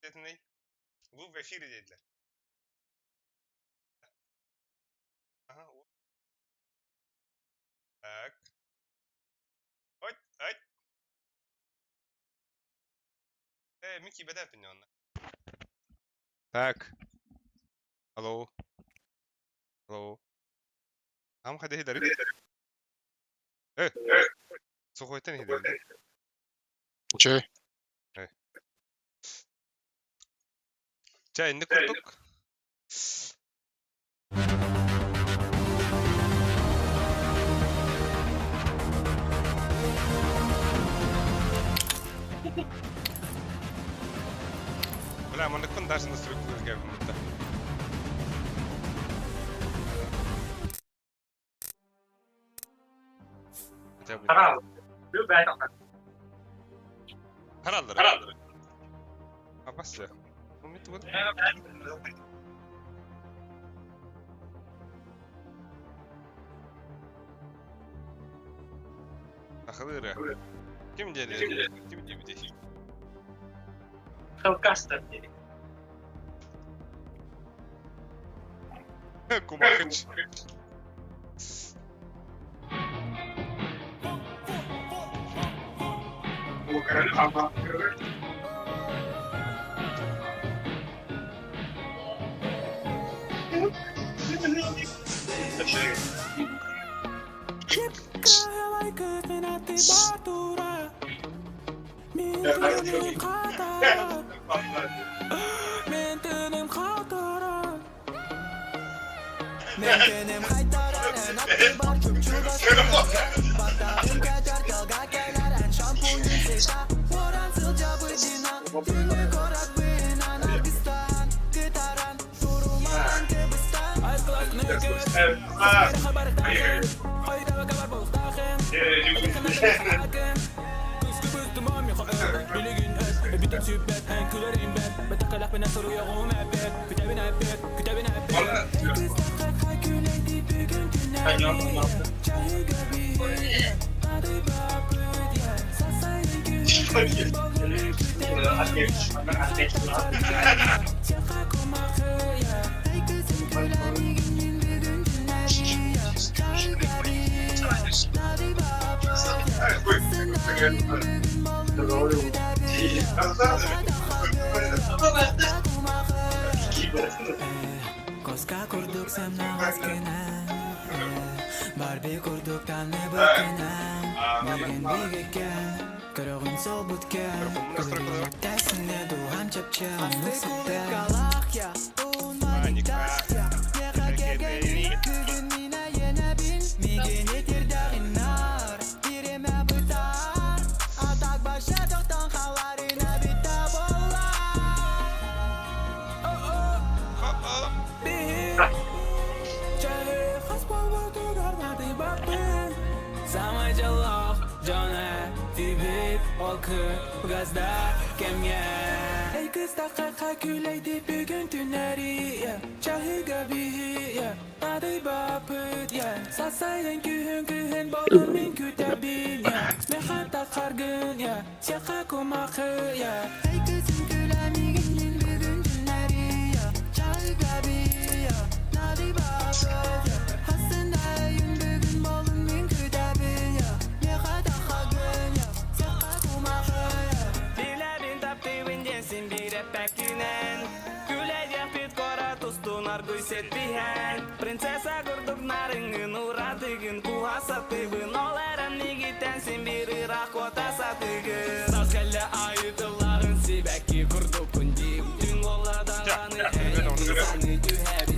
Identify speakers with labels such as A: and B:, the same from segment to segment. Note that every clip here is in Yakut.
A: Этиний? Вы в эфире диэтилэр. Аха, Так. Ой, ой. Э, мин киибэтээппин онно. Так. Алло. Алло. Ам хайда иһиллэрий? Э, сухойтан иһиллэрий?
B: Чэй.
A: Э. Чэ, инник курдук. Бля, манныкпын даже настройкалыырга будто. Хотя бы. Хараллар. Абасы. Сахалыы Ким диэри? Ким диэбитий?
C: Хелкастер диэри.
A: Кумахыч.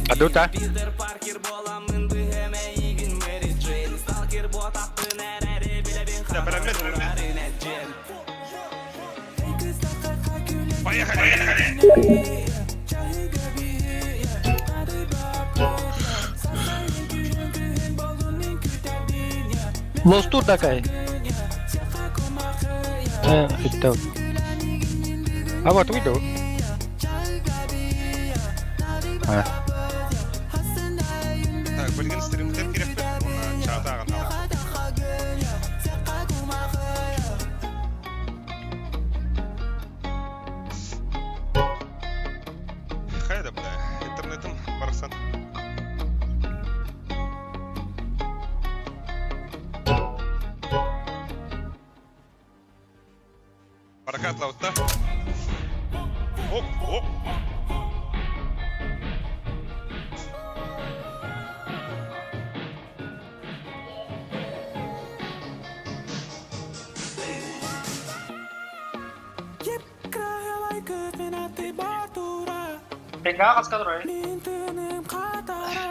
B: Адута.
A: Поехали!
B: Лостур такая. Э, это. А вот выйду. А.
A: Так, билигин стримтер кирэппит уонна чаата аҕаллаҕа. Катлаутта. Оп, оп.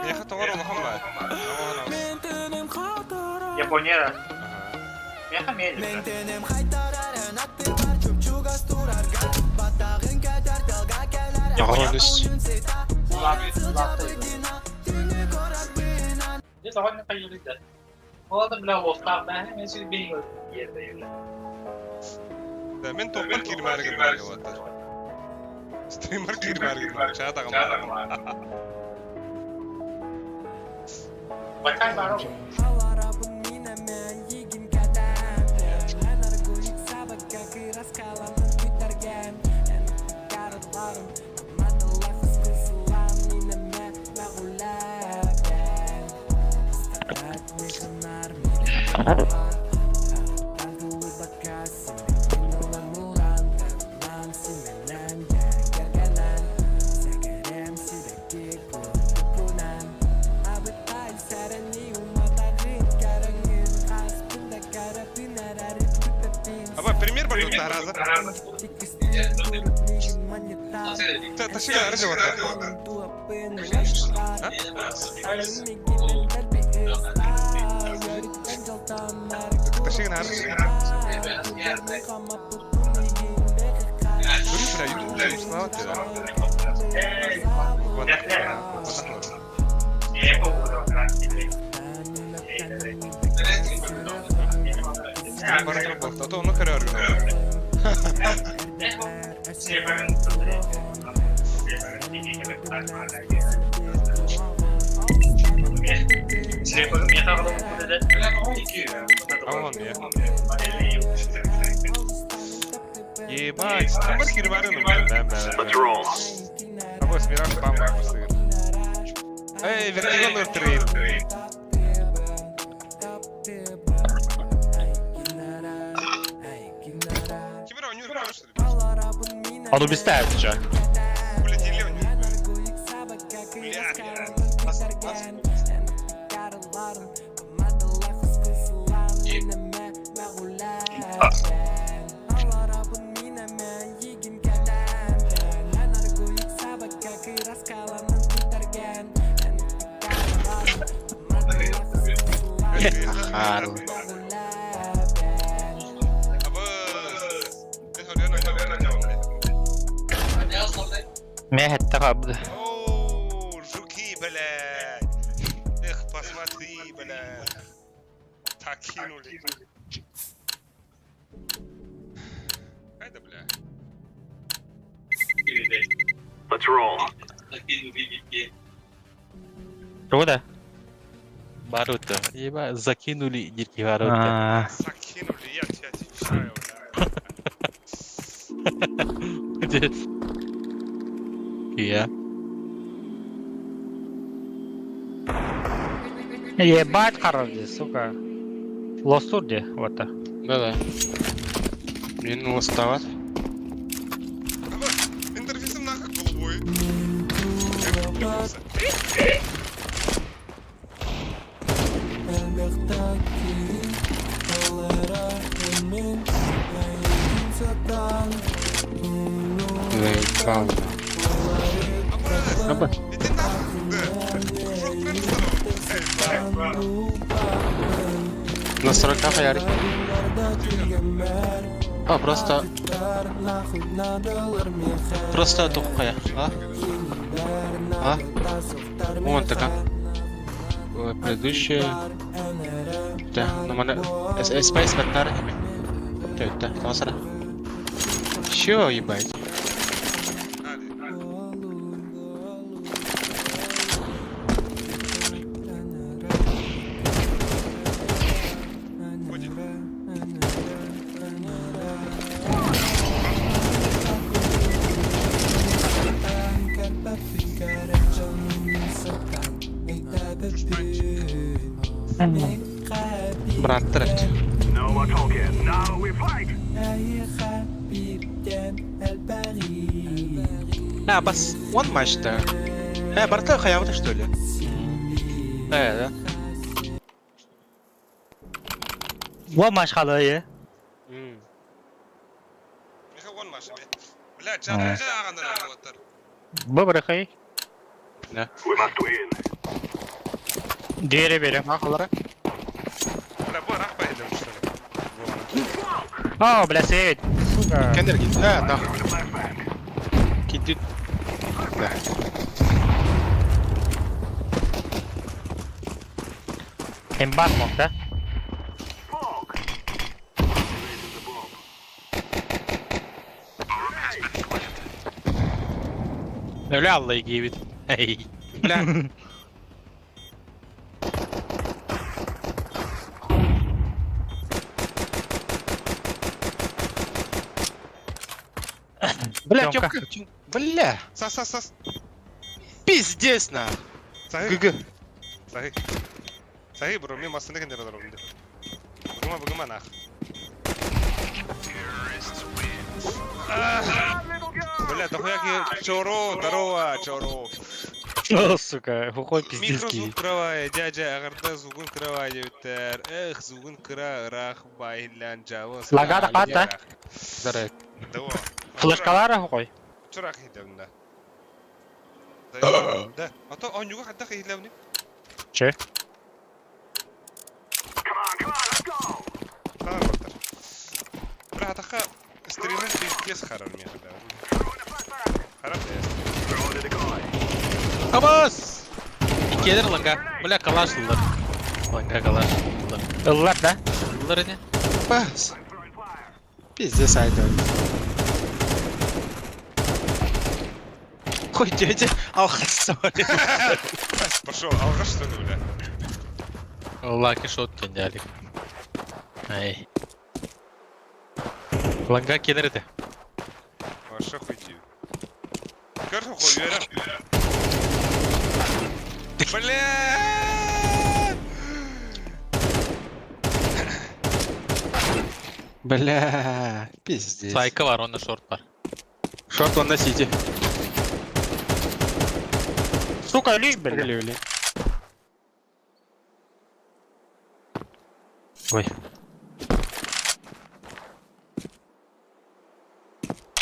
A: Миэхэ тоҕор улахан баар.
B: Япония. Миэхэ миэлэ.
C: Яҕаланыс.
A: Да, мен топпар киирмээри гыннар буолаттар. Стример киирмээри гыннар. Чаа таҕым. Аба, пример бар раза. Ташига арыжы вот. Ташига арыжы. Көрү бля, ютубта услава ты. Барытыр болду. А то ону көрөр Амон я. Ебать, стример кирмәрен да, да.
D: Let's roll.
A: Або Мираж бам бам Эй, вертигон ыртырын. Кимер ойнуур что ли?
C: Ану бистää ча.
A: Блядь, или ойнуур. Блядь. Ас, ас.
C: Хару.
A: Або
B: Мэ хэттэҕэ
A: О, жуки, блядь. Эх, посмотри, блядь. Так кинули. Хайда, бля.
D: Let's roll.
B: Тугу да?
E: Барута. Еба, закинули дирки ворота.
B: Аа.
A: Закинули, я тебя отвечаю, бля.
E: Я.
B: Ебать хорош, сука. Лостур де, вот.
C: Да-да. Мин устават.
A: Або, интерфейсом нахуй голубой.
C: Заебал.
A: Або,
C: Аба.
A: иди нахуй, да. Кружок прям
C: На 40 хаярик. А, просто... Просто тухая, а? А? Вон така. Ой, Предыдущая. Да, ну мене... Space Вертар. Да, да, Чё, ебать?
A: Ходи.
C: Брат, трефт.
D: No more talking. Now we fight.
C: А, бас one матч-то. Барта хаявыта, что ли? Да.
B: One match халайы.
A: Миха one матч бе. Бля, чатыржа ағандар оттар.
B: Быбырахай.
C: Да.
D: We must win.
B: Диэре берем.
C: Махалара.
A: Бля, бу арах байылым что ли?
B: А, бля, сейвит. Сука.
C: Кендер гит. А, да. Кидит. Да.
B: Эмбар мог, да?
E: Өлө аллай киибит. Эй.
C: Бля. Бля,
B: Тёмка.
C: Тёмка. Бля.
A: Сас, сас, сас.
C: Пиздец на.
A: Сахи.
C: ГГ.
A: Сахи. Сахи, бро, мен басында кендер олар онды. Бүгіма, бүгіма, нах. Бля, дохуя ки чоро, здорово, чоро.
B: О, сука, хухой пиздецкий.
A: Микрозвук кыравай, дядя, ағарда звугун кыравай деуттер. Эх, звугун кыра, рах, байлян, жавы.
B: Лагада хата.
C: Здорово.
A: Здорово.
B: Флешкалара хухой.
A: Чурах хидемда. Да. А то он юга хадда хидемни.
B: Че?
A: Tamam baktar. Бля, таха стример пиздец харар мне хада. Харар да
E: Абас! Иккиэлэр ланга. Бля, калаш ыллар. Ланга калаш ыллар.
B: Ыллар, да?
E: Ыллар ини.
C: Бас. Пиздец, айда. Хуй, дядя, алхасовали.
A: Пошел, алгаш что ли, бля?
E: Лаки шот кенялик. Эй. Ланга кенер этэ.
A: Вообще хуйди. Көрсө хуй вере. Бля!
C: Бля, пиздец.
E: Сайка бар, онно шорт бар.
C: Шорт он на сити.
B: Сука, лишь, бля.
C: Или, или.
E: Ой.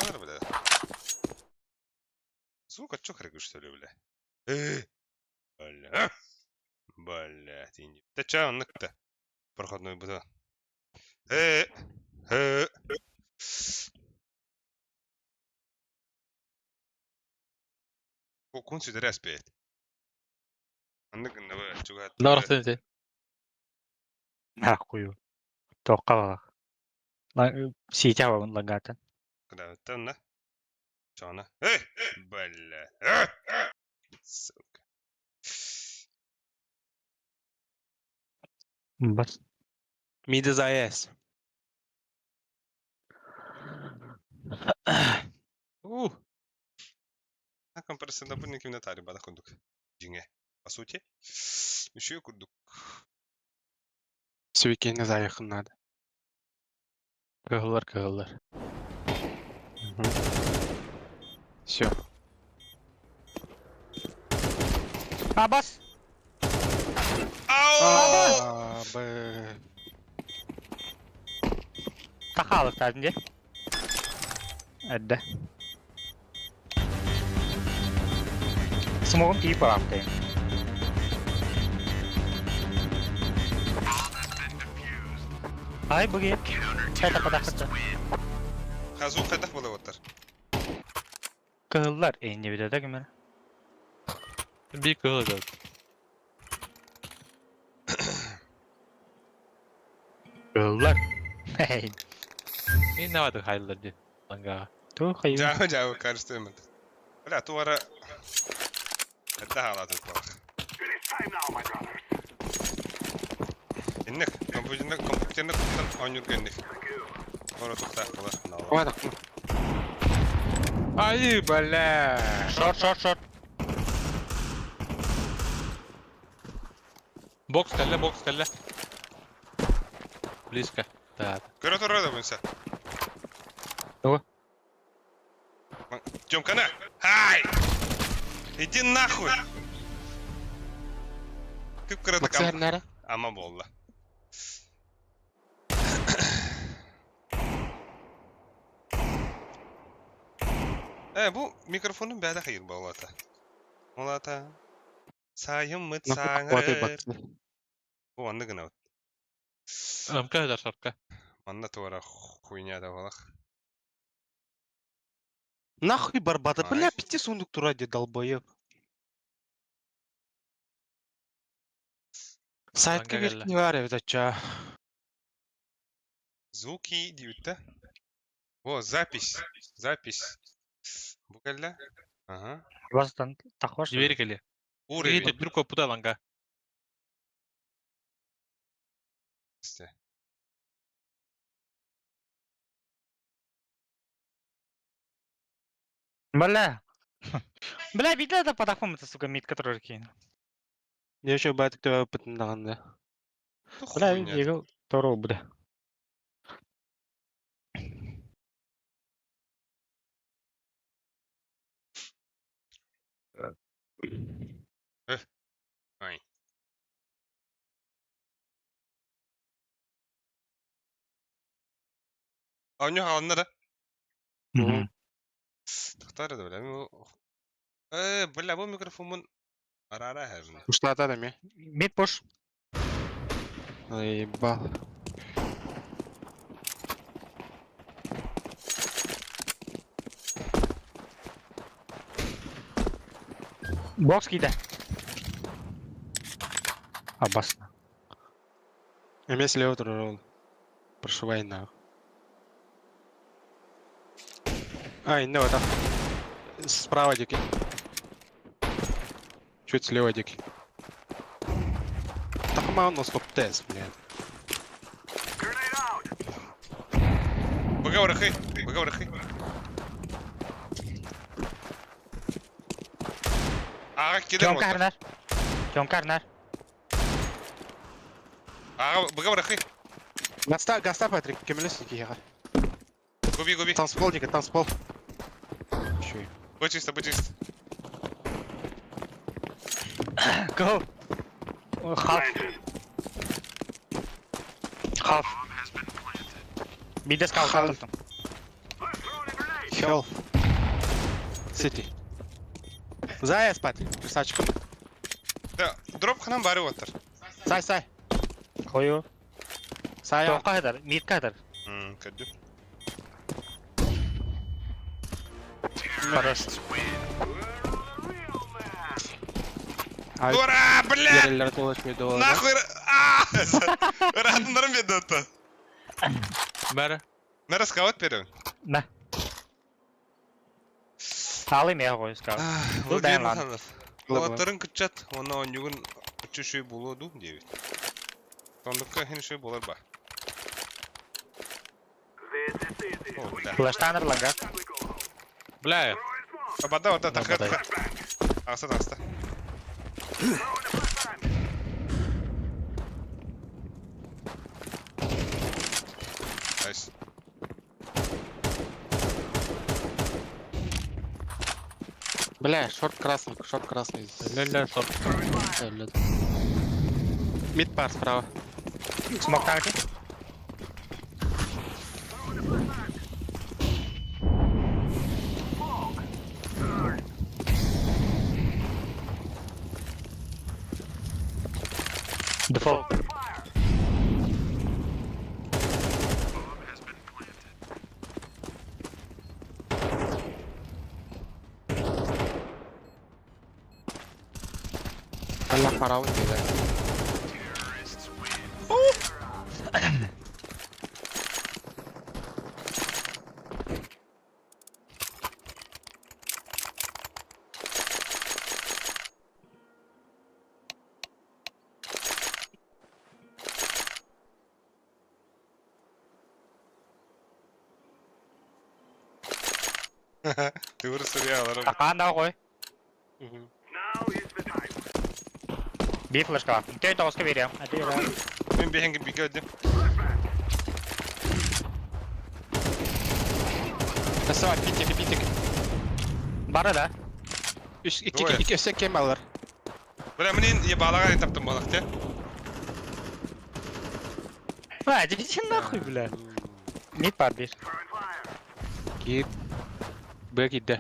A: Бар, бля. Звук от чё хрегу, что ли, бля? Бля. Бля, ты не... Да чё, он то Проходной буду. Кун сүдэрэ аспет. Аннык набы чугат.
E: Лорахтын ити.
B: Нахую. Тоққа балақ. Ситя бабын лагатын.
A: Куда на? Чона. Эй! Бля. Сука.
B: Бас.
C: Мид из АЭС.
E: Ух.
A: Компрессор бу никим натари бада курдук. Жиңе. По сути. Еще курдук.
C: Свеки не заехать надо.
E: Кыһыллар, кыһыллар.
C: Все.
B: Абас!
A: Ау!
C: А, Б.
B: Тахалық тәдінде. Әдді. Смогым тиіп барамды. Ай, бүге. Қайта падақыты.
A: Хазу қайдақ бола оттар.
B: Кыһыллар эйне видеода кемер.
E: Бир кыһыл көрдүм.
B: Кыһыллар. Хей.
E: Мин навады хайлар ди. Ланга.
B: Ту хайы.
A: Жау, жау, карыстырмын. Бля, туара... Это халаты балах. Иннек, компьютерник, компьютерник куттан ойнур генник. Ора тухтаах болар.
C: Ладно. Ай, бля.
B: Шорт, шорт, шорт.
E: Бокс кэллэ, бокс кэллэ. Близко. Да.
A: Көрө турар да бұнса.
B: Тугу?
A: Тёмкана! Ай! Иди нахуй! Кып-кыратык
C: Максим
A: ама буолла. Э, бу микрофонун бэйэтэ хайыр буоллата. Ол аата саайыммыт сааҥырыр. Бу оннук гынабыт.
E: Ымка ыдар шапка.
A: Манна туора хуйня да буолах.
C: Нахуй барбата,
A: Ай.
C: бля, пизде сундук тура долбоеб. Сайтка
E: Манга
C: бир
E: кэллэ.
C: не бар эбит оччо.
A: Звуки диэбит О, запись. Запись. Бу кэллэ. Ага.
B: Бастан тахваш.
E: Двери кэлиэ.
A: Уровень.
E: Видите, түрк оппута ланга.
B: Бля. Бля, видела это под ахом, это, сука, мид, который кинул.
C: Я еще байтик төбө пытындаган да.
B: Бля, егил тору, бля.
A: Ай. Оонньуу хаалынна да? Тохтоор да бля. Э, бля, бу микрофоммун араара иһэбин.
C: Ушлата да ме.
B: Мид пуш.
C: Ебал.
B: Бокс кида. Абасно.
C: Эме слева турар Прошивай нахуй. А, ну вот Справа дикий. Чуть слева дикий. Так мало на стоп тест, блядь.
A: Быга бырахый, быга бырахый. Аҕа киирэр
B: Тёмка
A: буолта.
B: харнар. Тёмка харнар.
A: Аҕа быга бырахый.
C: Гаста, гаста, Патрик, кемелес дикий.
A: Губи, губи.
C: Танцпол, дикий, танцпол. Еще.
A: Бу чисто, бу чисто.
B: Go. Half. Half. Миде скаут
C: Half.
B: аттым.
C: Хелл. Сити. Заяц, Патрик, красавчик.
A: Да, дроп ханан бары оттар.
C: Сай, сай.
B: Хою.
C: Сай.
B: Тёмка хадар, мид хадар.
A: Көрдүм.
B: Хорош.
C: Ай,
A: Ура, бля!
C: Yerler dolaşmıyor dolar.
A: Нахуй! А! Ыраатыннарым биэрдэ отто.
E: Бәрі.
A: Мэра скаут берем.
B: На. Алы мега қой скаут. Бұл
A: Владимир
B: дайын лан.
A: Михайлов. Уолаттарын кыччат, онно онньугун үчү буолуо дуу диэбит. Тондукка хин шүй буолар ба. О, бля.
B: Флештанер ланга.
E: Бля,
A: Бада, бада, тахыр,
E: бадай.
A: тахыр. Аста, аста. Найс.
C: Бля, шорт красный, шорт красный.
E: ля-ля, шорт.
C: Ля-ля. Мид пар справа.
B: Смок танки. Дефолт.
C: Бля, фараон да.
A: Ты сериал,
B: Тақаан да қой. Би флешка. Той тоғызға берем.
A: Мен бэхэнгэ бигэ өдüm.
C: Красава, питик, питик.
B: Бары да.
C: Үс, икки,
A: Двое.
C: икки, өссө кем алар.
A: Бля, мне ебалага таптым балах те.
B: Бля, иди нахуй, бля. Мид бар бир.
C: Кип. Б кидде.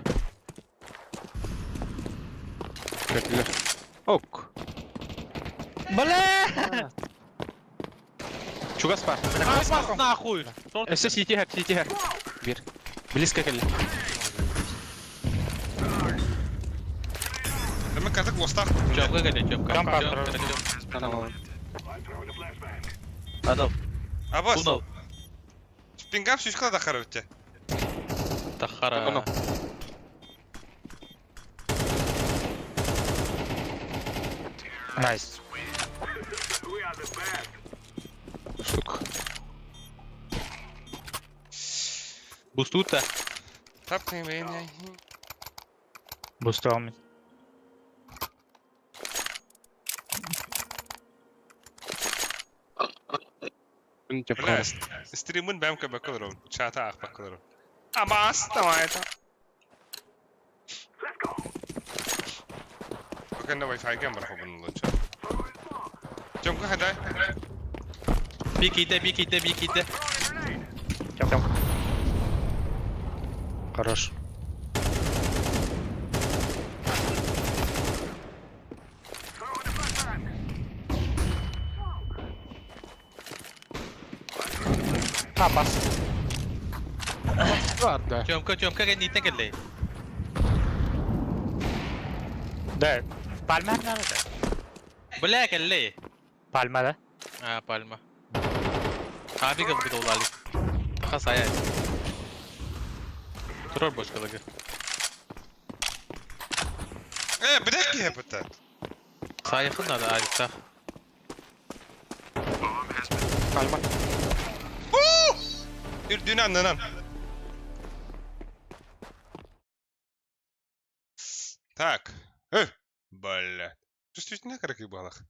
C: Көтүлөр. Ок.
B: Бля!
C: Чугас бар.
E: Апас нахуй! Шорт.
C: Өссө сити хэр, сити хэр. Бир. Близко кэлли.
A: Мен картак лостах.
E: Чопка кэлэ, чопка.
B: Жамп
C: Анал.
E: Анал.
A: Абас,
E: Тунал.
A: пингап сүүскала дахар өтте.
E: Тахара.
C: Анал.
B: Найс.
C: Штук.
E: Бустута.
A: Тапкай мен.
B: Бусту алмын.
A: Бля, стримын бәмке бакылырым. Чата ақ бакылырым. Абас, давай это. Пока на Wi-Fi гем барах обын лучше. Чемка хадай.
E: Би кийде, би кийде, би кийде.
B: Жамп. Хорош. Апас.
C: Бар да.
E: Чопка, чопка кэнниттэн кэллэ.
B: Да. Пальма надо, да?
E: Бля, кэллэ.
B: Пальма, да?
E: А, пальма. Абига бутулали. Таха сая. Турар бочкалага.
A: Э, блядь, кепета.
E: Саяхын надо, Алик,
C: Пальма.
A: Үрдүн аннынан. Так. Э, бля. Чувствительно как балах.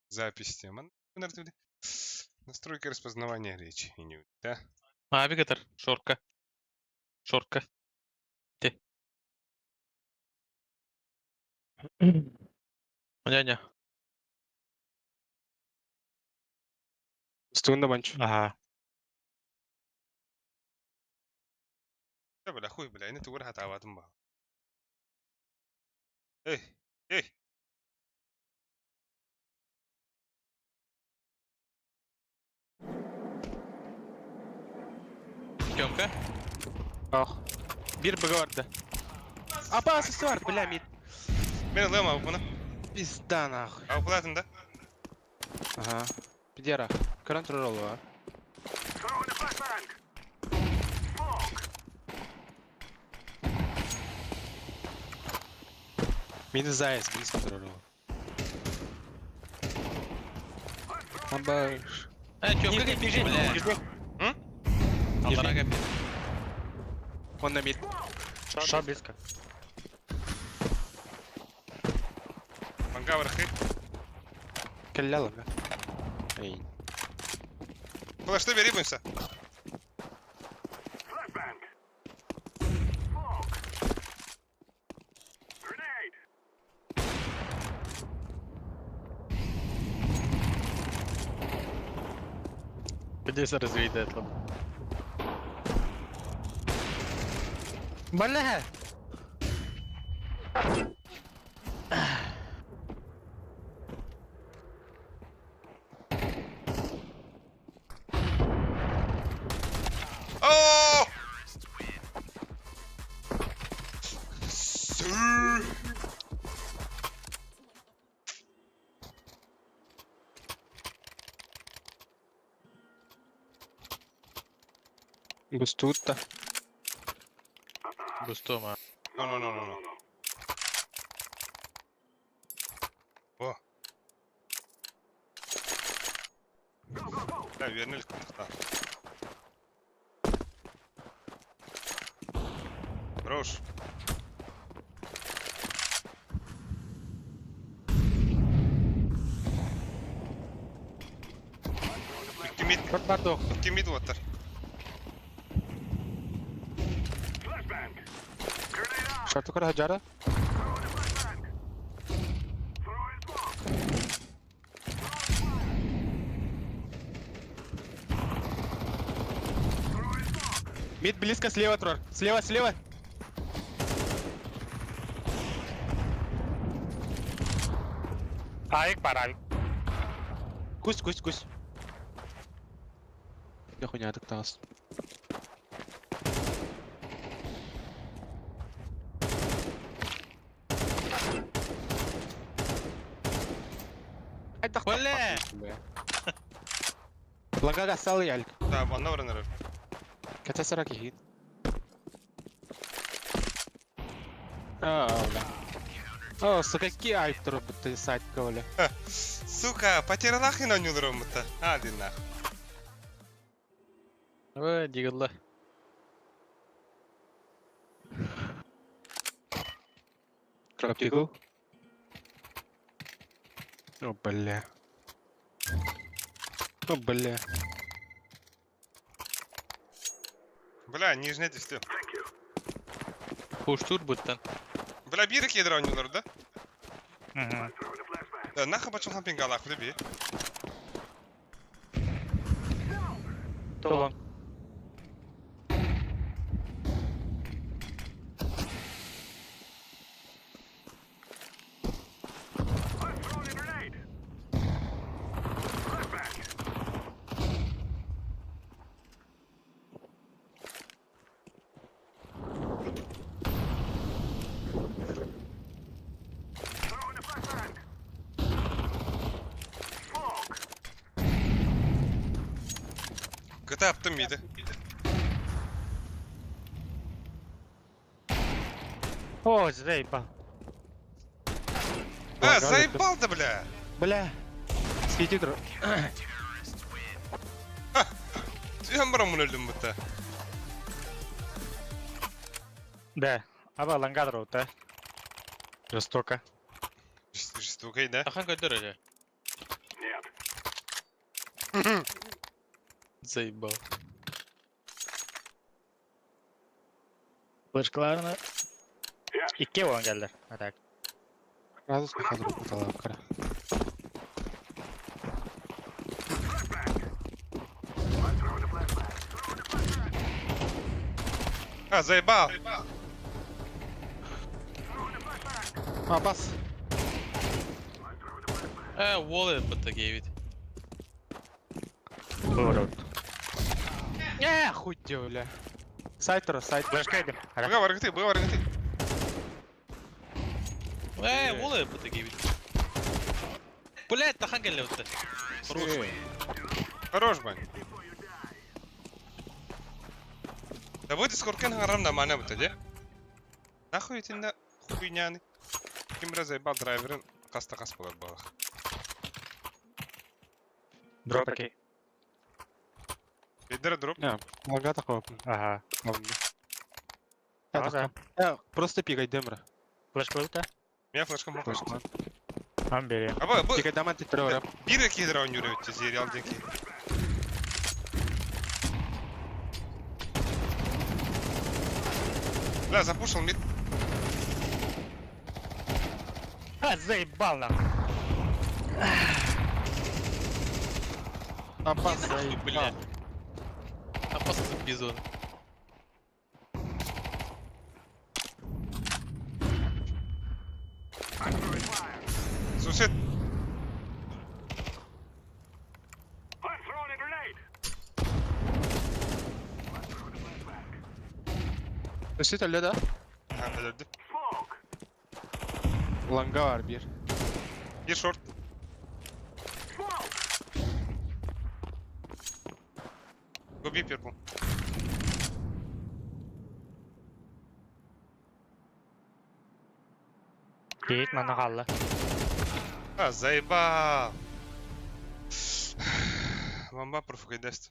A: Запись тема. Настройки распознавания речи. Да?
E: Навигатор, шорка. Шорка. Те. Няня.
C: Стугунда банч.
B: Ага.
A: Да, бля, хуй, бля, энэ зүгээр хатааваад юм ба. Эй, эй.
E: Тёмка.
C: Ох. Бир БГ бар да. Апас өссө бар, бля, мид.
A: Мен ылыам абыны.
C: Пизда нахуй.
A: Абылатын да.
C: Ага. Пидера. Көрөн турар олу, а. Мини заяц, близко турар олу. Абаш.
E: Э, Тёмка
C: Нижний бежит,
E: бля.
C: нижний.
A: М?
E: Алларага бир.
C: Он на мид.
B: Шо близко?
A: Манга барахы.
C: Кэллэ бля. Эй.
A: Флешты бери буйся.
E: Где развейдет лоб.
B: Бля!
A: Оо! Сүү.
C: Густутта.
E: Густома.
A: No, no, no, no, no. О. Да, вернули да. Хорош. Икки мид,
C: Шорт бар да
A: икки мид оттар.
C: Шортукар хажара. Мид близко слева, Трор. Слева, слева.
B: Авик бар, авик.
C: Кусь, кусь, кусь. Я хуйня так таас.
E: Бля!
C: Лагага сал яльк.
A: Да, онно баран эрэр.
C: Кэтэ киһит. А, бля. О, сука, какие айптер будто сайтка, бля.
A: Сука, потерялах и на нюлром-то. А, дин нах.
E: Ой, дигилла.
C: Дроп О, бля. О, бля.
A: Бля, нижняя түстэ.
E: Пуштур буттан.
A: Бля, биир кедр оонньуулар да?
B: Мгм.
A: Да, нахуй бачон пингалах, бля, би.
B: Тулон.
A: Кыта аптым миди.
B: О, заебал.
A: А, заебал да, бля!
C: Бля. Свети, Трор.
A: Түһэн баран өлдүм бутта.
B: Да. Аба лангадр да. Жестоко.
A: Жестокой, да?
E: Ахан көдөр әле. Заебал.
B: Флешкаларны икки болан келдер. А так.
C: Сразу скахадру путала, кара.
A: А, заебал!
C: А, бас.
E: Э, уолл бутта гейвит.
B: Поворот.
C: Э, хуй тебе, бля. Сайт, Трор, сайт.
B: Флешка идем.
A: Быга баргыты, быга баргыты.
E: Э, уолл бутта гейвит. Блять, тахан келле бутта.
A: Хорош, бань. Да будет скоркен харам на мана бутта, де? Нахуй итинде хуйняны. Ким бira заебал драйверин каста кас болар балах.
B: Дроп окей.
A: Бедер дроп.
C: Не, лага такого.
B: Ага.
C: Ага. Э, просто пикай демра.
B: Флешка да?
A: Меня флешка мог.
B: Там бери.
A: Аба, бу
C: Пикай даман ты Трора.
A: бир кедр оонньуур эбит сериал диэки. Бля, запушил мид.
B: А, заебал нахуй.
C: А, бас,
E: Нахуй, бля. Опасно за бизон.
A: Сусед.
C: Сусед öldü да?
A: Ha, öldü.
C: Ланга var bir.
A: Bir short. Go B purple.
B: Киит мана қалды.
A: А, заебал. Бомба профукайдаст.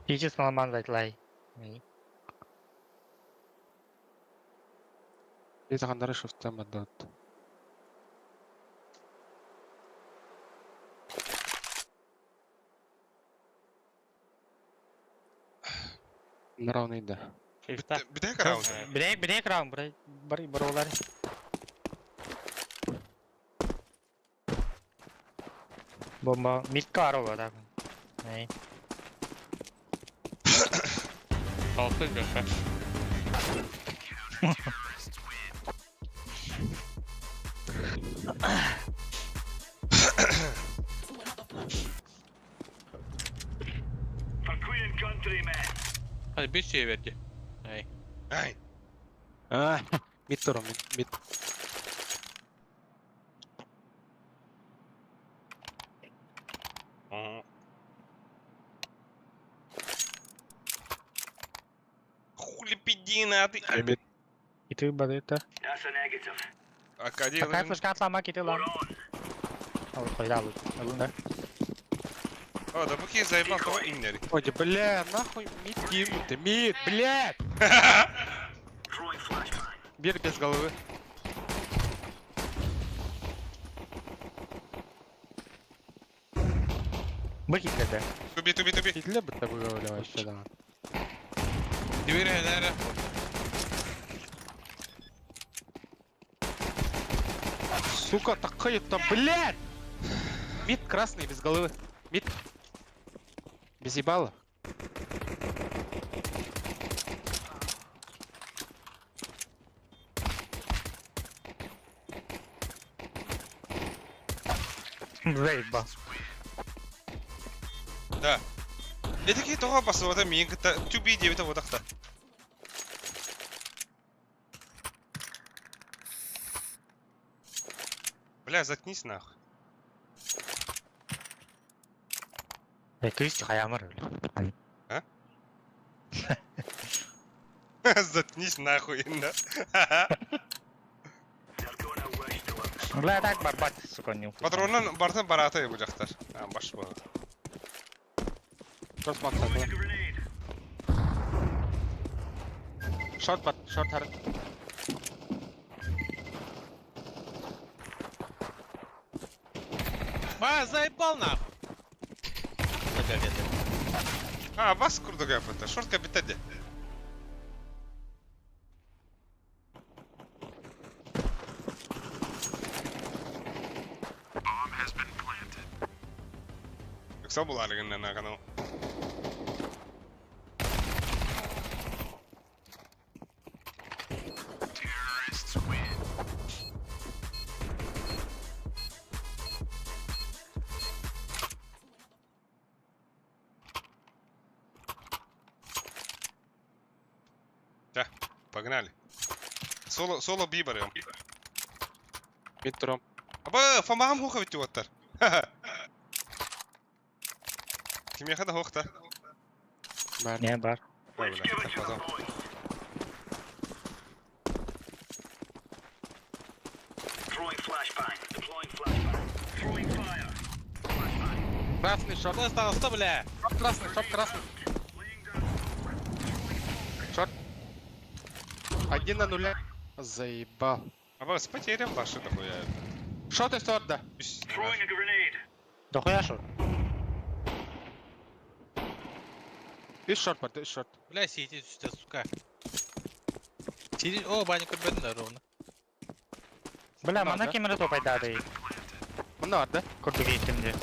B: Киит маламан зайтлай.
C: Это хандары шифтам отдат. На равный, да.
B: Фифта.
A: Бүтэһик раунд.
B: Билек, билек раунд, бар, бар, баролар. Бомба. Митка арова, да. Эй.
E: Толстый Леша.
D: For Queen and country, men.
E: Hadi bir şey verdi. Эй.
A: Ай.
C: А, мид туром, мид, мид.
A: Хули пидина, ты.
C: Мид.
B: И ты бады-то.
D: That's a negative.
A: Акадия.
B: Такая флешка отлама, киты лам.
D: We're on.
B: Ал, қойда алу. Алу, да.
A: О, да бухи заебал того иннери.
C: Ой, бля, нахуй мид кинуть, мид, блядь!
D: Throwing flashbang.
C: Бир без головы.
B: Быкит да.
A: Туби, туби, туби.
C: Идле бы тобой говорил вообще, да.
E: Дверь, наверное.
C: Сука, такая там, блядь! Мид красный, без головы. Мид. Без ебала.
B: Заебал.
A: Да. Этики того басывата миин кытта туби диэбитэ буотахта. Бля, заткнись нахуй.
B: Э, кыыс хаямыр.
A: А? Заткнись нахуй, да.
D: They're gonna wish they were
B: Бля, так барбат, сука, не упустил.
A: Патронун бартын барата бу жактар. А, баш болот.
C: Шорт мат
D: Throwing a grenade.
C: Шорт бат, шорт хард.
E: А, заебал нахуй. Хотя нет.
A: А, бас курдук япыта. Шортка битеди. Yoksa bulargыннан аганы. Да, погнали. Соло, соло бибарем.
C: Мид туром.
A: Аба, фамаам хуха бит уоттар. Кимиэхэ да хуохта.
C: Бар.
B: Не, бар.
A: Ой,
D: Let's
A: бля,
D: give it to
A: потом.
D: the boys. Throwing flashbang. Deploying flashbang. Throwing fire. Flashbang.
C: Красный шорт.
E: Что осталось-то, бля?
C: Шорт красный, шорт красный.
D: Laying down smoke.
C: Шорт. Один на нуля. Заебал.
A: Аба, с потерям башы дохуя.
C: Шорт и шорт, да.
A: Үс,
D: Throwing a grenade.
B: Дохуя шо?
C: И шорт, бар, и шорт.
E: Бля, сидит сюда, сука. Сидит. О, баня көрбөдүм ровно.
B: Бля,
C: Да,
B: мана
C: да.
B: кемере топайдады.
C: Мына бар, да?
B: Курдук еттимде.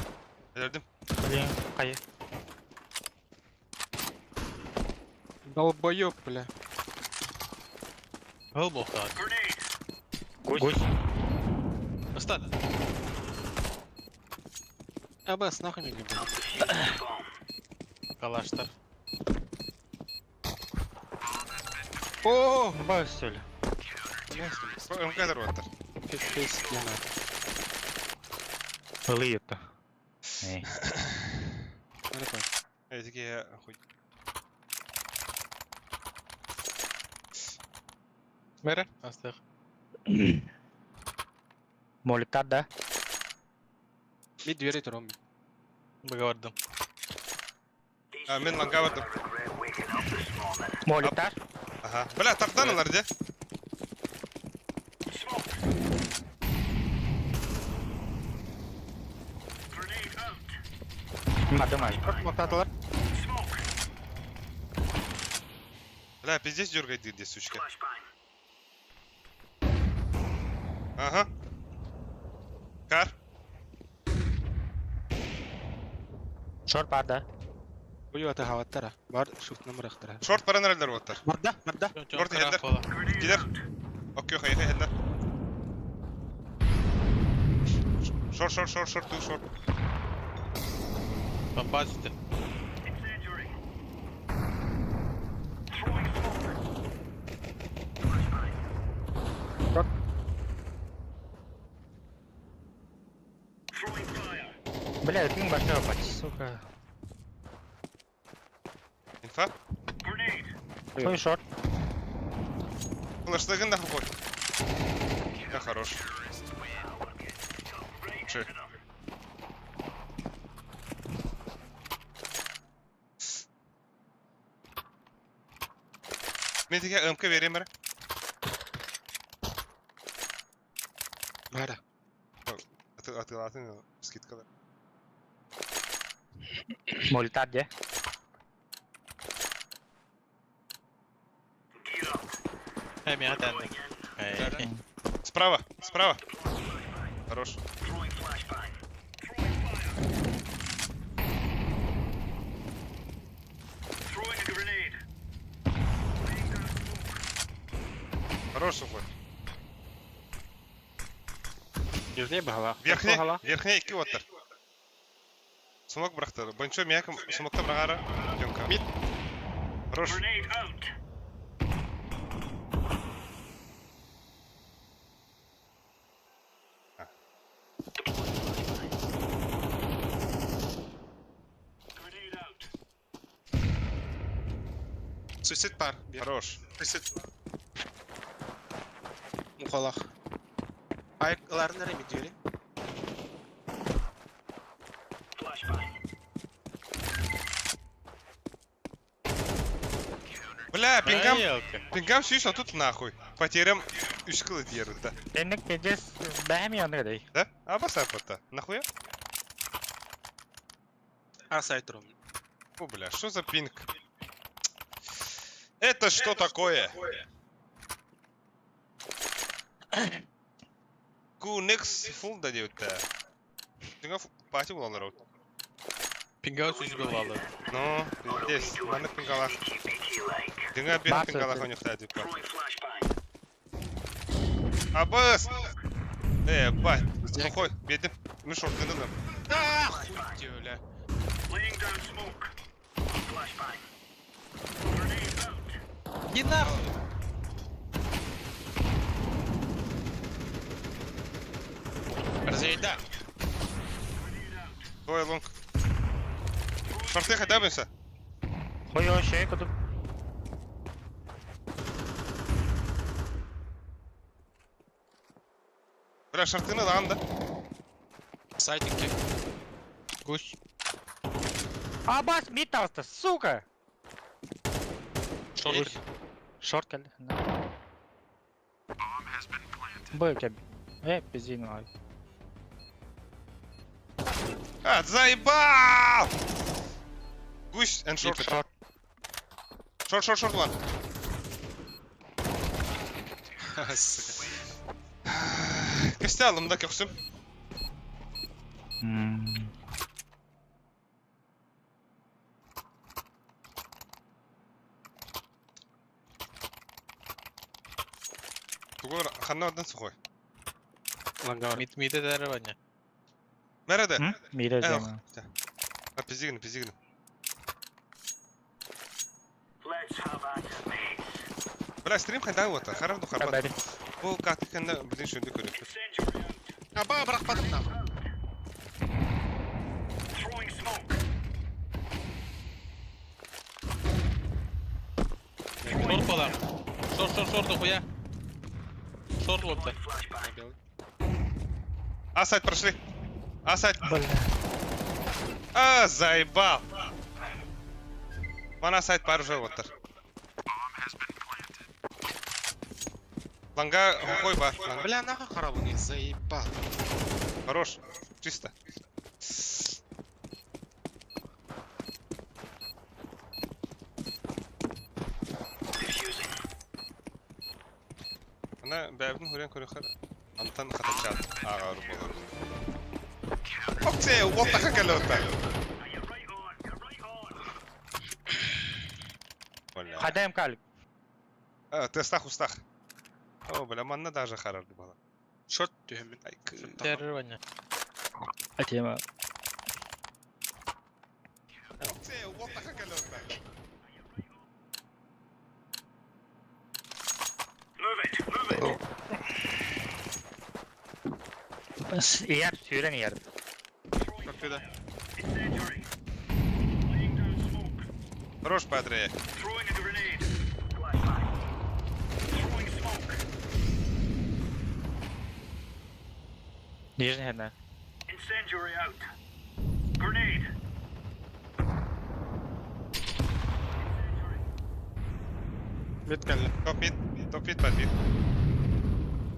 A: Өлөрдүм.
B: Блин, кайы.
C: Долбоёб, бля.
E: Ол бохта.
D: Grenade.
B: Гусь.
E: Остат.
C: АБС нахуй не люблю.
D: Defuse the bomb.
E: Калаштар.
C: О,
B: Бас, өлі.
A: МК уоттар.
C: Фейс, не надо.
B: Ылы етті. Эй.
A: Этики хуй.
E: Мэре? Астых.
B: Моликтар, да?
C: Мид двери туром.
E: Быгавардым.
D: These
A: А, мен
D: fellas
A: ланга бардым.
D: are gonna regret waking up this morning.
B: Моликтар?
A: Аха. Бля, тардан алар де.
D: Smoke. Grenade out.
B: Мадымай.
C: Шорт мотатылар.
D: Smoke.
A: Бля, пиздец дергает где, сучка. Ага. Кар.
B: Шорт бар да.
C: Уйу атаһаваттара. Бар шуфтна мырахтара.
A: Шорт баран эрэллэр уоттар.
C: Барда, барда.
A: Шорт иһэллэр. Кидер. Окей, хайа иһэллэр. Шорт, шорт, шорт, шорт, ту, шорт.
E: Бомба түсті.
B: Бля, ты большой бать, сука.
A: Инфа.
B: Твой шорт.
A: Флешлыгын да хуй. Я хорош. Чи. Мен тиге МК берем бері.
C: Бара.
A: Атылатын скидкалар.
B: Мультат, де?
E: Э, меня тәнді.
A: Справа, справа. Хорош. Хорош, сухой.
C: Южнее бағала.
A: Верхний, верхний икки оттар. Смок бырахтар. Бончо мяком смокта бырагара. Демка.
C: Мид.
A: Хорош.
C: Суицид бар.
A: Хорош.
C: Суицид. Мухалах. Ай, ларын әрі медюри.
A: Бля, пингам, пингам сүйіс, а тут нахуй. Потерям үш кылы диярды да.
B: Энник пиздец, бәм янды дей.
A: Да? А басар потта. Нахуя?
C: А, сайт рум.
A: О, бля, что за пинг? Это что такое? Ку next full да деют-то. Динга пати булалар от.
E: Пингау сүз булалы.
A: Ну, здесь, маны пингалах. Динга бир пингалах у них та типа. Абас! Э, бать, сухой, бедим. Мы шорт не дадим.
C: А, хуй тебе, бля. Не нахуй. Разъезда.
A: Твой лонг. Шорты хотя бы все.
B: Хуй вообще, куда?
A: Бля, шортыны дан да.
C: Сайтики.
E: Гусь.
B: Абас, мид сука!
E: Шорт.
B: Шорт кэллэ. Б кэб. Э, пиздин ай.
A: А, заебал! Гусь and short.
B: Шорт.
A: Short, short, short one.
C: Сука.
A: Костялым да көксүм. Тугор ханна одан сухой.
C: Лангар.
E: Мид миде дәрі ваня.
A: Nerede?
B: Мире
A: Э,
B: жема.
A: А, пиздигин, пиздигин. Бля, стрим хайда вот, харав ду харбат.
B: Бәри.
A: Бу катыкында билин шөнді көрөп.
C: Аба, бырахпадым нахуй.
E: Шорт балам. Шорт, шорт, шорт, хуя. Шорт лопта.
C: На белый.
A: А сайт прошли. А сайт.
B: Бля.
A: А, заебал. Мана сайт бар уже оттар. Ланга хой бар. Ланга.
C: Бля, нахуй харабу не заебал.
A: Хорош. Чисто. Манна бэйэбитин хөрөн көрүөххэ антан хатачаат ааҕар буолар. Оксе, уоттаха кэлэ
B: Хадаем калик.
A: Тестах устах. О, бля, манна даже харарды буолар.
C: Шорт түһэммин.
E: Террорвание.
B: А тема.
D: Move it, move it.
B: Ияр, сүүрэн ияр.
C: Как
D: Incendiary. Laying down smoke.
A: Хорош, Патре.
D: Throwing a grenade. Flashbang. Throwing smoke.
B: Нижний хэнэ.
D: Incendiary out. Grenade. Incendiary.
C: Мид кэллэ.
A: Топ мид. Топ мид бар бир.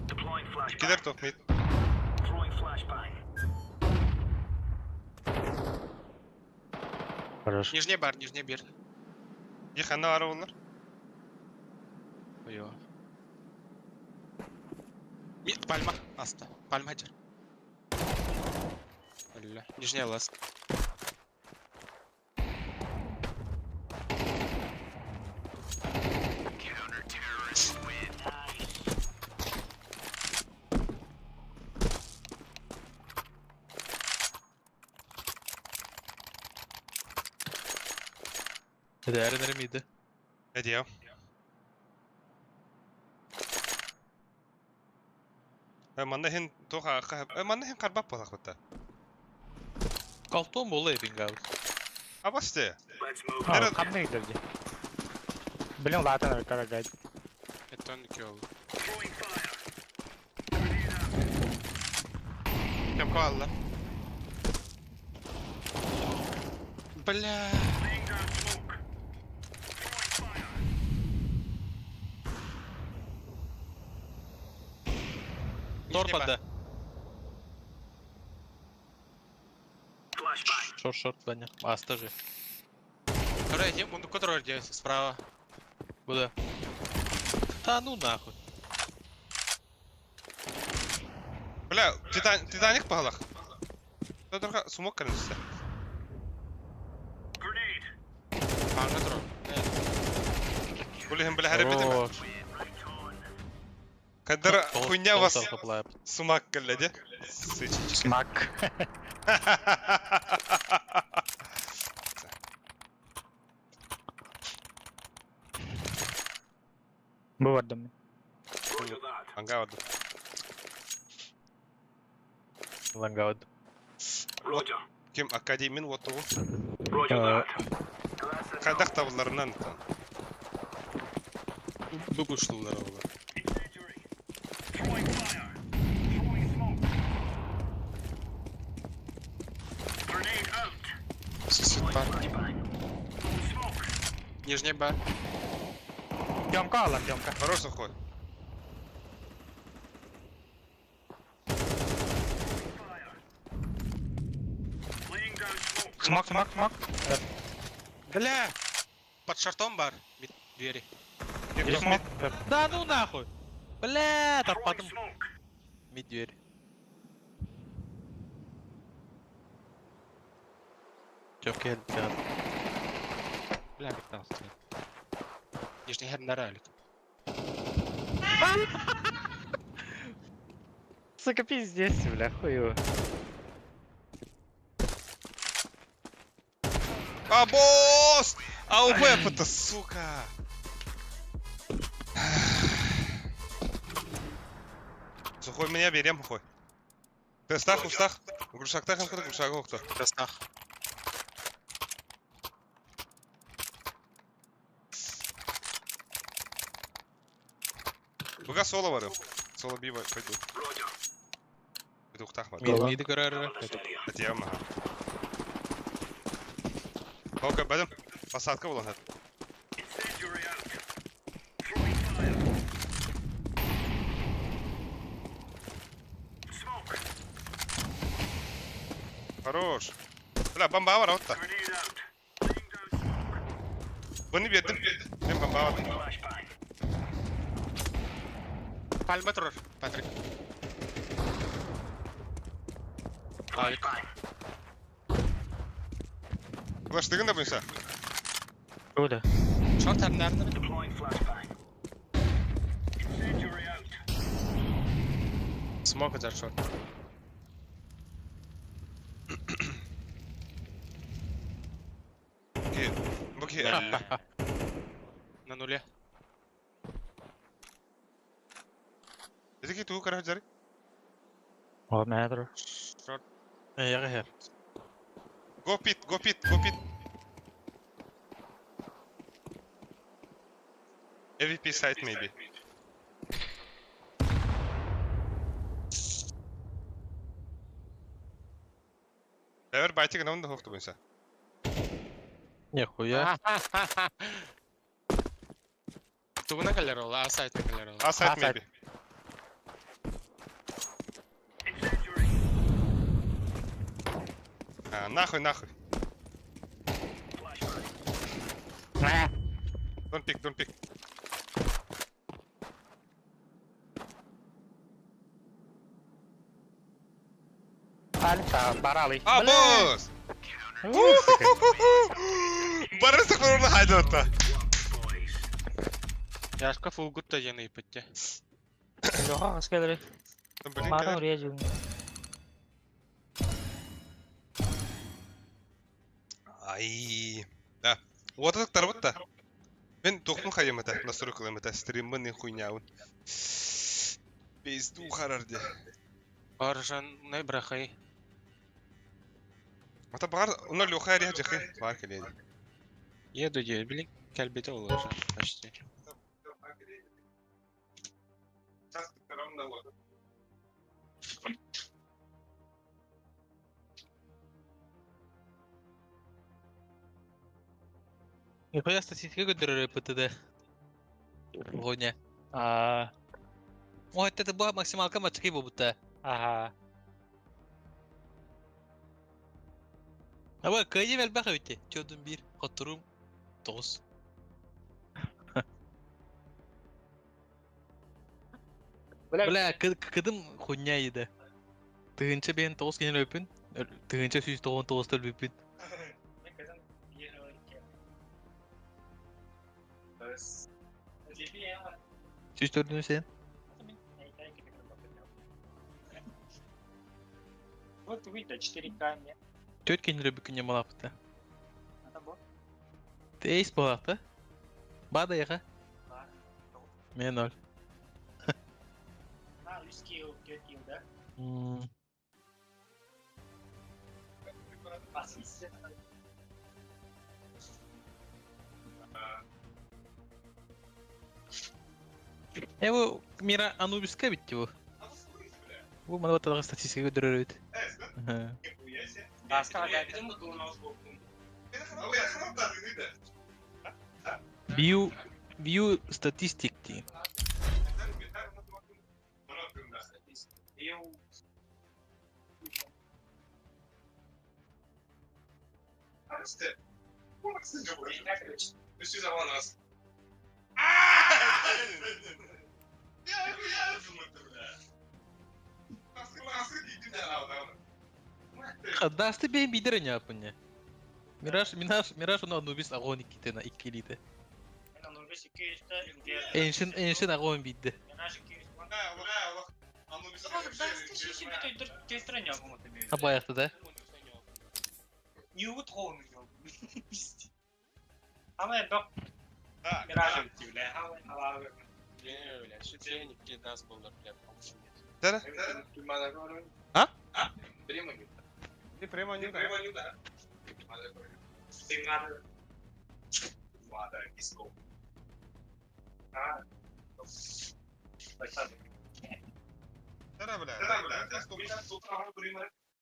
D: Deploying flashbang.
A: Кидер топ мид.
D: Throwing flashbang.
B: Хорош.
C: Нижний бар, нижний бир.
A: Иханна бар олар.
C: Ой. Мид, пальма. Аста. Пальма дер. Бля. Нижняя ласка.
E: Дәрі миді.
A: Эдио. Манна хин тоха манна хин карбап болах бата.
E: Калтон болы эбин габы.
A: Абасты.
D: Let's move.
A: Нера-
B: Хамны гидерди. Блин, латан артара гайд.
C: Это он килл.
D: Throwing fire. Grenade out.
C: Тёмка алла. Бля.
D: Laying down smoke. Throwing fire.
C: Нижний бар.
E: Торпада.
D: Flashbang.
E: Шорт, шорт, Ваня. Аста же.
C: Второй один, он который где справа.
E: Куда? Та ну нахуй.
A: Бля, Титан Титаник палах. Тодорха сумок кырынсы.
D: Grenade.
C: Пальма трон.
A: Булихин бля харбитим.
E: Хорош.
D: Right on.
A: Кадара хуйня вас
E: Толкаплап.
A: сумак кэллэди. Сычечка.
B: Смак. Бу бардым.
D: Roger that.
A: Анга барды.
E: Лангаут.
D: Roger.
A: Ким академин отугу.
D: Roger that.
A: Кадах табыларынан.
C: Бүгүшлүүлэр оҕолор.
D: Incendiary. Throwing fire. Throwing smoke. Grenade out.
C: Сосед бар.
D: Flashbang. Smoke.
C: Нижний бар.
B: Тёмка алар, Тёмка.
A: Хорош сухой.
D: Fire. Laying down smoke.
B: Смак, смак, смак.
C: Бля! Под шортом бар. Мид двери.
B: Или смок.
E: Да ну нахуй. Бля,
D: Throwing
E: таппадым.
D: smoke.
E: Мид дверь. Чөп келді.
C: Бля, 15. Нижний хер алик.
B: Сука, пиздец, бля, хую.
A: А босс! АУП это, сука! Сухой меня берем, хуй. Тестах, устах. Грушактах, хам грушак охта.
C: Краснах.
A: Буга соло варю. Соло би пойду.
D: Roger.
A: Пойду ухтах варю.
E: Мид, миді көрәрі.
D: Cover this area.
A: Атьям, ага. Окей, пойдем. Посадка была.
D: Incendiary out. Throwing fire. Smoke.
A: Хорош. Бля, бомба var hatta.
D: Grenade out. Laying down smoke.
A: Bunu verdim. Ben bomba var.
D: Flashbang.
C: Пальма турар, Патрик. Алик.
A: Флештыгын да буйса.
B: Öyle.
C: Short nerede?
D: Deploying flashbang. Incendiary out.
C: Smoke atar short.
A: Ki, bu ki.
C: На нуле.
A: Ити ки тугу көрө жарый.
B: О, matter.
C: Short.
E: Э,
A: Go pit, go pit, go pit. AWP site maybe. Эвер байтик на онда хохту буйса.
E: Нихуя.
C: Тугуна калерол, а сайт калерол.
A: А сайт
B: А сайт.
A: maybe.
D: Incendiary.
A: А, нахуй, нахуй.
D: Flashbang.
B: Нэ.
A: Don't pick, don't pick.
B: Альфа, баралы.
A: А, босс! Барысы курулу хайдатта.
D: Boys.
C: Яшка full good та жена ипетте.
B: Леха, аскелери.
A: Блин,
B: Мадам режим.
A: Ай. Да. Вот это тарбытта. Мен тоқтун хайым это, настройкалым это, стриммын не хуйняун. Пизду харарде.
C: Баржан не брахай.
A: Ата бар, уна Леха рех жахы, бар келеді.
C: Еду де, блин, кәлбете ол уже почти.
E: Нихуя статистика көдөрөр ПТД. Гоня.
B: А,
E: Ой, это была максималка мачки бубута.
B: ага.
E: Аба кыйы элбэх өтө. Чөдүн бир, которум 9. Бля, кыдым хуйня еді. Тыгынча бен 9 кенен өпүн, тыгынча 199 төл бүпүн. Сүүс төрдүн сен.
B: Вот выйда 4К не.
E: Төрт кенен өпүн малапыта.
B: Это бот.
E: Тейс болакта. Бада яха. Мен ноль.
B: На, үс килл, 4 килл, да? Ассист.
E: Э, бу Мира Анубиска битти бу. Бу мана баталга статистика көдөрөр бит.
B: Баска да.
E: View view statistic ти. Дасты бен бидер не апыня. Мираж, Мираж, Мираж оны Анубис агон иккитена иккилите. Ancient, Ancient агон бидде. Абаякты да?
A: Да? А?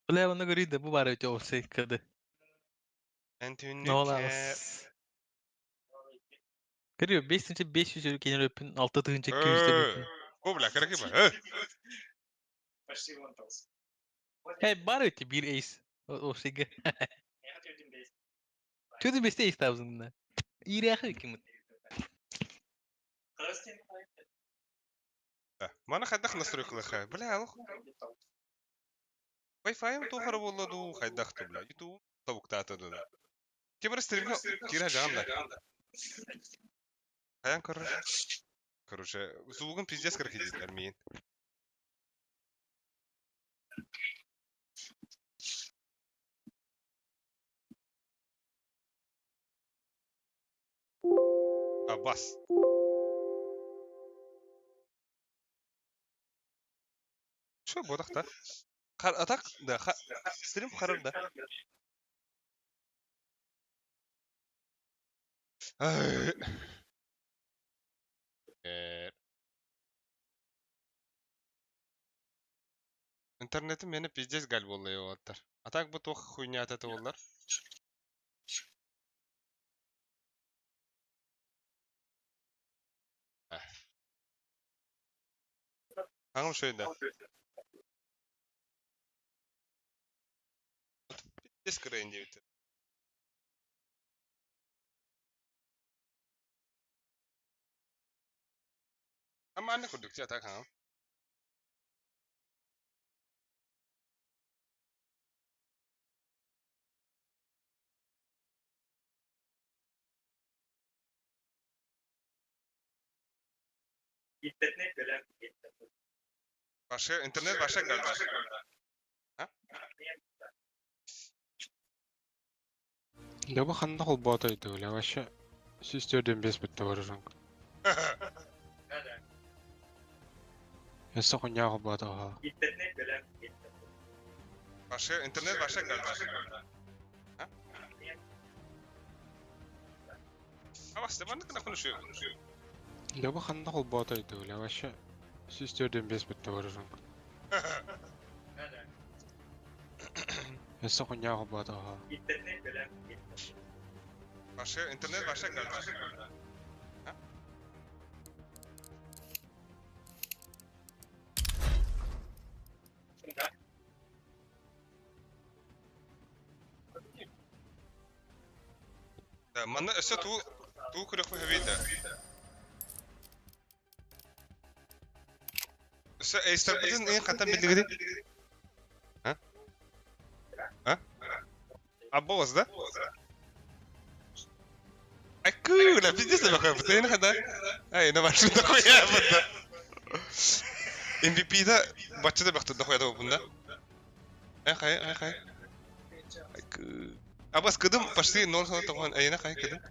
E: Бля, оны көрейді, бу бар өте осы кірді.
A: Антюнүкэ.
E: Ноолабыз. Көрүө, 5 500 кенен өпүн, 6 тыгынча 200 өпүн.
A: О, бля, караки ба.
E: Э, бар өте бир эйс. Осыга. Төдү бесте эйс табызың. Иряхы ким.
A: Маны хайдах настройкалыахха? Бля, олох Wi-Fi-ым туох эрэ буолла дуу, хайдах да бля, YouTube тобуктаата да. Ким эрэ стримҥэ киирэ сылдьаҕын да? Хайаан көрөр? Короче, звугун пиздец как дииллэр миин. Абас. Что буолах да? Хар атак да, стрим харар да. Интернетим мени пиздец галь буолла уолаттар. А так бу туох хуйнята это буоллар? Аҕам үчүгэй да? Пиздец кырайын диэбиттэр. Нормально курдук дии, а так аҕам. Вообще, интернет вообще говно. А?
F: Лева ханна холбоото өйдөбүлэ вообще 104 бүттэ барырын. Өссө хуйня холбоото аха.
A: Вообще, интернет вообще говно. А? А маннык нахуй
F: Лева ханна холбоото өйдөбүлэ вообще 104 бүттэ барырын. Өссө хуйня холбоото аха.
A: Вообще, интернет вообще говно. А? Да, манна өссө туу туу күрэх бэйдэ. Өссө эйстербитин ин хантан биллигиди? А? А? Аббос, да? Акула, пиздец нахуй, постоянно хада. Ай, на вашу нахуя бында. MVP да бачча да бахты нахуя да бunda. Ай хай, ай хай. Абас кыдым почти 0 тоҕон айына хай кыдым.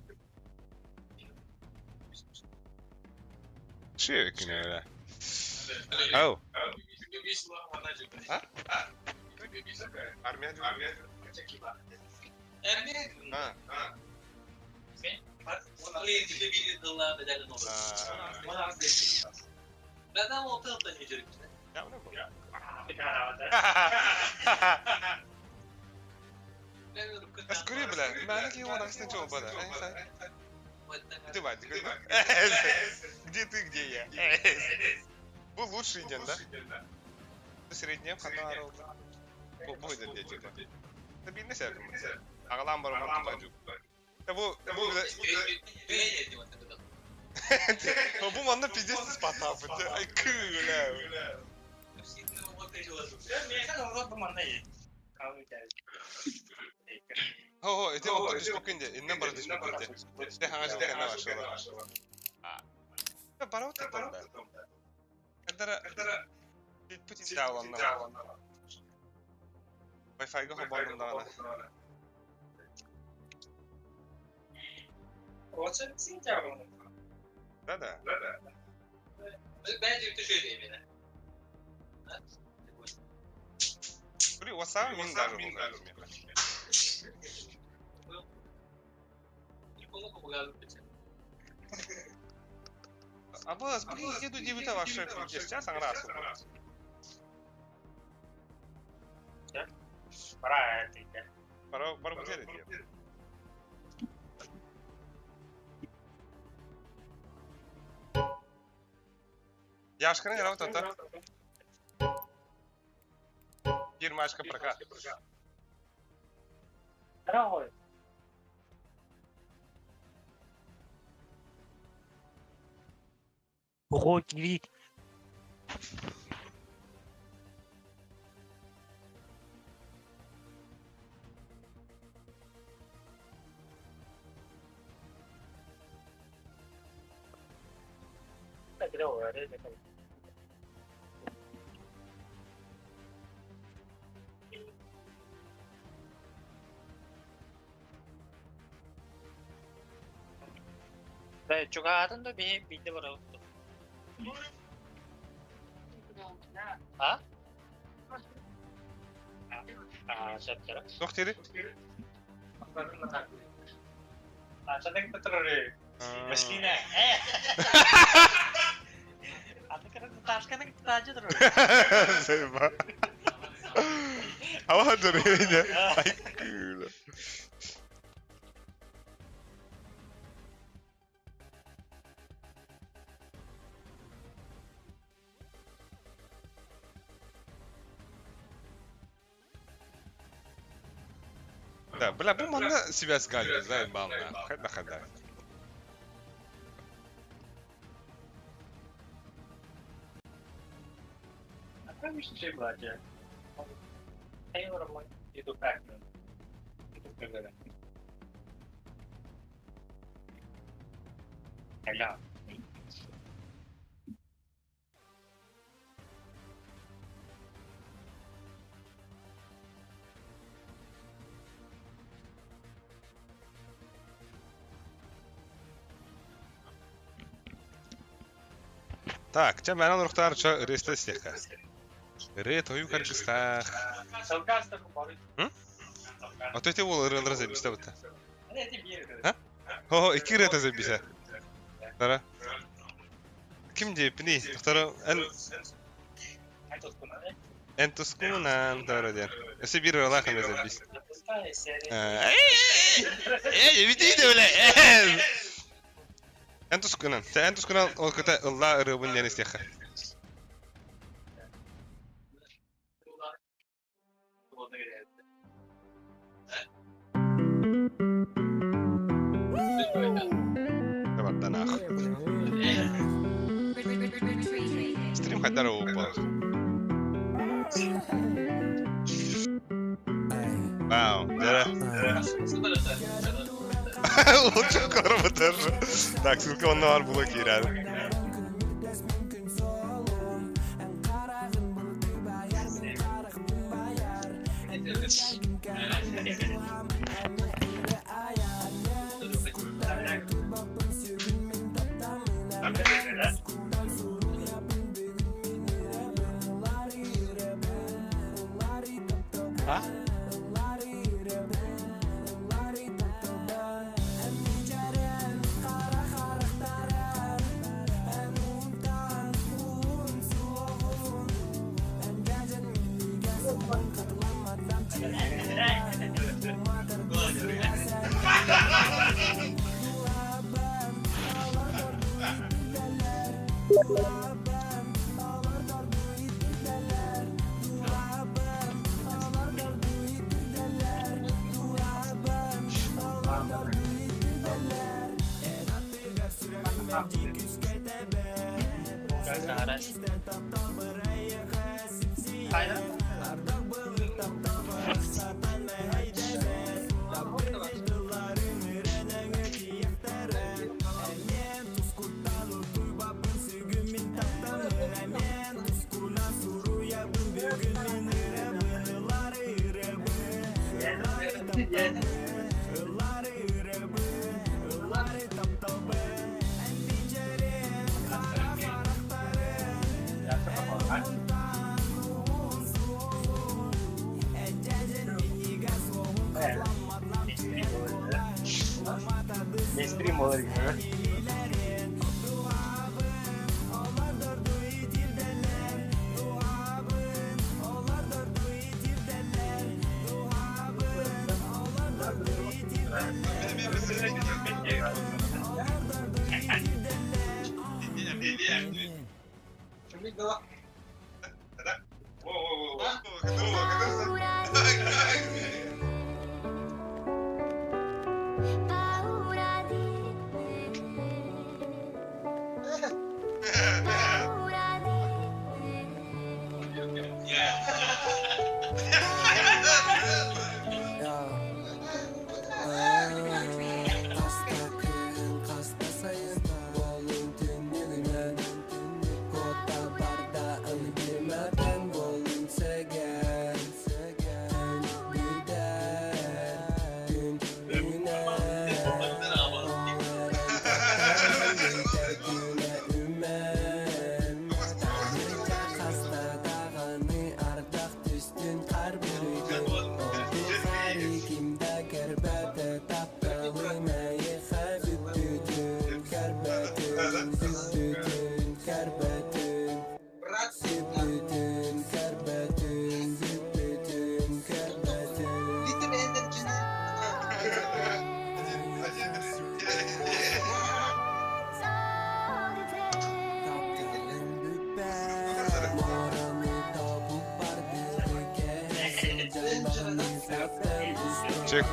A: Ши кине. Ау. А? Армия. А. Скорее, бля, мана его на чего бада. Ты Вадик, где ты, где я? Был лучший день, да? Среднем ханарол. Бу ден типа. Табинне сәбим. Агалам бар ман тубажу. Бу бу бу манна пиздец спатап. Ай күлә. Хо, эти вот түспүккүн иннен бара түспүккүн де. Те хаңа жите хана башыла. Бара вот да. Эдара пути тааланна. Wi-Fi-га хобонун даҕаны. Да-да. Блин, WhatsApp мин даже Абас, блин, еду девята ваша пиздец, сейчас аңрасу. Пора, пора будет Яшканы работа Фирмашка прока.
B: Ого, киви. Чугаһаатын да биһи биирдэ барабыт дуо? А? А, сөптөрө.
A: Туох диэри?
B: Василина.
A: Заеба. Хава дөрөйне. Ай кыыла. Да, бля, бу манна связь галли, заебал, на. Хайда хайда. Так, чэ мэнэн урухтаар чо ырыаста истиэххэ. Ырыа тойук аргыстаах. М? Ото ити уол ырыалара зэбистэ бытта. А? Хо, икки ырыата зэбисэ. Тара. Ким диэппиний? Тохторо эн эн тускунан тара диэн. Өссө биир ырыалаах эмэ зэбис. Эй, бүтүй да бля. Эн тускунан. Эн тускунан ол кыта ыллаа ырыабын диэн истиэххэ. Табарданаах. Стрим хайдар упал. Вау, да. Лучше корма даже. Так, ссылка онно бар була киирэр.
C: А?
G: Paura di te. Paura di te.
A: Чек.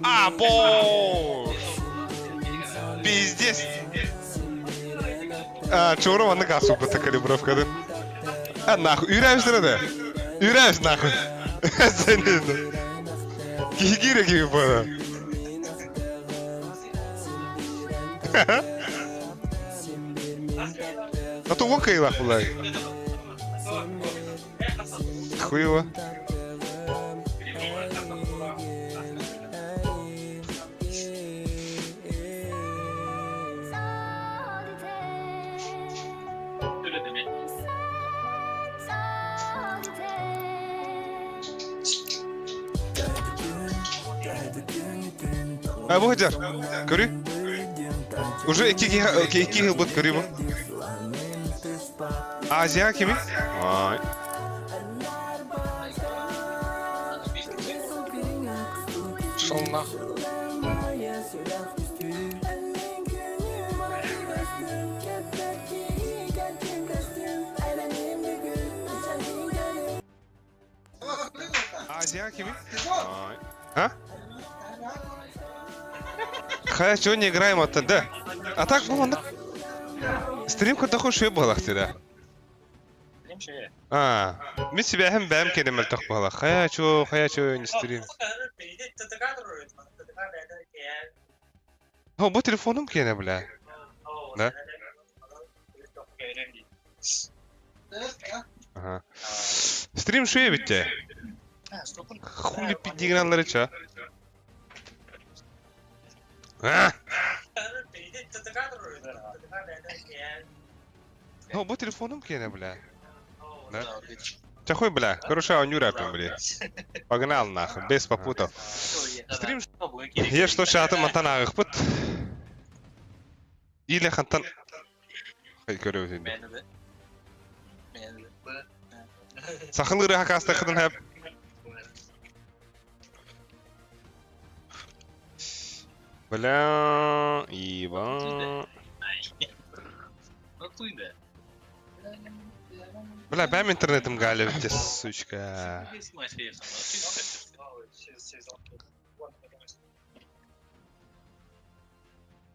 A: А, бо! Пиздец! А, чура маннык асуппыта калибровкатын. А нахуй, үүрээбистэрэ да? Үүрээбис нахуй. Сен Киһи киирэ киһи буола. А то вон кыйлах булай. Хуево. А бу сылдьар. Көрүй. Уже икки киһи икки ылбыт көрүй бу. Азия кими? Ай.
F: Шел нахуй.
A: Азия кими? А? Хая, сегодня играем от да. А так бу оннук. Стрим көрдөххө үчүгэй буоллах да. А, мин сибээһим бэйэм кэлин мөлтөх буолла. Хайа чё, хайа чё не стрим. О, бу телефоным киэнэ, бля. Да? Ага. Стрим шуе битте. Хули пидигналлары чё? А? О, бу телефоным киэнэ, бля. Да? Чахуй, бля, хорошо, оонньуур бля. Погнал нахуй, без попутов. Стрим Я что чаты мантан ааҕыахпыт. Или хантан көрөбүт Сахалыы ырыа хакаастаххытын хэп. Бля, еба. Бля, бэм интернетым галевте, сучка.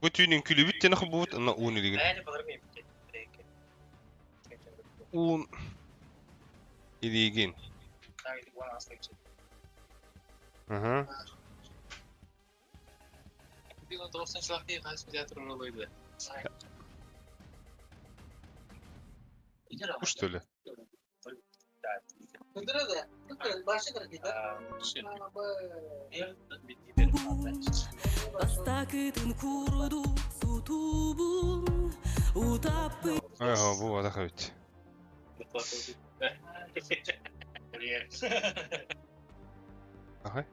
A: Бу түүнүн күлүбүт диэн холбуубут, онно уун илигин. Уун илигин. Ага. Бу что ли? Ага, бу атах эбит. Ага.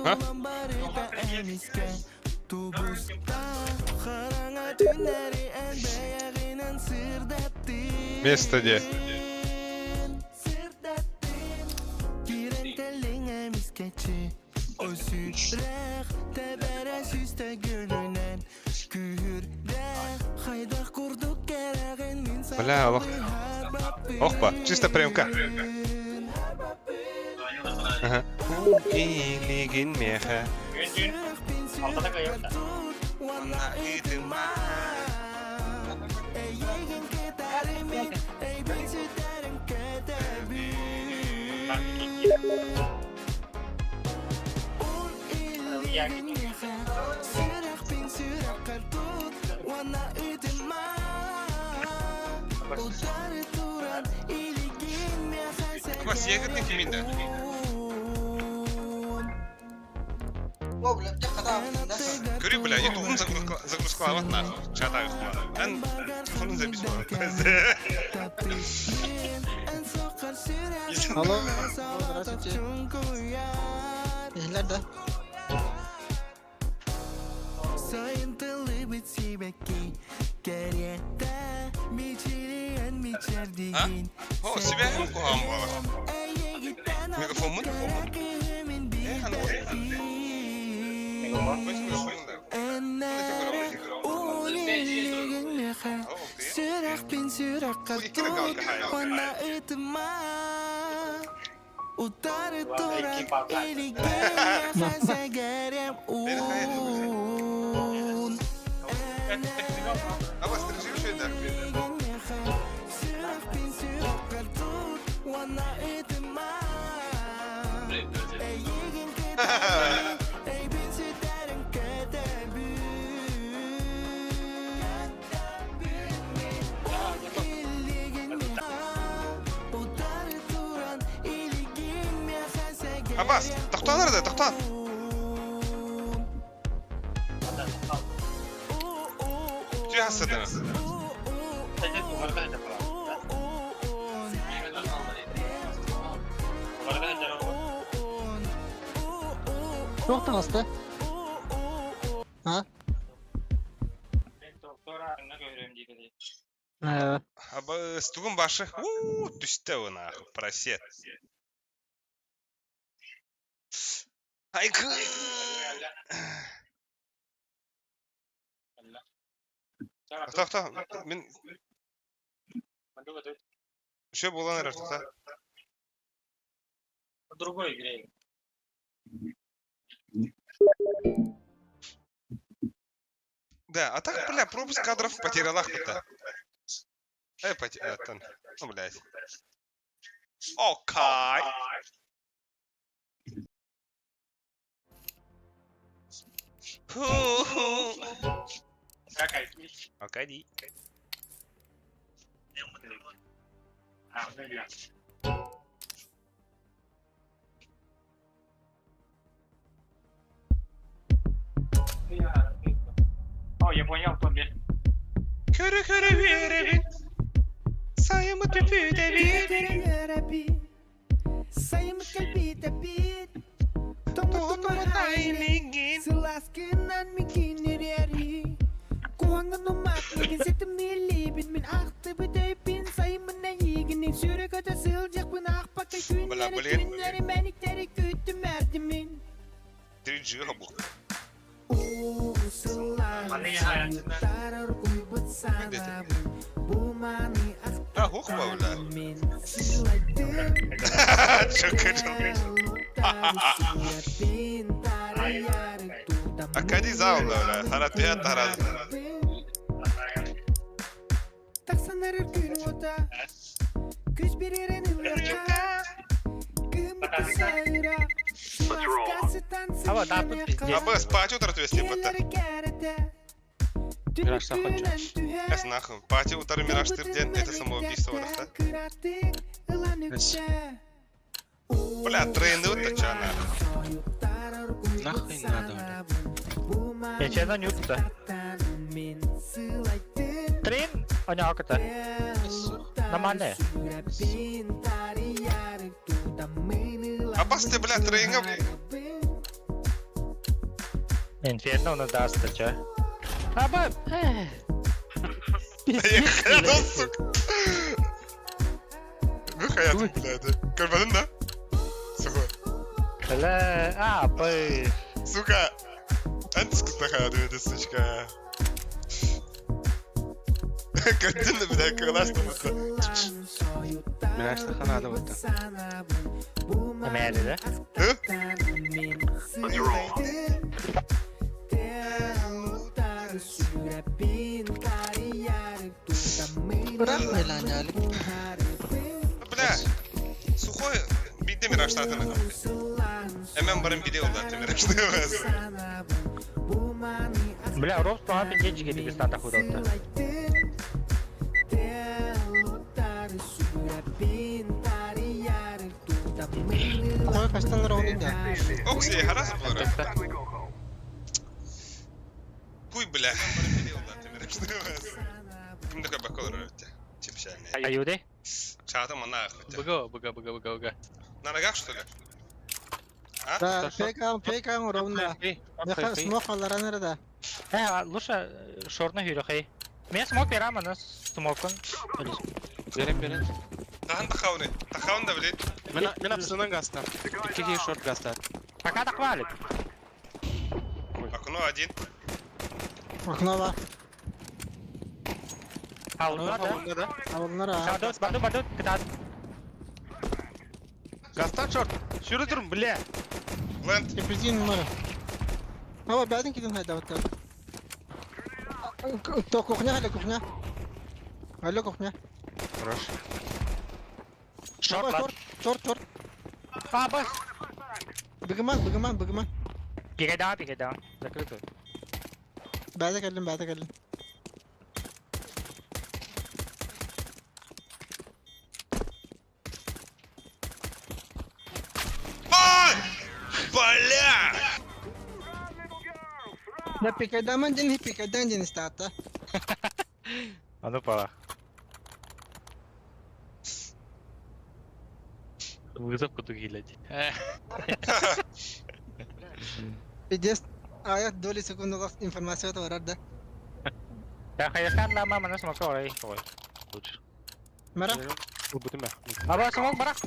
A: А? Место где? Бля, олох. Охпа, чисто премка. Ага. Илигин меха. Бас егердин киминде? Көрүй, бля, ютубун загрузкалабат нахуй. Чат Эн телефонун запись
H: Алло, здравствуйте. Иһиллэр да? Сайын тыллыбыт сибэкки кэриэтэ Мичилийэн
A: А?
H: мичэрдигин
A: О, сибээһим куһаҕан буолар.
H: Эйигиттэн
A: Мегафоммун?
H: кэрэ киһимин
A: Э, ханна
H: Эннэре Сүрэхпин сүрэххэ тут Уонна ытыма Утары туран илигин сэгэрэм уун
A: А вас режим да?
H: Сүрэхпин сүрэххэ тут Уонна ытыма Эйигин кэтэбин Эйбин сүтэрин кэтэбин
A: Абас, тохтоон эрэ, тохтоон. Түһ хасsadın.
H: Туох таҕыста? А?
A: Абас, тугун башы. У, түсте нахуй, просет. Айкы. Тохто, мин Еще буолан эрэр тоқта.
B: Другой игре.
A: Да, а так, бля, пропуск кадров потеряла кто-то. Поте... Ну, блядь. Окей. Ху-ху. Окей.
B: О, я понял, Томби.
A: Көрө көрө үөрэбин. Сайымы түпүдэбин.
H: Сайымы кэлбитэбит
A: Тоҕотуматайлингин.
H: Сыласкынан микинерери Куһаҥан умаат мигин ситимниилибин мин ахтыбыт өйбүн сайымын эйигин сүрөкөтө сылдьахпын аахпакка
A: Бля,
H: күннэри
A: блин.
H: күннэри мэниктэри күттүм эрдимин
A: 3G хабу.
H: Уу сылаан куйбут санаабын бу маны
A: А, хух, бля.
H: мин сылайдым
A: Чөкө Акади зал, бля. Харатыя тараз.
H: Тахсанар күн ота Күз беререн ылыка Кымыты сайыра
B: А вот, а тут пиздец.
A: Абас, пати утар твести бата.
F: Мираж захочу.
A: Эс нахуй. Пати утар мираж тырден, это самоубийство да? Бля, трейны вот ча нахуй.
C: Нахуй надо, бля.
B: Я честно не туда. Трин, у него это. Нормально.
A: Абас ты, бля, трейнга.
B: Инферно у нас даст, чё? Аба!
A: Я сука. Бу хаятым, блядь. Көрбөдүн да? Сука.
B: Бля, а, бы.
A: Сука. Антискуста хаятым, это сучка. Көрдүн да, бля, кылаштым это.
F: Мираж надо вот
B: Эмээри, да?
A: Hı? Бля, сухой бидде мираж татыны. Эмен барым биде олда мираж.
B: Бля, Робс туға пиздец жігіт стата худалта.
H: Ой, каштанлар оғын да.
A: Окси, харас булар. Хуй, бля. Ким такой бакалар өтте? Чепчальный.
B: Аюды?
A: Чатам нахуй.
E: БГ, БГ, БГ, БГ, БГ.
A: На ногах, что ли? А?
I: Да, фейк фейк ровно. Смог аларан да.
B: Э, лучше шорна хүрөхэй. Мен смок берем, аны смокын.
C: Берем, берем.
A: Тахан тахауны. Тахаун да, блин.
C: Мен апсынан гастар. Икки шорт гастар.
B: Пока так валит.
A: Окно один.
I: Окно var.
B: Алына да.
C: да?
I: Алынар а.
B: Бадут, бадут, бадут, кытат.
C: Гастар шорт. Сюрі тұрмын, бля.
A: Ленд.
I: Кепризин numara. Ава бәдин кидин хайда баттар. То кухня или кухня? Алло кухня.
C: Хорош.
B: Шорт,
I: Шорт, шорт, шорт.
B: А, бас.
I: Бігіман, бігіман, бігіман.
B: Пигайда, пигайда. Закрытую.
I: Бәді кәлім, бәді кәлім.
A: Ай! Бля!
I: Да пикайдаман ден, пикайдан ден истата.
B: А ну пора.
E: Вызов куту килет.
I: Пиздец. Аят доли секундалах информация барар да.
B: Я хайыстан лама, мана смока орай. Ой. Лучше.
I: Мара.
F: Бұтым бә.
B: Аба смок барак.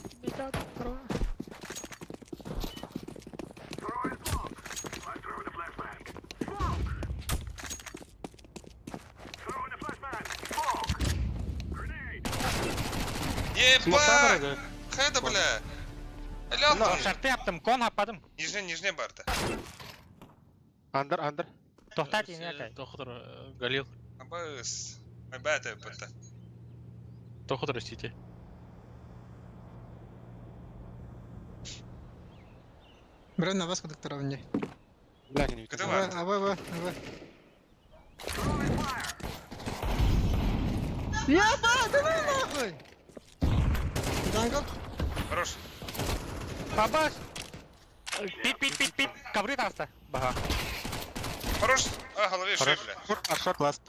A: Ебать! Хайда, бля! Аля,
B: Шарты яптым, кон хаппадым.
A: Нижне, нижне барда.
F: Андер, андер.
B: Тохтат ине кай.
E: Тохтор Галил.
A: Абыс. Айбата бата.
E: Тохтор сити.
I: Бре на вас кудыктаровне.
F: Бля, не
A: Кыды
I: Аба,
A: бар.
I: аба, аба, аба. Яба, да ну нахуй! Дангл.
A: Хорош.
B: Абас. Пит, пит, пит, пит. Ковры таста. Бага.
A: Хорош. А, голове шею, бля.
F: Шорт, а шорт ласт.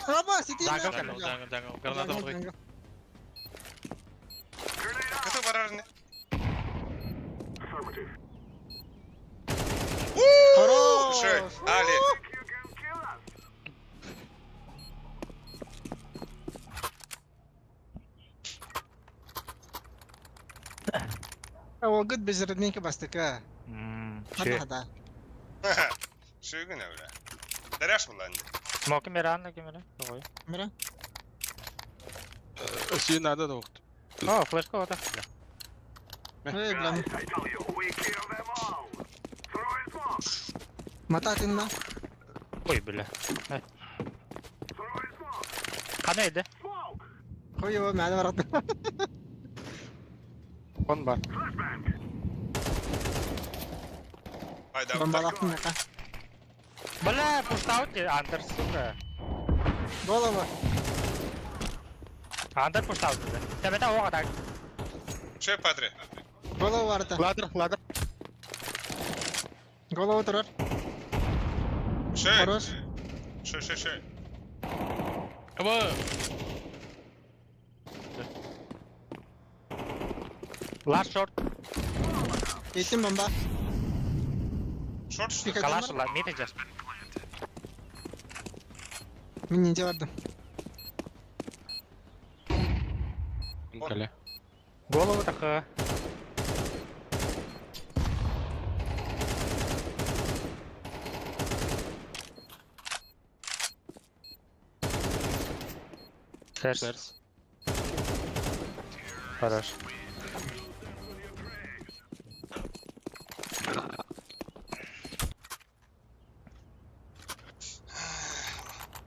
I: Аба, сиди
B: Дангл,
E: Дангл, дангл, дангл. Граната бахай.
A: Кыды барар не?
I: Хорош!
A: Шей, Али.
I: О, гыт без родненько бастыка.
B: Че.
I: Хада хада.
A: Шүйгүнө, бля. Даряш була инде.
B: Смоки миран, кемере. Ой.
I: Мира.
F: Сүйін ада да оқты.
B: О, флешка вот.
I: Эй, бля. Мататын на.
B: Ой, бля. Кана иди.
I: Хуй его, мә барат.
F: Он бар.
A: Айда.
I: Бомбалактын яка.
B: Бля, пуштаут Андер, сука.
I: Голова.
B: Андер пуштаут. Тебе та оға так.
A: Шей, падре.
I: Голова барда.
F: Ладер, ладер.
I: Голова турар.
A: Шей.
I: Хорош.
A: Шей, шей, шей.
E: Аба!
B: Last short.
I: Етим бомба.
A: Шорт, что ли?
B: Калаш, ла, мид идешь.
I: Мин ниндзя бардым.
F: Кале.
B: Голову так. Терс. Хорош.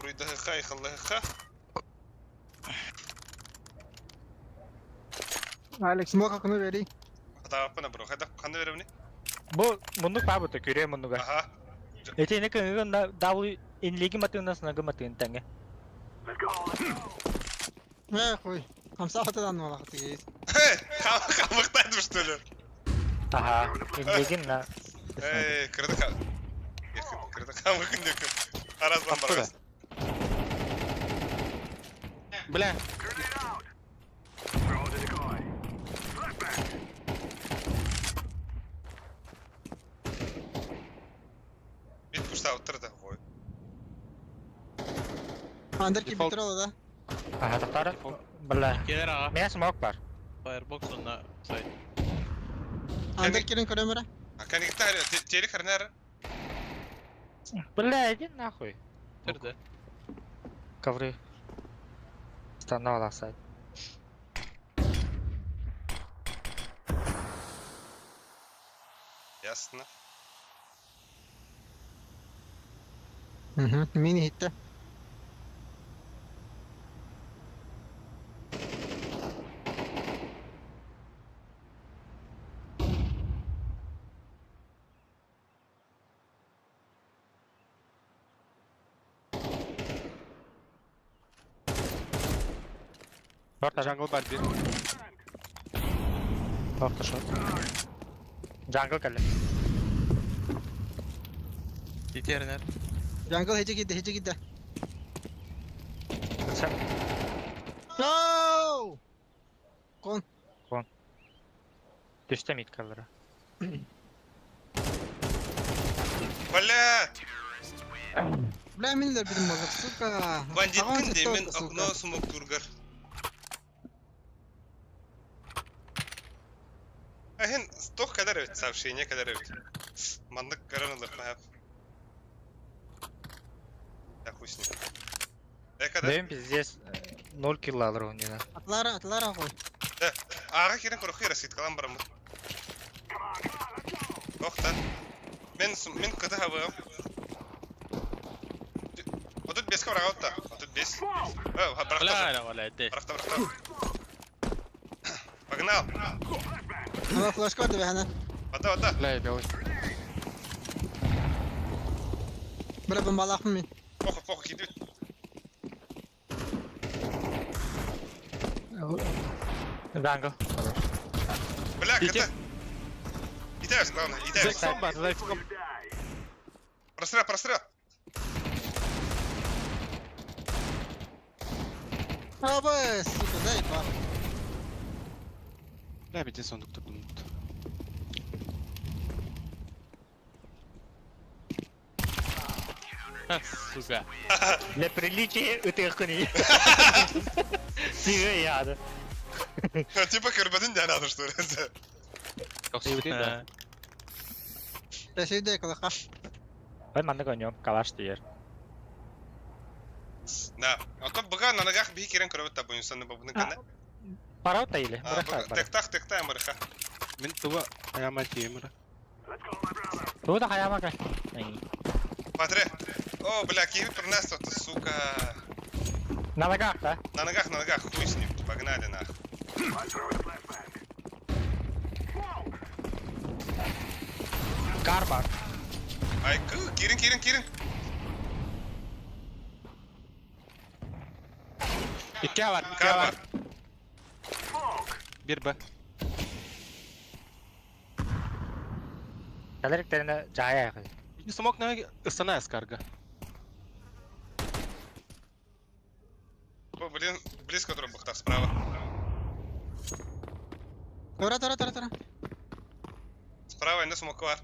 A: Руйдахаха и халлахаха.
I: Алекс, смок окну бери.
A: Хата бро. Хата ханы беремни.
B: Бу мундук бабы көрө мундуга.
A: Аха.
B: Эти не көнгөн W инлиги матыгына снагы матыгын таңы.
I: Э, хуй. Хамса хатадан алак тигез.
A: Хамыктадым, что ли?
B: Ага, инлигин на.
A: Эй, кырды ха. Кырды хамыкын деп. Араздан барабыз.
C: Бля.
I: Андер
F: Дефолт.
I: кибитер ол да.
B: Ага, тохтар. Бля.
E: Келер аға.
B: Меня смок бар.
E: Firebox онна сайт.
I: Андер кирен көрөмөрө.
A: А кәнигитте телек хәрнәр.
B: Бля, иди нахуй.
E: Түрді.
B: Ковры. Станова сайт.
A: Ясно.
I: Мгм. Мини хитте.
B: Орта
F: Jungle бар бир.
B: Орта шот. Jungle кэллэ.
E: Итернер.
I: Jungle хеджи кидде, хеджи кидде.
B: Sen
I: No! Кон.
B: түстэ мид каллара.
A: Бля,
I: Бля, минилер бирим болдук, сука.
A: бандиткин де мен окно смок тургар. Ахин, стох кадар өт, сообщение кадар өт. Мандык каран алыр, хап. Я хуй с ним. Э, кадар.
B: Дэм пиздец 0 килл алыр оннина.
I: Атлара, атлара кой.
A: Ага кирен корохи раскидкалан барамын. Тохта. Мен мен кыты хабыгым. Отут беске барага отта. Отут бес. Э,
E: Бля,
A: баракта.
E: бля, бля,
A: Баракта, баракта. Погнал.
I: Ана флешка бар деп хана.
A: Ата, ата.
F: Бля, белый.
I: Бля, бомбалакмын мен.
A: Похуй, похуй, кидет.
B: Jungle.
A: Бля,
F: Ите.
A: кыты. Итаешь, главное, итаешь.
F: Зайцом бар, зайцом.
A: Прострел, прострел.
I: Абы, сука, дай ба.
F: Бля, бите сондук турдум.
E: Сука.
B: Для приличия ытыхни. Сига яды.
A: Типа көрбөтүн дән что ли?
F: Да.
I: Ресейде калака.
B: Ой, маннык ойнём, калаш тиер.
A: Да. А то быга на ногах бии кирен көрөбөт та буюнсаны бабының кана.
B: Параута или? Быраха бар.
A: Тектах, текта амырха.
F: Мен туба аяма тиемір.
B: Туда хаяма кай.
A: Патре. О, бля, киви турнес сука.
B: На ногах, да?
A: На ногах, на ногах, хуй с ним. Погнали нах.
B: Карбар.
A: Ай, кы, кирин, кирин, кирин.
F: Икке бар, икке
A: Карбар.
F: бар. Бир Б.
B: Калериктерine жая якы.
F: Не смог на ыстана эскарга.
A: О, блин, близко друг бухтах справа.
I: Тора, тора, тора, тора.
A: Справа инде смок бар.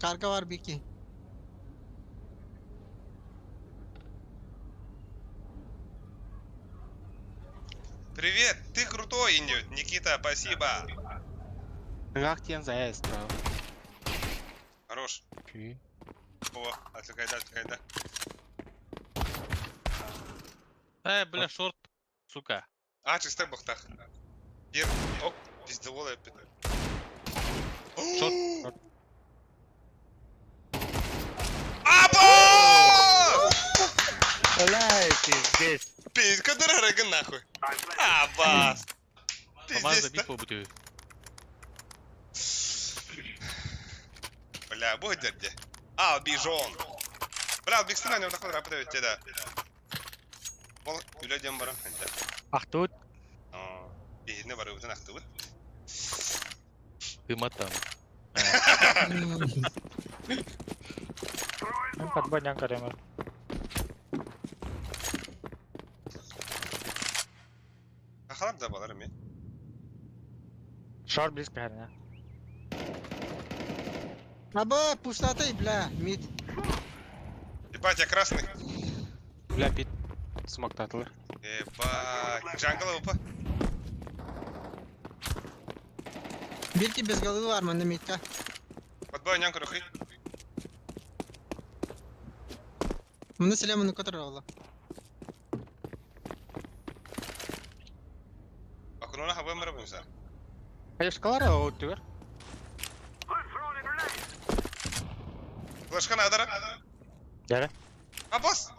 I: Карга бар бики.
A: Привет, ты крутой, Индют. Никита, спасибо.
F: Нагах тиен зая справа.
A: Хорош. О, отвлекай, да, отвлекай, да.
E: Э, бля, шорт. Сука.
A: А, чисто бухтах. Бир, оп, пиздевола опять.
E: Шорт.
A: Аба!
B: Бля, пиздец.
A: Пиздец, который рыган нахуй. Абас.
E: Помаза
A: Пиздец.
E: битва будет.
A: Бля, будет где? А, бижон. Бля, бигстена не вдохнул, рапы да. Бол, үләден барам.
B: Ах тут.
A: Бейіне бар, өтін ақты бұд.
E: Дыма там.
B: Мен подбойнян көрөмөр.
A: Ахалар да балар ме.
B: Шорт близко хәрнә.
I: Абы, пуштатай, бля, мид.
A: Ебать, я красный.
F: Бля, пит. Смоктатылар.
A: Ебать. Джангл ОП.
I: Бирки без головы бар манна митка.
A: Подбой нян крухи.
I: Муну селе муну которого.
A: Окруна хабы мырбымса.
F: Хаешкалар өттүгэр.
A: Флешка надара.
B: Дәрі.
A: Абас!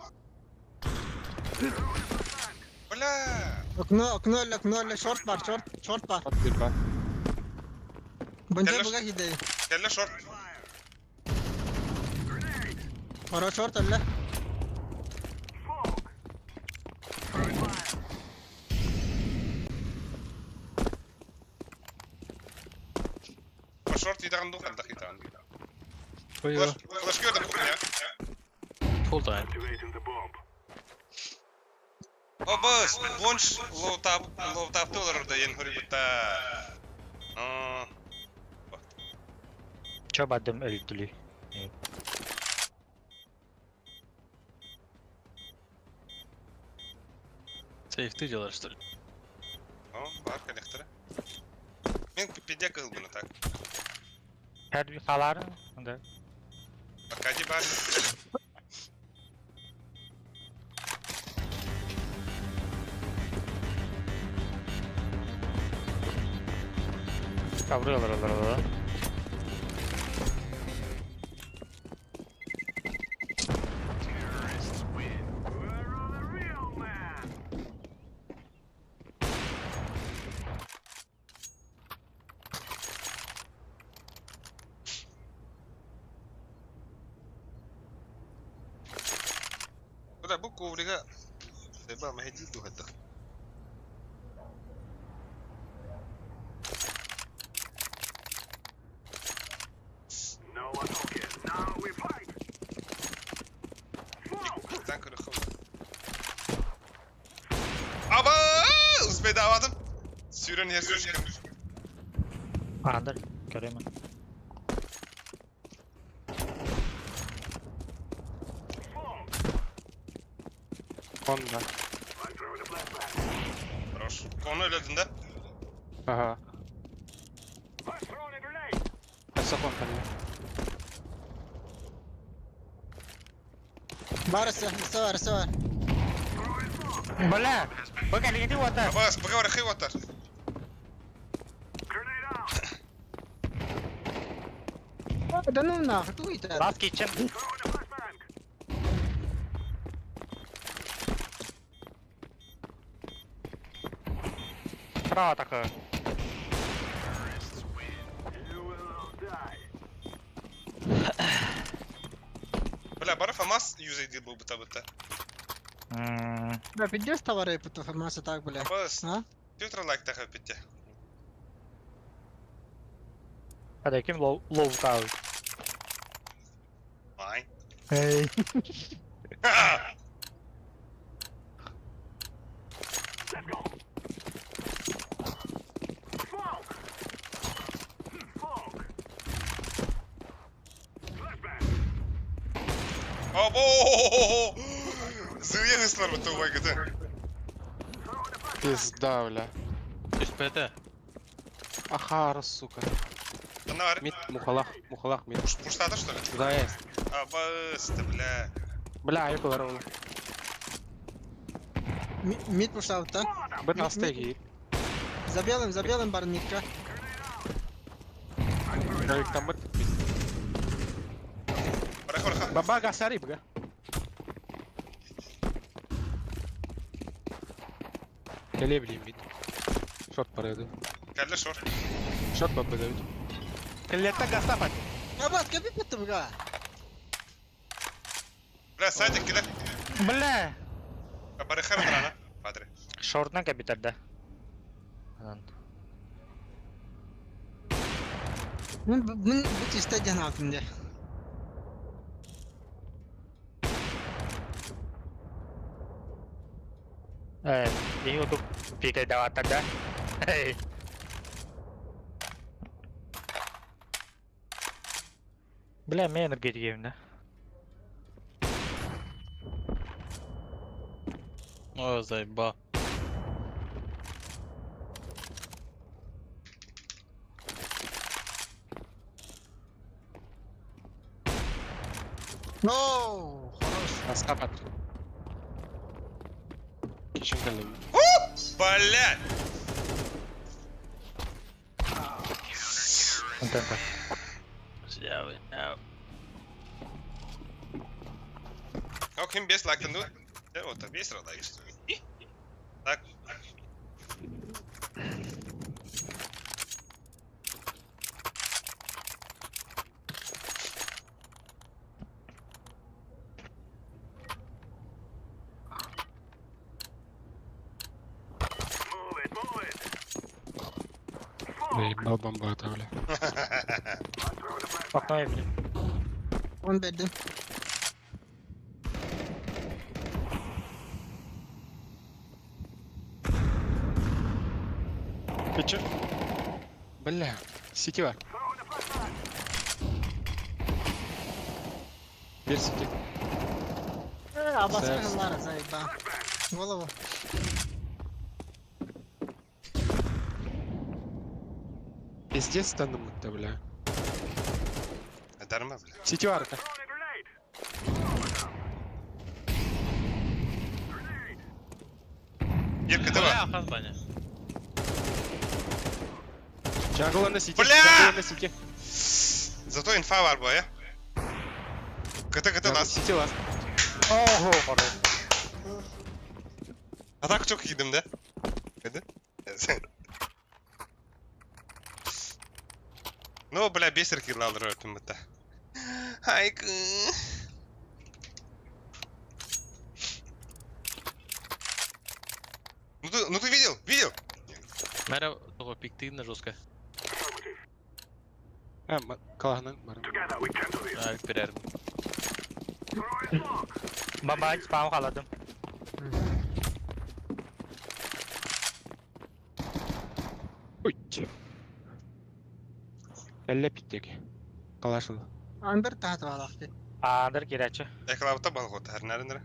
A: Бля!
I: Окно, окно, окно, шорт бар, шорт, шорт бар.
F: От бир бар.
I: Бонжо буга хидей.
A: Кэллэ шорт.
I: Хоро шорт әллә.
A: По шорт идаҕын дуу хантах идаҕын.
E: Ой,
A: Флешка көрдüm кухня.
E: Full time.
A: Обас, бонш лоутап, лоутапты олар да ен хорибутта. Аа.
B: Чо бадым өлдүлү.
E: Сейф ты делаешь, что ли?
A: О, бар коллектора. Мен пидя кылбыны так.
B: Her bir халар. Да.
A: Аркадий бар.
B: Каврылар олар олар.
A: Бля, бу коврига. Деба мехди тухата. Иккиттэн көрөххө. Аба! Успейдаабатым. Сүүрэн иһэр сүүрэн.
B: Андыр. Көрөмүн.
F: Конда.
A: Хорош. Кону өлөдүн да?
F: Ага. Өссө кон кэллэ.
I: Бар өссө, өссө бар, өссө бар.
B: Бля! Бу кэлигити уота.
A: Абас, быга барахы уоттар.
I: Да ну нахуй, туй это.
B: Last kitchen. Право такое.
A: Бля, бары ФАМАС юзайды был бы табыта.
I: Бля, пиздец товары по ФАМАСу так, бля.
A: Абас,
I: А?
A: Петр лайк таха петте.
B: Hadi kim low low тау.
A: Ай.
I: Эй.
A: Або! Зуя выслар бу тугай гыты.
F: Пизда, бля.
E: Түспэтэ.
F: Ахара, сука.
A: Ана бар.
F: Мид, мухалах, мухалах, мид.
A: Пуштата, что ли?
F: Заезд.
A: Абас, ты, бля.
F: Бля, айкалар ол.
I: Мид пушал, да?
F: Бит аста киир.
I: За белым, за белым бар мидка.
F: Там бит.
A: Барах, барах.
F: Баба гасари, бля. Кэле билим мид. Шорт барады.
A: Кэллэ шорт.
F: Шорт баба давид.
C: Кэллеттен гастапат.
I: Абас, кэпи петте буга.
A: Бля, садик киде.
B: Бля!
A: Барахар драна. Падре.
B: Шортнан капитар да. Анан.
I: Мин мин бу чисто жанатым де.
B: Э, и вот пикай дават тогда. Эй. Бля, мен энергетик да.
E: О, заебал.
I: Оу, хорош.
F: Аска патри. Кишин кэллим.
A: Блядь! Ок, им без лактан, ну. Вот, весь рада, Так.
F: Наебал бомба бля.
B: Окно били.
I: Он беден.
F: Ты чё? Бля, сетева. Бер сети.
I: Абаска Лара заеба. Голову.
F: Пиздец станом-то, бля.
A: Дарма, бля.
F: Сетева арка.
A: Ирка, давай.
E: Бля, хазбаня.
F: Джангл на сети.
A: Бля!
F: Джангл на сети.
A: Зато инфа бар бо, э? КТ, КТ, нас.
F: Сети ласт.
B: Ого, хорош.
A: Атаку çok iyiydim de. Hadi. Ну, бля, бесер килл алыр это. Хайк. Ну ты видел? Видел?
E: Мэра, того пиктыгна жестко.
F: А, калаһынан бар.
E: А, перер.
B: Баба, спам халадым.
F: Ой, че. Әллә питтеги. Калашыл.
I: Андер тахат балахты.
B: Андер кирәче.
A: Эклавта балгот, хәрнәрендер.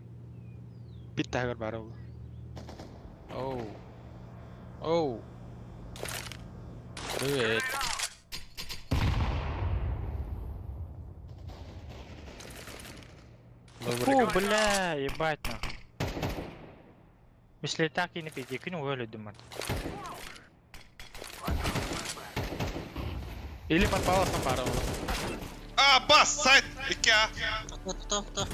F: Пит тагыр бар ул.
E: Оу. Оу. Привет.
B: Фу, бля, ебать нахуй. Если так и не пиздей, кинь өлөдүм ат.
F: Или подпаласың бар ул.
A: А, бас, сайт, 2А.
I: Тоқта, тоқта.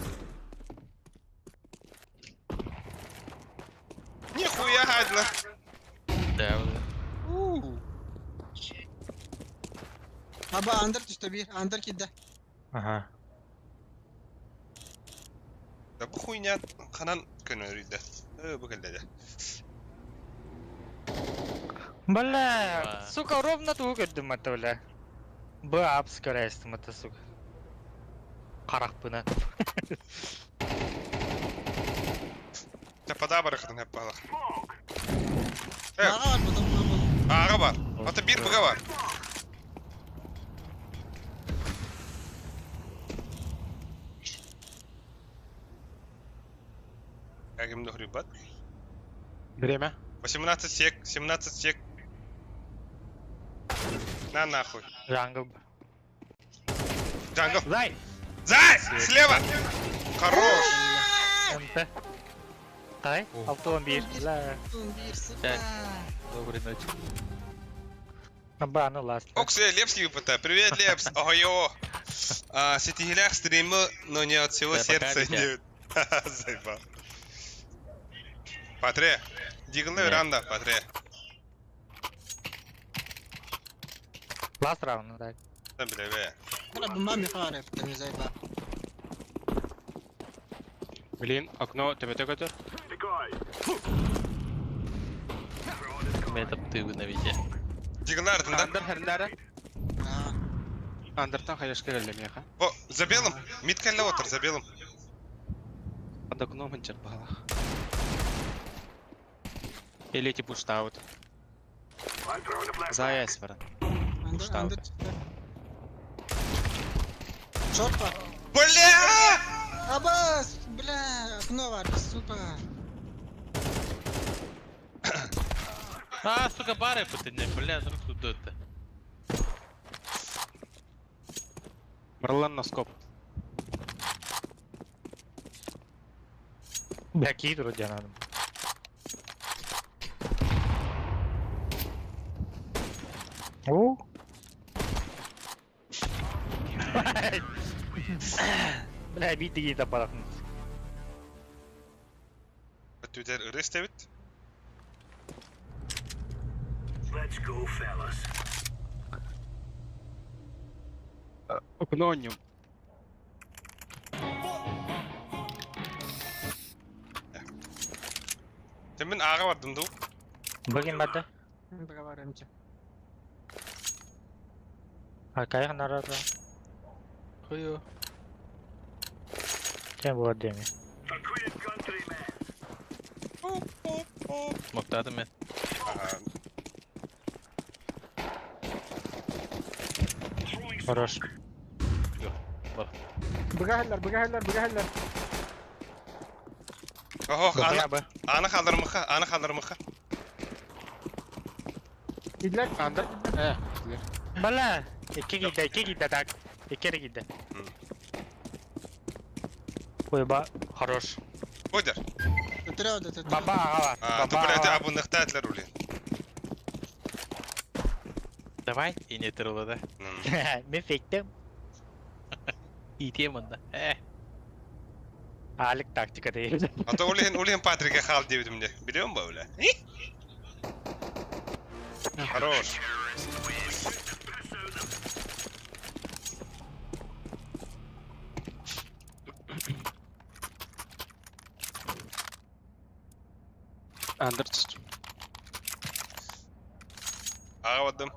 A: Нихуя гадно.
E: Да, вот.
I: Аба андер түстө бир, андер кидде.
B: Ага.
A: Да бу хуйня ханан көнөрүйдө. Э, бу келди.
B: Бля, сука, ровно ту көрдүм ат, бля. Б апс көрәстім ат, сука. Каракпына.
A: Да пода барахатын хеп балах. Э.
I: Ага бар, потом был.
A: Ага бар. Ата бир буга бар. Кагим дохрибат.
F: Время.
A: 18 сек, 17 сек. На нахуй.
B: Джангл.
A: Джангл.
B: Зай!
A: Зай! Слева! Хорош!
B: МТ. Тай, автомобиль. Бля.
I: Бир, сука.
E: Доброй ночи.
B: Аба, ну ласт.
A: Оксе, Лепский ВПТ. Привет, Лепс. Ой-ё. А, Сетигелях стримы, но не от всего
E: Да, пока,
A: сердца.
E: Витя.
A: Не. Заебал. Патре. Диглы
E: Да.
A: ранда, Патре.
B: Ласт раунд, да.
A: Да, бля, бля.
I: Бля, бомба мехарев, там заеба.
F: Блин, окно төбөтө көтөр.
E: Это ты на Вите.
A: Диглар, да?
F: Андер хәрнәре. Андертан хаешка келле меха.
A: О, за белым. Мид кэлле отыр, за белым.
F: Под окном анчар балах. Или типа пуштаут. Заяц баран.
I: Андер, андер. Шорт бар.
A: Бля!
I: Абас, бля, окно бар, сука.
E: А, сука, бары пытынне, бля, ну тут это.
F: Марлан на скоп.
B: Бля, киит вроде надо. О! Бля, биир дигии таппатахпын.
A: Өттүтэр ыры истэбит.
D: Let's go, fellas.
F: Окно
A: Дьэ мин ааҕа бардым дуу?
B: Бүгүн барда.
I: Договариваемся.
B: Аркайах нарада.
E: Хою.
B: Тем буолар диэми.
D: For Queen and country, man.
E: Моктадым мен.
A: Ага.
D: Throwing smoke.
B: Хорош.
I: Быгаһаллар, быгаһаллар, быгаһаллар.
A: Ох, аны,
B: Быга бы.
A: аны халдырмыха, аны халдырмыха.
I: Идлер.
F: Андер. Э,
B: Бля! Икки киирдэ, икки киирдэ так. Икки эрэ киирдэ. Ой, ба, хорош.
A: Койдер.
I: Төтөрө, төтөрө.
B: Баба аҕала.
A: А,
B: Баба
A: блядь,
B: аҕала.
A: абынныхта этилэр улин.
E: Давай, и не да.
B: Мин фейктем.
E: Иитиэм онно. Э.
B: Алик тактика дейм.
A: А то улин, улин Патрика хал диэбитим мне. Берем бы, бля. Хорош.
F: Андер.
A: Аҕа бардым.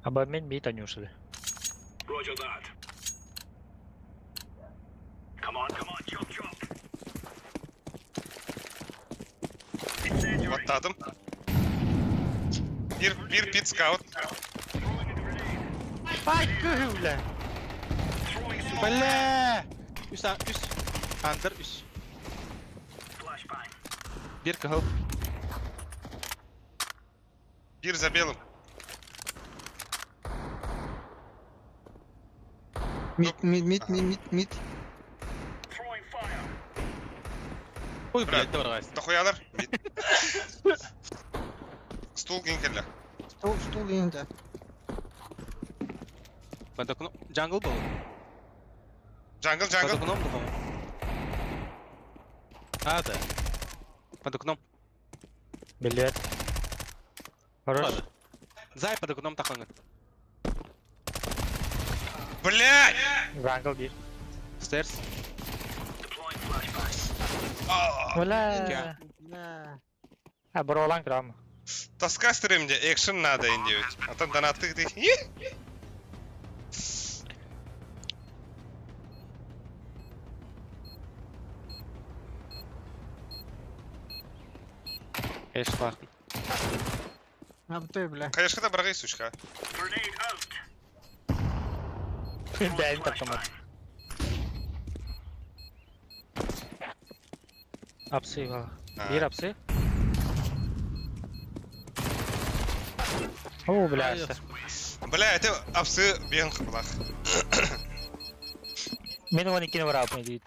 B: Аба мен бит анюшили.
D: Roger that. Come on, come on, chop, chop. Incendiary.
A: Баттаатым. Биир, биир пит скаут.
D: Throwing a grenade.
B: Ай, кыһы, бля.
D: Throwing smoke.
F: Бля! Үс, үс. Андер, үс.
D: Flashbang.
F: Биир кыһыл.
A: Биир за белым.
I: Мид, мид, мид, мид, мид, мид.
D: Throwing fire.
E: Ой,
A: Бля.
E: блядь, барҕаас.
A: Дохуялар. Мид. Стул кин кэллэ.
I: Стул, стул инде.
F: Под окном. Jungle был.
A: Jungle,
F: Под
A: jungle.
F: окном был, по-моему.
E: А, да.
F: Под окном.
B: Билет. Хорош.
F: Зай под окном тахаңын.
A: Блядь!
B: Jungle биир.
F: Stairs.
D: Deploying flashbang.
A: А,
B: Бля.
I: Бля.
B: А, бұралаң тұрамы.
A: Тоска стримде экшен надо индивить. А там донаты ты.
F: Эш лахын.
I: Абты, бля.
A: Конечно, да брагай, сучка.
D: Grenade out.
B: Бәйін таптамады. Апсы бала. Биир апсы. О, бля.
A: Бля, это апсы бен хблах.
B: Мен оны кине барап дейді.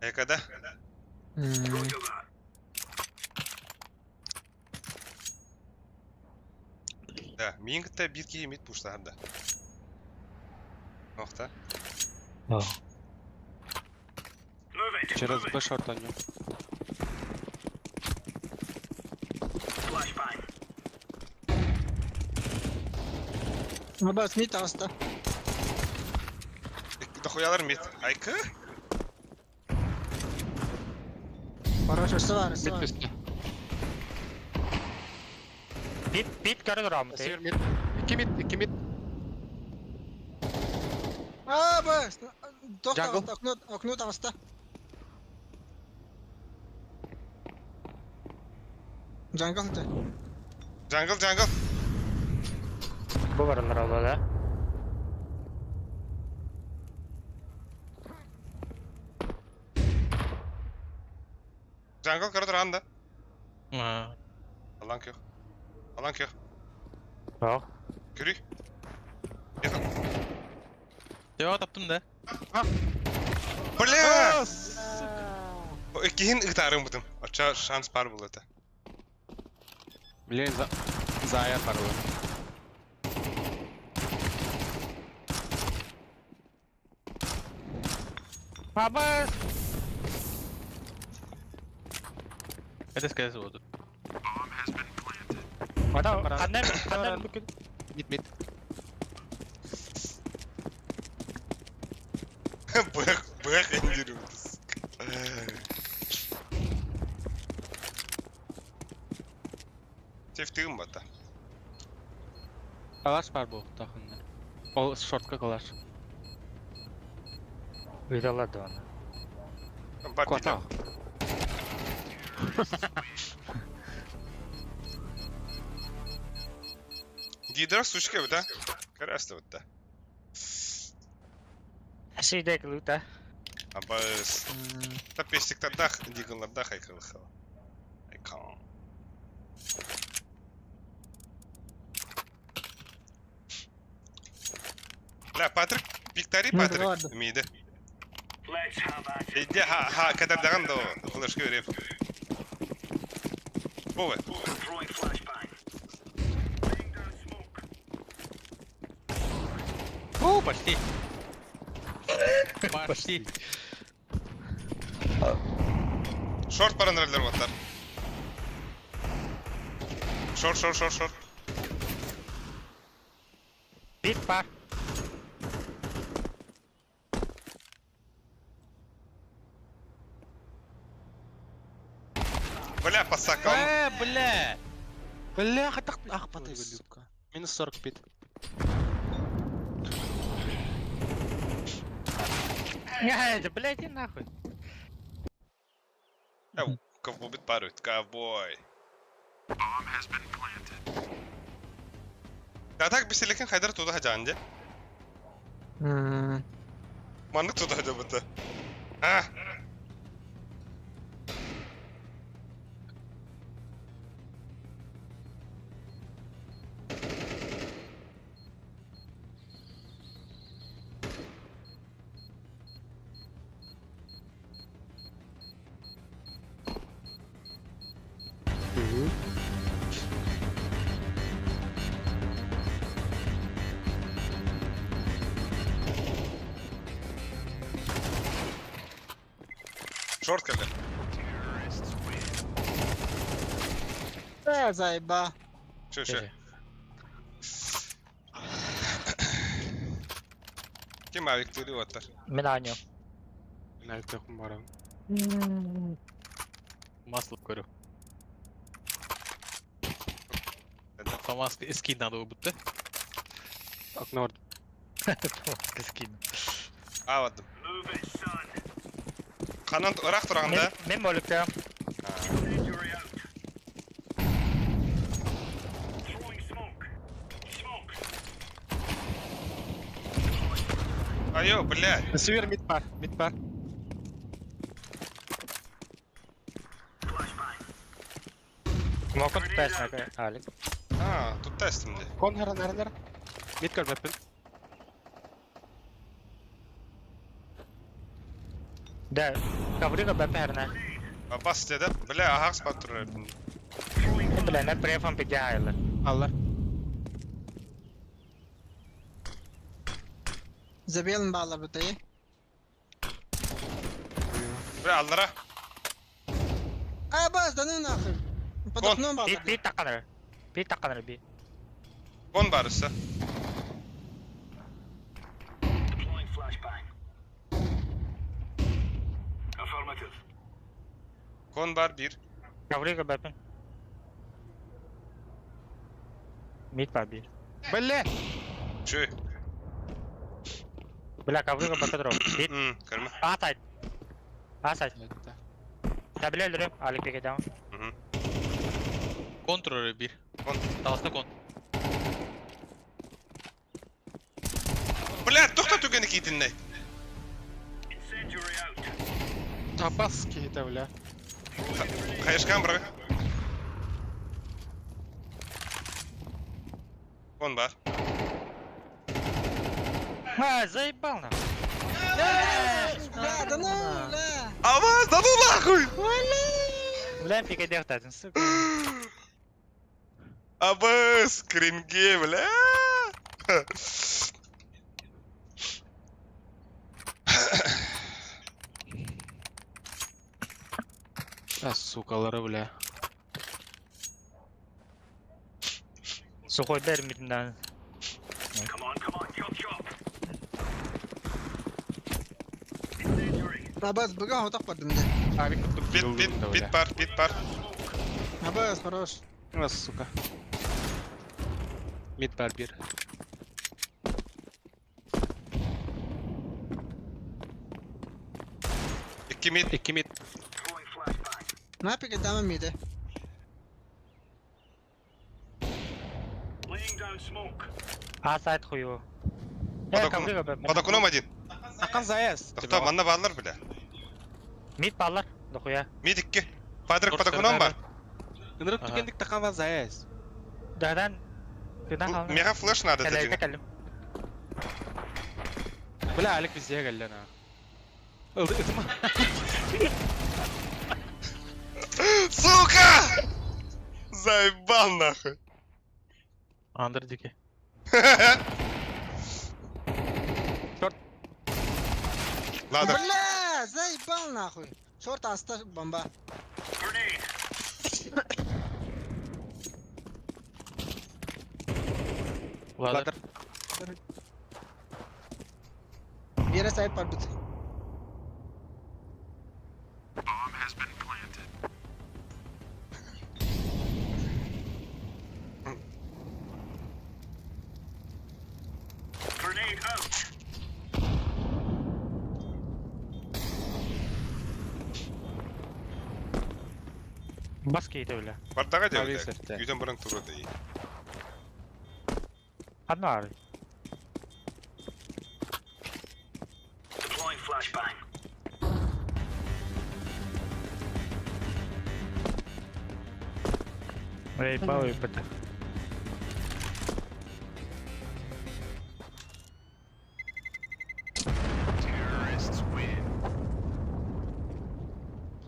A: Эка, да?
D: Roger that.
A: Да, миин кытта биир киһи мид пуштаһар да. Охта.
D: Move it.
F: Через
D: Move it.
F: Б short они.
D: Flashbang.
I: Абас, мид аста.
A: Дохуялар мид. Айкы?
I: Хорош, өсі бар, өсі
F: Мид
I: бар.
F: үсті.
B: Бит, бит көрі тұрамы.
F: Север мид. Икки мид, икки мид.
I: А, б, тоқта,
F: Jungle.
I: аста, окно, окно таҕыста. Jungle сытар.
A: Jungle, jungle.
B: Бұл баралар алды да.
A: Jungle көрө туран да. Алан көх. Алан көх.
B: Суох.
A: Көрүй.
E: Жоо таптым да.
A: Бля! Иккиһин ытаарым бутум. Оччо шанс бар был это.
F: Блин, за... Зая парла.
B: Папа!
E: Это скорее всего тут.
B: Ата, ханна ханна бүкүн.
F: Мид, мид.
A: Бэх, бэх индирим. Тефтигим бата.
C: Калаш бар бу тахынна. Ол шортка калаш.
B: Ыйталар да аны.
A: Бар
F: Квартал.
A: Гидра сучка да? Красный вот да.
B: Шейдек лута.
A: Абас. Та пестик тадах, дигалардах айкалхал. Айкал. Бля, Патрик, пиктари
I: Ну,
A: Патрик,
I: ладно.
A: миде. Иди, ха, ха, кадардаган до флешки реп. Бове.
E: О, почти. Почти.
A: Шорт паранреллер ваттар. Шорт, шорт, шорт, шорт.
B: Бит бар.
A: Бля, посакал.
E: Э, бля.
C: Бля, хатах ах патай люка.
F: Минус 45.
B: Не, да блядь, иди нахуй.
A: Ковбой бит парует, ковбой. А так беселекен хайдар туда хажанде. Маннык туда хажабыта. А! Шорт кэллэ.
I: Э, заеба.
A: Чё, чё? Ким авик тыли оттар.
B: Мин аню.
F: Найты барам.
E: Масло көрү. Фамас скин надо будто.
F: Окно.
B: Скин.
A: А, вот. Ханан ырах тураганда.
B: Мен молюкта.
A: Айо, бля.
F: Север мид бар, мид бар.
B: Мокон тест Алик.
A: А, тут тестим де.
F: Кон хара нара нара. Мид көр бэппин.
B: Да, коврыга бэпэрна.
A: А бас деді. Бля, ага, спат турар.
B: Бля, на префам пидяйла.
F: Аллар.
I: Забелын балар бутайы.
A: Бля, аллара.
I: А, бас, да ну нахуй. Под окном
B: Би
I: балар.
B: би таканыр. Би таканыр би.
A: Кон барысы. Кон бар bir.
B: Коврыга бэпэн. Мид бар би.
F: Бля!
A: Чё?
B: Бля, коврыга бэпэдров. Би.
A: Көрмө.
B: Асайт. Асайт. Табеле өлөрөм, Алик беге даун.
E: Контролер bir.
A: Кон.
E: Таласта кон.
A: Бля, тохта түгені кейтінне.
F: Табас кейті, бля.
A: Хаешкам бра. Вон бар.
B: А, заебал нахуй.
I: Бля, да ну, бля.
A: Аваз, да ну нахуй!
B: Бля, пикадер сука.
A: Абас, кринге, бля.
F: А, сукалары, бля.
B: Сухой бер миднан.
D: Come on, come on, chop chop. Incendiary.
I: Абаз, быга хотак бардым де.
F: Авик тут
A: Пит, пит, пит пар, пит пар.
I: Абаз, хорош.
F: А, сука. Мид бар бир.
A: Икки мид.
F: Икки мид.
D: Throwing flashbang.
I: На пике дама миде.
D: Laying down smoke.
B: А сайт хую.
A: Под
B: Э,
A: окном.
B: ковры б.
A: Под окном один.
C: Акан заез.
A: Тоқта, манна баалар, бля.
B: Мид баллар, дохуя.
A: Мид икки. Падрик под окном бар.
F: Ынырык
C: Ага.
F: түгендик такан заез.
B: Дадан. Тына халны.
A: Мега флеш надо
B: Кәләйдә
A: дедиң.
B: кәлем.
F: Бля, Алик везде галля на. Ылды, ытыма.
A: Сука! Заебал нахуй.
E: Андер дики.
A: Ладно.
I: Бля, заебал нахуй. Шорт аста бомба.
D: Grenade.
E: Ладер.
I: Бира сайт барбыт.
D: Grenade out.
B: Бас кейде бля.
A: Бардага
F: Авик
A: деп.
F: сәтте.
A: Үйден бұрын туры дей.
B: Одно ары.
D: Deploying flashbang.
B: Эй, бау, ебать.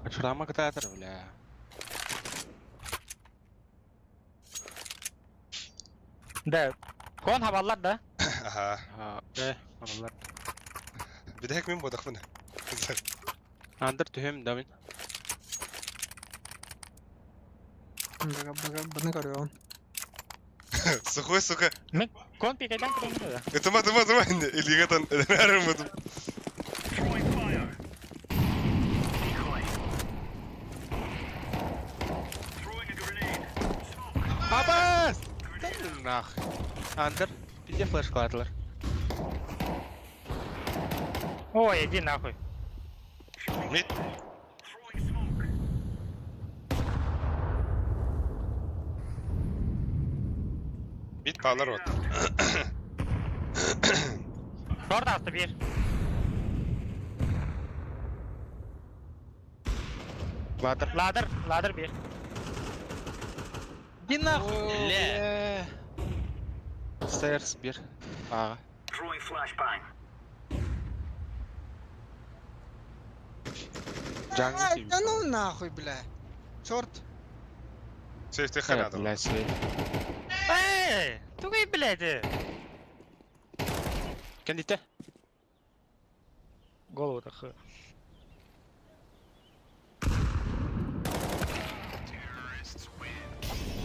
F: Ачурама кататыр, бля.
B: Да. Кон хабаллар да.
A: Ага.
F: А, э, аналар.
A: Бидек мен бодақпын.
F: Андыр түһем да мин.
I: Быга, быга, быны көрüyorum.
A: Сухой, сука.
B: Мен кон пикайдан кірем да.
A: Ытыма, ытыма, ытыма. Илиге тан. Әрім
D: Throwing fire. Decoy. Throwing a grenade. Smoke.
F: Абас! Да ну нахуй. Андыр, везде флеш кладылар.
B: Ой, иди нахуй.
A: Мид.
D: Throwing smoke.
A: Мид баалар вот.
B: Шорт асты бир.
F: Ладыр.
B: Ладыр, ладыр бир.
E: Иди нахуй. Бля.
F: Бля. Stairs бир. Ага.
D: Throwing flashbang.
F: Джангл
I: Ай, Да ну нахуй, бля. Шорт.
A: Сейфте ханады.
F: Бля, сейф.
B: Эй, тугай, блядь.
F: Кендите.
B: Голову так.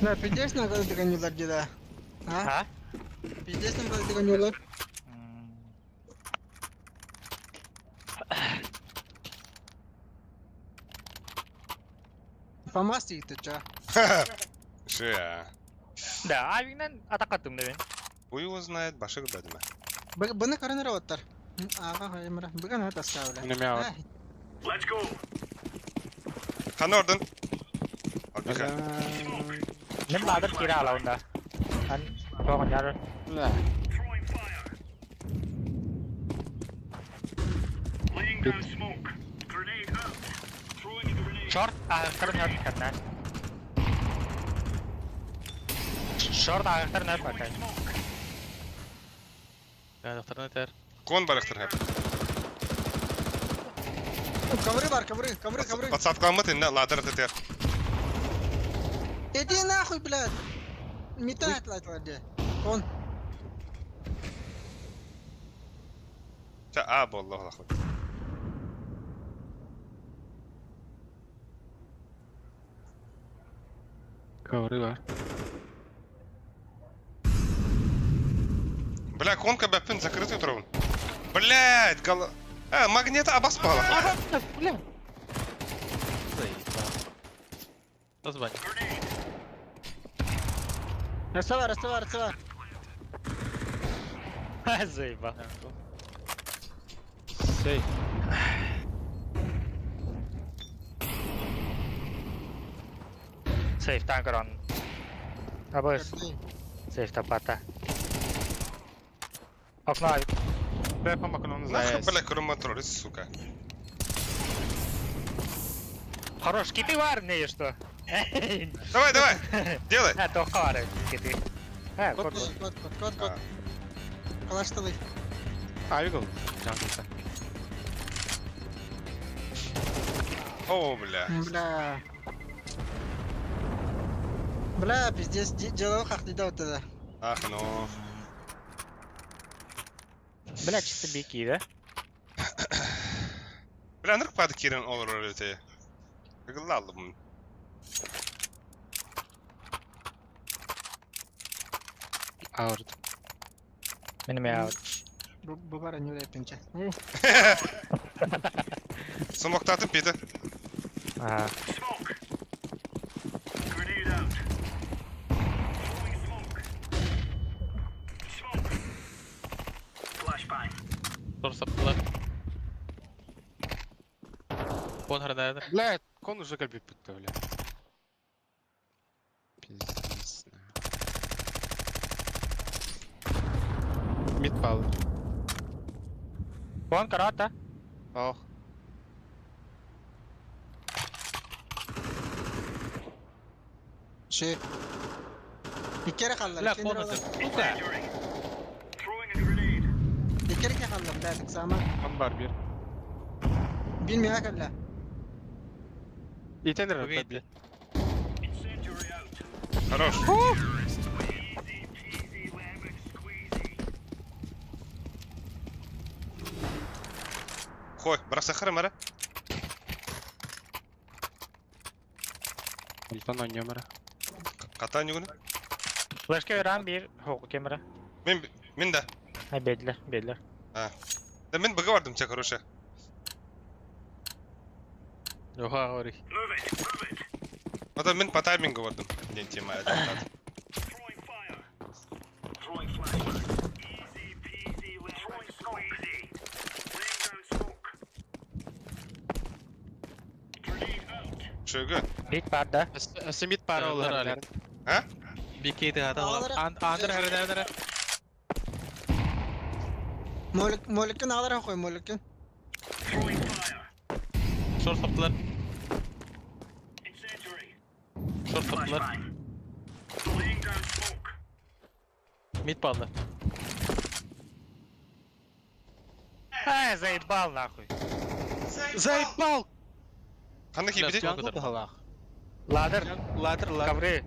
I: Бля, пиздец на когда догонюлар деда. А?
B: А?
I: Пиздец на когда догонюлар. Фамас ты ча.
A: Ше.
B: Да, авигнен атакаттым да мен.
A: Хуй его знает, башы гыдадыма.
I: Быны көрөн оттар. Ага, хаймара. Быган хат аста, бля.
F: Неме алат.
D: Let's go.
A: Хана ордын. Албиха.
B: Мен ладыр кире ала онда. Ан тоғын яры.
F: Бля.
D: Throwing fire. Laying down smoke. Grenade out. Throwing a grenade.
B: Шорт ағықтарын өрт кәтнә. Шорт ағықтарын өрт бакай.
E: Аяқтарына тәр.
A: Кон барахтар хэп.
I: Ковры бар, ковры, ковры, ковры.
A: Подсадкаламыт инна ладер тетер.
I: Иди нахуй, блядь. Метает лайт Он.
A: Ча а болла лахы.
F: Ковры бар.
A: Бля, конка бәппін закрытый тұрабын. Блядь, гала... А, магнита абас бағала.
B: Бля.
E: Заебал. Название.
I: Растава, растава, растава.
B: Заебал.
F: Сей.
B: Сейф танкер он. Абыс. Сейф тапата. Окно.
F: Бля, помогу, он
A: Нахуй, бля, кроматроль, сука.
B: Хорош, киты var не что?
A: Давай, давай, делай.
B: А, то хары киты. А,
I: Кот,
B: кот.
I: кот, кот, кот, кот. Калаштылы.
F: Авигл. Джанглта.
A: О, бля.
I: Бля. Бля, пиздец, делал как не дал тогда.
A: Ах, ну.
B: Бля, чисто бики, да?
A: Бля, нырк пады кирен olur öyle Гыллалы bunu.
F: Ауырды.
B: Мене аут.
I: Бу бара не пинча.
A: Смоктатып беті.
B: Ага.
D: Smoke. Grenade out. Throwing smoke. Smoke. Flashbang.
E: Zor saptılar. Кон хранайдыр.
F: Бля, кон уже кальбит бітті, бля. Пиздец. Мид пал.
B: Вон карата.
F: Ох.
I: Ши. Иккере қалдыр.
E: Бля, кон это. Сука.
D: Incendiary. Throwing a grenade.
I: Иккере қалдыр, бля, так сама.
F: Кон бар бир.
I: Bilmiyor akalla.
F: Итенер
E: Бүгін
F: бир.
D: Incendiary out.
A: Хорош.
D: Easy peasy lemon squeezy.
A: Қой, бірақ сахар мара.
F: Ультан ойнемара.
A: Катан югүнү.
B: Флешке рам бир, хоку кемера.
A: Мен мен да.
B: Ha бедлер, бедлер.
A: Да мен быга бардым ча, короче.
E: Оха, говори.
D: Move it. Move it.
A: Ата мен по таймингу бардым. Не тема.
D: Throwing fire. Throwing flashbang. Easy peasy lemon Throwing squeezy. Laying down smoke. Grenade out.
A: Шөгө.
B: Бит бар да.
F: Өсі мид пар ол
E: Алик.
A: А?
E: Бикейді ата Андыр хранайдыр.
I: Молик, моликин алар қой, моликин.
D: Throwing fire.
E: Zor saptılar.
D: Incendiary.
E: Zor saptılar.
D: Flashbang. Laying down smoke.
E: Mid baldı.
B: А, заебал нахуй.
F: Заебал!
A: Қандай
E: Бля,
A: кепеде?
E: Джангл
F: Джангл
B: Ладер,
F: Ладер, ладер.
B: ковры.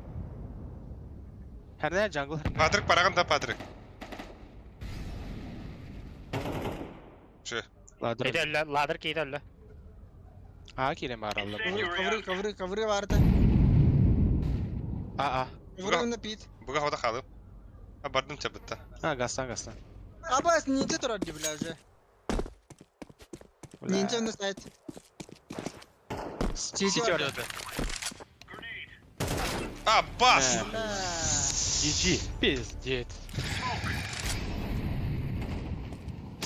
F: Хәрнә джангл.
A: Патрик бараган да Патрик. Шö.
F: Ладер.
B: Кейді ладер кейді өлі.
F: А, келем бар алла.
I: Ковры, ковры, ковры, ковры барды.
F: А, а.
I: Ковры онда пит.
A: Буга хода қалып. А бардым ча бітті.
C: А, гастан, гастан.
I: Абас ниндзя тұрар бля уже. Ниндзя онда сайт.
F: Ситер.
A: А, бас!
I: Бля.
F: GG. Пиздец.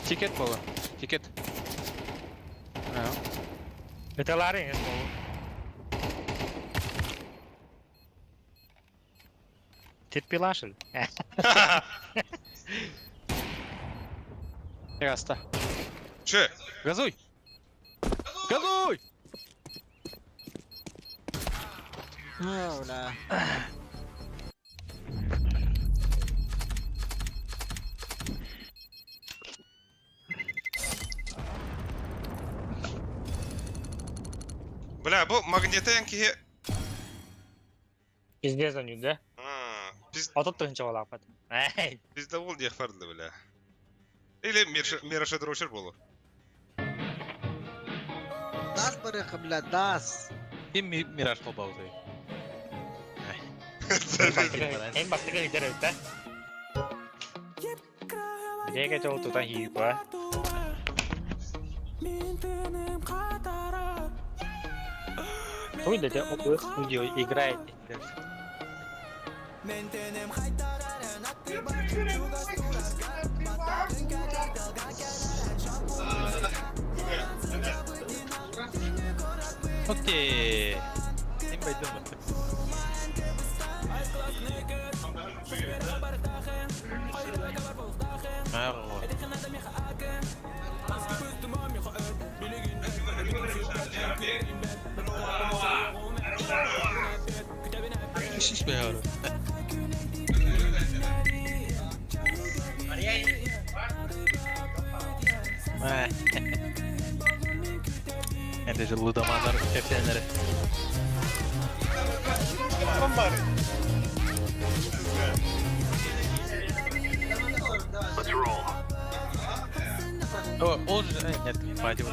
F: Тикет было. Тикет. А,
B: Это Ларри, не смогу. Терпилашель.
C: Гаста.
A: Шö.
C: Газуй! Газуй!
I: Ну, бля.
A: Бля, бу магнита киһи
B: Пиздец они, да? Отут тыһыынча буолаахпыт. Эй.
A: Пиздобол диэх барды, бля. Или Мироша Дрочер буолу.
I: Дас барыха, бля, дас.
E: Ким Мираж холбообутай?
B: Эн бастакы ыйдар эбит, да? Биэгэ дьол тутан хиипа. Туй да те студио играет.
E: Окей. Мин байдым. Это же лудомандар кэпсээннэрэ.
D: Let's roll.
E: О, ол же... Нет, хватит.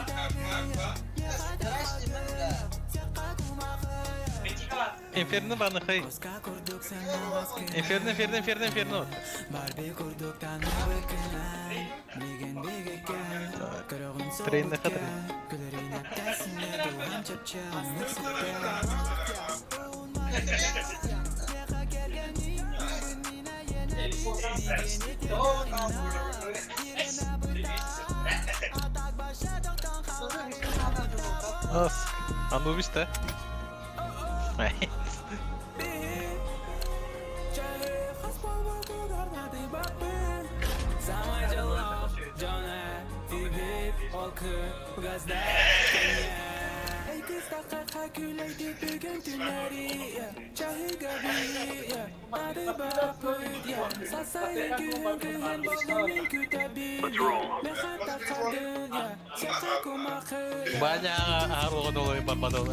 E: Инферно банахай. Инферно, инферно, инферно, инферно. Трейн на хатыр. Ас. Анубис да?
D: Let's roll.
E: Баня аруга барбадол.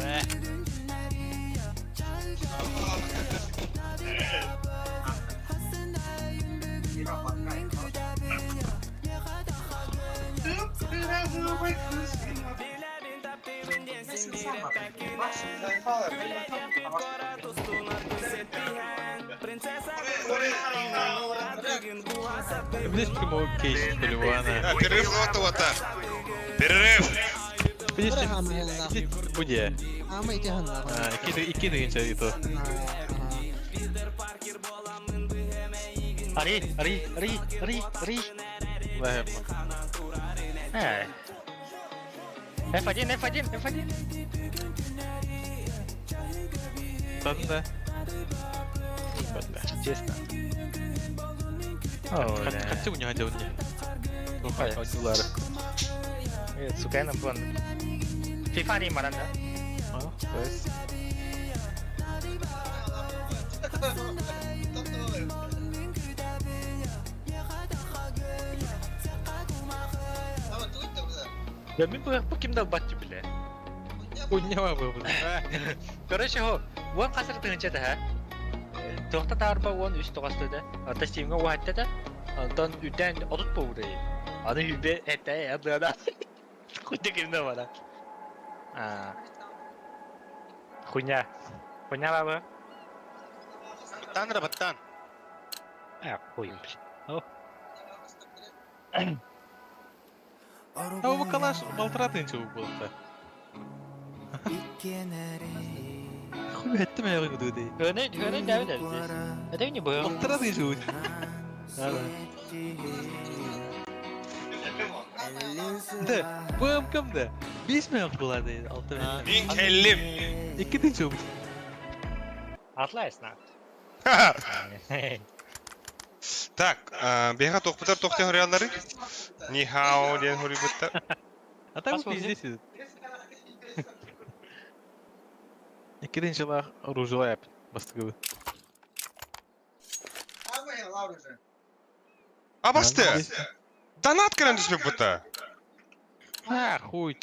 E: Видишь, почему кейс поливана?
A: А, перерыв вот вот Перерыв!
E: Видишь, буде.
I: Ама ити ханна.
E: А, икки дегенче и то.
B: Ари, ари, ари, ари, ари. Эй. F1, F1, F1.
E: Танда.
B: Честно.
E: Хотя у него один не.
B: Сука, на план. FIFA не маранда.
E: А, то есть.
B: Я мен бу кимдал батчы биле.
E: Хуйня был.
B: Короче, хо, уон касыр тыгынча да, Тоқта таарба уон үс тоғасты да. Ата стимга уатта да. Онтон үтэн отут боуды. Аны хүбе этэ ядыда. Хуйня кимдал бара. А. Хуйня. Хуйня бабы.
C: Баттан да баттан.
B: А, хуй.
E: О. А у калаш балтыра тынчы болду. Хуй этти мен ягы гуду
B: Гөне, гөне дәве здесь. Это не было.
E: Балтыра тынчы. Да, БМК да. 5 миң булады, 6 миң.
A: Мин келлим.
E: 2 тынчы.
B: Атлайсың.
A: Так, бега тохпутар тохте хорыялары. Ни хао ден хорибутта.
E: А так пиздец. Икки тыһыынчалаах оружие эппит бастакыбыт.
A: Абасты! Донат кэлэн түспүт бута.
E: А, хуй.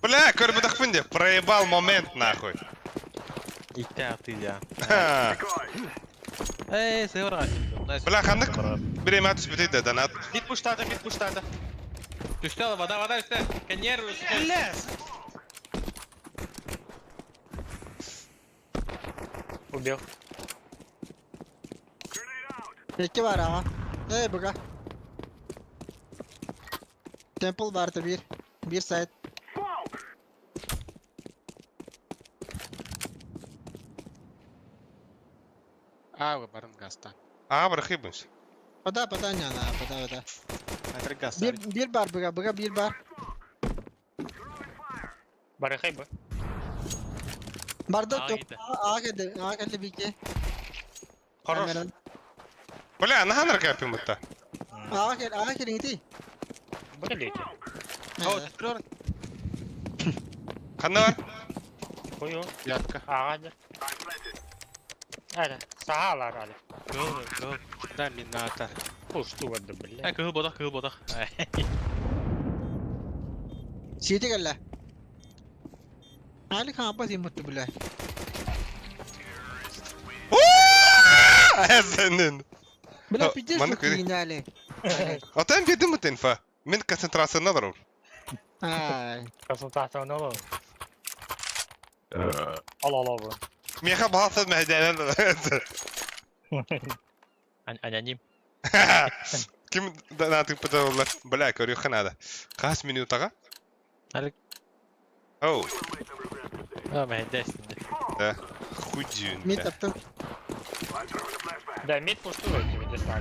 A: Бля, көрбөтөхпүн де, проебал момент нахуй.
E: Икки ты я. Эй, сыгыра.
A: Бля, ханнык бириэмэ түспүтүй да донат.
C: Мид пуштата, мид пуштата.
E: Түстэ, вода, вода, үстэ. Коннервы.
C: Бля!
B: Убил.
I: Икки бар ага. Эй, буга. Temple бар bir. Bir сайт.
F: А, барын газтан.
A: Аа, бырахыйбын.
I: Пода, пода, не, на, пода, пода.
C: Айтыр газ.
I: Bir, bir бар буга, буга bir бар.
B: Барыхай бы.
I: Барда
E: Аға
I: топ.
E: кетті.
I: Аға келді, аға келді бике.
A: Хорош. Бля, нахан ракапим бутта.
I: Аға кел, аға келің ити.
B: Блять.
C: О, түстүрөр.
A: Ханна бар?
B: Хую.
F: Ятка.
B: Ага. Әне, саалар али.
E: Кыл, кыл.
F: Да, мината.
B: Пушту варды, бля.
E: Ә, кыл бодах, кыл бодах.
I: Сити келді. Али хан апа син бутты бля.
A: Эзенин.
I: Бля, пиздец
A: Маны
I: бутты
A: көрей.
I: енді али.
A: Атам бердим бут инфа. Мен концентрацияны бар ол.
I: Ай.
B: Консультацияны алып. Ал ал ал.
A: Меха баласыз мәйдәнен.
B: Аноним.
A: Ким донатып буталар? Бля, көрү ханада. Кас минутага?
E: Алик.
A: Оу,
E: А, мәйдәс.
A: да. Худюн.
I: Мид таптым.
B: Да, мид пушту тебе десна.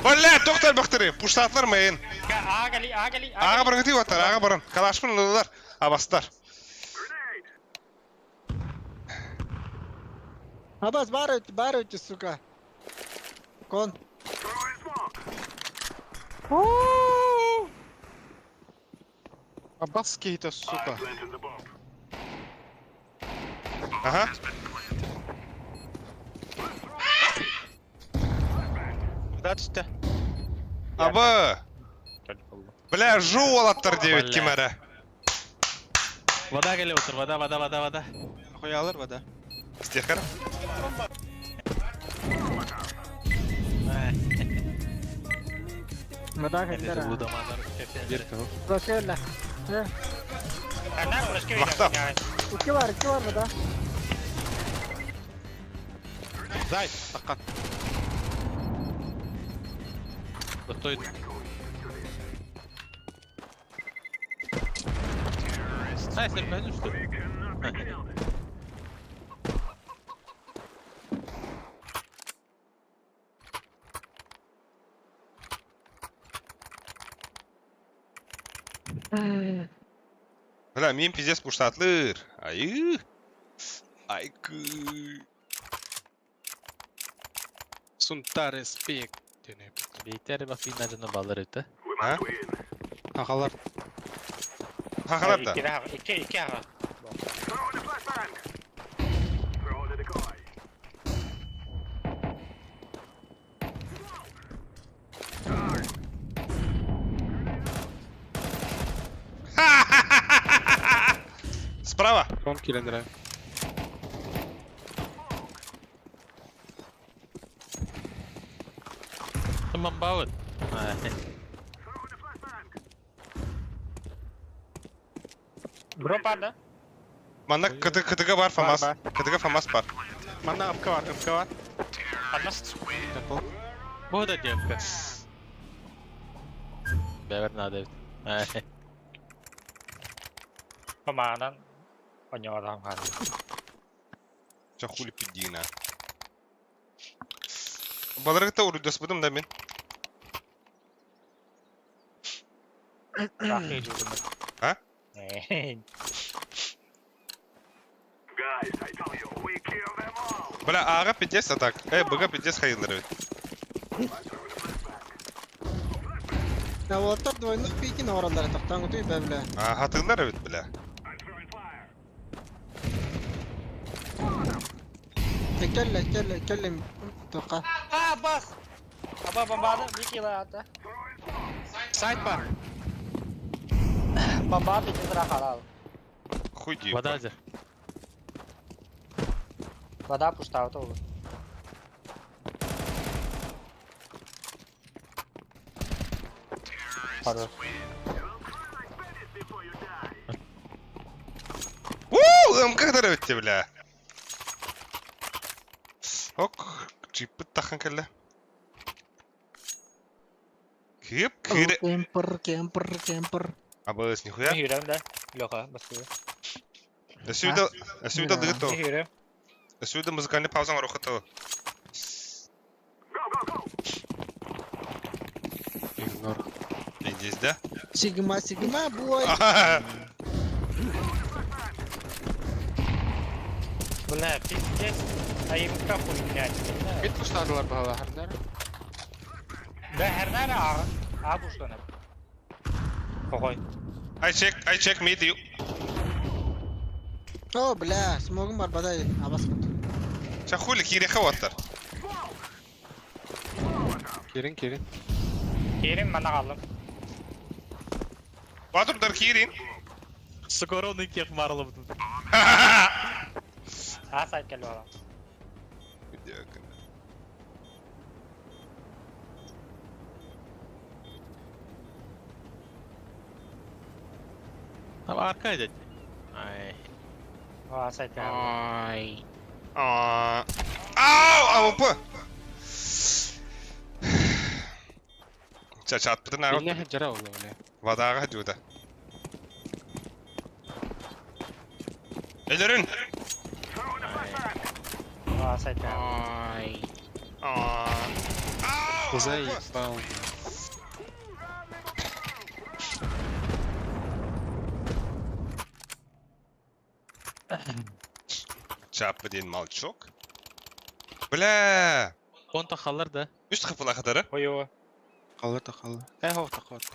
A: Бля, тоқтар бақтыры, пуштатлар майын.
B: Агали, агали,
A: Аға барын күтіп аттар, аға барын. Калашпын ұлылар, абастар.
I: Абас бар өтті, бар өтті, сука. Кон.
F: Абас кейта, сука.
A: Аха.
C: Вода түстэ.
A: Аба. Бля, жу олаттар девет
E: Бля.
A: кимәрі.
E: Вода келе отыр, вода, вода, вода, вода.
C: Хуялар вода.
A: Стехар.
I: Вода келді.
E: Лудамандар.
F: Бир кыл.
I: Флешка келді.
B: Ана, флешка
A: Мақтап.
I: İki var, iki var burada.
C: Зай, таққан.
E: Стой. Ай, сен что ли?
A: Бля, мен пиздец пуштатлыр. Ай. Айкы.
F: Сунтар спек. Дене.
E: Бейтер бак бин ажына балар өтө.
A: А?
F: Ағалар.
A: Хахалар да.
B: Икки, икки, икки ага.
A: Справа.
F: Кон келендіре.
E: Тамам бабыт.
B: Группа, да?
A: Манда КТ КТГ бар ФАМАС.
C: Бар,
A: КТГ ФАМАС бар.
C: Манна ымка бар, ымка бар.
B: Одна.
C: Temple.
E: Бу да девка. Бәбер надо.
B: Командан. Оньорам хан.
A: Ча хули пидина. Баларыгта урудас будым да мен.
B: Рахи жудым.
A: А? Бля, ага пиздец атак. Э, БГ пиздец хайылыр.
I: Уолаттар двойной пикин оҥороллор тохтооҥ утуй бэ бля.
A: А, хатыыллар эбит, бля.
I: Кэллэ, кэллэ, кэллэ туохха.
B: А, бас! Аба бомбаны bir kilo attı.
C: Сайт бар.
B: Бомба bir kilo халал.
A: Хуй дии.
E: Вода же.
B: Вода пуста ол. Хорош.
A: Уу, МК эбитти, бля. Ок, чиппит тахан кэллэ. Кип, кире.
I: Кемпер, кемпер, кемпер.
A: Абыс, нихуя.
B: Yürüyorum да. Леха, баскы.
A: Өсүйді, өсүйді дыгыт ол.
B: Yürüyorum.
A: Өсүйді музыкальный паузаң орохыт ол.
F: Игнор.
A: Здесь, да?
I: Сигма, сигма, бой.
B: Бля, пиздец. А им как хуйня.
F: Бит пуштадылар баһалаһардар.
B: Да, хернара а. А буштаны. Какой?
A: I check, I check mid you.
I: О, бля, смогум бар бадай абас.
A: Ча хули киреха оттар.
F: Кирин, кирин.
B: Керим мана қалдым.
A: Батурдар кирин.
E: Скоро он икки марылып.
B: А сайт келіп алам.
E: Там арка дядь. Ай.
B: А сайт келіп.
F: Ай.
A: А. Ау, АВП. Ча чатпытын ағып.
F: Инне жара ола, бля.
A: Вадаға жуда. Элерин.
B: А сайт келіп.
F: Ай.
A: А. Ау,
F: Заебал.
A: Чаппы дейін молчок. Бля.
E: Понта халар да.
A: Үст қыпыла қадары.
B: Ой, ой.
F: Қалды та қалды. Эй, хоқ та қалды.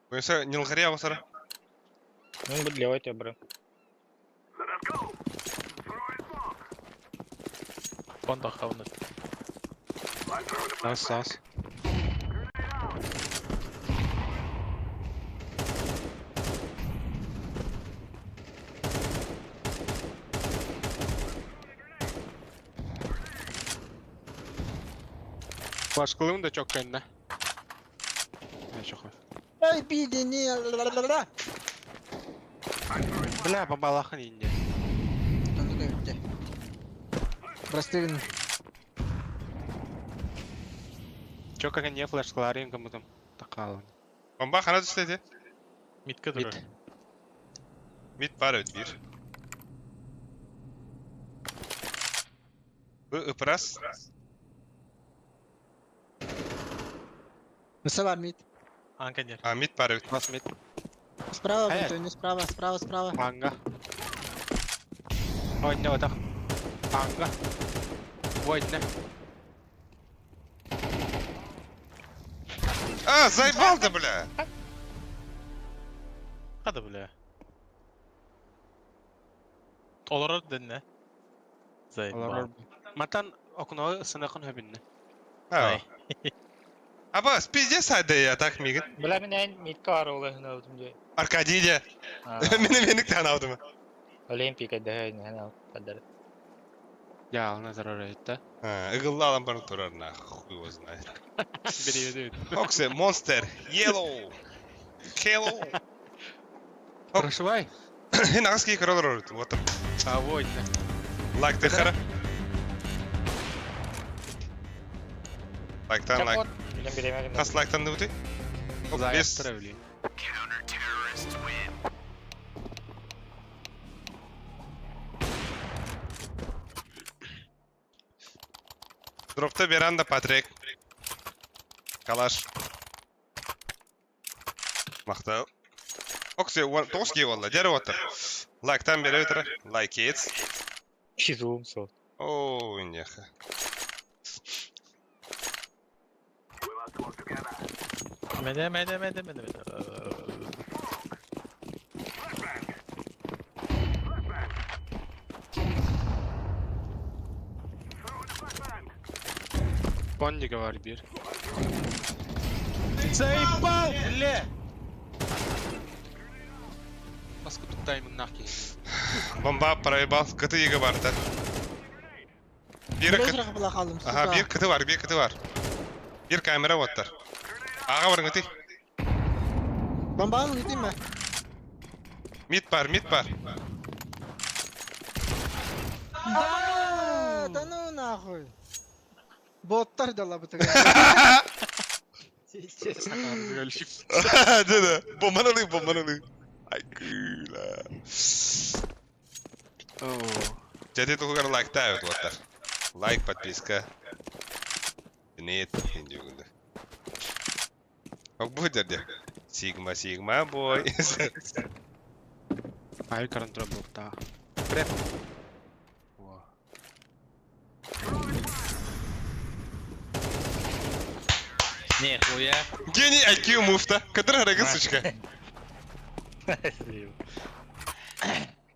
A: Бойынса нилғари ауысары.
B: Ну, буд левой тебе, бро.
E: Понта хавны.
F: Нас, нас. Башкылым да чок кэннэ.
I: Ай, биди, не, ла-ла-ла-ла.
F: Бля, бабалахан инде.
I: Простыгн.
F: Чок кэнне флешкаларын кымытым. Такалын.
A: Бомба хана түстеді.
E: Митке durur.
F: Мит.
A: Мид бар өт бір. Бу ыпырас.
I: Мысы бар мид.
E: Анканер.
A: А, мид бар өт.
F: Бас мит.
I: Справа,
F: Э.
I: Антони, справа, справа, справа.
F: Анга. Ой, не отах. Анга. Ой, не.
A: А, заебал ты, бля!
E: Хада бля. Олорор дэннэ. Заебал.
F: Матан окно сынакын хөбүнне.
A: А. Абас, пиздец айды я так мигін.
B: Бля, мен митка бар олы хына өтімде.
A: Аркадий де. Мені менік тән алдым.
B: Олимпика да, не хына қадар.
F: Я, ална зарар этти.
A: Игылла алам барын турар на, хуй его знает.
F: Бери
A: Оксе, монстер, yellow, Hello.
F: Прошивай.
A: Хин ағыз королар орыт, вот.
F: А, ой, не.
A: Лайк ты хара. Лайктан лайк.
B: Билем билем.
A: Хас лайктан дыбыты? Бес.
F: Заявтыр
A: Дропта веранда Патрик. Калаш. Мақтау. Оксе, тоғыз кей олла, дәрі отыр. Лайктан бере өтір. Лайк ет.
B: Чизум сол.
A: О, неха.
E: Мене, мене, мене, мене, мене.
F: Боннига var bir.
C: Заебал, бля!
F: Баска туктаймын нахи.
A: Бомба проебал. Кыты еге барды. Bir
I: Beş
A: kıt...
I: rakı bırakalım,
A: Aha
I: сука.
A: bir kıtı var, bir kıtı var. Bir kamera var. Ağa varın kıtı.
I: Bomba alın gideyim mi?
A: Mid var, mid var.
I: Да, да ну нахуй. Боттар дала bu
A: Dedi. Bombanı alayım, bombanı alayım. Ay güle. Jadi tuhugar лайк ставят вот так. Лайк, подписка. Нет, не буду. Ок будет дядя. Сигма, сигма, бой.
F: Ай карантра бокта. Преп.
E: Нихуя.
A: Гений IQ муфта. Который рога, сучка.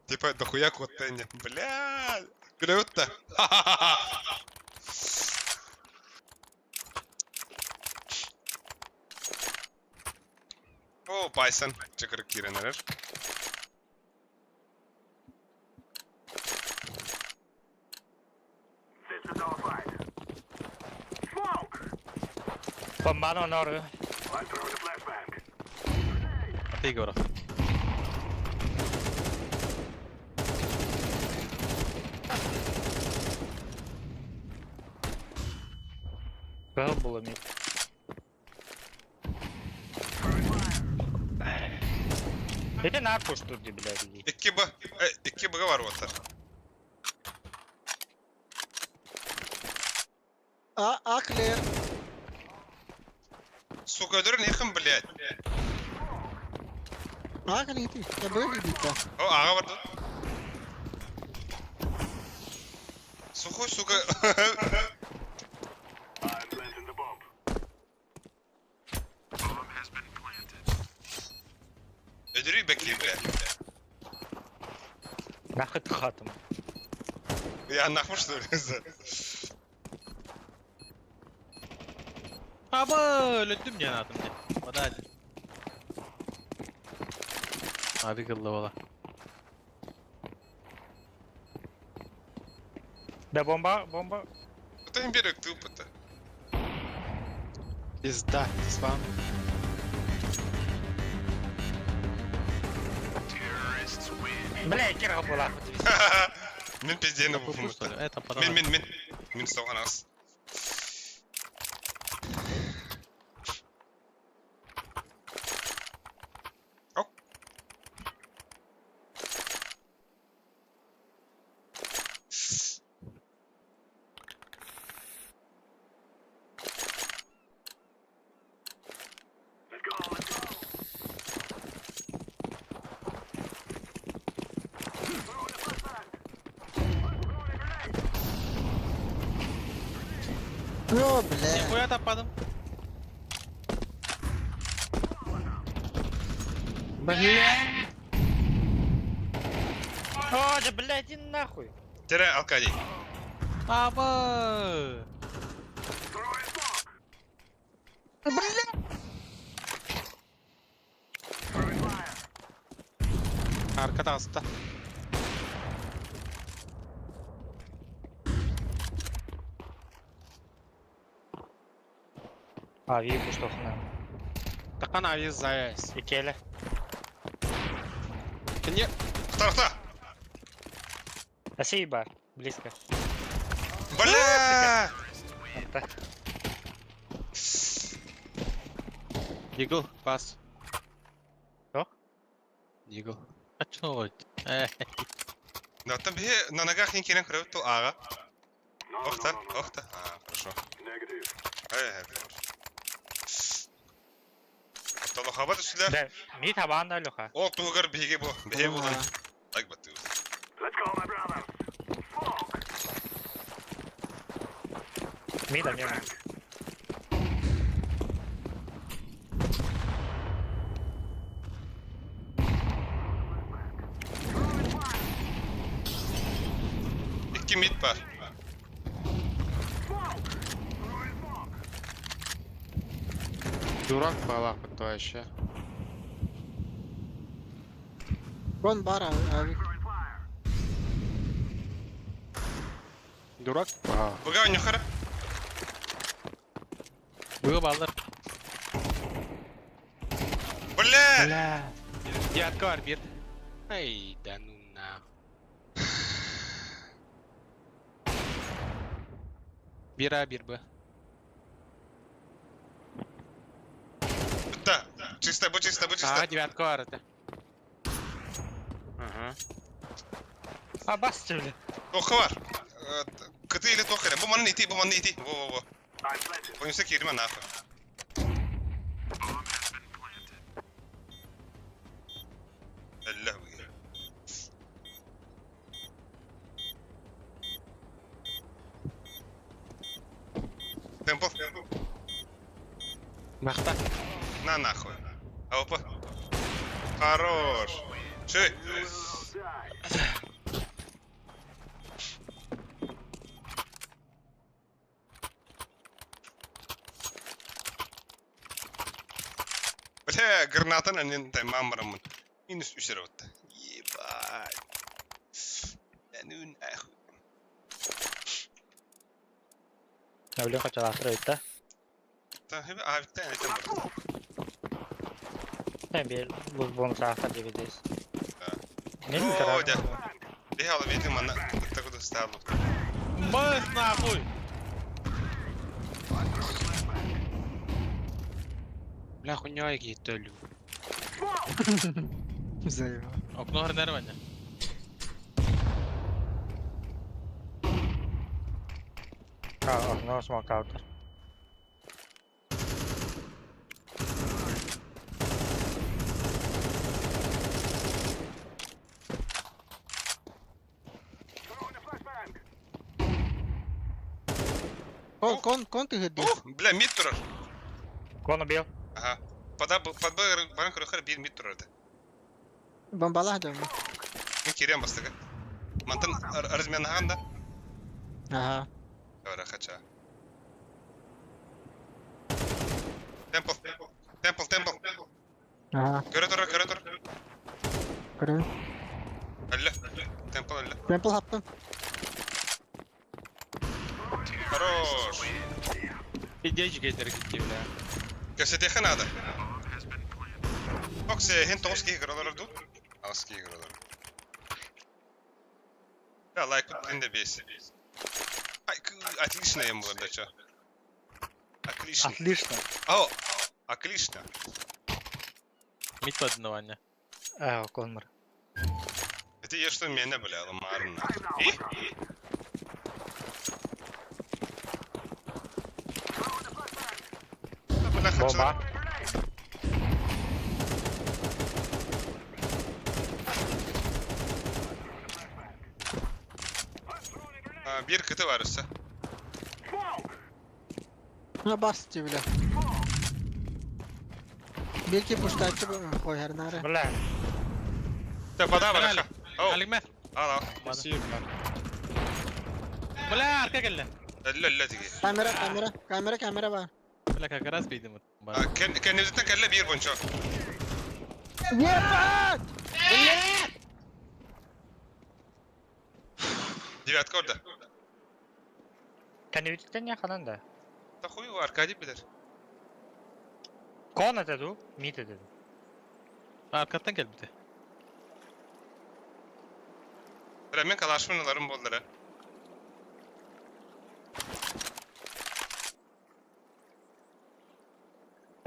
A: Типа, дохуя кот тенни. Бля. Круто. О, Пайсон. Чекар кирен, эрер.
B: Бомбаны онору.
E: Ты говорил.
B: Кыл было мид. Это нахуй что ли, блядь?
A: Икки Б. Икки Б var вот.
I: А, а, clear.
A: Сука, öldürün yakın, блядь.
I: А, clear gideyim. Ya böyle gideyim.
A: О, аға барды. Сухой, сука. Öldürüyor bekliyor, блядь.
B: Нахуй ты хатым.
A: Я нахуй что ли?
E: Аба, өлөттүм диэн атым диэн. Бада диэн. Аби кылла бола.
B: Да бомба, бомба.
A: Это империя тупо-то.
F: Пизда, спам.
B: Бля, кира была.
A: Мин пиздені
E: Пупу, что ли? Это потом.
A: Мин, мин, мин. Мин ұстауған ағыз. Оп.
I: Yo, бля.
E: Нихуя таппадым.
B: Бля. О, да блядь, иди нахуй.
A: Тере, Алкадий.
E: Аба!
I: Бля.
F: Arkada hasta.
B: А, вижу, что хна.
F: Тақан айы заяз.
B: Икеле.
F: Кене
A: Ұқта, ұқта.
B: Спасибо. Близко.
A: Бля!
B: Анта.
F: Нигл, пас.
B: Что?
F: Нигл.
E: А чё?
A: Да, там бе на ногах не керен көріп ту аға. Охта, охта. А, хорошо. Ай, ай, хорошо. Оттоло хабат үсілер.
B: Да, ми табан Леха.
A: О, тугар беге бу. Беге бу. Так баты.
B: Ми да мема.
A: Икки мид бар.
F: Дурак балаахпыт вообще.
I: Вон бар авик.
F: Дурак баа.
A: Быга ойнохара.
E: Быга баллар.
A: Бля!
F: Бля. Дядка бар бир. Ай, да ну нахуй. Бир А, бир Б.
A: Да, чисто, бу чисто, бу чисто.
F: А, девятка бар это. Ага.
B: А бас бля.
A: Тоқы бар. Кыты или тоқы. Бу манын ити, бу манын ити. Во, во, во. Ойынса кирме нахуй. Аллах. Темпо.
F: Махта.
A: На нахуй. Опа. Хорош. Ши. Бля, гранатан анен таймамрамын. Минус үс работа. Ебать. Да ну нахуй.
B: Өлө качалаахтар ыйтта.
A: Та хебе авикта айтам бар.
B: Sen bir buz bonus аахтар дебедес. Не
A: О, дя. Бегала видим, она так вот стала.
E: Бас нахуй!
F: Бля, хуйня какие-то лю.
I: Заебал.
E: Окно нормально.
B: А, окно смокаутер.
I: Кон, кон, кон ты говоришь?
A: Ух, бля, мид турар.
B: Кон убил.
A: Ага. Пода под баран көрөхөр бир мид турар.
I: Бомбалах да.
A: Мен кирем бастыга. Мантан разменаган да.
I: Ага.
A: Ора хача. Темпл. Темпл, темпл.
I: Ага.
A: Көрө турар, көрө тур.
I: Көрө.
A: Алла. Темпл алла.
I: Темпл хаптым.
A: Хорош.
F: Пиздец гейтер китти, бля.
A: Кәсетехе надо. Оксе, хин тоғыз кей көрөлөр ду. Ағыз кей көрөлөр. Я лайк де бес. Ай, отлично ем было, да чё. Отлично.
B: Отлично.
A: О, отлично.
E: Мид поднование.
B: А, конмар.
A: Это я что меня, бля, ламарна. И? Бля, хочу.
B: Бомба.
A: А, Бир кыты бар өссө.
I: Ну бас ти, бля. Белки пуштачы бу хойар нары.
B: Бля.
A: Та вода бар. О,
E: Алигме.
A: ал ал.
F: Спасибо, бля.
E: Бля, арка келді.
A: Әллә әллә тиги.
I: Камера, камера, камера, камера бар.
E: Бля, как раз бейдім.
A: Кен кенебизден кэллэ бир бончо.
I: Ебать!
A: Девятка орда.
B: Кәнебиттен не ханан да.
A: Та хуй Аркадий билер.
B: Кон это ду, мид это ду.
E: Аркаттан келді.
A: Бля, мен калашмыналарым болдыр.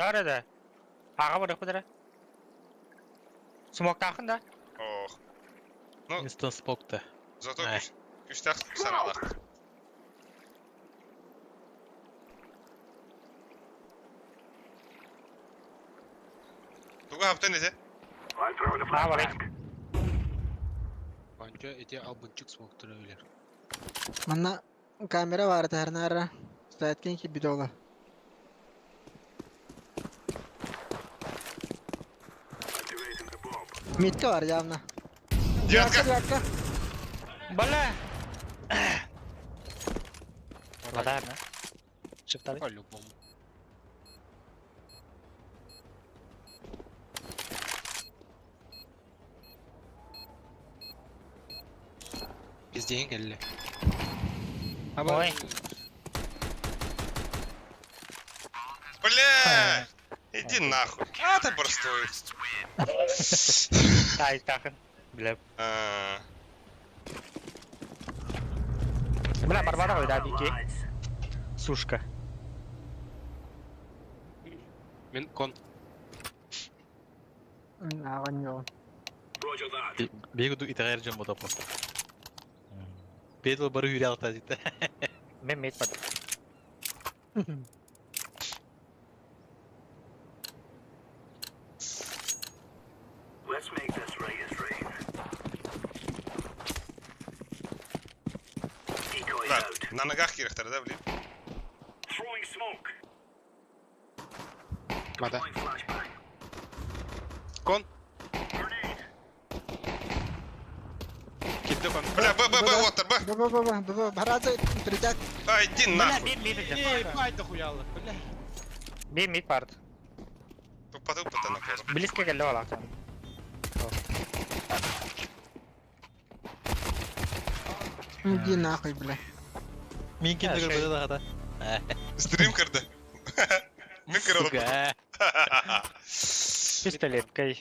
B: Дара да. Аға барып бідірі. Смок тақын да.
A: Ох. Ну.
E: Инстанс спокта.
A: Зато
E: Ай.
A: күчтәк саналак. Туга хаптан ете.
B: Аға барайық.
F: Банча эти албынчык смоктура билер.
I: Манна камера бар тахар Стояткен ки бидола. Митка бар явно.
A: Девятка.
I: Девятка.
B: Бля. Вода, да? Шифтовый.
F: По-любому. Пиздең кэллэ.
B: Ой.
A: Бля! Иди нахуй. А ты простой.
B: Ай, тахын. Бля.
A: А,
B: Бля, Барбара, да, дики. Сушка.
F: Мин кон.
I: Ааҕан
E: Биһиги ду итэҕэйэр дьон ботоппо. Бэйдэл бары үүрэ алта дите.
B: Мен мид бар.
D: Let's make this right as rain. Decoys
A: Да,
D: out.
A: на ногах киирехтэр, да, блин?
D: Throwing smoke.
F: Мада.
D: Throwing flashbang.
F: Кон.
D: Grenade.
F: Кирдэ кон.
A: Бля, Б, Б, Б, вот, Б.
I: Б Б Б Б Б Бараза притяг.
A: А, иди
B: Бля,
A: нахуй.
B: бир мид.
C: Эй, бай дохуяла, бля.
B: Бир мид бар.
A: Тупа тупа на кору.
B: Близко кэллэ балаактан.
I: Иди нахуй, бля.
E: Мин кинди
B: Э,
E: көрбөтө даҕата.
A: Стрим көрдө. Мин көрө
E: Сука.
B: Пистолеткой.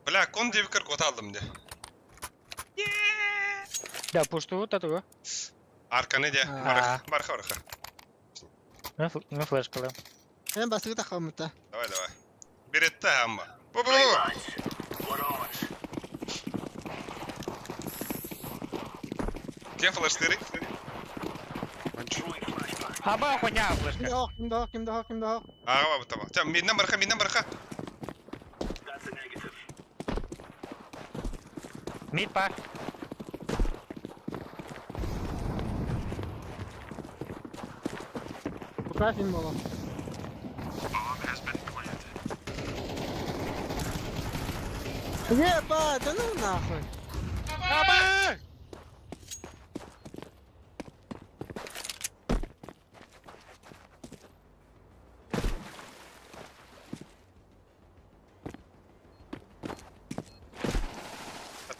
A: Бля, кон диэбиккэр кот алдым де.
B: Да, пушту тату.
A: Арканы де.
B: А.
A: Барха, барха.
B: Мен флешкалым.
I: Эн басыгы тахамыта.
A: Давай, давай. Беретте амма. Бу бу бу.
D: Lads, we're on.
A: Кем флештыры?
D: Throwing flashbang.
B: Аба хуйня флешка.
I: Ким да ким да ким да ким да.
A: Ага, бу таба. Тя, миннен барха, миннен барха.
D: That's a negative.
B: Мид па.
I: Поправь им было. Ебать, да ну нахуй.
B: Аба!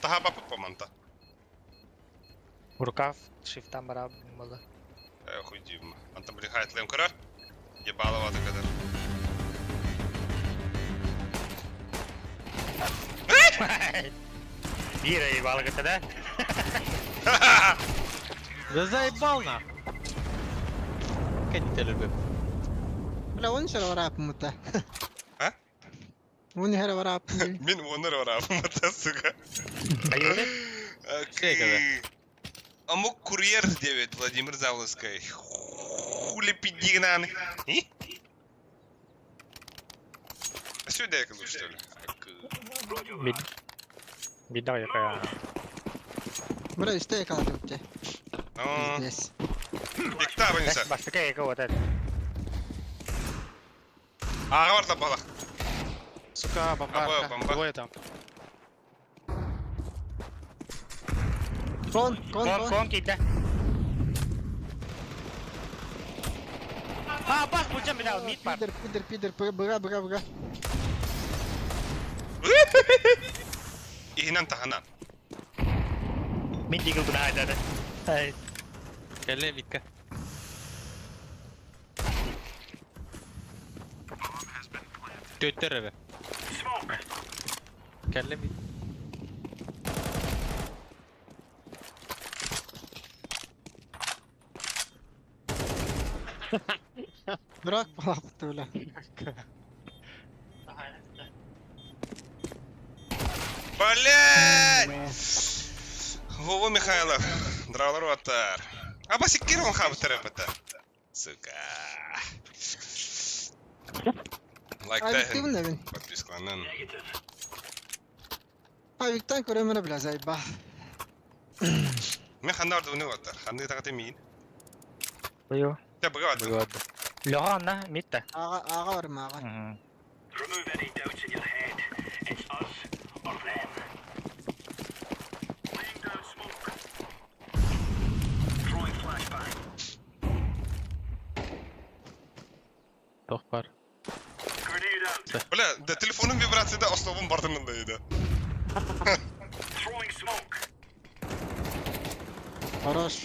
A: Таха бапы поманта.
B: Рукав шифтан бара болды.
A: Э, хуй дивма. Антон блин, хайт лем көрөр. Ебалова кадар.
B: Бира ебалыгыта да?
E: Да заебал нахуй. Кэнни телербеп.
I: Бля, он еще варап мута.
A: А?
I: Он еще варап.
A: Мин оныр барабым, сука.
B: Айылды?
A: Окей. Амук курьер 9, Владимир Заволоцкий. Хули пидигнан. А сюда я козу, что ли?
B: Мид. Мид якая.
I: Бля, что я калатып те?
A: Ну,
I: Здесь.
A: бекта вынеса.
B: Бастыка яка вот это.
A: Ага, барда балах.
F: Сука, бомба.
A: Обои бомба.
F: Двое там.
I: Кон, кон,
B: Кон,
I: кон.
B: кон кита. А, бас, пучам бля, мид бар.
I: Пидор, пидор, пидор, быга, быга, быга.
A: Ихинан таханан.
B: Мид дигил бля, да, да. Ай.
E: Кэллэ микка. Төттөр эбэ.
D: Smoke.
E: Кэллэ мик.
I: Дурак балапты, бля.
A: Блять! Вова Михайлов. Дралар ватар. А басикир он хаб терапета. Сука. Лайк
I: А
A: тайхын.
I: виктивна бин.
A: Подпискаланан.
D: Negative.
I: А виктан көрөмөрө, бля, заеба.
A: Мен ханнарды уны ватар. Ханны тагаты мин.
B: Бою.
A: Та быга ватар.
B: Леха на мид та.
I: Ага, ага бар ага.
D: Remove any doubts in your head. It's us or them. Laying down smoke.
E: Тох бар.
A: Бля, да телефонум вибрацияда основун бардымын да еді.
I: Хорош.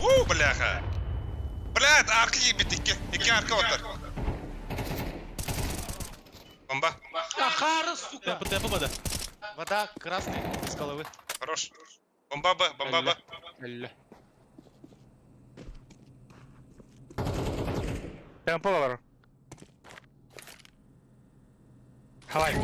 A: У, бляха. Блядь, арка ебит, икки. Икки арка оттар. Бомба.
C: Ахара, сука!
E: Темпо, темпо бада.
C: Вода красный, с головы.
A: Хорош. Бомба Б, бомба Б.
F: Элле.
B: Темпо бар. Халай.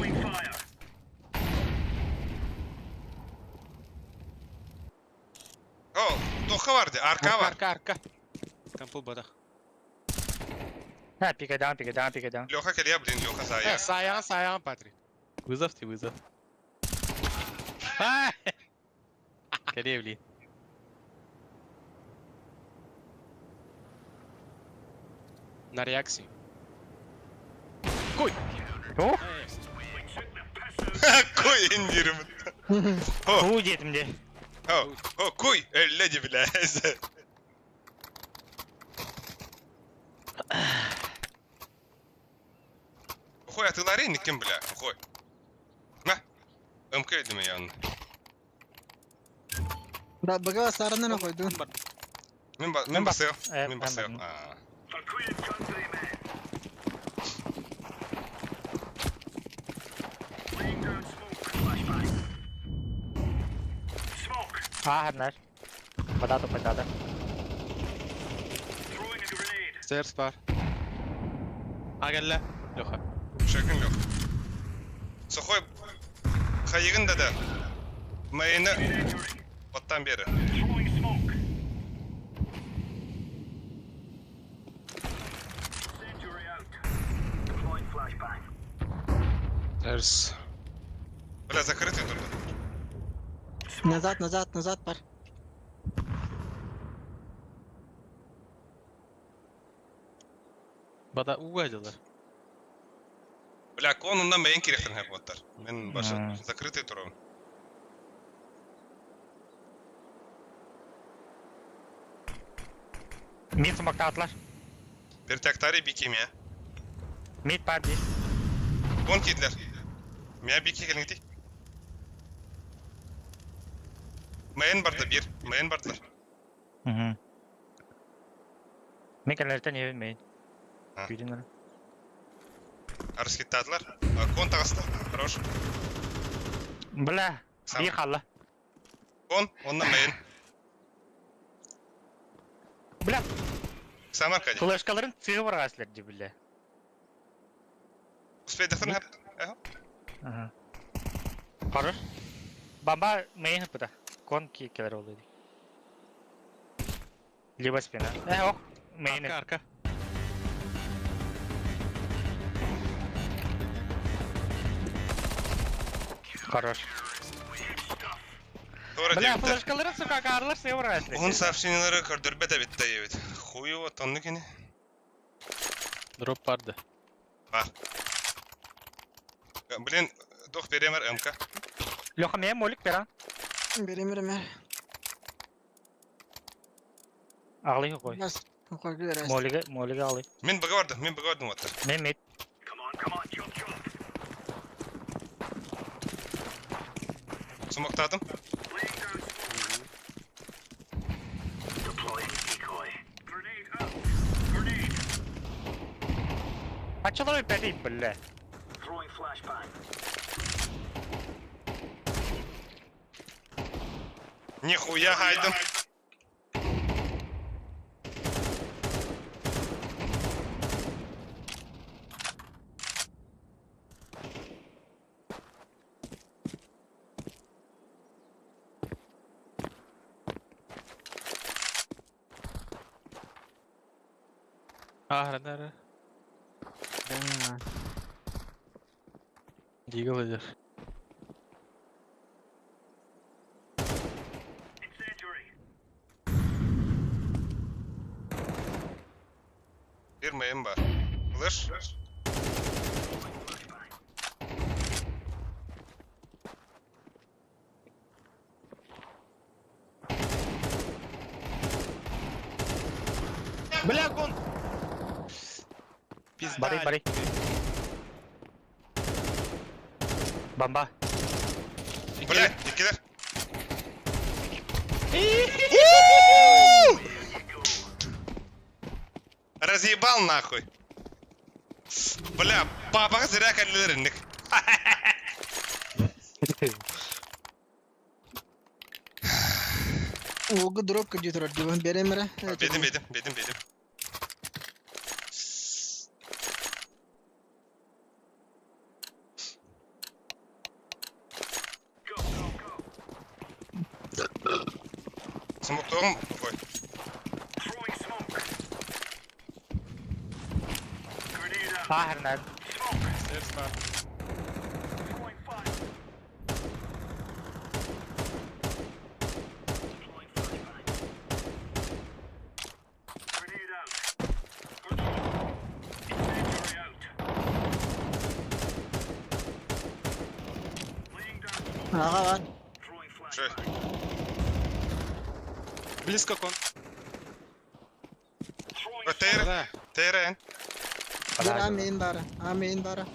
A: О, тоха бар де, арка бар.
F: Арка, арка. Темпл бадах.
B: Ha, пика down, пика down, пика down.
A: Леха келе, блин, Леха
F: Э,
A: зая.
F: саян, саян, Патрик.
E: Вызов ти вызов. А! Скорее, блин.
F: На реакции.
B: О,
A: Кой индирим.
B: бу дедим де.
A: О, о, куй, элле де, бля. Охой, атылары никем, бля, охой. На. МК едиме ян.
I: Да, бага сарынан койду.
A: Мен ба, мен басыгым.
B: Э,
A: Мен
B: мен
A: басыгым.
B: бардым.
A: А.
B: А, ханар. Вода то подада.
F: Стерс бар.
E: Агалла. Леха.
A: Шагын Леха. Сохой хайыгын да да. Майны оттан бері.
F: Терс.
A: Бля, закрытый тут.
I: Назад, назад, назад бар.
E: Бада угадилар.
A: Бля, конундан бэйин керектен хэп оттар. Мен башы
B: Мм.
A: закрытый турам.
B: Мид смоктатлар.
A: Бертактари бикеме.
B: Мид бар бир.
A: Кон кидлер. Мя бике келиңти. Мэйн барды бир, мэйн бардылар.
B: Мгм. Мен кәләртен ебен мейн.
A: А.
B: Күйден
A: Арыскеттадылар. Кон тағысты. Хорош.
B: Бля,
A: Сам.
B: бир қалла.
A: Кон, онна мэйн.
B: Бля,
A: Сам Аркадий.
B: флешкаларын цығы бар ғасылар де, бля.
A: Успейдіхтін хэп.
B: Ага. Хорош. Бомба мейн хыпыта. Кон келер олды. Либо спина. Э, ок. Мейн.
E: Арка, арка.
B: Хорош.
A: Тора
B: Бля,
A: дебитті.
B: флешкаларын сука карлар сығы бар ғасылар.
A: Onun сообщениялары көрдірбе де бітті ебит. Хуево, тонны кені.
E: Дроп барды.
A: Блин, дох беремер МК.
B: Леха, мен молик беран.
I: Берем, берем.
B: Ағлы қой.
I: Бас. Койду берес.
B: Молиге, молиге ағлы.
A: Мен бұға бардым, мен бұға бардым оттар.
B: Мен мид.
A: Смоктадым.
B: Ачылар бәли, бля.
A: Нихуя хайдым.
E: А, да, да. Дигл идер.
A: Bir мм бар. Слышь?
C: Бля, кон! Пизда.
B: Бары, бары. Бомба.
A: Бля, иккилэр. Разъебал нахуй. Бля, папаҕа зря кэллилэр инник.
I: Уолга дроп көрдүү турар дии, биэрэм эрэ.
A: Бедим, бедим, бедим, бедим. Смоктуом, ой.
B: Ааһарнар.
I: Аҕа бар.
A: Шой.
C: Близко кон.
A: Тейр,
C: Да.
A: тейрен.
I: Бир амейин бара. Амейин бара.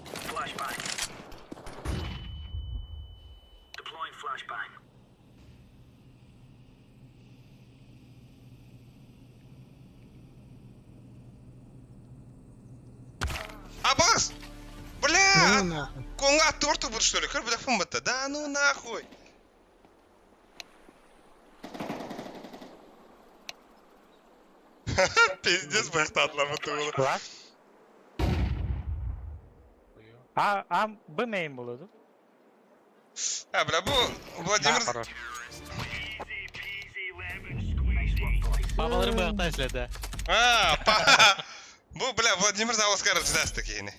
A: Абас! Бля!
I: Ну нахуй.
A: Конга торту будет что ли? Көр бля фумбата. Да ну нахуй. Пиздец бахтатлама тула.
B: Lan. А, а, Б main булду.
A: А, бля, бу Владимир...
B: Хорош.
E: Бабаларым быrakта эшләде.
A: А, па... Бу, бля, Владимир Заводская раздастык ени.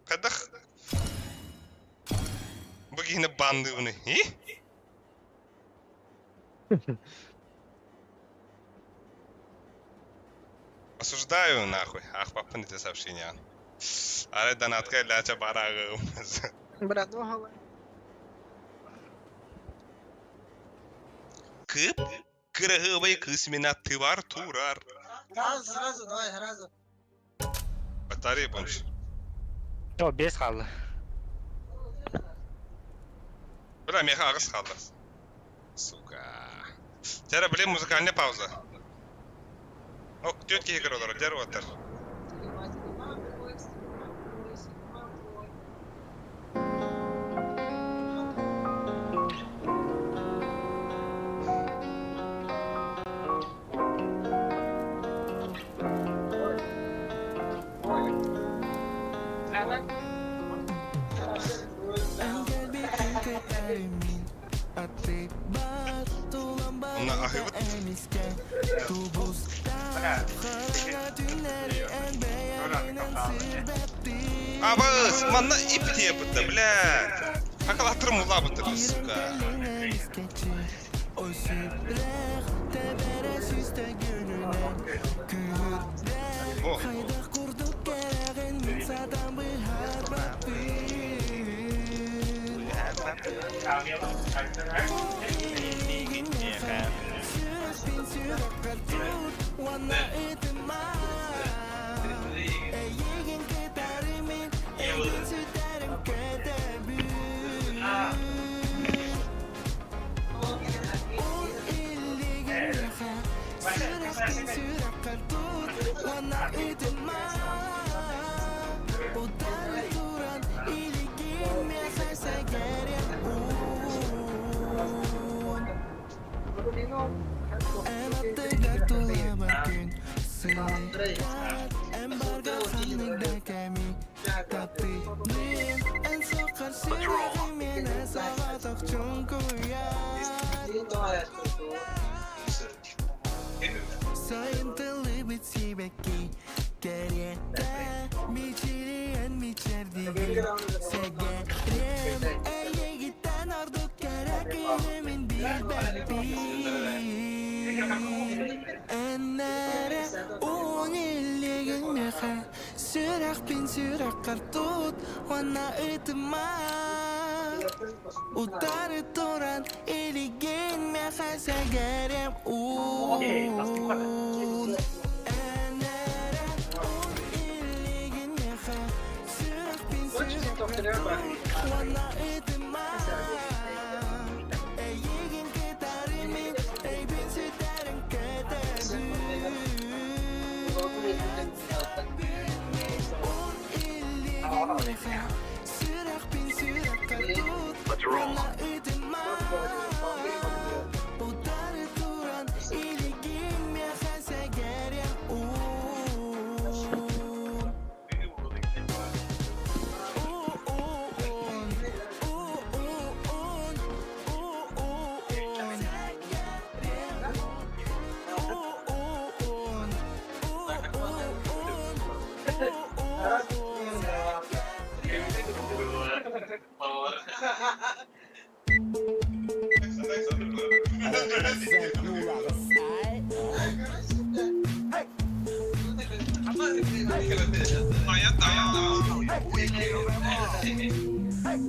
A: Кадах... Бу кихини банды уни. Осуждаю нахуй. Ах, папа, не те сообщения. Аре донатка ляча барагым.
I: Брат, оһала.
A: Кып? Кырыгыбай кыз мена тывар турар.
I: Сразу, сразу, давай, сразу.
A: Батарея бомж.
B: О, без қалды.
A: Бля, меха ағыз қалды. Сука. Тәрі, блин, музыкальная пауза. О, тетки игры олар, дәрі отыр. Онна ахыбыт. Абыз, манна ипте бытты, бля. Хакалатыр мула бытты, сука. О.
H: Утары туран илигин миэхэ сэгэрим уун Эн эрэ уун илигин миэхэ сүрэхпин сүрэхпэр уонна ытыма Эйигин кытары мин өйбүн сүтэрэн кэтэбин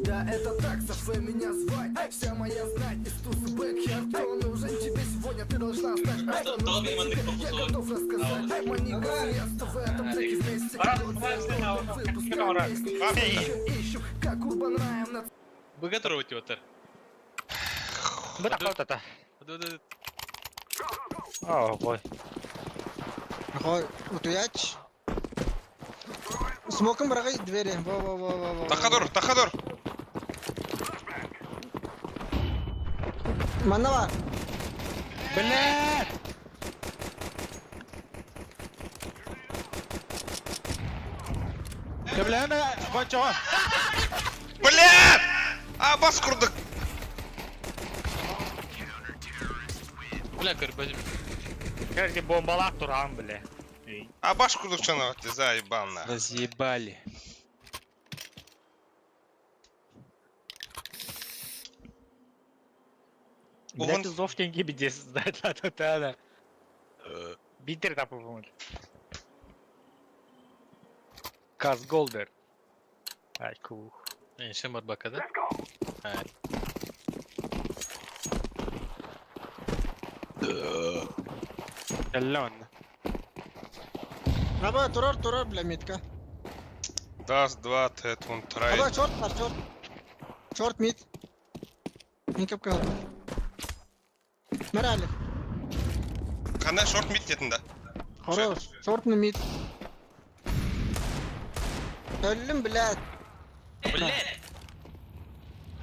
H: Да, это так, Сафе меня звать Вся моя знать из тусы бэк Я кто нужен тебе сегодня, ты должна знать А что нужно тебе, я готов рассказать Маника Фиеста в этом треке вместе Выпускаем песни Ищем, как Урбан Райм на
E: Быга турбут отыр.
B: Бу такой-то. О, бой.
I: Хой, утуяч. Смоком бырагай двери. Во во во во во.
A: Тахадор, тахадор!
I: Манна бар.
B: Бля!
C: Бля, кончоҕо.
A: Бля! А, бас курдук!
E: Бля, көрбөтүм.
B: Кэрди бомбалаах туран, бля.
A: А баш курдук чана ты заебал на.
C: Разъебали.
B: Блядь,
A: Угун-
B: зов деньги бедес, да, да, да, да, да. Битер тапы Каз Голдер. Ай, кух.
E: Эншен бар бакада.
C: Кэллэ онно.
I: Аба турар турар бля метка.
A: Раз, два, тет, он трай.
I: Аба черт бар черт. Черт мид. Мин кеп калды. Мэрали.
A: Қандай шорт мид дедin да?
I: Хорош. Шортный мид. Өллүм блядь.
E: Бля!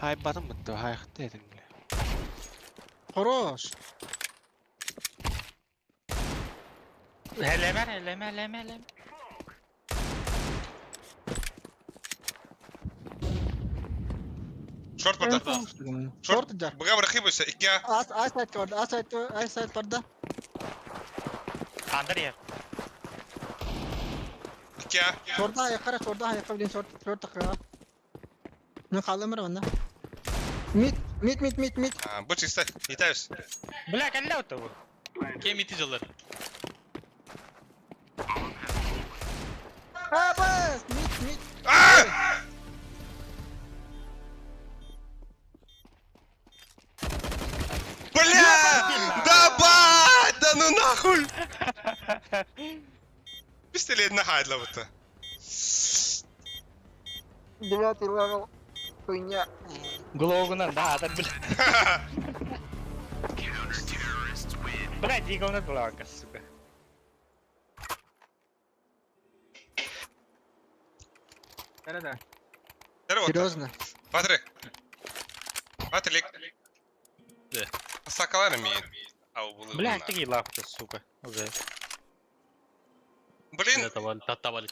C: Хай батым бытты, хайхты этин бля.
I: Хорош.
B: Элемер, элемер, элемер, элемер.
A: Шорт барда.
I: Шорт да.
A: Быга бырахы бойса, икки
I: Ас ас сайт барда, ас сайт ас сайт барда.
B: Андрей.
A: Икки
I: Шорта якара, шорта якка блин шорт шорт такка. Ну халымыр онна. Мид мид мид мид мид.
A: А, Бу чисто, итабыз.
B: Бля, кэллэ того.
E: Кем ити жылар?
I: А, бас, мид мид.
A: А! Бля! Да бать! Да ну нахуй! Пистолет на будто.
I: Девятый левел. Хуйня.
B: Глогунан, да, так, бля. Бля, диговна плака, сука.
I: Да-да.
A: Серьезно?
I: Серьезно?
A: Патрик. Патрик.
E: Да.
A: Сакалар ми. Ау, булы.
B: Бля, такие лапки, сука. Уже.
A: Блин.
E: Табали, табали.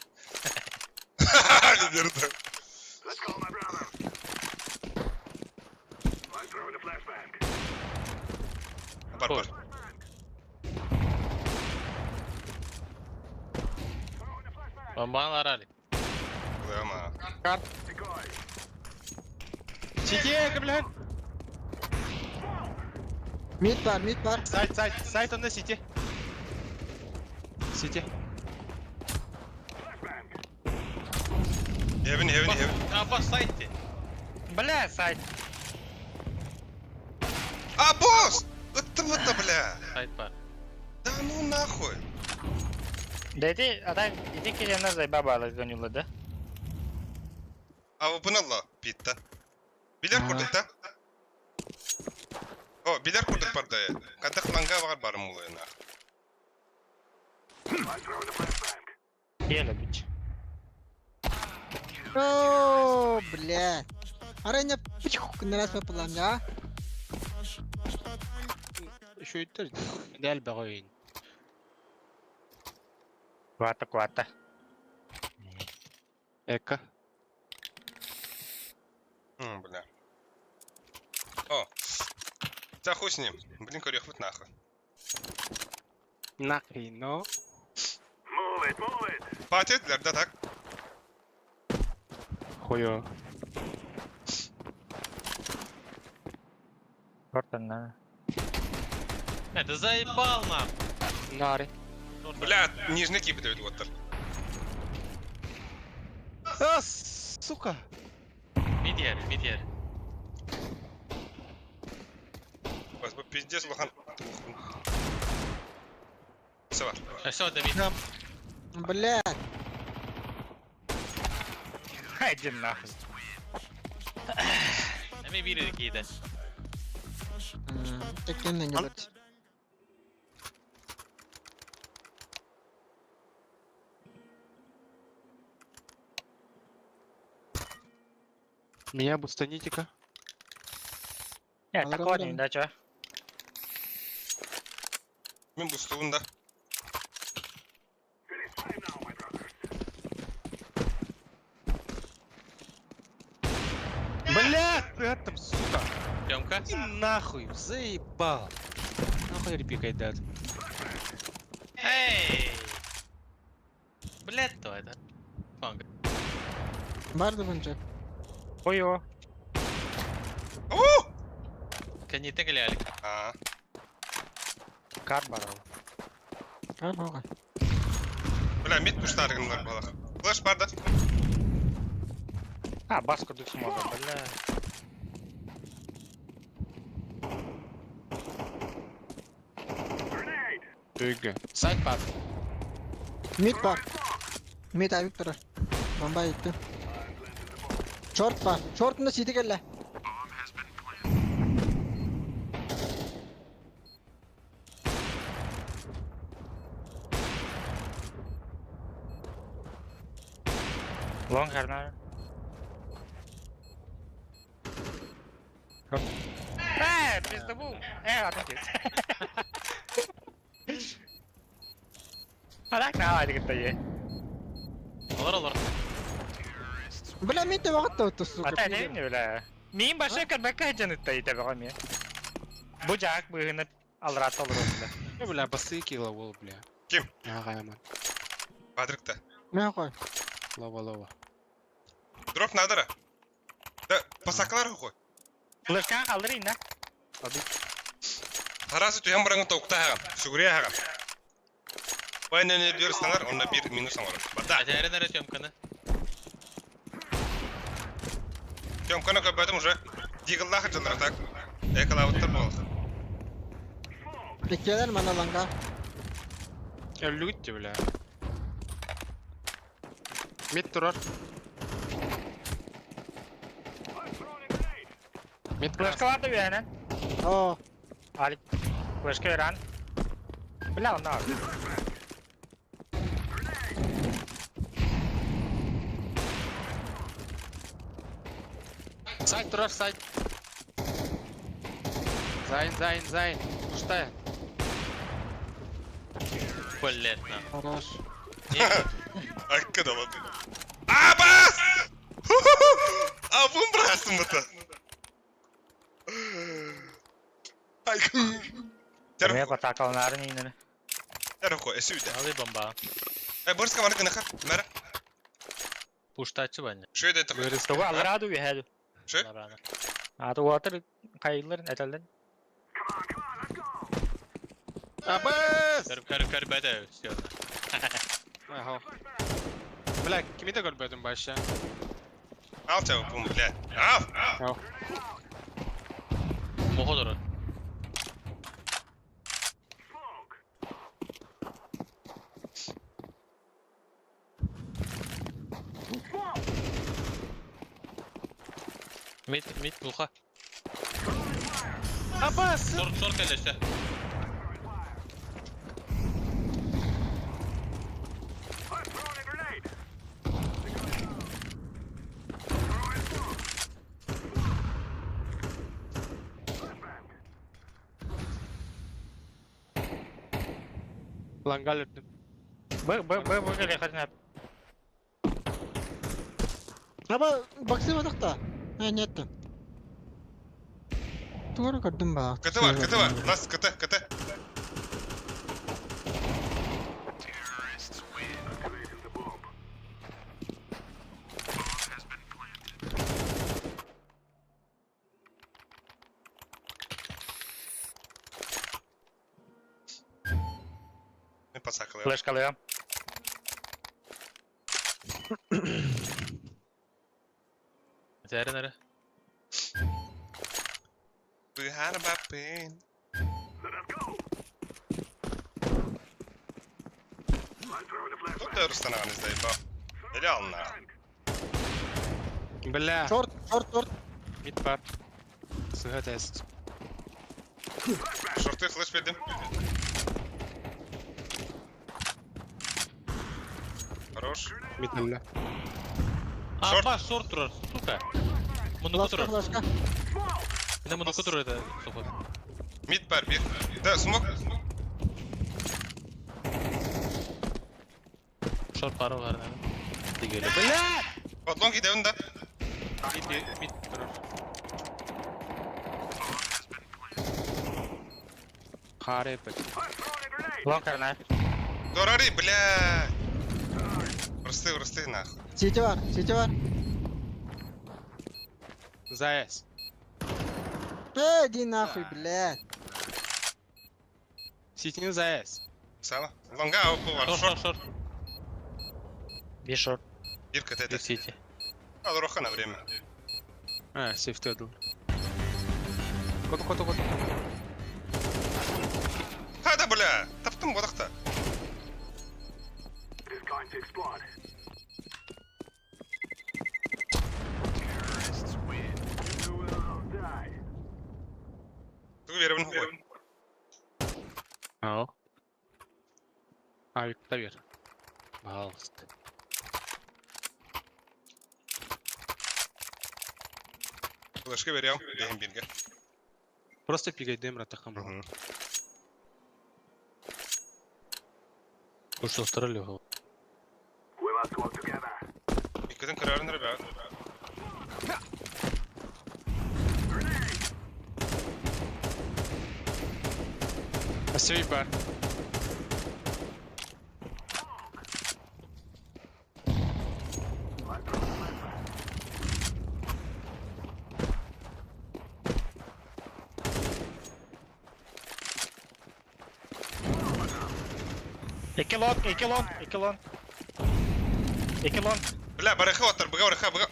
A: Лидер. Бар, бар.
E: Бомбалар али.
A: Лама.
C: Сити, бля.
I: Мид бар, мид бар.
C: Сайт, сайт, сайт онно сити. Сити.
A: Heaven, heaven, heaven.
E: Аба сайте.
B: Бля, сайт.
A: Абос! Ыттыбыта, бля!
E: Сайт бар.
A: Да ну нахуй!
B: Да ити, а так, ити киһиэнэ зайба баалар гонюлла да?
A: А выпынылла, питта. Билэр курдук да? О, билэр курдук барда. Кадах ланга бар барым улайна.
B: Еле бич.
I: О, бля. Арай пичух, нэрас пылам, да?
F: Шөйттер дәл бәғойын.
B: Квата, квата.
F: Эка.
A: М, бля. О. Да хуй с ним. Блин, корехват нахуй.
F: Нахрен, но.
A: Патетлер, да так?
F: Хуё.
B: Кортан,
E: Это заебал нам.
F: Нари.
A: Бля, нижний кипит вот
C: А, сука!
E: Мид yer, мид yer.
A: Бас бу пиздец лохан. Все.
E: Все, это мид.
I: Бля.
B: Иди нахуй.
E: Эми бири кийде.
I: Такие на него.
F: Меня бустаните-ка.
B: Не, такого не да, чё?
A: Мен бустуун да.
F: Бля, ты там, сука.
E: Тёмка.
C: Иди нахуй, заебал.
F: Нахуй репикай дат.
E: Эй! Блядь, то это. Фанг.
I: Барды бунча.
B: Ой-о.
A: О!
E: Каните гляли.
A: А.
B: Кар барал.
I: Кар
A: Бля, мид пуштаргынлар балах. Флеш бар да.
B: А, баску дух можно, бля.
F: Түйгі. Сайт бар.
I: Мид бар. Мид а Виктора. Бомба етті. Шорт бар. Шортында сиди келле.
B: Лонг харнар. Э, пиздобул. Э, ладно, А так давай, ты е.
E: Олар олар.
I: Бля, мид те вакытта өтті, сука.
B: А та не не бля. Мин башы кәрбәккә җанытта итә бага мен. Бу жак быгына алрат олыр бля.
F: Э, бля, басы кило бол, бля.
A: Ким?
F: Ага, яман.
A: Патрикта.
I: Мен қой.
F: Лава, лава.
A: Дроп надо. Да, пасаклар хуй.
B: Флешкан калдырын да.
A: Харасы түйен бараңы тоқта хаган. Сүгүрия хаган. Байнен бир станар, онда бир минус аңар. Бата.
E: Әтәрен әрі Тёмканы.
A: Тёмканы көбөтүм уже. Дигллах жылдыр так. Экалавыттыр бол.
I: Иккелер мана ланга.
F: Өлүгүт бля. Мид турар. Мид
B: Флешка бар да бүйәнен.
I: О,
B: Алик. Флешка веран. Бля, онда.
F: Сайт турар, сайт. Зайн, зайн, зайн. Пустая.
E: Блядь, на.
I: хорош.
A: Акка да лады. Абас! Абун брасым бұта. Ай.
B: Мен патакалнарын инене.
A: Терхо, эсүдә.
E: Алый бомба.
A: Э, борска бар кына хар. Мара.
E: Пуштачы баня.
A: Шөйдә тах.
B: Тугу алраду бүйәду.
A: Шөй.
B: А то ватыр кайылыр әтәлдән.
F: Абас!
E: Көр көр көр бәдә все.
F: Ага. Бля, кими де көрбөдүм баша?
A: Ал чабы бум, бля. Ал.
F: Ал.
E: Моходор. Мид, мид, глуха.
C: Абас!
E: Сор, сор кэлэсэ.
F: Лангал өттүм.
B: Б, Б, Б, Б, кэлэ хатына.
I: Аба баксы батакта. Не, нет. Тугары көрдүм ба.
A: КТ бар, КТ бар. Лас, КТ, КТ. Не пацакали.
B: Флешкалыам.
E: Зәрін әрі.
A: Behind my pain. Тут да Рустанаган издаеба. Реально.
F: Бля,
I: Шорт, шорт, шорт.
F: мид бар. Сыга тест.
A: Шорты флеш бердим. Хорош.
F: Мид бля.
A: Шорт.
E: Аба, шорт турар, сука. Мунуку
I: Флашка,
E: турар.
I: флашка.
E: Менә мунуку турар это, сука.
A: Мид бар, бир. Да, смок.
E: Шорт бары бар, Дигеле. Бля!
A: Вот лонг иде да.
F: Мид, мид турар. Харе, блядь.
B: Лонг карна.
A: Дорари, бля. Росты, росты, нахуй.
I: Сити бар, сити бар.
F: ЗАЭС.
I: Э, иди нахуй, блядь.
F: Ситин ЗАЭС.
A: Сала. Лонга, опу, бар.
E: Шорт,
A: Шорт.
E: шорт, шорт.
B: Би шорт.
A: Бир КТ.
E: Бир сити.
A: Ал роха на время.
F: А, сейф өдүл. Кото, кото, кото.
A: Ха да, бля. Таптым бодақта. Тугу беребин хуй.
F: Ау. Авик, да бер. Пожалуйста.
A: Флешка берем. Бехим бирге.
F: Просто пигайдем ратахам.
A: Мгм.
E: Уж устарали его.
A: Иккитин көрөрүн ребят.
F: Сейф бар.
B: Икки лонг, икки лонг, икки лонг. Икки лонг.
A: Бля, барыха оттар, быга барыха, быга.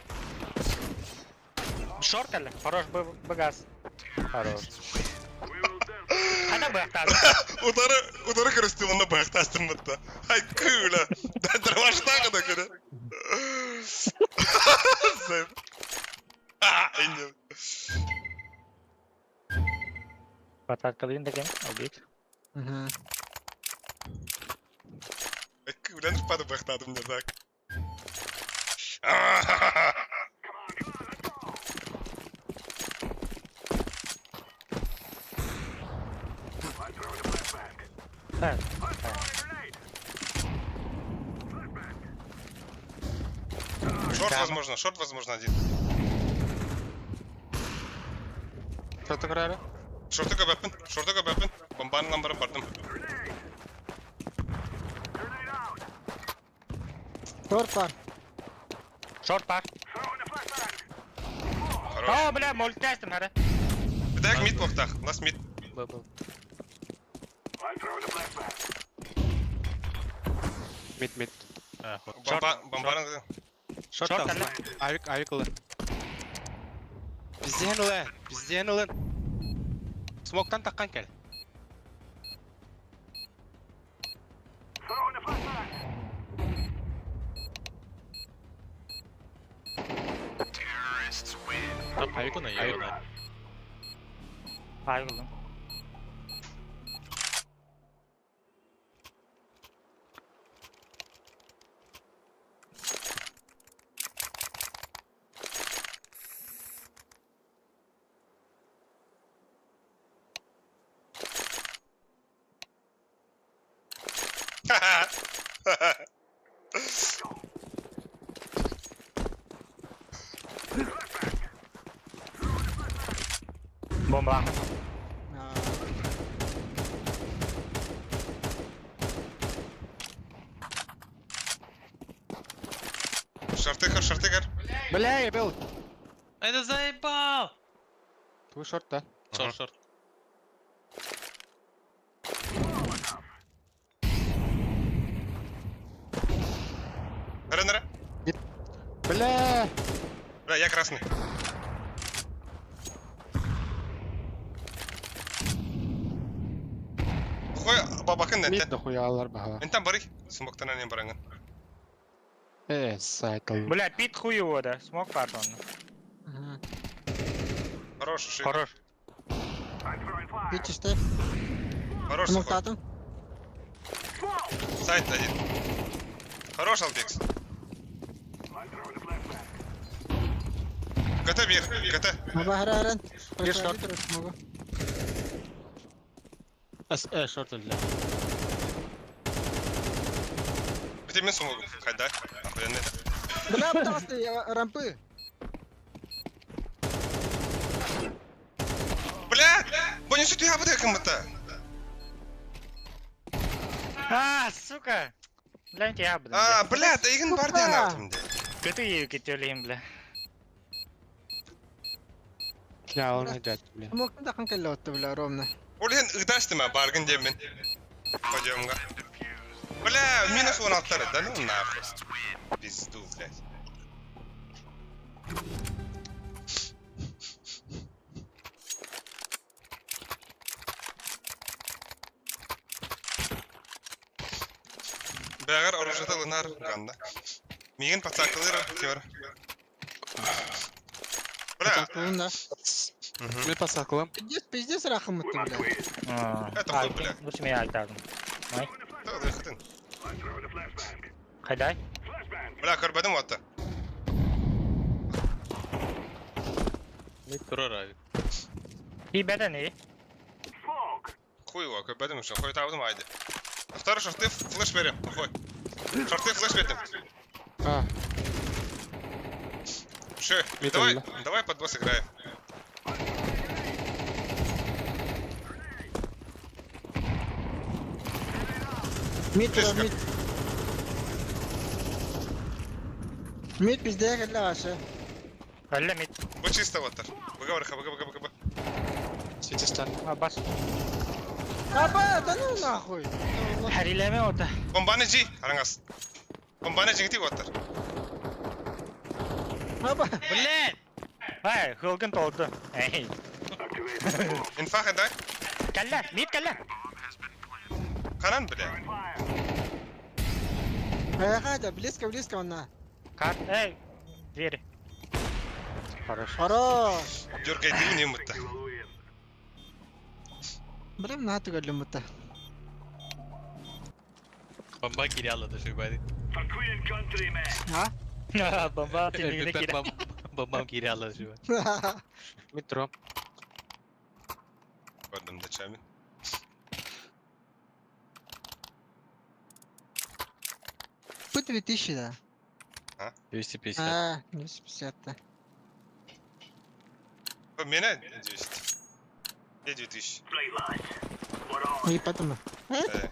B: Шорт әлі. Хорош, Б, Б газ. Хорош. Қайда бұяқтады?
A: Удары, удары көрүстүм, онда баяктастым бутта. Ай, күлө. Дырваштагы да күлө. Сейф. А, инде.
B: Батаркалыйын деген, албит.
I: Мгм.
A: Ай, күлөнүп бады баяктадым деп так.
B: Так.
A: Шорт, возможно, шорт, возможно, один.
F: Шорты көрәрі?
A: Шорты көбәппин, шорты көбәппин. Бомбаны ламбарын бардым.
I: Шорт бар.
B: Шорт бар.
A: Хорош.
B: О, бля, мультястым, хары.
A: Так, мид боқтақ. Лас мид.
E: Б, Б.
F: Мид, мид.
E: А, вот.
A: Бомба, бомбаны.
F: Шорт
B: Шорт
F: ал. Авик, авик ылы. Бизден ылы, бизден ылы. Смоктан таккан кел.
E: Айгына ебана.
B: Айгылым. Бомба.
A: Шартыхар, шартыхар.
C: Бля, я был.
E: Это заебал!
F: Твой шорт, да?
E: Шорт, шорт.
A: Ренера.
F: Бля!
A: Бля, я красный. Хуй, бабакын
F: Мид
A: нәтте.
F: дохуя алар баха.
A: Энтан барый. Смоктан әнен бараңын.
F: Э, сайт ал.
B: Бля, пит хуево да. Смог пардон.
A: Хорош, шик.
B: Хорош.
I: Пит чисто.
A: Хорош,
I: Смог
A: сухой.
I: татым.
A: Сайт один. Хорош, Албекс. КТ бир, КТ.
I: Аба хара харан.
C: Бир шорт.
I: Смогу.
C: Э, шорт бля.
A: Бите мен смогу. Хайда. Охуенно.
I: Бля, птасты, рампы.
A: Бля! Бо не суть я буду кому-то.
B: А, сука! Бля, я блин.
A: А, бля, да игн бар ден артымда.
B: Көтү кетелейм, бля.
F: Бля, он дядь, бля.
I: Смогтан да канкелле отты, бля, ровно.
A: Ол ен ыгдаштыма баргын демен. Подъемга. Бля, минус 16 да ну нахуй. Пизду, блядь. Бәгәр оружие лынар ганда. Миген пацакылыр кер. Бля,
I: Тактылын да.
F: Мен пасақылым.
I: Пиздец, пиздец рахым ытты, бля.
A: Это хуй, бля.
B: Лучше меня айтардым.
A: Да, да,
B: Хайдай.
A: Бля, көрбәдем атты.
E: Мид турар abi.
B: И бәдә не?
A: Хуй его, көрбәдем уже, хуй табдым айды. Второй шорты флеш берем, хуй. Шорты флеш бердим.
F: А,
A: Шö,
F: Мид
A: давай,
F: алла.
A: давай под босс играем.
I: Мид,
A: Близко.
I: мид. Мид пиздец, келле ваша.
B: Әллә мид.
A: Бу чисто вот. БГ барха, БГ, БГ, БГ.
C: Сити стан.
B: А, бас.
I: Аба, да ну нахуй.
B: Хәриләмә ота.
A: Бомбаны жи, араңас. Бомбаны жигити оттар.
I: Аба.
E: Блядь!
B: Ай, хылгын толды. Эй.
A: Инфа хада.
B: Кәллә, мид кәллә.
A: Канан бля.
I: Э, близко, близко он на.
B: Кар, эй. Двери. Хорош.
I: Хорош.
A: Дергай дым не мытта.
I: Блин, на ты говорю, мыта.
E: Бомба кирялы да шуйбайды.
I: А?
B: Бомба тинигине кирә.
E: Бомбам кирялы шуйбай.
F: метро.
A: Көрдüm да чамин.
I: По 2000, да.
E: 250.
I: А, 250, да.
A: Мене 200. Я 2000.
I: И потом.
A: Э,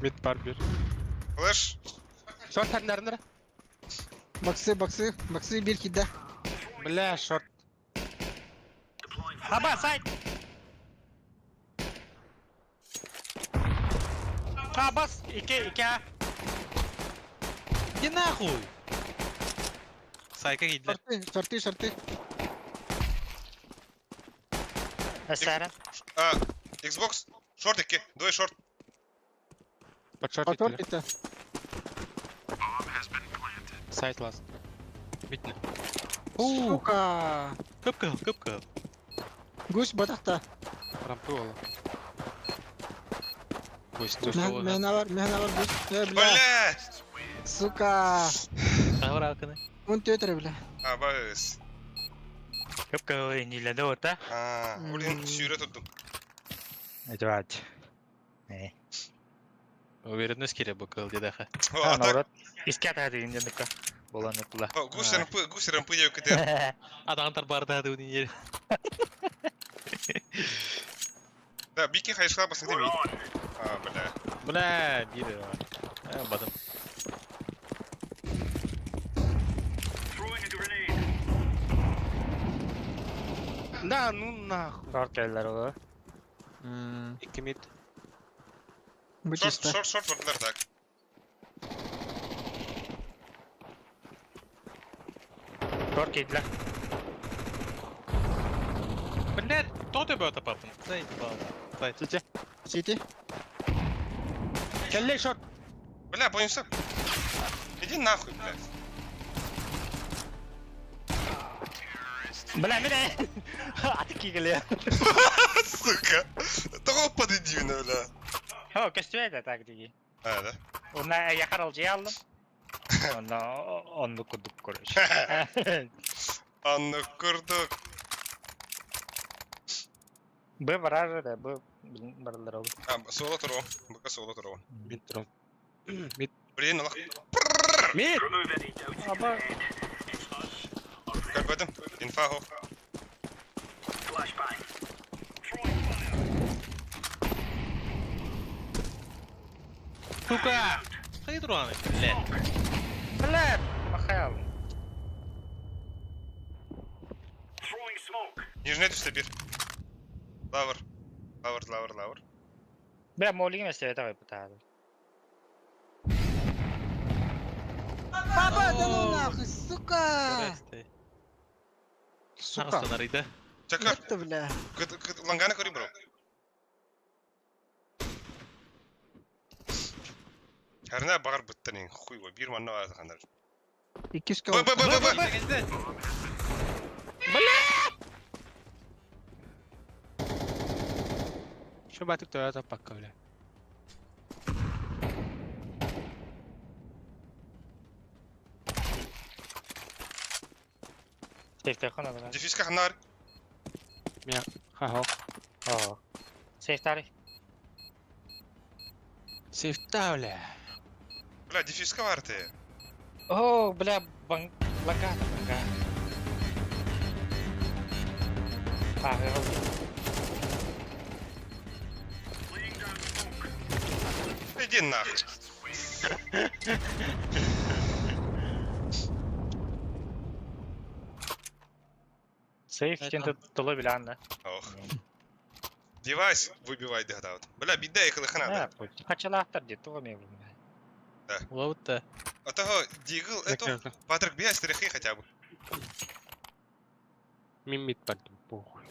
F: Мид бар бир.
A: Флеш.
F: Шорт хәрнәрнер.
I: Баксы, баксы, баксы бир кида.
F: Бля, шорт.
B: Аба, сайт. А, бас, ике, ике. а.
E: Иди нахуй! Сайка кидлер.
I: Шорты, шорты, шорты.
B: Әсәрен.
A: А, Xbox. Шорт ике. Двое шорт.
F: Под шорт
I: А шорт
F: иттилер.
I: это.
F: Сайт last.
E: Битне.
I: Сука!
E: Кып-кыһыл, кып-кыһыл.
I: Гусь батахта.
F: Рампы ола. Гусь.
I: Мен бар, мен бар гусь. Э, бля.
A: Блядь!
I: Сука!
E: Хавар акыны.
I: Он төтер, бля.
A: Абыс.
B: Кып-кыһыл иниледе ота.
A: А, блин, сүүрэ турдум.
B: Этвать.
E: Уверенность керек бу кыһыл диэтэхэ.
A: О, а так,
B: Наоборот. Иске атаады инденика. Болан тула.
A: о, гусь рампы, гусь рампы я көтер.
E: Адамдар барды ады уни ел.
A: Да, бики хайшла басың демей. А, бля.
E: Бля, бири. Э, бадым.
D: Throwing a grenade.
F: Да, ну нахуй.
B: Шорт келдер олар.
F: Икки мид.
I: Бу
A: Шорт,
I: чисто.
A: шорт, шорт бардылар так.
B: Шорт кейдилер.
E: Бля, то ты бата папын. Заебал. Сайт.
C: Сити.
I: Сити.
C: Келлей шорт.
A: Бля, понял, Иди нахуй, блядь.
B: Бля, мине. Аты кигеле.
A: Сука. Того подойди, бля.
B: О, көстүбэйде так диги.
A: А, да?
B: Онна якар алжы алдым. Онна онну курдук короче.
A: Анны курдук.
B: Б барар да, б баралар ол.
A: А, соло туру. Быка соло туру.
F: Мид трон. Мид.
A: Блин, аллах.
C: Мид!
D: Remove any doubts in your
B: Аба.
D: head. It's us or them.
A: Көрбөдүм. Инфа хох.
D: Flashbang. Throwing fire.
E: Сука! Хайы турганы. Бля.
B: Бля, махай алдым.
D: Throwing smoke.
A: Нижний түстө бир. Лавр. Лавр, лавр, лавр.
B: Бля, молигим эстебет абай бутады.
I: Папа, да ну нахуй, сука!
F: Сука.
E: Нагыстан арыйда.
A: Чакыр.
I: Это, бля.
A: Ланганы көрүм, бро. Харна багар буттан хуй го бир манна бар хандар.
I: Иккис
A: Б б б б б.
F: Şu батык тоя таппакка, бля.
B: Сейфте хана.
A: Дефиска ханар.
F: Ха-хо.
B: О. Сейфтари.
F: Сейфта, бля.
A: Бля, дефиска бар ты.
B: О, бля, банг лага, лага. А, я
D: Laying down smoke.
A: Иди нахуй.
B: Сейф кенте толы биланна.
A: Ох. Девайс выбивай дегдаут. Бля, беда их хана.
B: Хачалахтар де туга мен.
E: Улабытта.
A: А того дигл это Патрик бей стрихи хотя бы.
F: Мин мид бардым, похуй.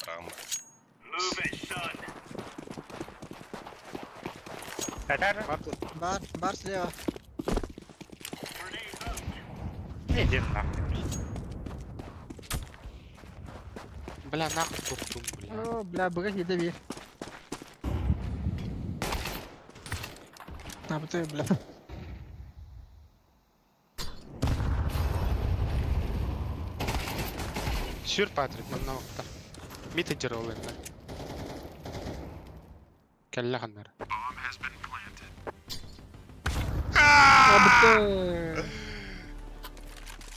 A: Рам.
D: Move it, son.
B: Катар,
I: Бар, бар слева.
D: Grenade out.
B: иди нахуй.
F: Бля, нахуй туптум, бля.
I: О, бля, быга хиде бир. А, ты, бля.
F: Сүр, Патрик, манна оқта. Мид иджер ол енді. Кәллә ханнар.
I: А, ты.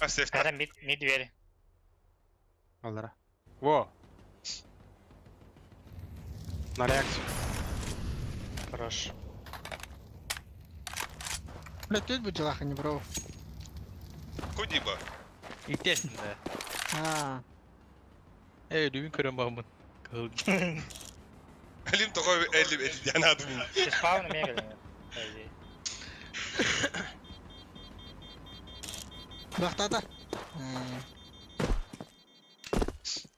A: А сейф
B: Кара мид мид двери.
F: Алара. Во! На реакцию.
B: Хорош.
I: Бля, тут бы дела не бро.
A: Кудиба.
E: Итесин да.
I: А,
E: Э, любим көрөм бамын. Кыһыл.
A: Алим такой элим эдиана админ.
B: Спаун мега.
I: бахтата.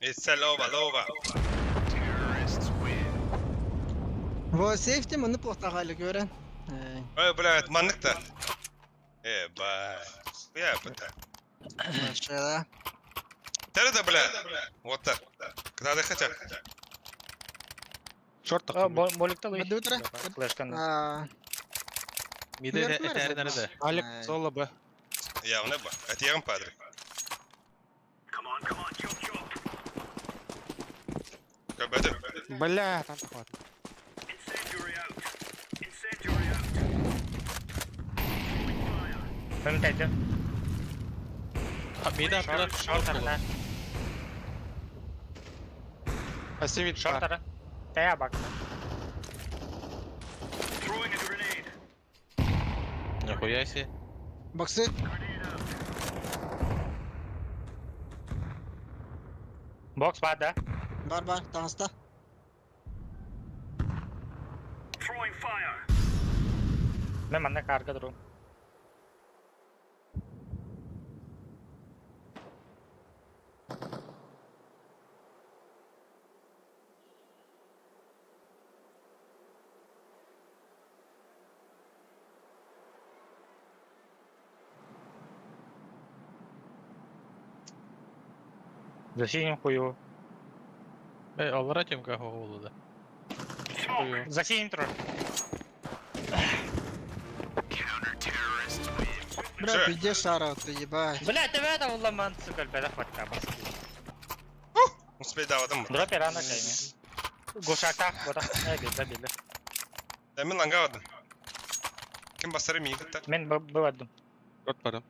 A: It's a лова, лова.
I: Во, сейфте мы плохо көрен.
A: Ой, блядь, маннык та. Э, бай. Я быта.
I: Вообще,
A: Тәрі да, бля. Вот так. Надо хотя.
F: Шорт
B: О,
F: тахтым.
B: Моликта лый.
I: Бадутра.
B: Флешканы.
I: А,
E: Миде этәрин nerede?
F: Алик, соло Б.
A: Явно ба. Атьярым падре.
D: Come on, come on, chop, chop.
A: Кабетер.
F: Бля, там хватит.
D: Incendiary out. Incendiary out. Throwing fire.
B: Мен тәйді.
E: Миде attılar.
B: Шорт арына.
F: Спасибо,
B: Шорт ара. Тәя бак.
D: Throwing a grenade.
E: Нихуя себе.
I: Боксы.
D: Grenade out.
B: Бокс бар да.
I: Бар бар, таныста.
D: Throwing fire.
B: Мен манна карга дуру. За синим хую.
E: Эй, аллара темка хоғулу да.
D: Smoke.
B: За синим трор.
I: Бля,
A: Че?
I: пизде шара, ты ебать.
B: Бля, тебя это уламан, сука, бля, хватка баски.
A: Успей давадым.
B: Дропе рано кайме. Гошака, вот так, бил, бил.
A: Да мен лангавадым. Ким басары мигітті.
B: Мен бывадым.
F: Шорт барым.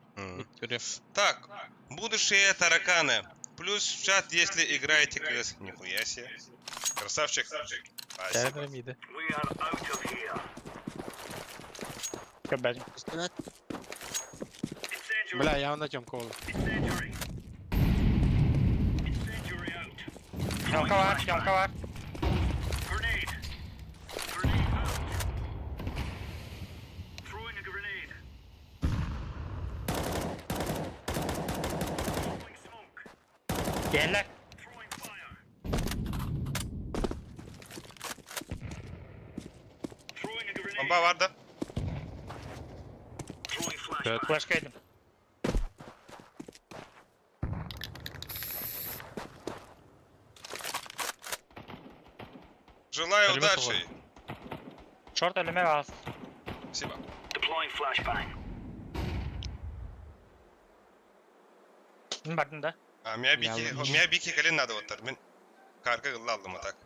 A: Так, будущие тараканы. Плюс в чат, если играете КС. Нихуя себе. Красавчик. Спасибо.
E: Этәрин миде.
D: We are out of here.
B: Кабель.
I: Пистолет.
D: Incendiary.
F: Бля, явно темка ол.
D: Incendiary. Incendiary out.
B: Темка var, темка var.
D: Grenade. Grenade out. Throwing a grenade. Throwing smoke.
B: Gel.
D: Throwing fire. Throwing a grenade.
A: Bomba var da.
D: Throwing flashbang.
B: Флешка едім.
A: Желаю
E: Ребята,
A: удачи.
B: Шорт ölüme bas.
A: Спасибо.
D: Deploying flashbang.
B: Мен бардым да.
A: А, меня бики, меня бики колен надо вот так. Мен карга гылла алдым а так.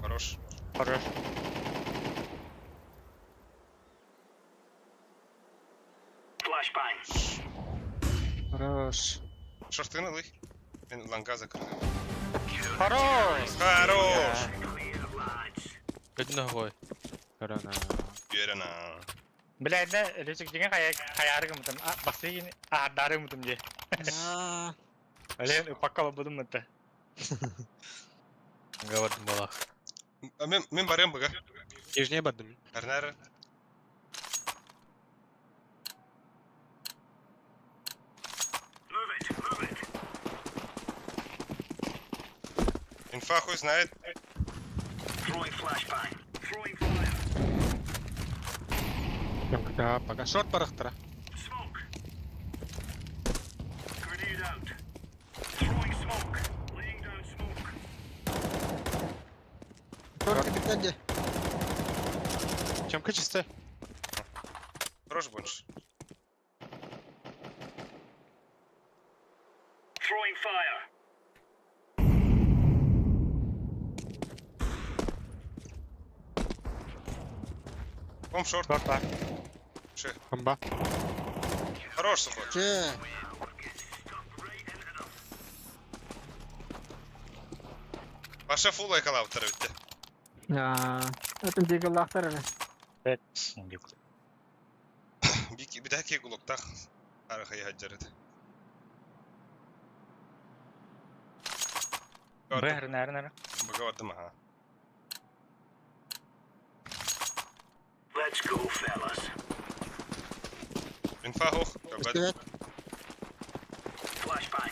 A: Хорош.
B: Хорош.
D: Flashbang.
I: Хорош.
A: Шортыны лых. Мен ланга закрыл.
B: Хорош.
A: Хорош.
D: Clear, lads.
E: Көтін хой.
F: Корона.
A: Верена.
B: Бля, не, лечик деген қая қаяры мытым. А, басы ардары мытым же.
I: А,
B: Әлен упакала будым мыты.
E: Говордым балах.
A: А, Мен, мен барым бага.
F: Нижний бардым.
A: Арнары.
D: Move it, move it.
A: Инфа хуй знает.
D: Throwing flashbang. Throwing fire.
F: Темка, да, пока. Шорт барахтара.
D: Smoke. Grenade out. Throwing smoke. Laying down smoke.
I: Шорт капитан
F: Темка чистая.
A: Хорош больше.
D: Throwing fire.
A: Бомб шорт.
B: Шорт бар.
A: Ши.
F: Бомба.
A: Хорош, сухой.
I: Че?
A: Паша фул айкалап бітті.
I: А, это дигаллахтар әлі.
A: Бики, бидәки гулуктах. Арахай хаджарыт.
B: Бэр, нәр, нәр.
A: Бага ага.
D: Let's go, fellas.
A: Инфа хох.
I: Пистолет.
D: Flashbang.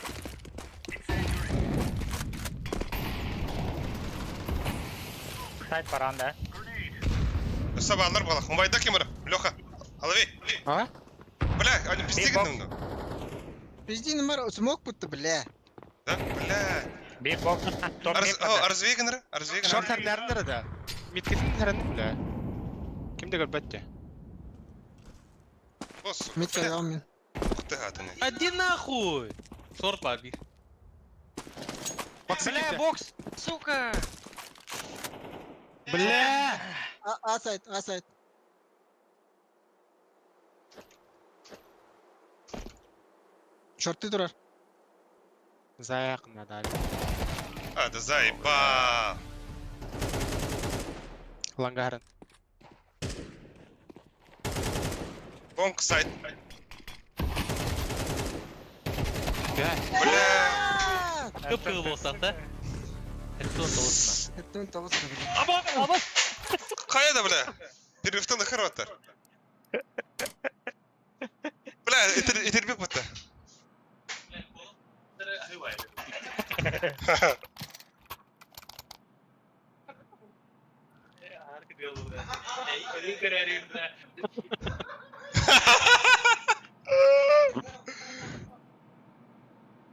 D: Incendiary.
B: Сайт баран да.
D: Grenade.
A: Сабалар балах. Умбайда кемір. Леха, лови!
F: А?
A: Бля, они пизди ну.
I: Пизди номер смог будто, бля.
A: Да, бля.
B: Бир бокс. Топ
A: Арз,
B: мид
A: о, арзвегнер, арзвегнер.
F: Шорт хәрнәрендер да. Миткесин хәрнәр бля. Ким дә көрбәтте.
A: О, сука,
I: Мид
A: бля.
I: кайгам мин.
A: Ух ты, гатаны.
E: Иди нахуй! Сорт бар бир.
B: Бля, бокс! Сука!
F: Бля!
I: А, а сайт, а сайт. Шорты турар.
F: Заяк надали.
A: А, да заебал.
F: Лангарен.
A: Бонг сайт.
F: Бля.
A: Бля.
E: Кып-кызыл болсақ да? Эттон толысына.
I: Эттен тоғыз бля.
B: Аба, аба!
A: Кая да, бля. Перевтан хорваттар. Бля, итербек бутта.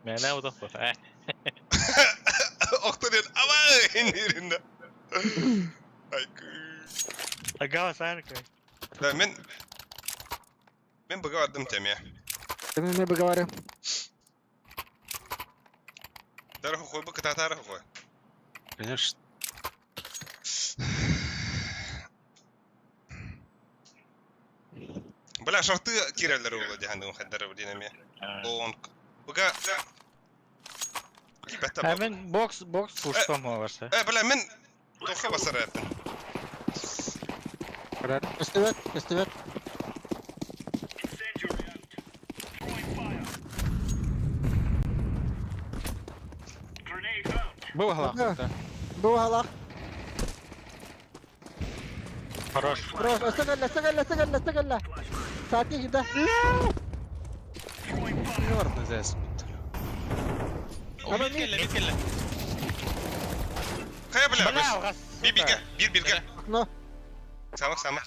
E: Мәнә удақ бар.
A: Охтырын, ама, иниринде. Айкы.
B: Ага, сарка.
A: Да, мен... Мен быга бардым теме.
I: Мен бы говорю.
A: Дарху хой, быка татарху хой.
F: Конечно.
A: Бля, шарты киреллер ула диханды хаддар динаме. Лонг. Быга... Кибетта
B: Ә мен бокс, бокс пуштом аларса.
A: Э, бля, мен... Тоха басар эттим.
I: Көстөбөт, көстөбөт.
D: Incendiary out. Throwing fire. Grenade out.
F: Был галах, да.
I: Бу халах.
B: Хорош.
I: Хорош, استغل استغل استغل استغل. ساعتين ده.
D: Throwing fire.
F: Не вард на ЗС.
E: Мид келле, мид келле.
A: Кая, бля,
B: Бля, алгас.
A: Би бирге, бир бирге.
I: Окно.
A: Самак, самак.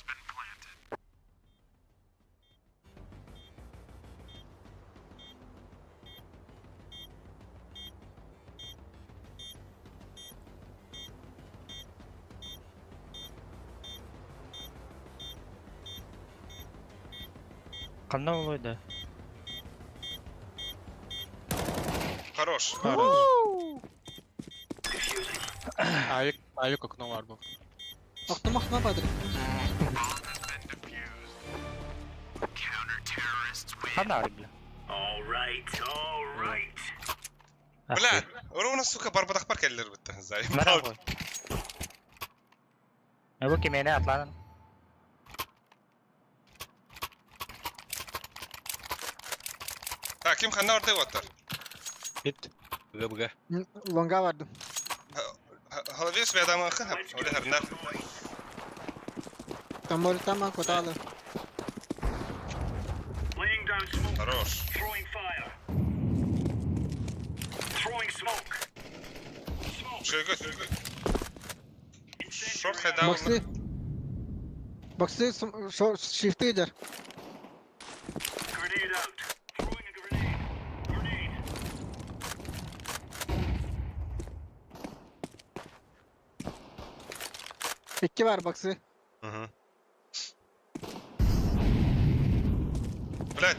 B: Кандай болойду?
A: Хорош.
F: Авик, авик окно var bu.
I: Окно окно бадры.
B: Кандай ар, бля?
D: All right, all right.
A: Бля, ровно, сука, барбадах бар келлер битти. Заебал.
B: Мына Бу кемене атланын.
A: Так, ким ханна ордай оттар?
F: Бит.
E: Быга быга.
I: Лонга бардым.
A: Голове све адамы хын,
D: Let's
A: оле
D: get
A: харнар.
D: some noise.
I: Там там коталы.
D: Laying down smoke.
A: Хорош.
D: Throwing fire. Throwing smoke. Smoke.
A: Шойгы.
D: Incendiary
A: Шорт
D: out.
A: хайда.
I: Боксы. Боксы шифты идер.
D: Grenade out. Throwing a grenade. Grenade.
I: İki var боксы.
A: Угу. Блядь,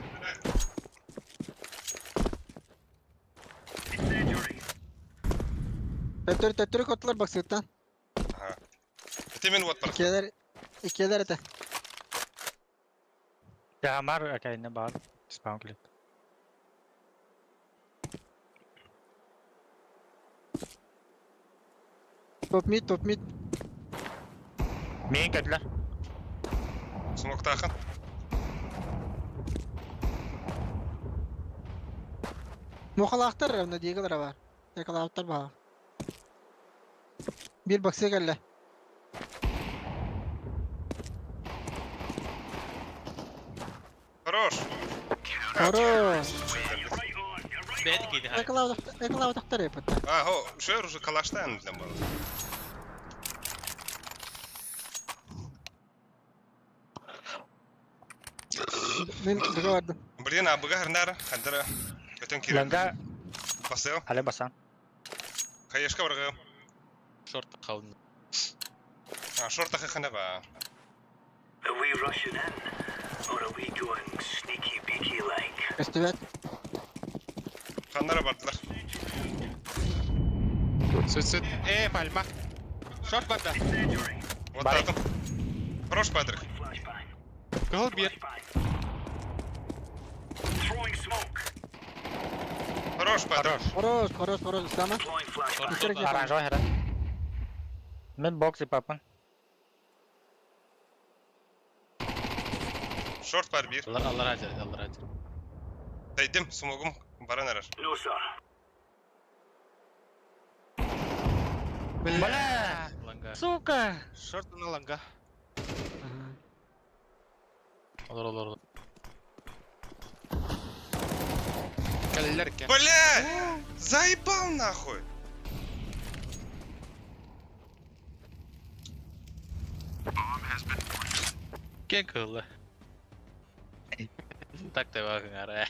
D: Incendiary.
I: Төттөрү төттөрү котлар боксыттан.
A: Ага. Это мен вот бар.
I: Икелер икелер это.
B: Жамар акайына бар. Спаун клип.
I: Топ мид, топ мид.
B: Мен көтүлөр.
A: Смок тахын.
I: Мухалахтар равно дигалар бар. Якалаптар бар. Бир боксы келле.
A: Хорош.
I: Хорош.
D: You're right on. You're right
E: Бәді
D: on.
E: кейді ха.
I: Якалаптар епетте.
A: А, хо, шер уже калаштан для был.
I: Мин быга бардым.
A: Блин, а быга хырнара, хандара көтөн киирэр.
B: Ланга
A: Басыам.
B: але басан.
A: Хаешка баргым.
E: Шорт хаун.
A: А, шорта хахана ба.
D: Are we rushing in, or are we going sneaky beaky like?
I: Көстүбэт.
A: Ханнара бардылар.
F: Сүт-сүт. Э, пальма. Шорт барда.
A: Вот
B: Бар.
A: атым. Хорош, Патрик.
D: Flashbang.
F: Кыһыл биир.
D: Flashbang. Throwing smoke.
A: Хорош, Патрик.
I: Хорош, хорош, хорош. Ислама.
D: Deploying flashbang.
B: Оранжевый хера. Мен боксы папан.
A: Шорт бар бир.
E: Алар алар ажар, алар ажар.
A: Дайдым, смогум баран арар.
D: No, sir.
B: Бля!
E: Ланга.
B: Сука!
F: Шорт на ланга.
E: Олар олар. олар.
F: Кэллэр экен.
A: Бля! Заебал нахуй!
E: Кен кылы. Так та багын ара.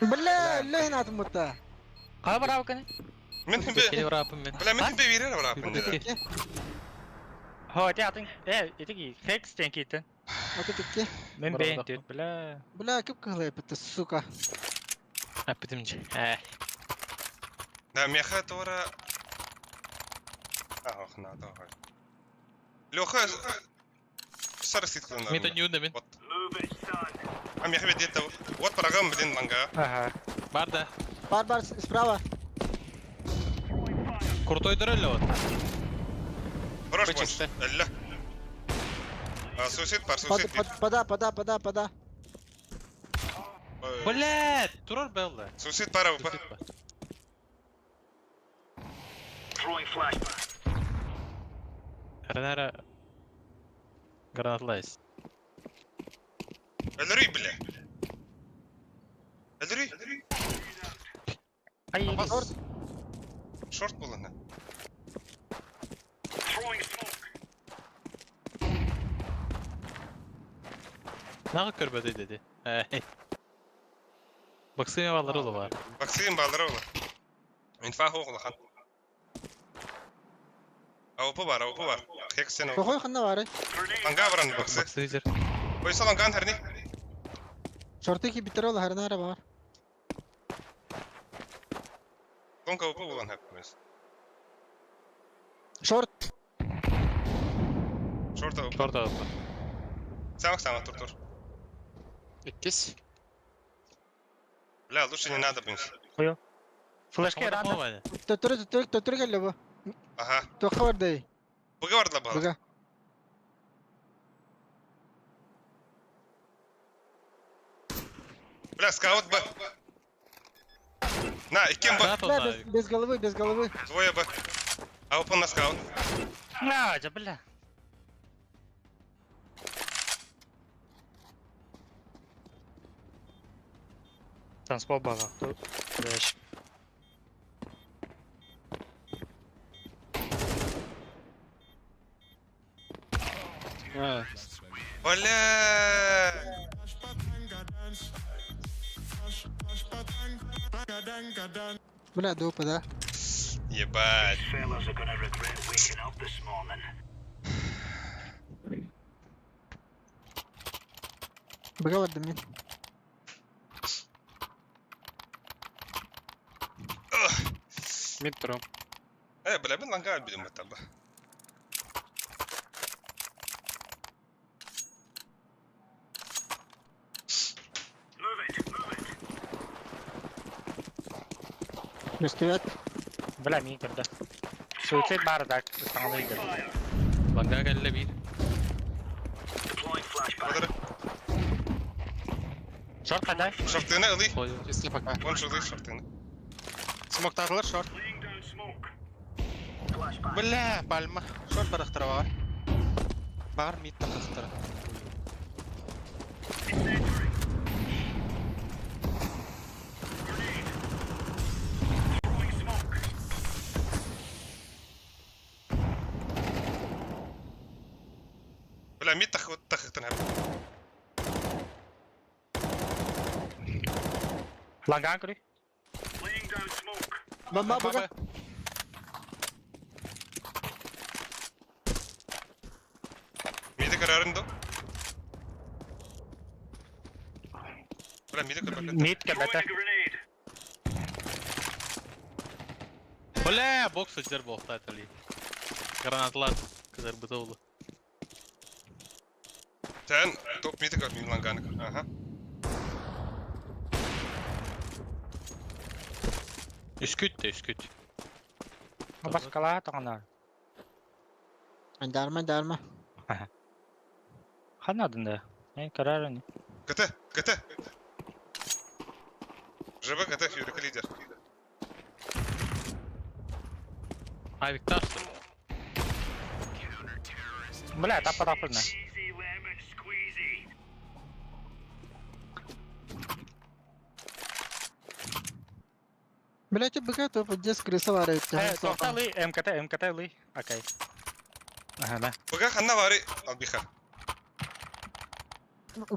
I: Бля, лehen атым бутта.
B: Кая барабы кene?
A: Мен
E: Кени
A: химбе...
E: барапым мен.
A: Бля, мен химбе берер барапын.
I: Отут
B: Хо, ти атын. Э, итиги хекс тенкитен.
I: икки.
B: Мен
E: Барабы
B: бейн
E: да.
B: түт, бля.
I: Бля, кип кыһылай битте, сука.
E: Аппетимчи. Э.
A: Да, меха тора... Ах, на, давай. Леха... Сарысит кылынар.
E: Мен да мен.
A: Вот.
D: Move it, son.
A: А меха бедет Вот парагам, блин, ланга.
B: Ага.
E: Бар да.
I: Бар, бар, справа.
E: Крутой дөрелі вот.
A: Хорош,
F: Вычисти.
A: больше. Алла. А, суицид бар,
I: Под,
A: суицид.
I: под, пода, пода, пода, пода.
A: Ой.
E: Бля, турар белла.
A: Суицид пара, ба.
D: Throwing flashbang.
E: Ранара гранатлайс.
A: Өлөрүй, бля. Өлөрүй.
B: Ай,
I: Шорт.
A: Шорт болана.
D: Throwing smoke.
E: Нағы көрбөдө деди. Баксыма балары ола бар.
A: Баксыйм балдары ола. Инфа хоғла хан. АВП бар, АВП бар. Хексен АВП.
I: Кохой ханна бары.
D: Grenade.
A: Ланга баран баксы.
E: Баксы жер.
A: Ойса ланган харни.
I: Шорты ки битер ол харнара бар.
A: Тонка АВП болан хәп.
I: Шорт.
A: Шорт АВП.
E: Шорт алып.
A: Самых самых тур тур.
F: Иккис.
A: Бля, лучше не надо, блин.
B: Флешке ранда.
I: Төттөрү, төттөрү, төттөрү келли бу.
A: Ага.
I: Тоққа бар дей.
A: Быга бардыла бала.
I: Быга.
A: Бля, скаут Б. На, иккен Б.
I: Бля, без, без головы, без головы.
A: Двое Б. АВП на скаут.
B: На, жа, бля. Танцпол бага. Флеш.
A: Бля.
I: Бля, дупа, да.
A: Ебать.
D: Fellas are gonna regret waking up this morning.
I: Быга бардым мен.
F: Метро.
A: Э, бля, мен ланга билем это ба.
D: Move it, move it.
I: Көстүбэт.
B: Бля, мин көрдө. Суицид бар да, саңалы көрдө.
D: Fire.
E: Ланга келле бир.
D: Deploying flashbang.
A: Бодыр.
B: Шорт кандай?
A: Шортыны ылый.
E: Қой.
F: Чисто пока.
A: Вон шорты, шортыны.
F: Смок тағылар шорт.
D: Laying down smoke. Flashbang.
F: Бля, пальма. Шорт барахтара бар. Бар мид тахтара.
A: Бля, мид тахыктан хэп.
B: Ланган көрүй.
I: Бомба бага.
A: Миди көрөрүн ду? Бля, миди көрбөккө.
B: Мид кэбэтэ.
E: Бля, бокс сылдьар буолуохтаах этэ. Гранаталар кызарбыта буолуо.
A: Тэн топ миди көр, мин ланганы көр. Ага.
E: Үскүт да үскүт.
B: Баскала тоҕоноор.
I: Дарма дарма.
B: Ханна да? Мен көрөр ини.
A: КТ, КТ. ЖБ КТ, Фьюрик лидер.
E: Авик тахса.
B: Бля, таппа таппына.
I: Блять, быка то здесь крыса варит.
B: Э, тоқталы, МКТ, МКТ лый. Окей. Ага, да.
A: Быга ханна бары албиха.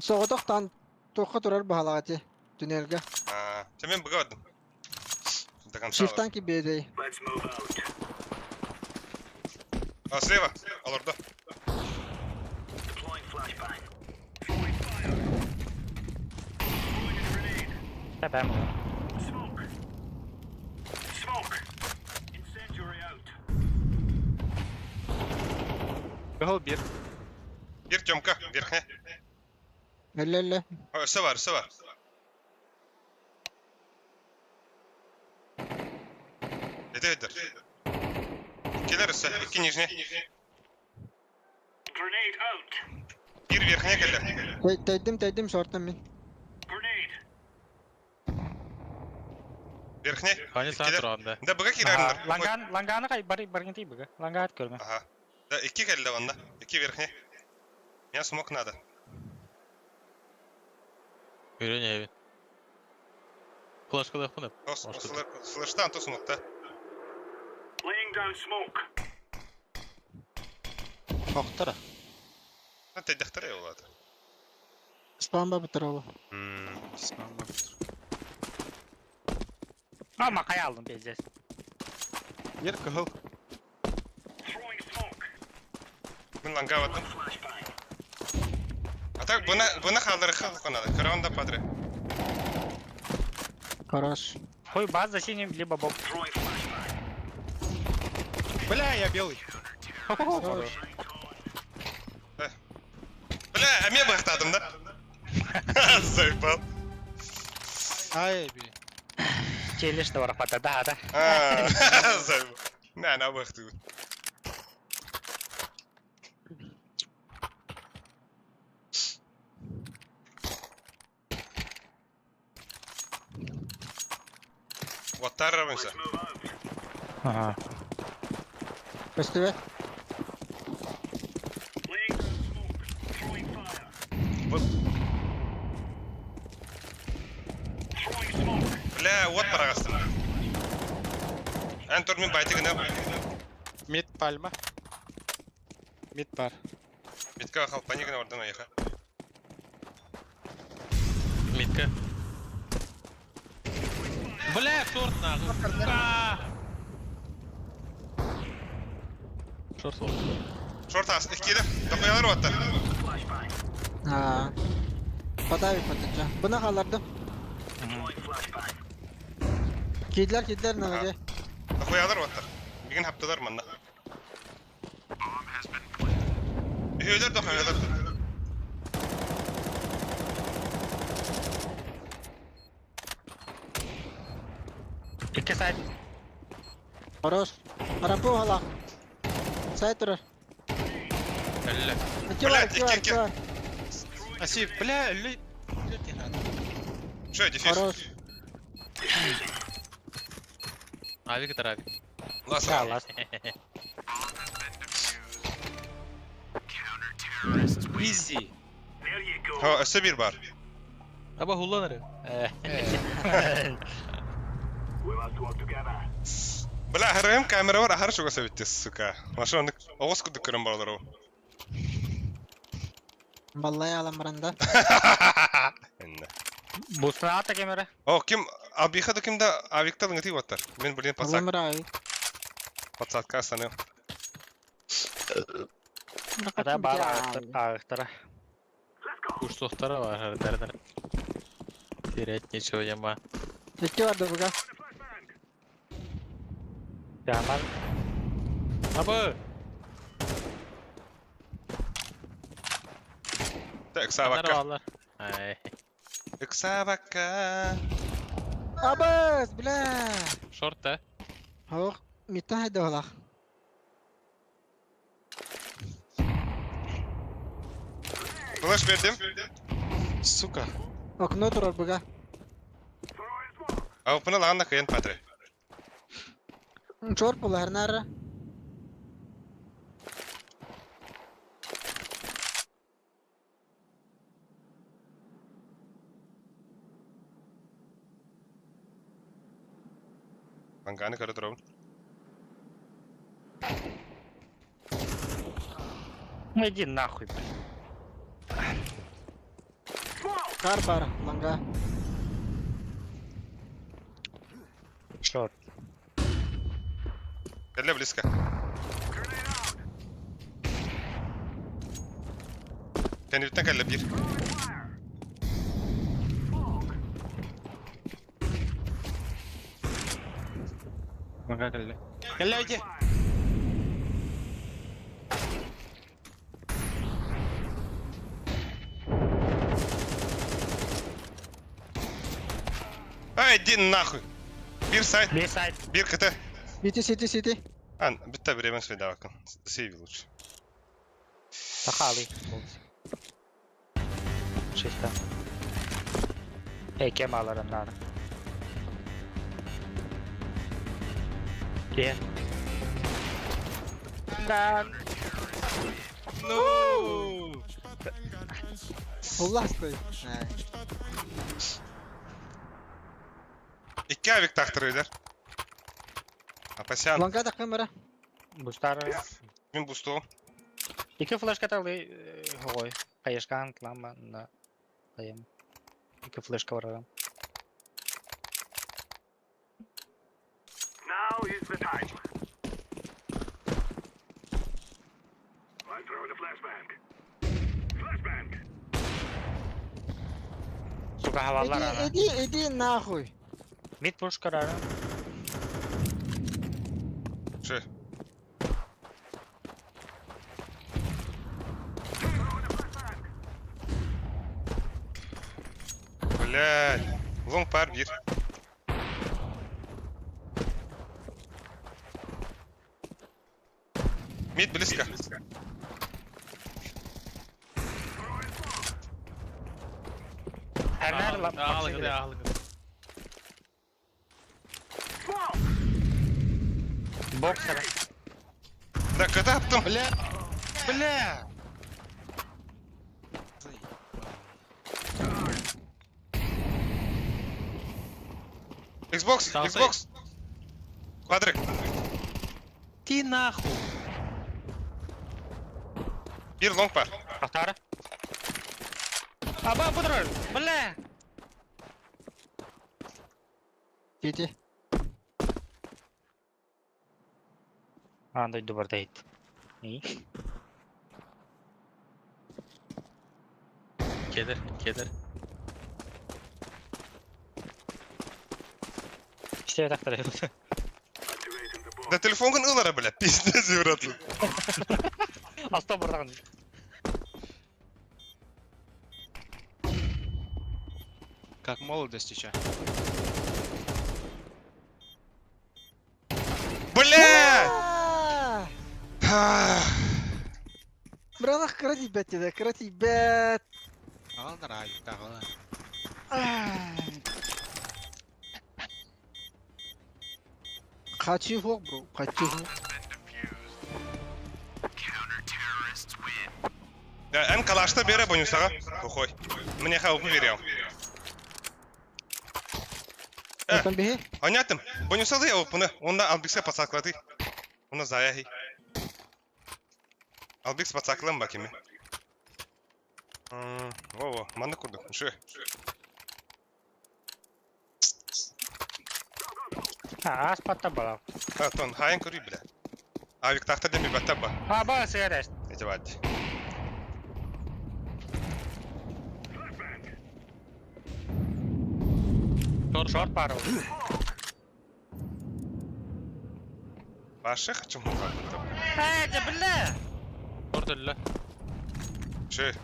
I: Соҕотох тан туохха турар баһалаҕа ти түнэлгэ.
A: А, чэ мен быга бардым. До конца.
I: Шифтан кибедей.
A: А, слева, алорда.
B: Тэбэм.
C: Кыһыл бир.
A: Бир Тёмка, верхне.
I: Элле-элле.
A: Өссө бар, өссө бар. Эти өйдөр. Келер өссө, икки нижний. Бир верхне келер.
I: Тайдым тайдым шортан мин.
A: Верхне.
E: Хани саа
A: Иккилер.
E: туран да.
A: Да быга киреринер.
B: Ланган, ланганы кай бар баргын ти быга. Лангат көрмө.
A: Ага. Да, икки келди онда. Икки верхне. Меня смок надо.
E: Көрөн эбин. Флешкалаахпын эп.
A: Слыштан то смок та.
C: Охтара.
A: Тедехтер олады.
I: Спамба бутырова.
B: А, макай алдым пиздец.
C: Бир кыһыл.
A: Мен ланга баттым. А так буна буна халдырыха надо. Көрөн падре.
I: Хорош.
B: Хуй баз за синим, либо бок.
C: Бля, я белый.
I: Хорош.
A: Бля, а мен бахтадым да? Заебал.
C: Ай, бля.
B: Челлендж да барахпата, да, да.
A: А, Заебал. На, на бахту. Ваттарабынса.
B: Ага.
I: Көстүбэ.
A: Бля, вот парагастым. Эн турмин байтыгына
C: Мид пальма. Мид бар.
A: битка халпанигына ордан аяха.
E: Митка. Бля, шорт нахуй. Сука! Шорт сол.
A: Шорт ас, иккиде. Дохуялар ватта.
I: Аа. Подави потача. Буна халарды. Кидлер кидлер нагаде.
A: Дохуялар ватта. Бигин хаптылар манна. Үһүлэр дохуялар.
B: Икки сайт.
I: Хорош. Арапу хала. Сайт турар.
E: Элле.
I: Икки бар,
A: Блядь,
I: икки бар,
A: икки,
I: икки бар.
C: Аси, бля, лю... Лю надо.
A: Что, дефьюз?
I: Хорош.
E: Авик это авик.
A: Лас.
B: Да, лас.
C: Изи.
A: О, өссө биир баар.
E: Аба хуллан эрэ.
A: Бля, аһарыам камерабар аһар чугас эбит сука. Машина оннук оҕус курдук көрөн баралар ол.
I: Баллай алан баран да.
A: Инна.
B: Буснаата камера.
A: О, ким Абиха да ким да авикта лыҥытыы уоттар. Мин блин подсак
I: Алымыр
A: подсадка саныам.
B: Ата баар аагыктара.
E: Курсуохтара бар дар Терять нечего яма.
I: Икки бар да буга.
B: Яман.
E: Аба!
A: Так, сабакка.
E: Алар. Ай.
A: Ыксабакка.
I: Абас, бля.
E: Шорт да?
I: Хох, миттан хайда олах.
A: Флеш бердим.
C: Сука.
I: Окно турар буга.
A: Аупына лаҕан да кыйан патре.
I: Чор булар нара.
A: Манганы көрө турабын.
B: Ну иди нахуй, блин.
I: Кар бар, ланга.
B: Шорт.
A: Кэллэ близко. Кэнниттэн кэллэ биир.
C: Мага кэллэ. Кэллэ иди.
A: Ай, иди нахуй. Биир сайт,
B: Биир сайт.
A: биир КТ.
I: Сити, сити, сити.
A: Ан, бүтэ время свидавакын. Сейви лучше.
B: Сахалы. Чисто. Эй, кем аларым надо. Где? Да.
C: Ну.
I: Уллас той.
A: Икки авик тахтырыйлар. Апасян,
I: Ланга да камера.
B: Бустар.
A: мин бустуом.
B: Икки флешка талы ой. Кайышкан тлама на. Кайым. Икки флешка барарам.
D: Now is the time. I'm throwing a flashbang. Flashbang.
B: Сука хавалар ана.
I: Иди, иди, иди нахуй.
B: Мид пуш карара.
A: Ше. Блядь. Лонг пар биир. Мид близко.
B: Хернер ла.
E: Аалыгы, аалыгы.
B: Боксер.
A: Да, КТ аптым.
C: Бля. Бля.
A: Xbox,
E: Саусай.
A: Xbox. Квадрик.
E: Ти нахуй.
A: Биир лонг пар.
B: Ахтара. Аба будрар. Бля.
I: Сити.
B: Андай дубар дейт. И?
E: Келер, келер.
B: Все тахтара.
A: Да телефонгун ылара, бля, пиздец, братан.
B: Аста бурдаган.
C: Как молодость еще.
A: Бля!
I: Братах, крати бет тебе, крати бет.
C: Аҕалдар аайык аҕала.
I: Хочу фок, бро, хочу фок.
A: Да, эн калашта бере бонусаға. Похуй. Мне хау поверил. Э,
I: Оттон биһи.
A: Онятым. Бонусалы я опыны. Онда Албиксе пацаклады. Онда заяхи. Албикс пацаклым бакими. Во-во, манна курдук. Шы.
B: Аас патта бала.
A: А, тон, хайын көрүй бля. Авик тахта деми баттаба.
B: А, ба, сыгар
A: Эти бадди.
B: Шорт пару.
A: Башы хочу мухабыта.
B: Э, да бля!
E: Шорт өллө.
A: Шы.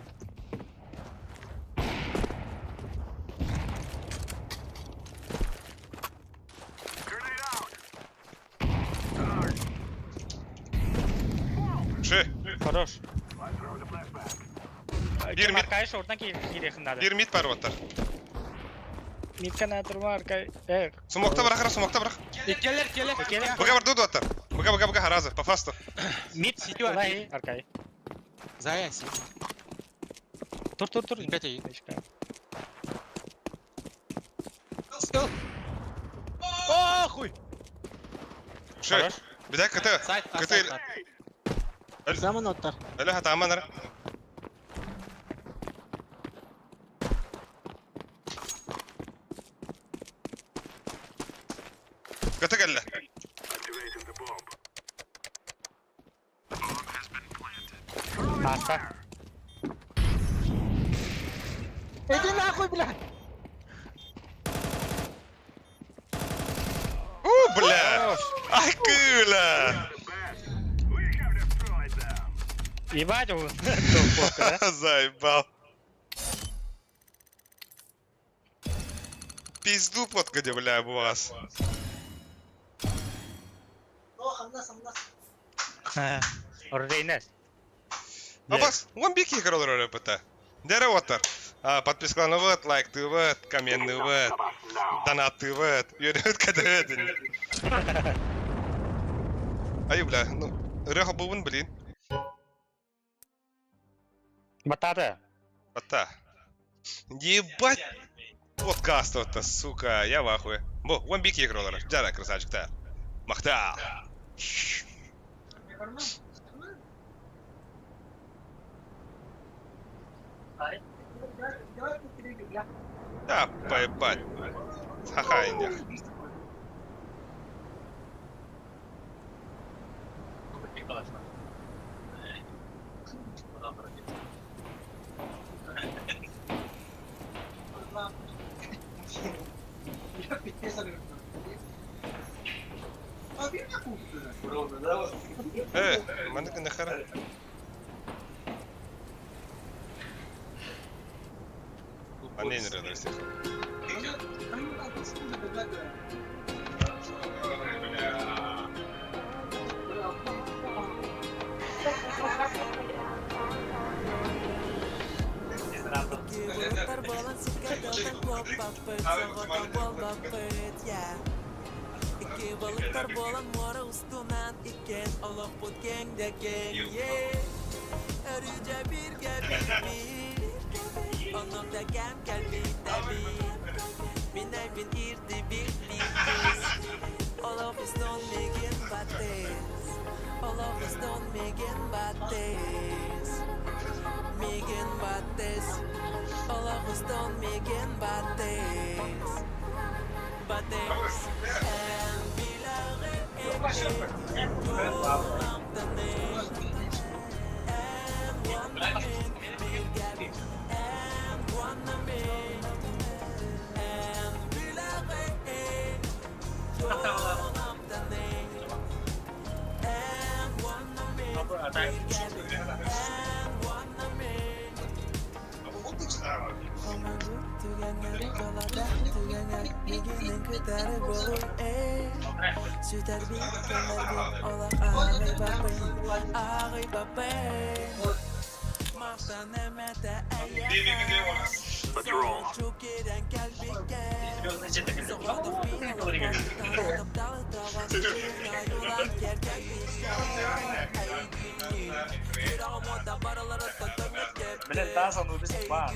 A: Шы.
B: Хорош.
A: Bir mid,
B: Аркай шортан киирехин надо.
A: bir mid бар оттар.
B: Мидка на турма аркай. Э,
A: Смокта бырах, смокта бырах.
C: Иккелер, келер.
B: Иккелер.
A: Быга бар дуду оттар. Быга, быга, быга, харазы, по фасту.
B: мид
C: Сити бар.
B: лай аркай.
C: Зая, си.
B: Тур тур тур.
C: Опять и.
B: Точка.
C: Стол. О, хуй.
A: Шы.
B: Хорош.
A: Бидә КТ.
C: Сайт, а,
A: КТ.
C: сайт. а.
I: Заман оттар.
A: Әле хата аманар. КТ кэллэ.
B: Аста.
I: Иди нахуй, бля!
A: У, бля! Ай, кыла!
B: Ебать он. Топ-фотка, да?
A: Заебал. Пизду подкоди, бля, у вас.
B: Ордейнес.
A: Абас, он бики играл РПТ. Дере оттар. Подпискаланыват, лайктыват, комментыват, донаттыват, yürüt кадырат. Ай, бля, ну, рыха бубын, блин.
B: Батата.
A: Ата. Ебать. Подкаст вот сука, я в ахуе. Бо, он бики играл, Джара, красавчик, та. Махта. Да, поебать. Ха-ха, инях. Э, маннык нахара. Анен рядом всех.
H: Балыктар болан мора устунан икен Олох кең да кең Өрүжө бирге бир Оннокта кэм кэлбит Минайбин ирди бир бир Олох устун мегин батес Олох устун мегин батес Мегин батес Олох устун мегин батес Батес
D: Let's roll.
B: Блин, Тазан убит ба.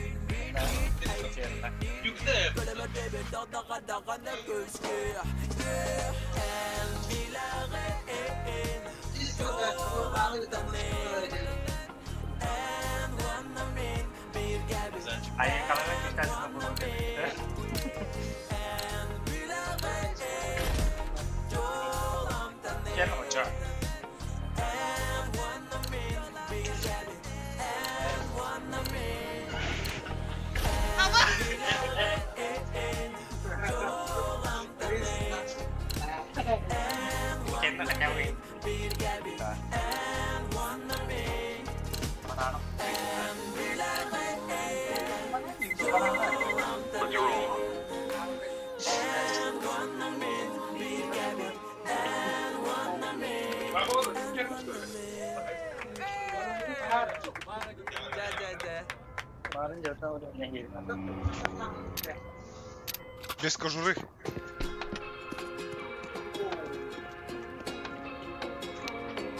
A: Без кожуры.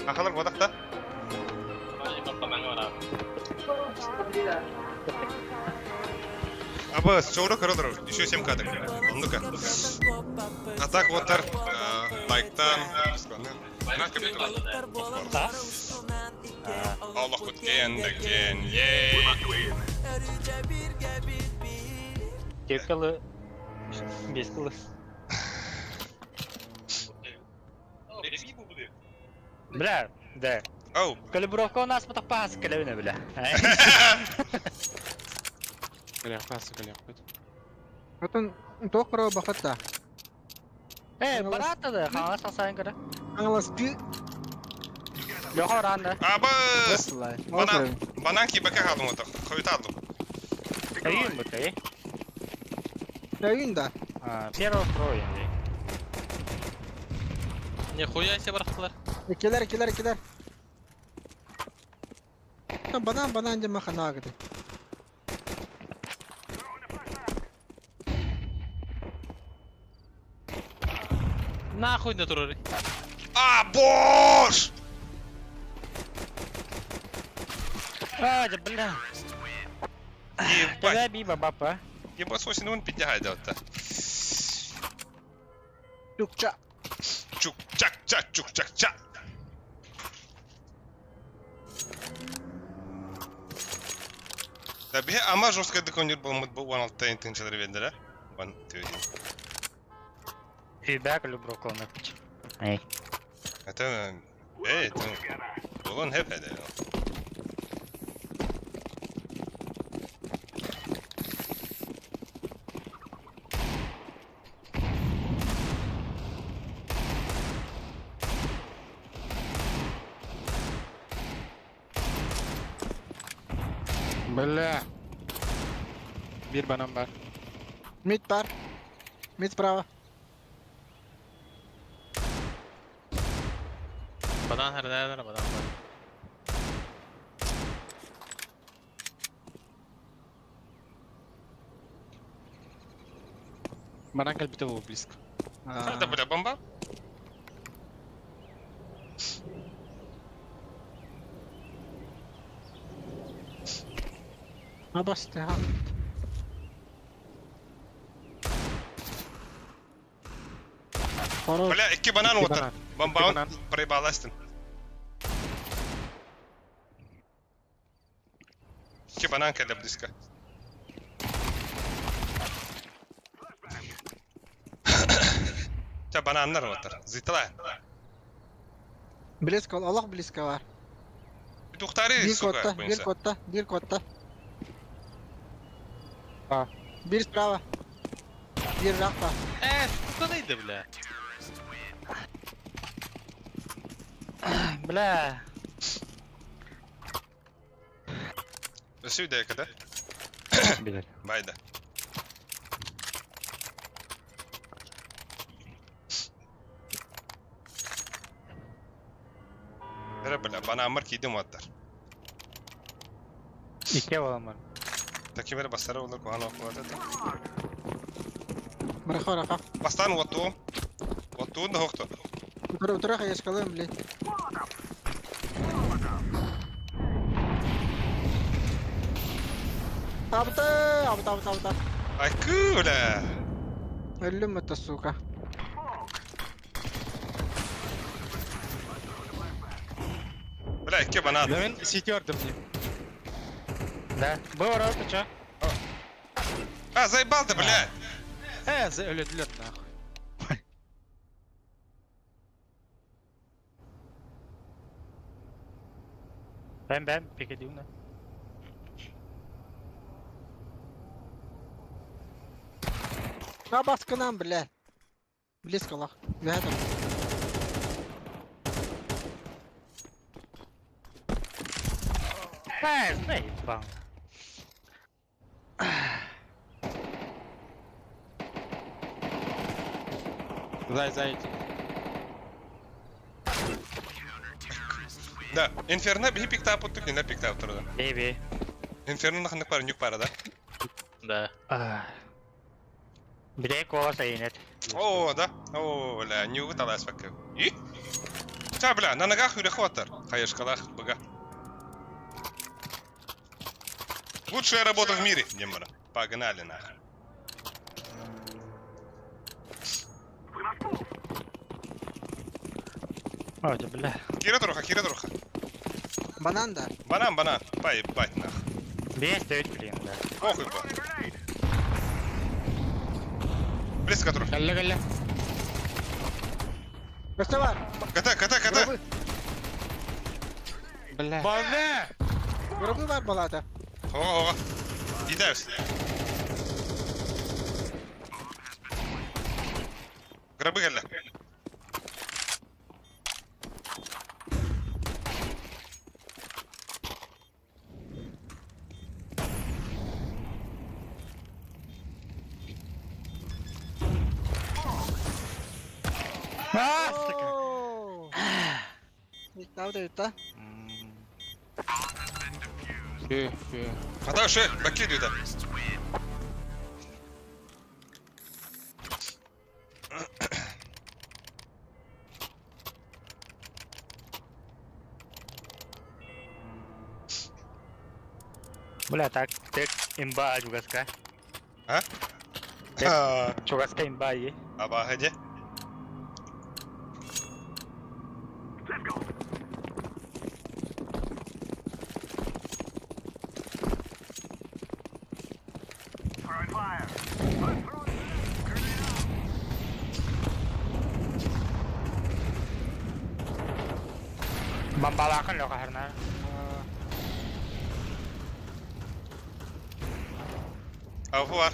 A: Ахалар бодақта. Аба, сорок роллеров, еще 7 кадров. Ну-ка. А так вот тар, лайктан, на капитал. Аллах күткен, дәкен, ей.
B: Кыркылы, бес кылы. Бля, да.
A: Оу.
B: Калибровка у нас потопас, калибина, бля.
F: Бля, хасы, бля, хоть.
I: Отон тоқ қырау бақытта.
B: Э, барата да, хана сасайын кара.
I: Аңлас пи.
B: Лёха ранда.
A: Абыс!
I: Лай.
A: Банан, банан кибәкә алдым отыр, хойта алдым.
B: Кайын бу, кай.
I: Райын да.
B: А, первого второй.
E: Нихуя себе бырахтылар.
I: Келер, келер, келер. Банан, банан деп махана гыды.
E: Нахуй не турары.
A: А, бош!
B: А, да бля.
A: Ебать,
B: Тебя биба бапа.
A: ебать, сосин он підтягай да отта.
I: Чукча.
A: Чук чак чак чук чак чак. Да бе, ама жестко деконир был мут был 16 тынчалар ведер, а? 1 2
B: Фидбэк калибровка у нас. Эй.
A: Это эй, это булан хеп эде.
F: Бля. Bir банан бар.
I: Мид бар. Мид справа.
E: Банан her nerede банан бар.
F: Банан кэлбитэ был близко.
A: Это бля бомба?
I: Абасты. Хорош.
A: Бля, iki банан
F: İki
A: отыр.
F: банан.
A: Бомба
F: банан.
A: проебалась. İki банан кэлэ близко. Та бананнар отыр. Зытла.
I: Близко, Аллах близко бар.
A: Тухтари,
I: Bir
A: сука,
I: kodda, bir
A: буйынса.
I: kodda, bir kodda.
F: А.
I: Bir справа. Bir rakta.
E: Э, сука neydi бля?
B: Бля.
A: Сүйдә да?
B: Билер.
A: Байда. Бля, бля, бананмар кидим оттар.
B: Ике балам бар.
A: Такимер басара олар кухан оқылады.
I: Браха, раха.
A: Бастан отту. Оттуын да хоқты.
I: Утыра, утыра, яшкалым, блин. Абыта, абыта, абыта, абыта.
A: Айкыы, бля.
I: Өллүм это, сука.
A: Бля, икки банан.
C: Да мен сетердім не.
B: Да. Был рот, ты чё?
A: А, заебал ты, бля.
C: Э, за өлөдүлөр нахуй.
B: Бэм бэм, пикадюна.
I: На баскынан, бля. Близко лох. Бля, там.
B: Э, заебал.
C: Зай, зай эти.
A: Да, Инферно би пиктап оттук, не пиктап турда.
B: Бейби.
A: Инферно наханнык бар, нюк бар, да?
E: Да.
B: Бля, колоса и нет.
A: О, да. О, бля, нюгу талас факы. И? Та, бля, на ногах үрехотар. Хаешкалах, бага. Лучшая работа в мире, Немара. Погнали нахуй.
B: Ой, да бля.
A: Кира труха, кира труха.
I: Банан, да.
A: Банан, банан. Поебать нахуй.
B: Бей, стоит, блин, да.
A: Похуй, ба. Близко труха.
C: Калля, калля.
I: Костовар.
A: КТ, КТ, КТ.
I: Гробы.
C: Бля. Бана!
I: Гробы бар балата.
A: Ого, ого. Идаюсь. Гробы кэллэ.
B: А, сука.
I: О. Правда, это?
C: Бе, бе.
A: Хата шö, бакки дүйдэ.
B: Бля, так, так, имба чугаска.
A: А?
B: Так, чугаска имба е.
A: Аба, где?
B: Бомбалахан лоха харна.
A: Ауфу бар.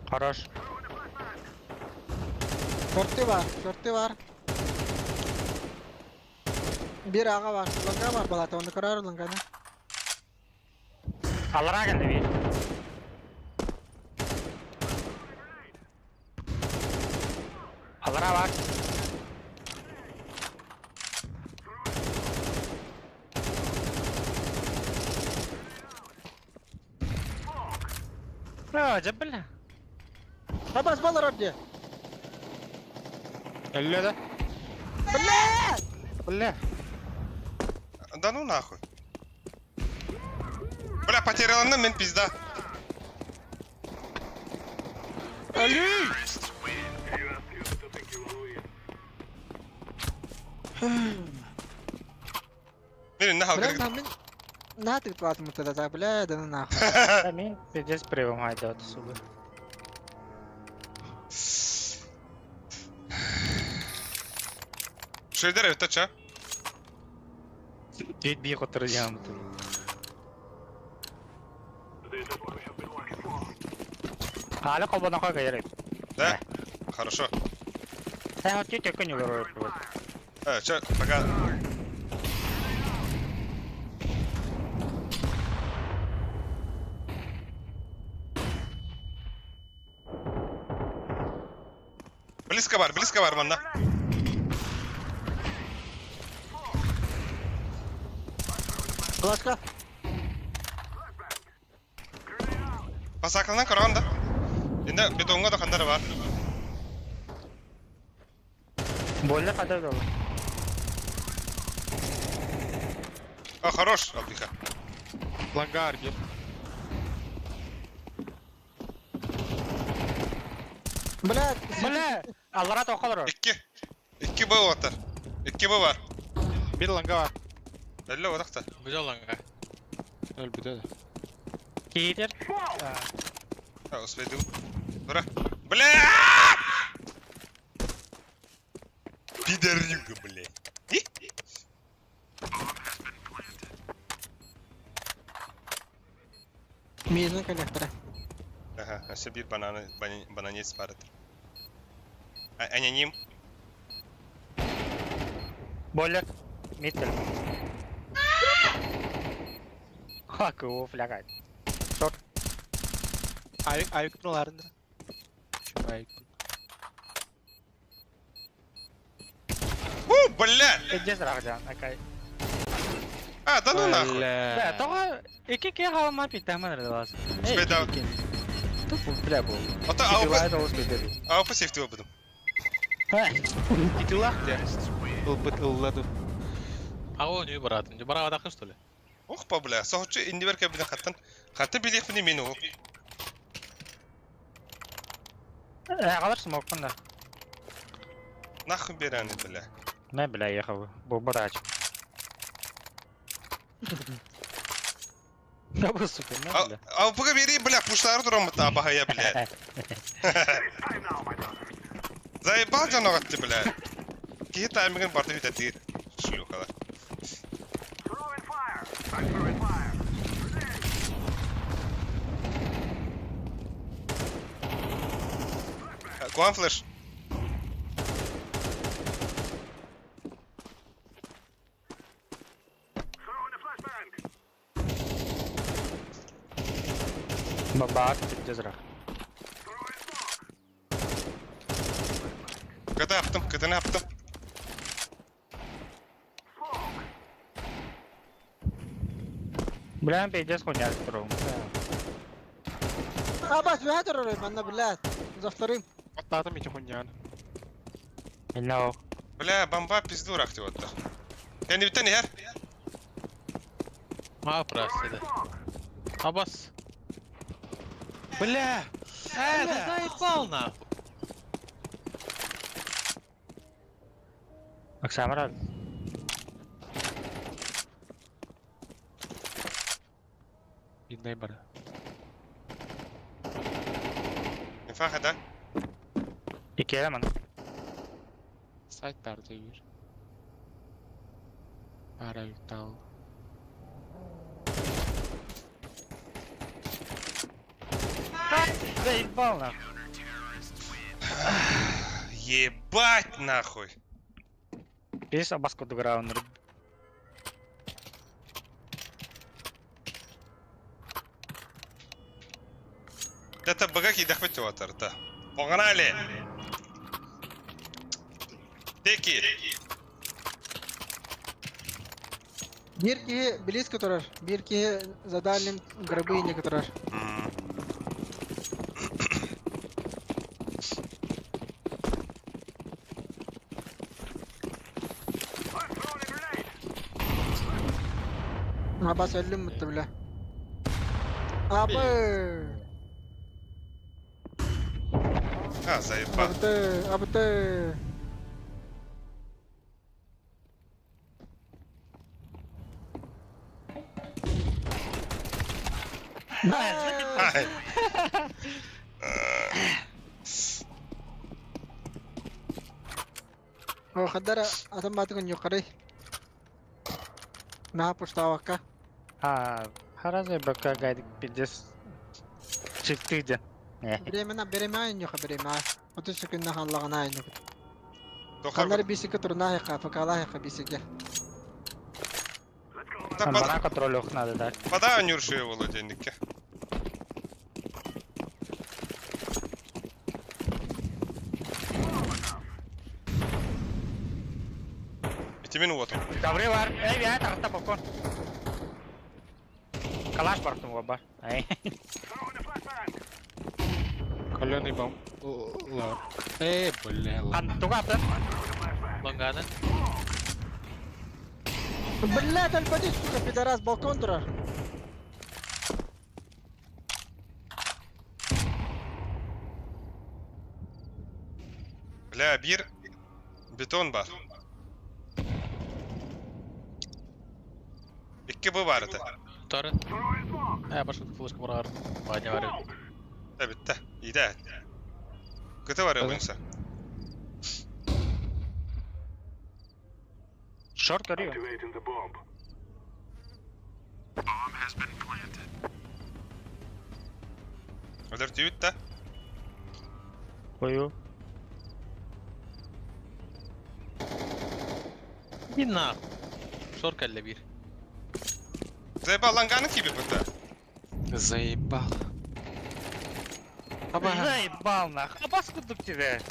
B: Хорош.
I: Шорты бар, шорты бар. Bir ağa var, langa var balata, onu kırar langanı.
B: Алара кэллэ би. Алара бар. А, дьэ бля.
I: Абас балар орде.
C: Өллө да?
I: Бля!
C: Бля.
A: Да ну нахуй. Бля, потеряла мен пизда.
C: Али!
A: Мин нахал
I: Бля,
A: кыргыт.
I: мен на ты платим тогда так, бля, да ну нахуй.
B: Да мин пиздец привымай да сука.
A: Шейдер это ча?
B: Түйт би котыр диям. Али колбона кой кайры.
A: Да? Хорошо.
B: Э, вот түйт өкөн юлор.
A: Э, ча, пока. Близко бар, близко бар манна.
I: Флашка.
A: Басакылынан көргөн да. Инде бетонга да кандары бар.
B: Болла кадar да.
A: А, хорош, Албиха.
F: Лангар бир.
I: Блядь,
B: Бля, аллара тоққалар.
A: Икки. Икки Б отар. Икки Б бар.
F: Бир ланга бар.
A: Әллә одақта.
E: Бежал ланга.
F: Өлбүтэ да.
B: Кейдер.
A: А, успейдім. Ура. Бля! Пидорюга, блядь. И?
I: Мизнен коллектора.
A: Ага, өссө биир бананы, бананец баар этэ. Аноним.
B: Бойлер. Миттер. Хак, его флягать.
C: Авик, авик нуларында.
F: Авик.
A: У, бля!
B: Пиздец рахжан, акай.
A: А, да ну нахуй.
B: Бля, тоға екі ке халма питаман рылас.
A: Успейдам.
B: Тут бля был.
A: Ата АВП,
B: АВП успейдем.
A: АВП сейфти обыдым.
C: Титулах де. Ылбыт ыллады.
E: А он не баратын. Не барабадақы, что ли?
A: Ох, па, бля, соһуччу иннибэр кэбинэ хаттан. Хаттан билиэхпиний мин ол.
B: Ағалар смокпын да.
A: Нахуй берәни, бля.
B: Не, бля, ехал. Был барач. Да вы, сука, на, бля.
A: АВП-га берейин, бля, пуштары тураммыт абаһая, бля. Заебал дьон оҕотти, бля. Киһи таймигын барда бүтэтиир. Шлюхалар. Куан флеш.
B: Бабак, пиздец рах.
A: Кыты аптым, кытыны аптым.
B: Бля, пиздец хуйня турум.
I: Абас, үһэ турар манна, блядь. За вторым.
F: Оттаатым ити хуньяны.
B: No.
A: Бля, бомба пизду рах деп отты. Кэннибиттэн иһэр.
E: А, прости, да. Абас.
C: Бля!
E: Э, ты заебал нахуй.
B: Оксамара.
F: Биднай бар.
A: Инфа хада.
B: Икеле ман.
F: Сайт бар дегир. Бар авиктал.
B: Заебал нахуй.
A: Ебать нахуй.
B: Пиздец абаску дуграундер.
A: Это бага кидахпет деп отыр, да. Погнали! Теки!
I: Биир киһи близко турар, биир киһи за дальним гробы турар. Абас өллүм мутtu бля. Абы!
A: А, заебал.
I: Абыты, абыты.
A: Ай.
I: О, хадара атам батыгын юқары. Наха пуштавакка.
B: А, харазы бака гайдик пиздец. Чиктыдя.
I: Бремена беремай нюха беремай. Оту сүкүнна халлагана айны.
A: Тохар
I: Каннар бисике турна хайка, факала хайка бисике.
B: Бана контроль надо дать.
A: Пода Нюрши Володеннике. Итимин вот.
B: Добрый вар. Эй, я тарта попкорн. Калаш бартым оба. Эй.
F: Каленый бом. Лар. Э, бля, ладно.
B: Хан, туга апты.
E: Ланганы.
I: Блядь, альпади, сука, пидорас, балкон турар.
A: Бля, бир бетон бар. Икки бу бар это.
E: Тары. Э, пошел флешка барар. Баня бар.
A: Да битте. Иде. Кыты бар буюнса.
B: Шорт көрüyor.
A: Өлөр түйүт да.
B: Кою.
E: Иди нахуй. Шорка әллә бир.
A: Заебал ланганы киби бутта.
C: Заебал. Аба.
B: Заебал нахуй. А кудук тебе.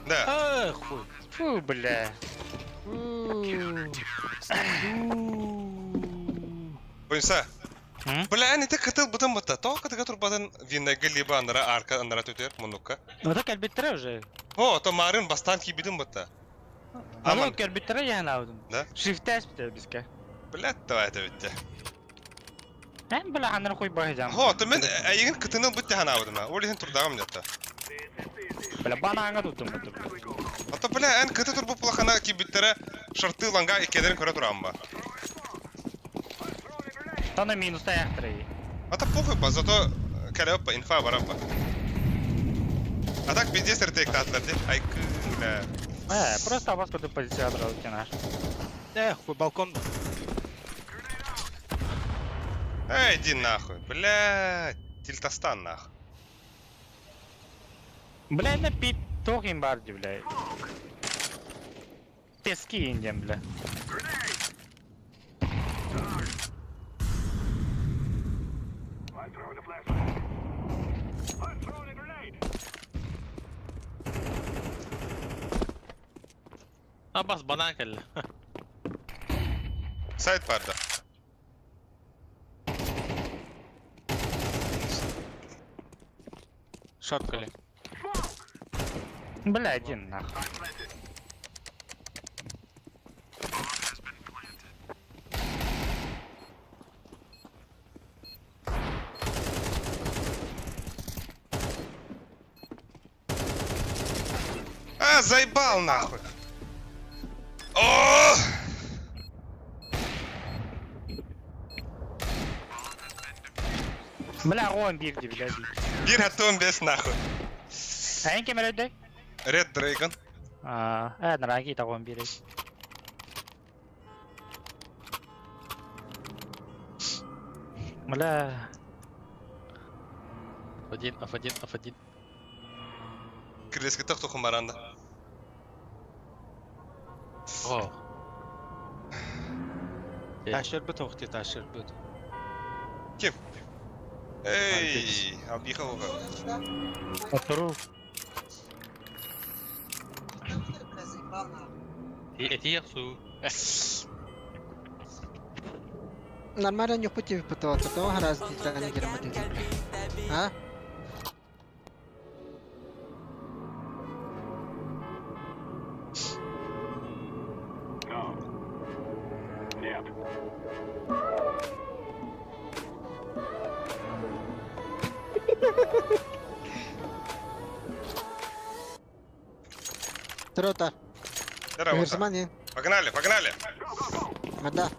A: Да.
E: А, хуй.
B: Фу, бля.
A: Буюнса.
B: М?
A: Бля, эн ити кытыл бутын бутта. То кытыга турбатын виннеге либо анара арка анара төтер мунукка.
B: Ну так кэлбиттэрэ уже.
A: О, то марын бастан кибидин бутта.
B: Аны
A: Аман.
B: кэлбиттэрэ яһан аудым.
A: Да?
B: Шифтәс битэ бискэ.
A: Блядь, давай это битте.
B: Эн бля ханар хуй бахыжам.
A: Хо, то мен әйигин кытыныл бутта ханабыдым. Ол иһин турдагым жатта.
B: Бля банаңа туттум буту.
A: Ата бля, эн кыты турбу плахана кибиттере шарты ланга иккедерин көрө турам ба.
B: Тана минуста яхтыры.
A: Ата похуй ба, зато кэлэп ба, инфа барап ба. А так пиздец ретейк татлар ди. Ай бля.
B: Э, просто абас кудук позиция адырал кенар.
C: Э, хуй, балкон.
A: Эй, иди нахуй, бля. Тильтастан нахуй.
B: Бля, на пит тохин бар ди, бля. Пески индем, бля.
E: Абас банан кэллэ.
A: Сайт барда.
C: Шорт кэллэ.
B: Бля, один нахуй.
A: А, заебал нахуй. О!
B: Бля, он бир ди, бля.
A: Бир хаттон бес нахуй.
B: Эн кем өрөдө?
A: Red Dragon.
B: А, э, нараги тагон бир. Бля.
E: F1, F1, F1.
A: Кирдески тохтохун баранда.
E: О.
C: Ташыр бит охти, ташыр бит.
A: Ким? Эй, албиха ога.
B: Отору.
E: Эти яхсу.
I: Нормально не пути выпытываться, то гораздо детали грамоты. А? Трота.
A: Здорово.
I: Универсаман,
A: Погнали, погнали.
I: Да.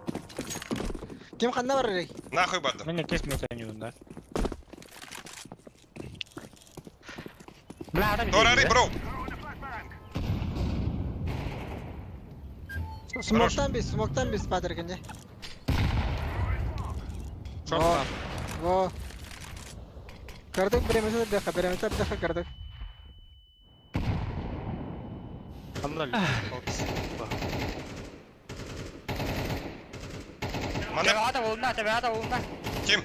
I: Ким ханна бар
A: Нахуй бардым.
B: Мен кес метанюн, да. Бля, адам
A: Торари, бро.
I: Смоктан бис, смоктан бис падыргынде.
C: Шорт
I: Во.
C: бар.
I: Во. Көрдүк биремесе бияка, биремесе бияка көрдүк.
C: Ханна
A: Мана
B: Тебе волна, тебе волна.
A: ким?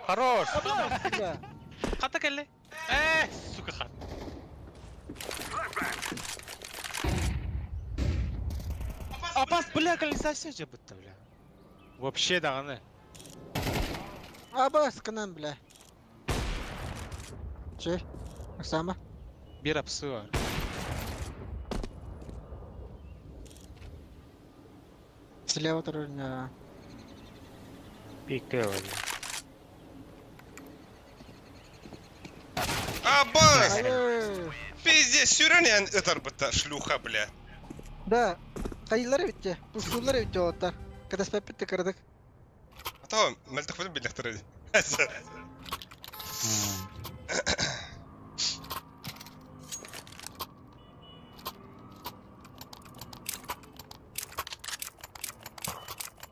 B: Хорош.
E: Хата кэллэ. Э, сука хат.
C: Апас, бля, канализация же бутта, бля. Вообще даганы.
I: Абас кынан, бля. Че? Оксама?
C: Бир апсы бар.
I: Слева турар.
B: Пикте var.
A: Абас!
I: Айыы.
A: Пиздец, сүүрэн ытарбыта, шлюха, бля.
I: Да. Хайылар эбитте. Пустулар эбитте олоттар. Катаспаппит кырдык.
A: А то мөлтөхпүтүн биллэхтэрэ.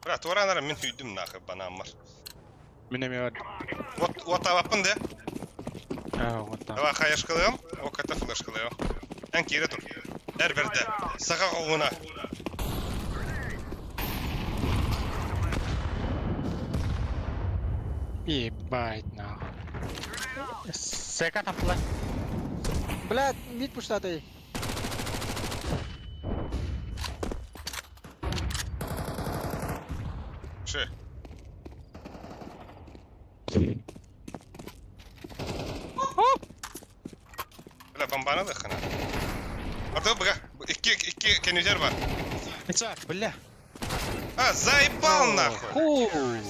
A: Бля, туораанара мин үйдүм нахуй банааммар.
F: Мин эмиэ бар.
A: Вот, вот абаппын да.
F: Аа, вот там.
A: Давай хаяшкалыам, оката флешкалыам. Эн киирэ тур. Эр бэрдэ. Саха хоһууна.
F: Ебать нахуй.
B: Сека тапла.
I: Бля, мид пуштатай.
A: Шы. Бля, бомбаны да хана. Артур, бага. Икки, икки кенүзер бар.
C: Ча, бля.
A: А, заебал нахуй.
E: Хуй.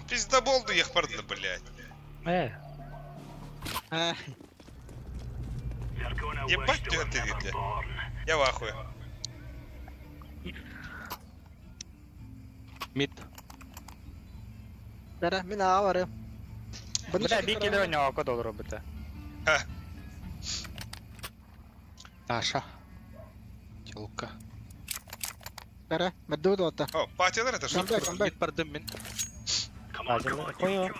A: Пиздобол ехпарды, блядь.
B: Э.
I: А,
D: They're gonna
A: Ебать
D: wish they
A: ты
D: were
A: это,
D: never
A: бля.
D: born.
A: Я в ахуе.
C: Мид.
I: Бара, мин аа барым.
B: Бля, бик килер ойнауға доллар быта.
F: Таша. Телка.
I: Бара, мэдүү дота.
A: О, патилар это что?
I: Камбэк, камбэк.
C: Мид бардым мин.
D: Come on, come on,
B: Қойы.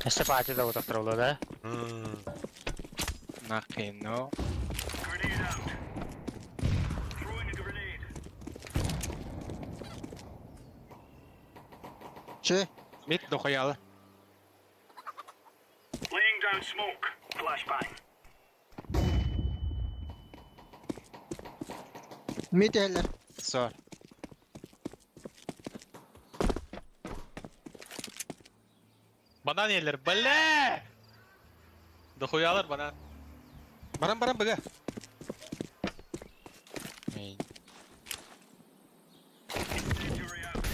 B: Эссе пати да утақтырылды, да?
F: Нахрена.
D: grenade out. Throwing a grenade.
I: Че?
F: Мид дохуяла.
D: Laying down smoke. Flashbang.
I: Мид эллер.
F: Сор.
E: Банан елер, бля! Дохуялар банан.
C: Баран баран бага.
F: Эй.
D: Incendiary out.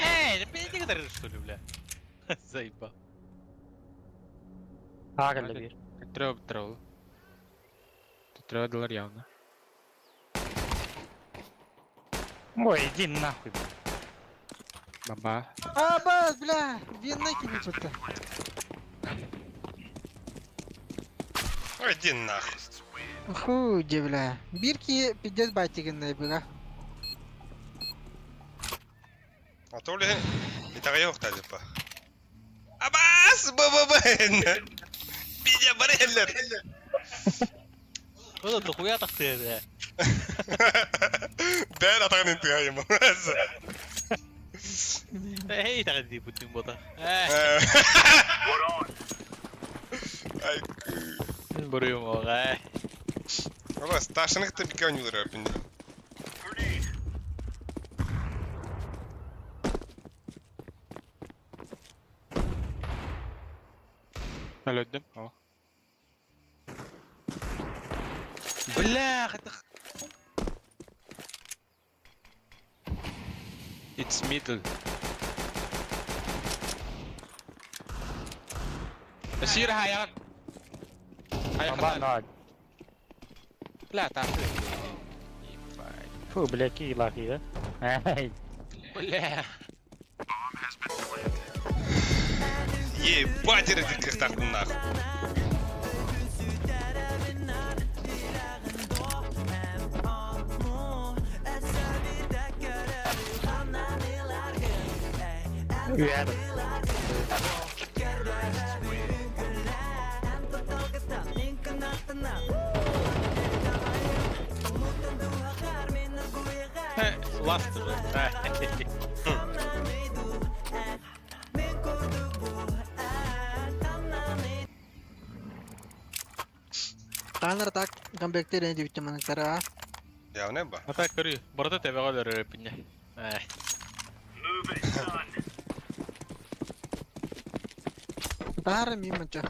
E: Эй, не говоришь, что ли, бля? Заебал.
B: А, келді бір.
F: Трёб трол. Трёдалар явно.
B: Ой, иди нахуй.
F: Баба.
I: А, бас, бля, вина кинуть это.
A: Ой, иди нахуй.
I: Хуй, бля. Бирки пиздец байтигенная была.
A: А то ли итэҕэйэ типа. Абас, б-б-б. Пиздец, бареллер.
E: Вот дохуя так ты, бля.
A: Бәр атаған интиғайым.
E: Эй, так иди, путин бота.
D: We're on.
A: Ай,
E: Буруйум оға.
A: Абас, ташыны кытта бикке ойнуулар өпүндө.
D: Grenade.
F: Өлөдүм. О.
C: Бля, это...
F: It's middle. Сир хаян.
B: Бомба,
F: Хаян. Бля, там. Ебать.
B: Фу, бля, какие лахи, да? Эй,
F: Бля.
A: Ебать, эрдик нахуй.
B: Уядым.
E: Ласт уже.
I: Таныр так, камбэктер эни диbitte манактара.
A: Явно ба.
E: А так, көрү, барда тебеға өрөпүнне. Эй.
D: Move it, son.
I: Тахара мимо чё.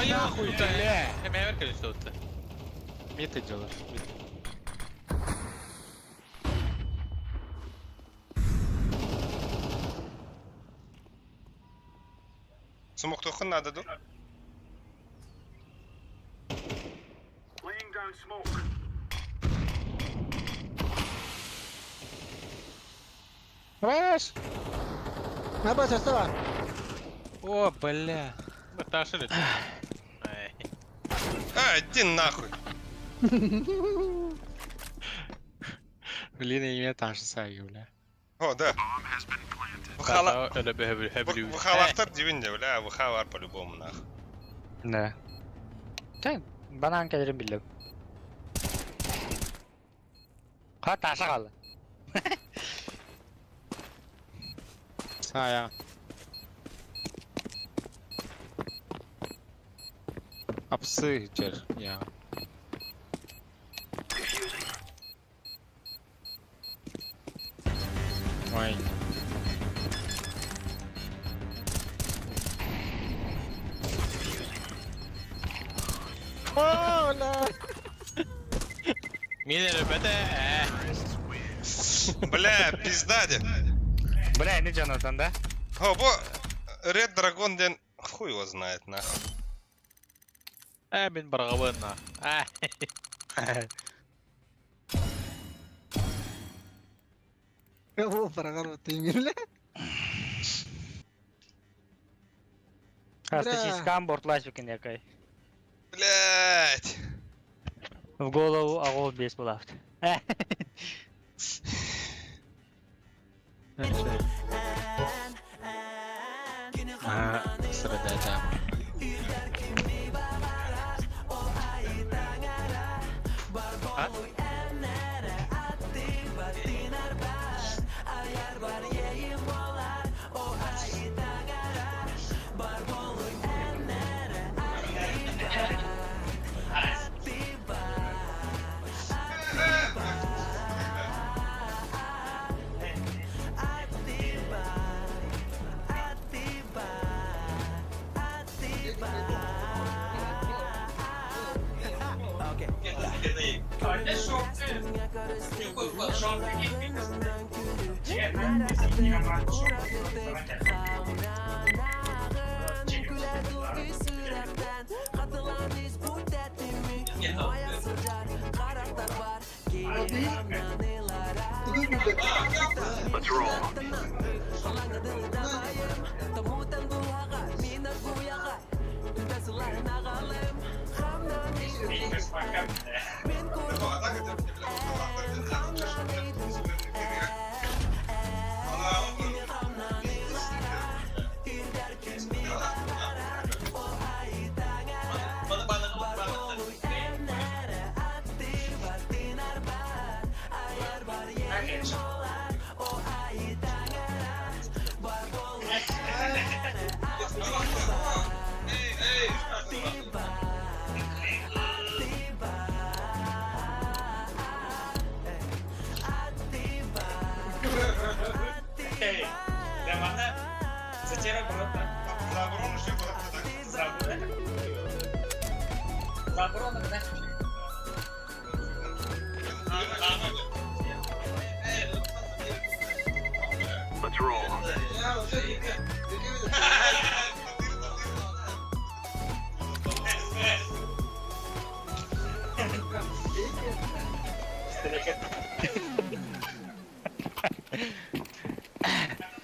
F: нахуй, бля!
E: Эмэвер кэлистотты.
F: Мид делаешь, мид.
A: Смоктухын надо ду.
D: Laying down smoke.
F: Флэш!
I: На б состава.
F: О, бля.
E: Наташа ли?
A: А, иди нахуй.
F: Блин, я имею та же сагу, бля.
A: О, да. Выхала...
E: Выхала.
A: Выхалахтар дивинде, бля, выхалар по-любому, нахуй.
B: Да. Тэ, банан кэлэрин биллим. Ха таша хаалла.
F: Сая. Апсы, чер, я. Ой.
I: О, бля.
E: Мин ребята.
A: Бля, пизда де.
B: Бля, не Джонатан, да?
A: О, бо... Red Dragon ден... Хуй его знает, нахуй.
E: Э, мин баргабына. Э.
I: О, прогород ты, бля.
B: Статистикам бортлась якай.
A: Блять.
B: В голову агол бес булавт.
F: А, среда там.
D: Let's roll. Let's roll.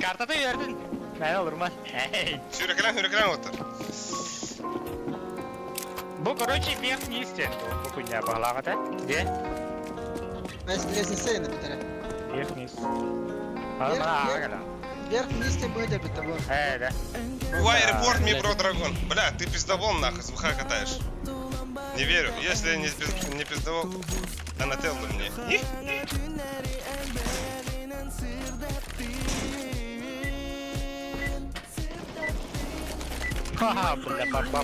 B: Картата gördün. Ben olur mu? Hey.
A: Сюрекран, сюрекран отыр.
B: Бу, короче, верхний стен. Бу хуйня баглага, да? Где?
I: Лестница битare.
B: Вверх вниз. А,
I: Вверх, Вверх вниз ты будет битare. вот.
B: Э, да.
A: Why report me, bro, драгон? Бля, ты пиздобол нахуй, с ВХ катаешь. Не верю. Если не, не пиздобол, Донателло мне.
B: Ха-ха, бля, баба.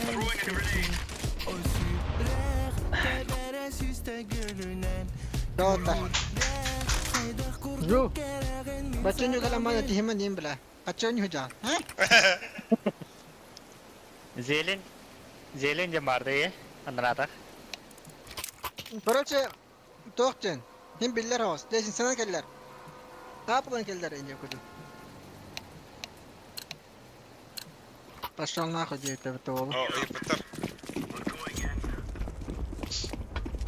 I: Дота. Ру. Бачоню каламана тихима ним бля. Бачоню жа. А?
B: Зелень. Зелень диэн баар дии, анараатах.
I: Короче, туох диэн, ким биллэр оҕус, лестницанан кэллэр. Таапылан кэллэр инде кудун. Пошел нахуй диэбиттэ уолу.
A: О, ыйыппыттар.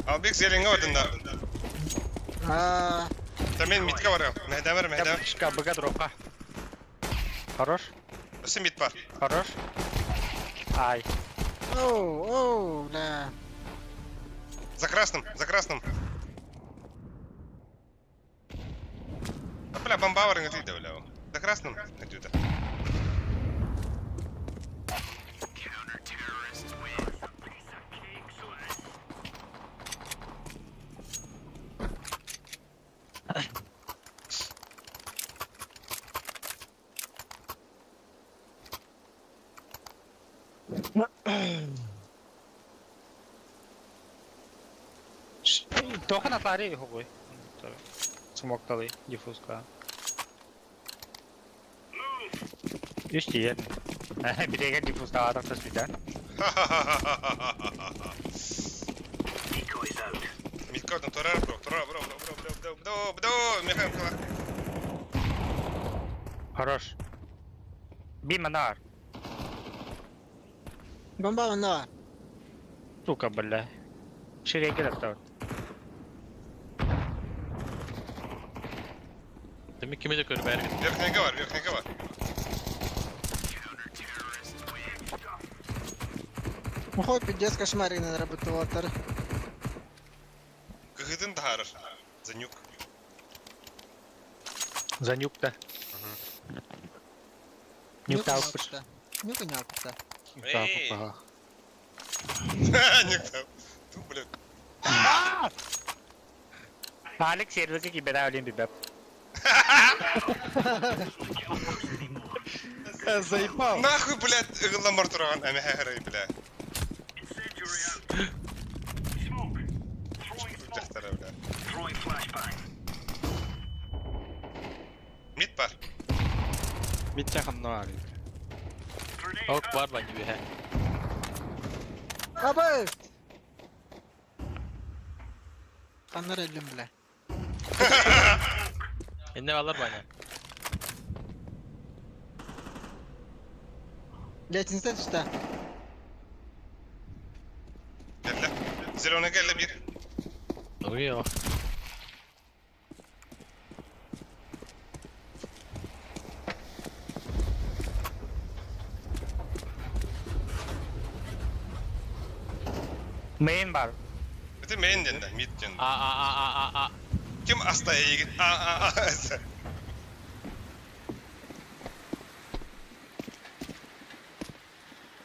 A: Албек зеленьҥэ отунна.
I: Аа,
A: Та мен митка барыам. Мэһдэмэр, мэһдэмэр.
B: Бычка, быга дропка. Хорош,
A: Өссө мит бар.
B: хорош. Ай.
I: оу, оу, бля.
A: За красным, за красным. А, бля, бомба барыҥа тиийдэ, бля. За красным өтүүтэ.
B: Тохан атлари хугуй. Смокталы, диффузка. Үс тиийэр. Бирэгэ диффузтаатах төспүтэ.
D: Decoys out.
A: Митка отун турар, бро, турар, бро, бро, бро, бро, бро, бро, бро, Михаил
B: Хорош. Би манар.
I: Бомба онно бар.
B: Сука, бля. Ширеге таптар.
E: Demek kime de körü bergin.
A: Верхняя бар, верхняя бар.
I: Мохой пиздец кошмарный работал.
A: Кыһытын таһаарар. Занюк.
B: За нюк-то. Нюк таупыш.
I: Нюк не алпыта.
A: Эй.
F: Ага.
A: Нюк там. Ту, блядь.
B: Алекс сервисы кибера олим бибеп.
C: Заебал.
A: Нахуй, блядь, ыгылламар тураган әмәһәрәй, бля.
D: Incendiary out. Smoke. Throwing smoke.
A: Дьахтара, бля.
D: Throwing flashbang.
A: Мид бар.
F: Митча ханна бар.
D: Grenade
E: Ok
D: out.
E: var bence bir he.
I: Абы! Каннар эллим, бля.
E: Ne alır bana?
I: Лестница түстэ.
A: Кэллэ. Зеленый кэллэ бир.
E: Uyuyor.
B: Мейн бар.
A: Это мейн ден да, мид ден.
E: A a a a a a.
A: Ким аста егит? А, а, а.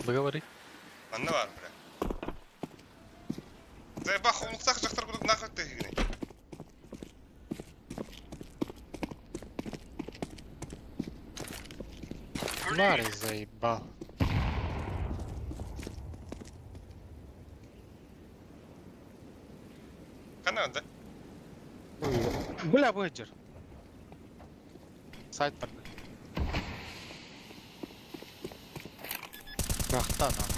E: Договори.
A: Манна бар, бля. Заеба хомуктах жактар кудук нахуй ты гини.
F: Ларри заебал.
A: Хана да.
F: Бля, быджер. Сайт бар. Бахта нахуй.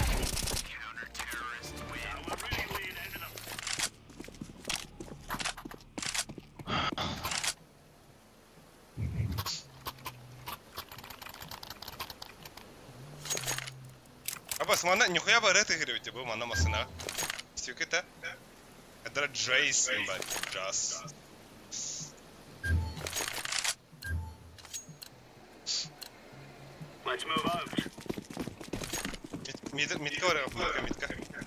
D: We're really laying into them.
A: Абас, мана нихуя бар это игры бу мана масына. Стюкета. Это Джейс, ебать, Джаз.
D: Let's move out.
A: Мид, мид, мидка бар, мидка, мидка.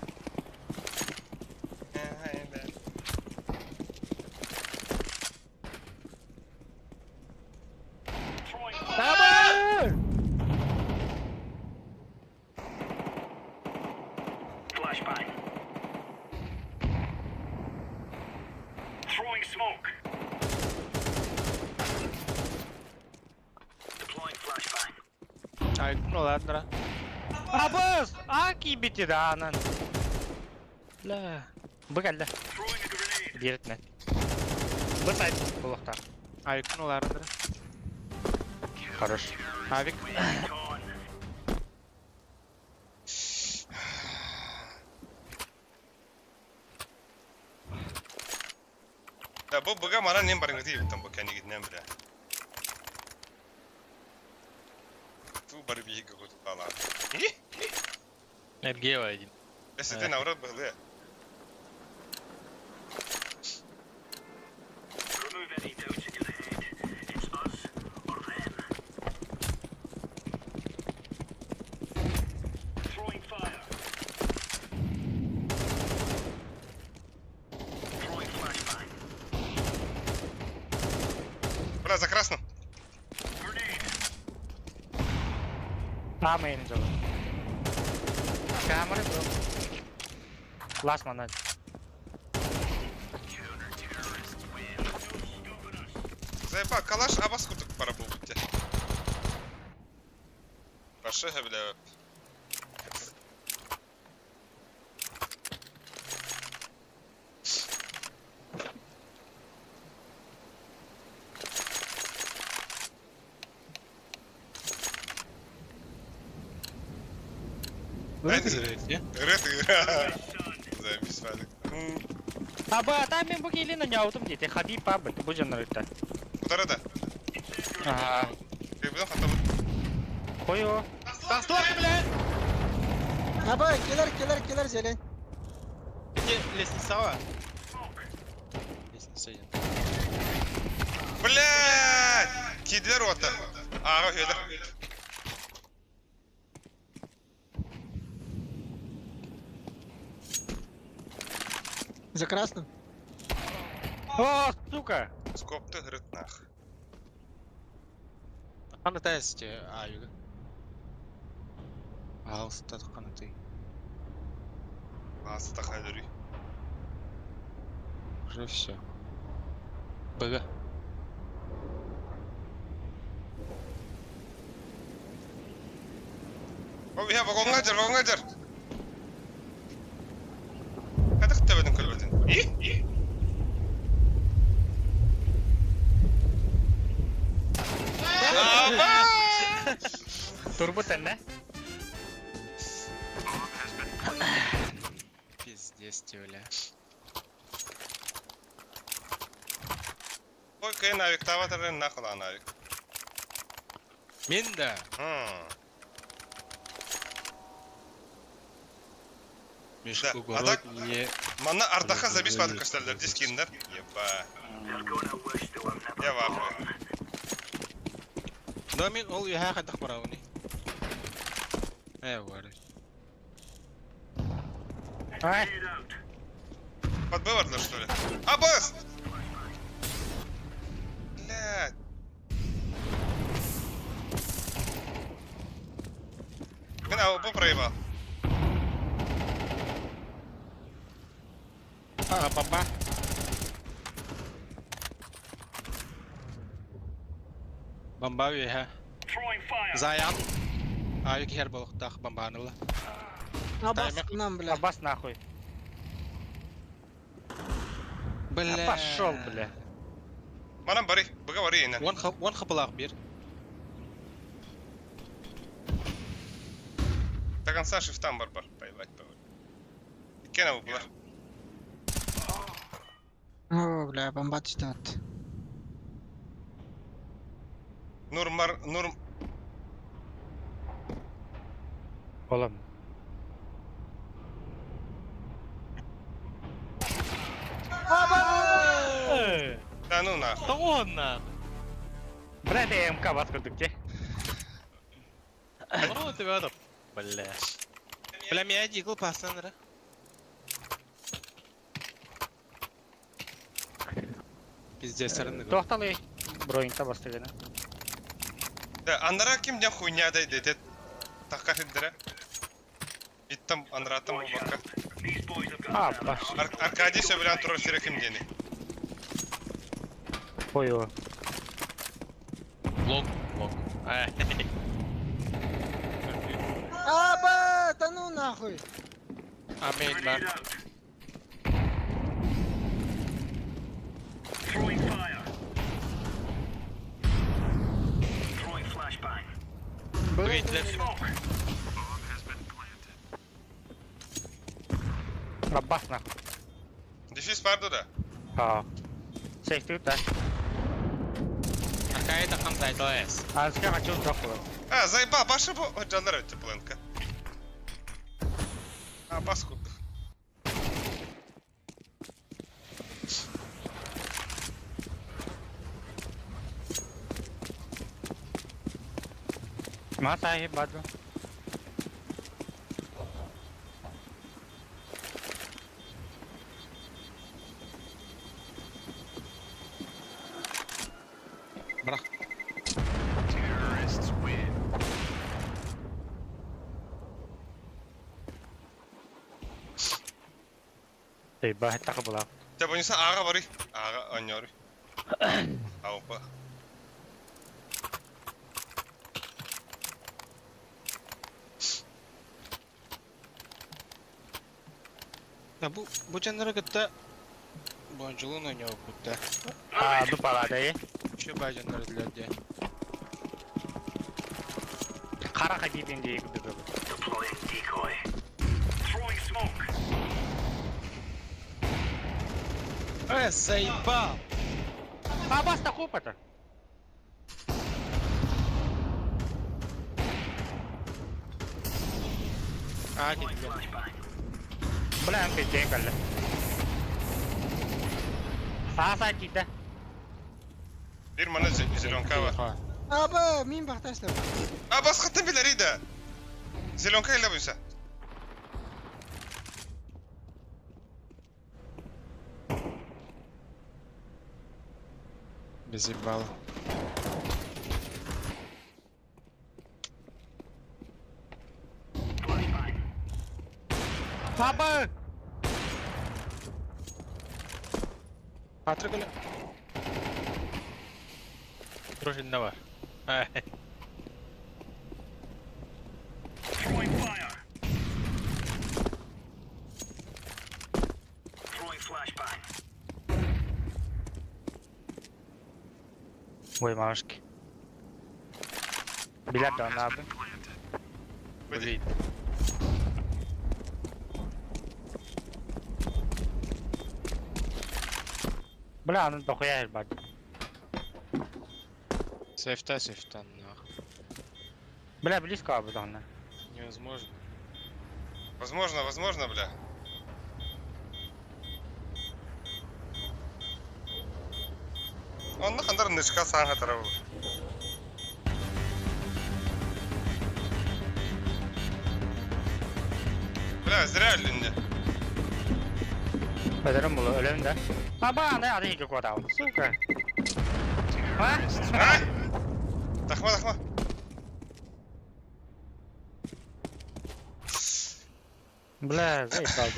D: Throwing flashbang. Throwing smoke. Deploying flashbang.
C: Ай, ну ладно.
B: Абыс! А кибити да анан. Бля. Быгалла.
D: Throwing a grenade.
B: Биэритинэн. Бу сайт булуохтаах.
C: Ай, ну ладно.
B: Хорош.
C: Авик.
D: Gone.
A: Да, бу быга манан нем барыҥҥыты ебыттан бу кэннигитинэн бля. Ту бары биһиги кутуталаан.
E: Эргиэ один.
A: Эсэтин аврат быһылыа.
D: Remove any doubts in your head. It's us or them. Throwing fire. Throwing flashbang.
A: Бля, за красным.
D: Grenade.
B: Аамайын дьолу. Камера был. Лас манан.
A: Заебал, калаш абас курдук пара буолбут дии. Башы бля.
C: Ырыт,
A: Ырыт, Заебись, Валик.
B: Аба, там мен бу келин няутум дейт. Хабиб пабы, бу жонор ыта.
A: Удара да.
B: Ага.
A: Кыйбыдан хатабыт.
B: Қойо.
C: Тастылар, блядь!
I: Аба, келер, келер, келер, зелень.
C: Где лестница? Лестница один.
A: Блядь! Киделер ота. Ага, öyle.
I: За красным.
B: О, сука!
A: Скопты грыт нах.
C: Қаны тәсте, аюга. Алста қаны ты.
A: Асы тахайлары.
C: Уже все. Б.
A: О, я вагонга жар, вагонга жар. Қадық төбеден көлбеден. И? Аба!
B: Турбо тәнне.
C: Пиздец, бля.
A: Ой, кый навик, таватарын нахуй навик.
C: Мен да.
A: Да, а так-
C: не...
A: Манна ардаха забис бады көстәлдер, дискиннер. Еба. Я в ахуе.
C: Да мен ол яха қадақ барауны. Э, бары.
B: Ай,
A: Под Б что ли? Аббас! Блядь. Мен АВП проебал.
C: А, баба. Бомба яха. Заян. Аю кихер болуқтақ бомбаныла.
I: Абас нам, бля.
B: Абас нахуй.
C: Бля.
B: Пошел, бля.
A: Манам бары, быга бары инен.
C: Он хапылақ бер.
A: До конца шифтан бар бар. Поебать, поебать. Иккен АВП бар.
I: О, бля, бомба түстө.
A: Нурмар, Нур...
B: Oğlum.
A: Да ну нахуй.
E: Да он нахуй.
B: Бля, это МК вас курдук те.
E: Ну тебя там. Бля.
C: Бля, меня дигл пасанра. Пиздец, сарынды.
B: Тоқталы. Броинта бастыгына.
A: Да, анара ким ден хуйня да деді. Таққа хиддіре. Иттам анратам бакка.
B: А, баш.
A: Аркадий сөбілен тұрар сире ким дені.
B: Ой,
E: Лонг, лонг. Ай.
I: Аба, да ну нахуй.
C: Амин, бар.
D: Throwing fire. Throwing flashbang.
E: Бігайте.
D: Smoke.
B: Абас нахуй.
A: Дефис барды да.
B: А. Сейфтик да.
C: Какая-то хантайтлес.
B: Азга хочу дохло.
A: А, заебал, башы бу жандар өтті пленка. А, бас курдук.
B: Ма сахи баду.
F: Бырах.
B: Ты ба так была.
A: Дьэ, бу аҕа барый. Аҕа оонньоруй. Аупа.
C: Да бу бу жаннары кытта бонжулун ойноо да.
B: А, ду палада е.
C: Еще бай жаннары дилер
B: Кара хабибин дии кудук.
D: Deploying decoy. Throwing smoke.
C: Э, заебал!
B: А бас такупа-то.
C: А, не, бля.
B: Бля, он пиздец, бля. Сааса кида.
A: Bir mana зеленка бар.
I: Аба, мин бахташлар.
A: А, бас хаттан билер иде. Зеленка ile буйса.
F: Без ебала.
B: Аба!
C: Патрик öyle.
E: Дружина var.
D: Throwing fire. Throwing flashbang.
B: Ой, мамашки. Билет да надо.
A: Блин.
B: Бля, ну дохуя ебать.
C: Сейфта, сейфта, нах.
B: Бля, близко об этом.
C: Невозможно.
A: Возможно, возможно, бля. Онна хандар нышка саңа тарабы. Бля, зря өлүнде.
B: Бедрем булу, өлөм да. Аба, аны аны ике кодау. Сука. А?
A: А? Тахма, тахма.
B: Бля, заебал.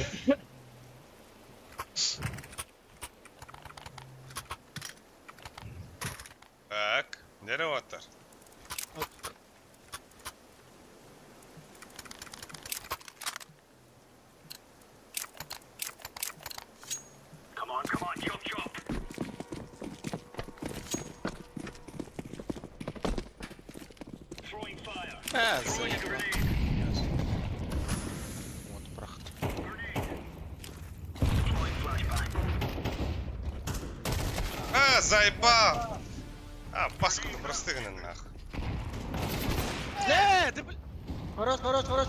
A: Так, нere оттар?
D: Come on, come on, chop chop. Throwing fire.
C: Э,
D: Throwing a
C: заебал.
D: grenade.
C: Вот, прахт.
D: Deploying flashbang.
A: А, заебал! А, паскуда простыгнын нахуй.
C: Не, ты, бля.
I: Хорош, хорош, хорош.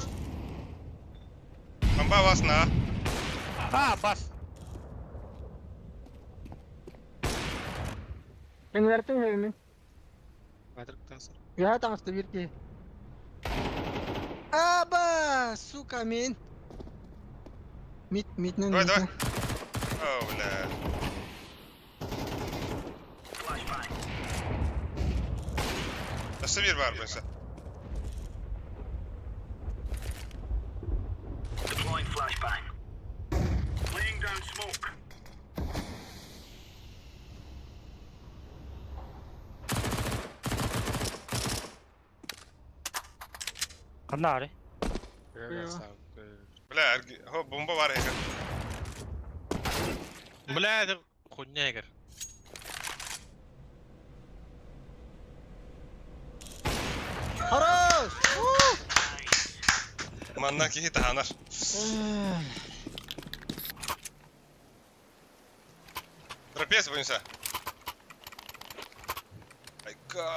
A: Бомба вас на.
B: А, бас.
I: Мен вердим мен.
C: Патрик тасыр.
I: Я там что бирки. Аба, сука, мин. Мид, мид,
A: Давай, давай. О, бля.
D: Flashbang.
A: Өссө bir бар буйса.
D: Deploying flashbang. Laying down smoke.
B: Кандай?
A: Бля, хо бомба бар экен.
E: Бля, это хуйня, Игорь.
I: Хорош!
A: Манна кихи таханар. Трапез буйса. Айка.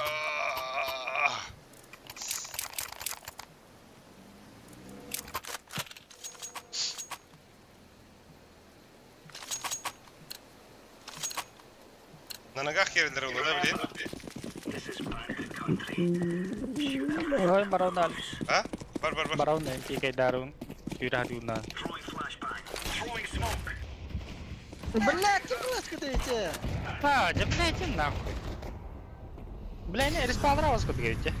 A: На ногах киирэллэрэ буолуо да блин.
B: Ой, барауна.
A: А? Бар бар бар.
B: Барауна тикайдарун. Юрадуна.
I: Блядь, ты флешка-то
B: А, да блядь, иди нахуй. Бля, не, респаунравился, как говорите.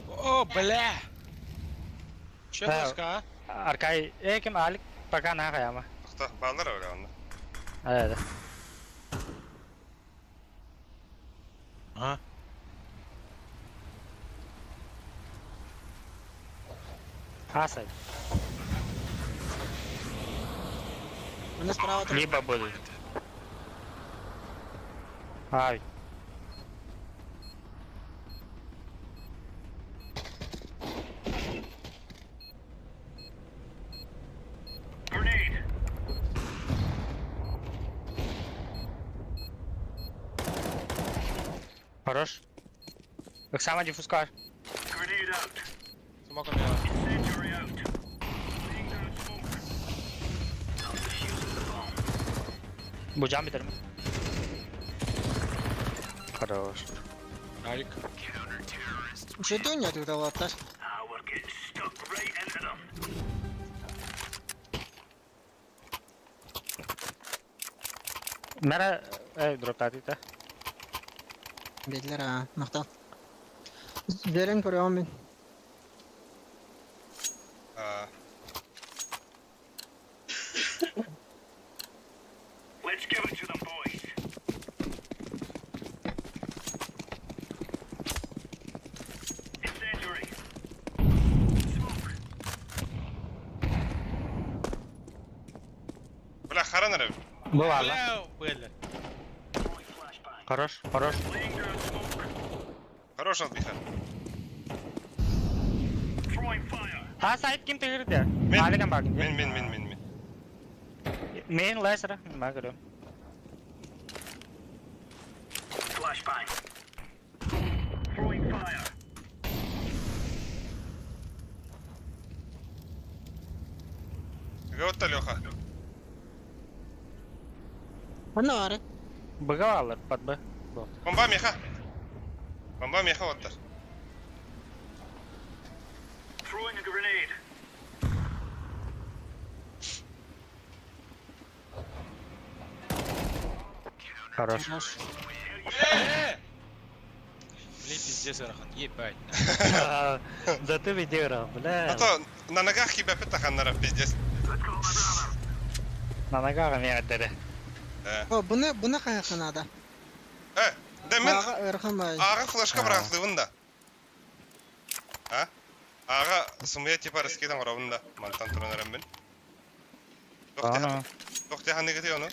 C: О, бля! Че
B: Да.
C: флешка, а?
B: Аркай, эким алик пока на хаяма.
A: Тохто, баалар бля онно.
B: Да.
C: А?
B: Асай.
I: У нас справа там.
B: Либо будет. Ай. Хорош. Оксана диффускар.
C: Смока меня.
B: Бужам битер. Хорош.
F: Алик.
I: Что ты нет, это вот
B: Мера дроптатыта.
I: Бедлер а, махтал. Берен көрөм мен.
A: А,
D: Let's give it to them, boys. Incendiary. Smoke.
A: Бля, харан эрэ.
B: Бывало.
E: Бля, бля.
D: Throwing flashbang.
B: Хорош, хорош.
D: Laying down smoke.
A: Хорош Албиха.
D: Throwing fire.
B: А сайт ким тыгырды?
A: Мен.
B: Аликан багын.
A: Мен мен мен мен мен.
B: Мен лесера, магырым.
D: Flashbang. Throwing fire.
A: Вот Леха.
I: Онно бар.
B: Быгалар под Б.
A: Бомба меха. Бомба меха оттар.
D: Throwing a grenade.
B: Хорош.
C: Бля, пиздец, Арахан, ебать.
B: Зато выиграл, бля.
A: А то на ногах тебя петаханнара пиздец.
B: На ногах меня отдали.
I: О, буны буны каяка надо.
A: Да мен
I: Ага, ырхан бай.
A: ага флешка бырахлыбын да. А? Ага сумыя типа раскидан оробун да. Мантан туран эрем мен.
B: Ана.
A: Тохте ханныгы ону.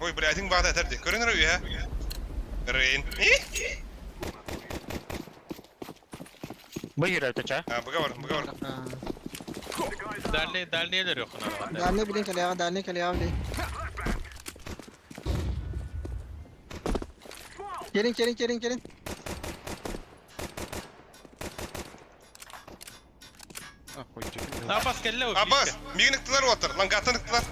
A: Ой, бля, один багда этерди. Көрүнөр үйе. Рейн.
B: Выиграл ты ча?
A: А, быга бар, быга бар.
E: Дальний, дальний yok Арахан.
I: Дальний билин калея, дальний калея били. Келин, келин, келин, келин.
E: Абас келле о.
A: Абас, мигниктилер отыр, лангатыныктылар.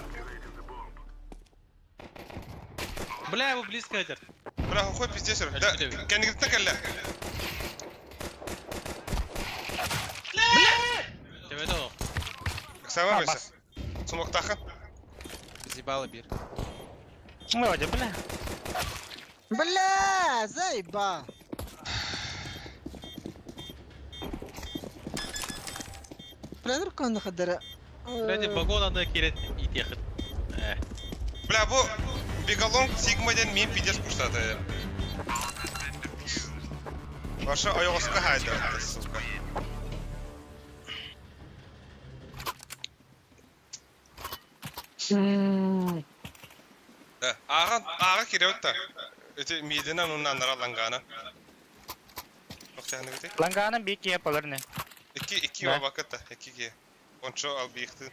E: Бля, его близко этер.
A: Бля, хуй пиздец. Да, кенигиттен келле.
E: Тебе да.
A: Сама бейсе. Сумоктахын.
C: Заебало бир.
B: Ну, бля.
I: Бля, заебал. Бля, нұрконны қадыры.
E: Бля, вагон аны керет ит яхыт.
A: Бля, бу Бегалонг Сигма ден мен пиздец пуштаты. Ваша ойоска хайда, сука. Да, ага, ага киребет Эти мидена нунна лангана.
B: Лангана бик кие поларны.
A: Ики ики
B: Да.
A: бакыта, ики ки. Ончо ал бихты.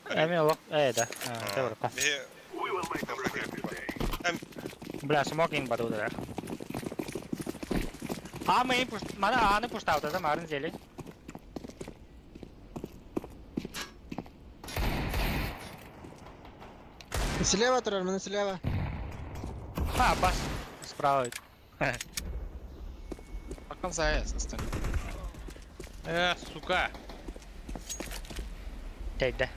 B: Эми олох, да. Те барка.
A: Бе
B: Бля, смог им баду да. А мы пуш... Мана аны пуштаута да марын зелень.
I: Слева турар, маны слева.
B: А, бас. Справа.
C: Пока за С остальные.
E: Сука.
B: Тейде.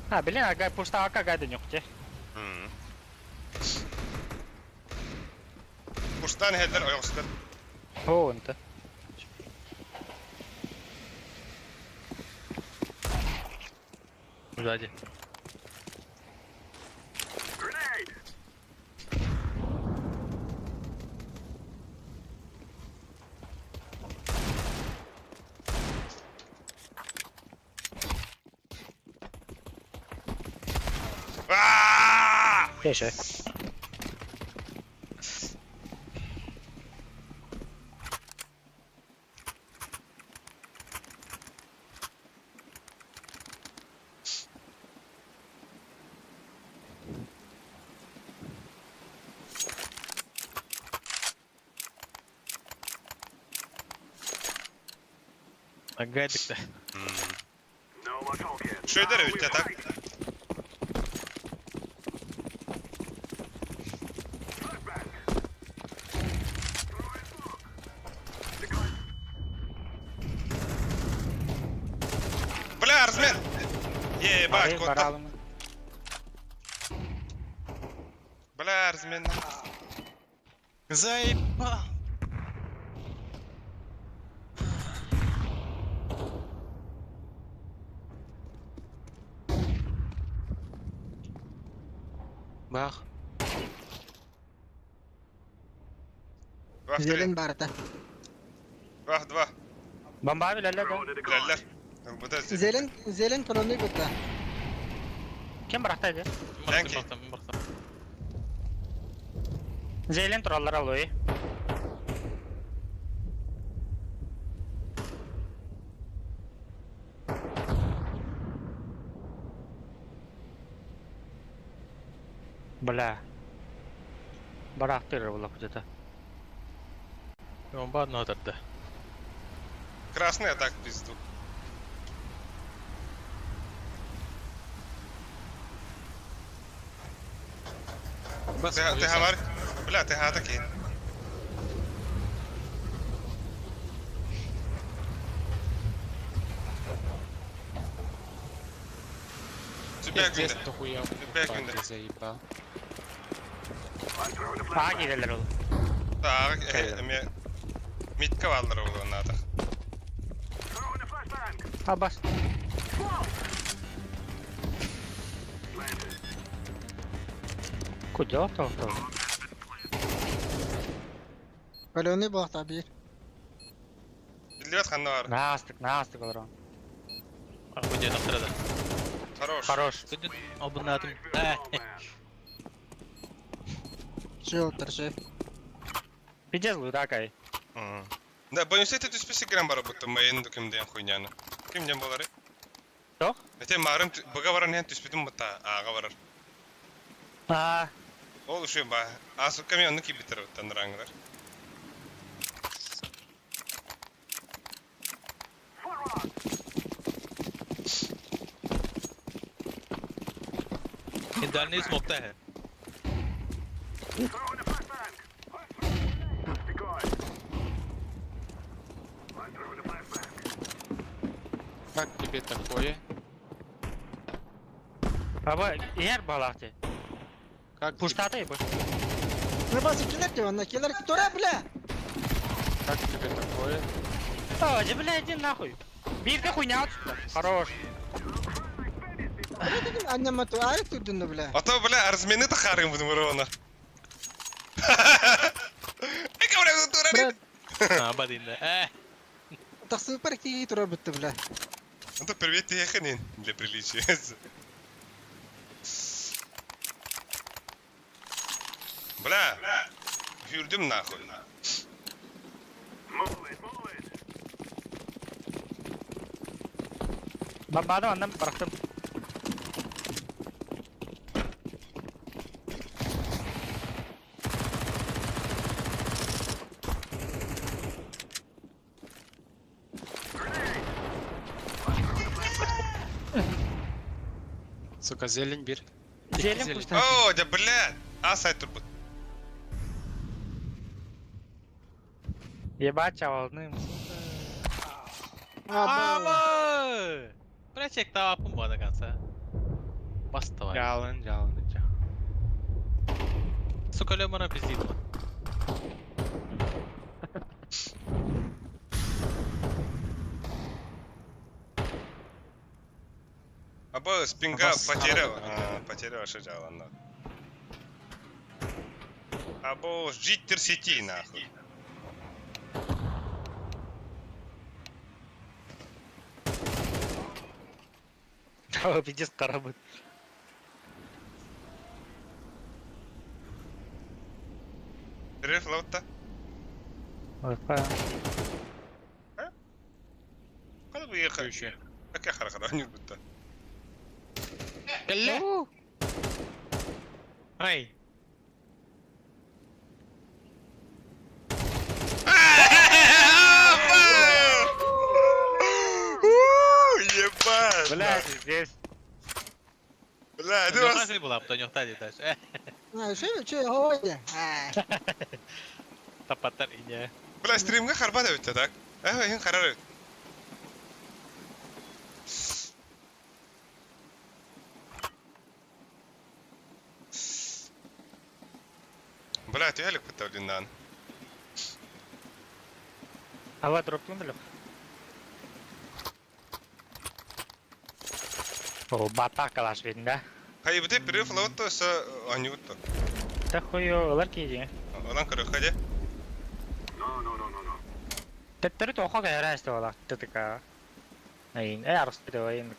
B: А, блин, ага, пуштака гайды нюхте.
A: Курстан хеллер ойоҕустар.
B: О, онто.
E: Сзади.
A: Ааа!
B: Теше.
E: Агайдык да.
A: Шөйдер эбит так. Бля, размен! Ебать, кот.
B: Баралым.
A: Бля, размен.
C: Заебал! Бах.
A: Два в три.
I: Зелень барыта.
A: Два в два.
B: Бомба билелер да.
A: Билэллэр. Бу да
I: Зелень, зелень колонны бутта.
B: Ким бырахтайды?
A: Thank you.
E: Бахтам, бахтам.
B: Зелен тураллар алуй. Бля. Барахтыр була где-то.
E: Бомба одного тогда.
A: Красный атак в пизду.
C: Бас,
A: Ты, ты говор... Бля, ты га такие. Тебя
F: Пиздец,
A: күндэ.
F: дохуя.
A: Тебя күндэ.
F: Заебал.
B: А кирелер ол.
A: Так, эме... Митка валлар ол надо.
B: А бас. Куда то то?
I: Колонны буолта биир.
A: Билбэт ханна бар.
B: Настык, настык олар.
E: Охуеть, да.
A: Хорош.
B: Хорош.
E: Обнатым.
I: Жил торжи.
B: Пиздец лутакай.
A: Да, боюсь, это түспесе грамм бар будто майын ким ден хуйняны. Ким ден болары?
B: Тох?
A: Эте марым бага баран хен түспүтүм бутта ага барар.
B: А,
A: Ол ушу ба. Асукка мен оны кибитер буттан раңлар.
E: Дальний смокта है.
F: Как тебе такое?
B: аба ер балахты.
F: Как тебе,
B: Пуштатай бу.
I: Ну бас килер те онна килер тура бля.
F: как тебе такое?
B: О, да бля, иди нахуй. Бирде хуйня отсюда. Хорош.
I: Аннема ту арик тудунну бля.
A: А то, бля, размены тахарым в Мурона. Эка, бля,
I: Бля,
E: А, бадин да.
I: тахсыпар кии тура бутта бля.
A: Это привет еханин для приличия. Бля, хүрдүм нахуй.
B: Бомбаны андан барахтым.
F: Сука, зелень бир.
B: Зелень
F: Зелень.
B: пустая.
A: О, да блядь! А сайт турбут.
B: Ебать, чавалным.
E: Аба! Бля, тавапым ба до конца. Бас давай.
F: Жалын, жалын.
E: Сука, Лемона пиздит.
A: Аба спинга
F: Абас
A: потерял.
F: харада.
A: А, потерял, что жалын. Або життер сети нахуй.
B: Пиздец, корабль.
A: Перерыв лаутта. Када бы ехать?
F: Еще.
A: Как я хорошо, не будто.
F: Кэллэ!
E: Ай!
A: Ебать!
B: Блядь, здесь.
A: Бля, ты вас...
E: Нюхта была, потом нюхта дальше.
I: А, что, что, ой,
E: Тапатар и не.
A: Бля, стримга харбат өттө так. Э, хин харар өт. Бля, түһэлик бутта блин.
B: Ава дроптун бля. О, бата калаш видно, да?
A: Хай бите перерыв лаутта с они утто.
B: Да хую, лар киди.
A: Онан көрө хаде.
B: Төттөрү тоха кайра эсте бала. Тытыка. Айн, э арысты да айн.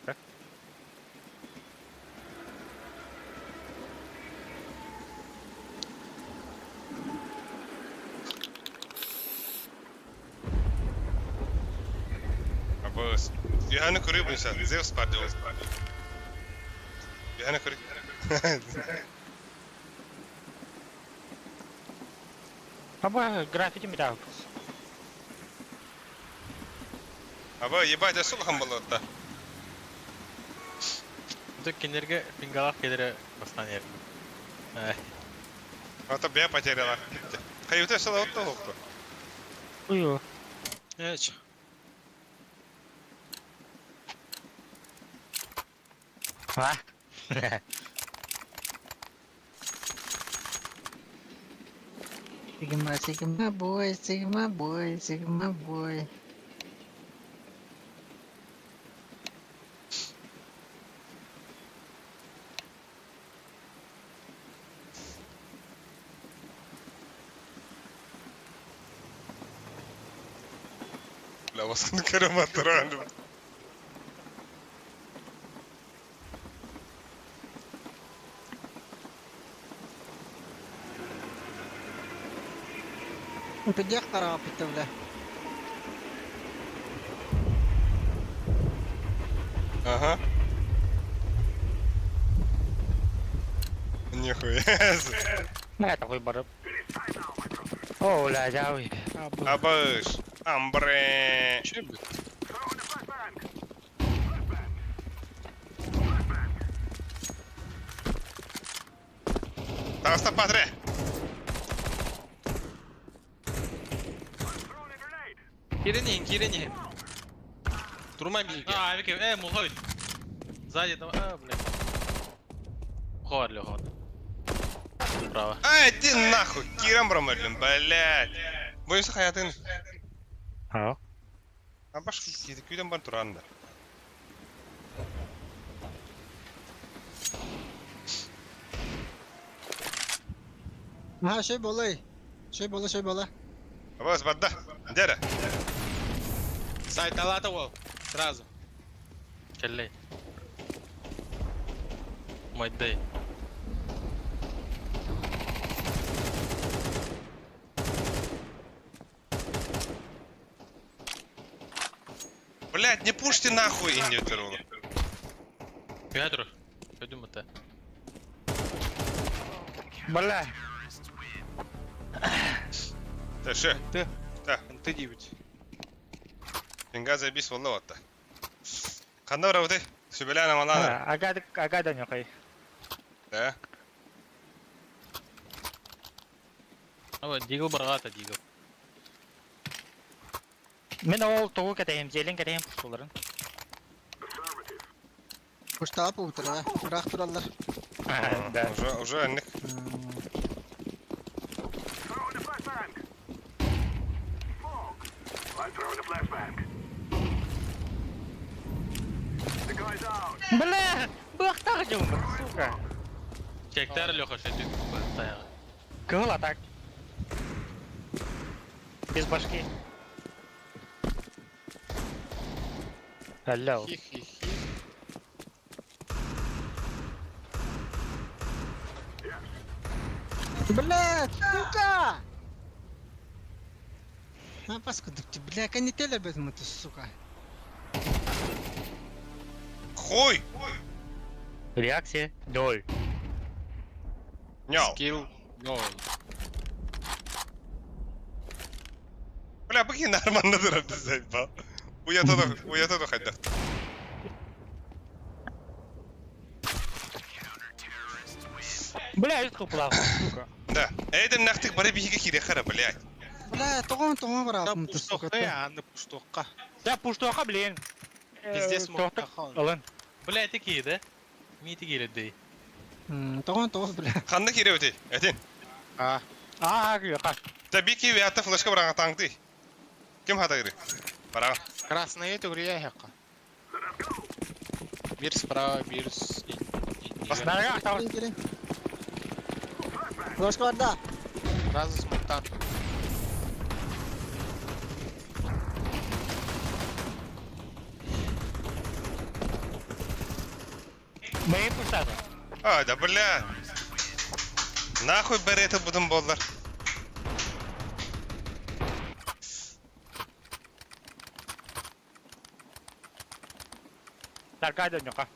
A: Абы Юханы көрү буйса, Зевс бар деп. Юханы көрү.
B: Аба граффити металл.
A: Абы ебать, асул хан болотта.
E: Тут кенерге пингалах келере бастан ер.
A: Ата бя потеряла. Хай бите сала отто хокто.
B: Хую.
C: Эч.
B: А?
I: Сигма, Сигма бой, Сигма бой, Сигма бой.
A: Бля, баскын көрө матыран.
I: Пидех тарапыты, бля.
A: Ага. Нихуя.
B: На это хуй барып. О, бля, жауй.
A: Абыш. Амбре.
F: Че, блядь?
A: Таста патре.
C: Киренин, киренин. Турма биге.
E: А, Вики, мухой. Сзади там, а, блядь. Хор, легон. Право.
A: Ай, иди нахуй, кирам бромерлин, блядь. Бойся хаятын.
B: А?
A: А баш күйден бар туранда.
I: Ага, шей болай. Шей бола, шей бола.
A: Абас бадда. Дера.
C: Сайт алата ол. Сразу.
E: Келлей. Мой дэй.
A: Блядь, не пушьте нахуй индиотеру.
E: Петр. Пойдем это.
B: Бля.
A: Та ше.
F: Ты.
A: Та.
F: Ты девять.
A: Пинга заебись волновато. Ханна работай. Сүбэлээн амалаан эрэ.
B: Агада агада ньохой.
A: Да.
E: Ава, Дигл барҕаата, Дигл.
B: Мин ол тугу кэтэһим, зелень кэтэһим пустуларын.
I: Пуштаап уутара, ыраах тураллар.
B: Да.
A: Уже, уже аннык.
B: Бля, быахтаах дьоммут, сука.
E: Чектер Леха шетик таяғы.
B: Кыһыл атак. Без башки. Алло.
F: Хи-хи-хи.
I: Бля, сука! А паскуда ты, бля, канителя без ты, сука.
A: Хуй!
B: Реакция ноль.
A: Нял.
F: Скилл ноль.
A: Бля, бу нормально дырап заебал. Уятаду, уятаду хайда.
B: Бля, это плав, сука.
A: Да. Эйден нахтык бары биһиги кире хара, блядь.
I: Бля, тоҕон тоҕон
C: Да
I: барааппын ты, сука.
C: пуштуққа, аны пуштуққа.
B: Да, пуштуаха, блин.
C: Пиздец
B: Тоқтық.
C: муқтақа.
B: Алын.
E: Бля, это кие, да? Мити келеді.
I: Тоҕон тоҕус, бля.
A: Ханна кире өтей. Этин.
F: А,
B: Аа, күйеқа.
A: Да бики вята флешка бараңа таңды. Ким хатагыры? Бараға.
F: красные түгірия хаққа. Бир справа, бир с...
B: Нарга ақтау.
I: Келин, келин. Флешка бар да.
F: Сразу смоктан.
B: Мейін пуштады.
A: А, да бля. Нахуй береті будын болдар.
B: Нарга дönüyor.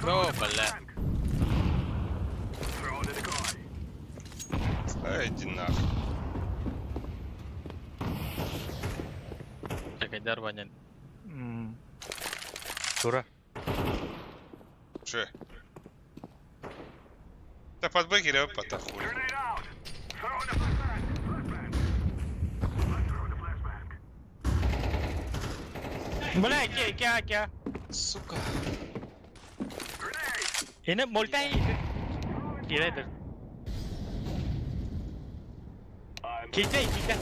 E: О, бля.
A: Ай, иди нахуй.
E: Чекайдар банян.
B: Тура.
A: Че? Да подбой кире пата хуй.
B: Бля, ке, ке, ке.
C: Сука.
B: Ini moltai. Киреdir. Ките, ките.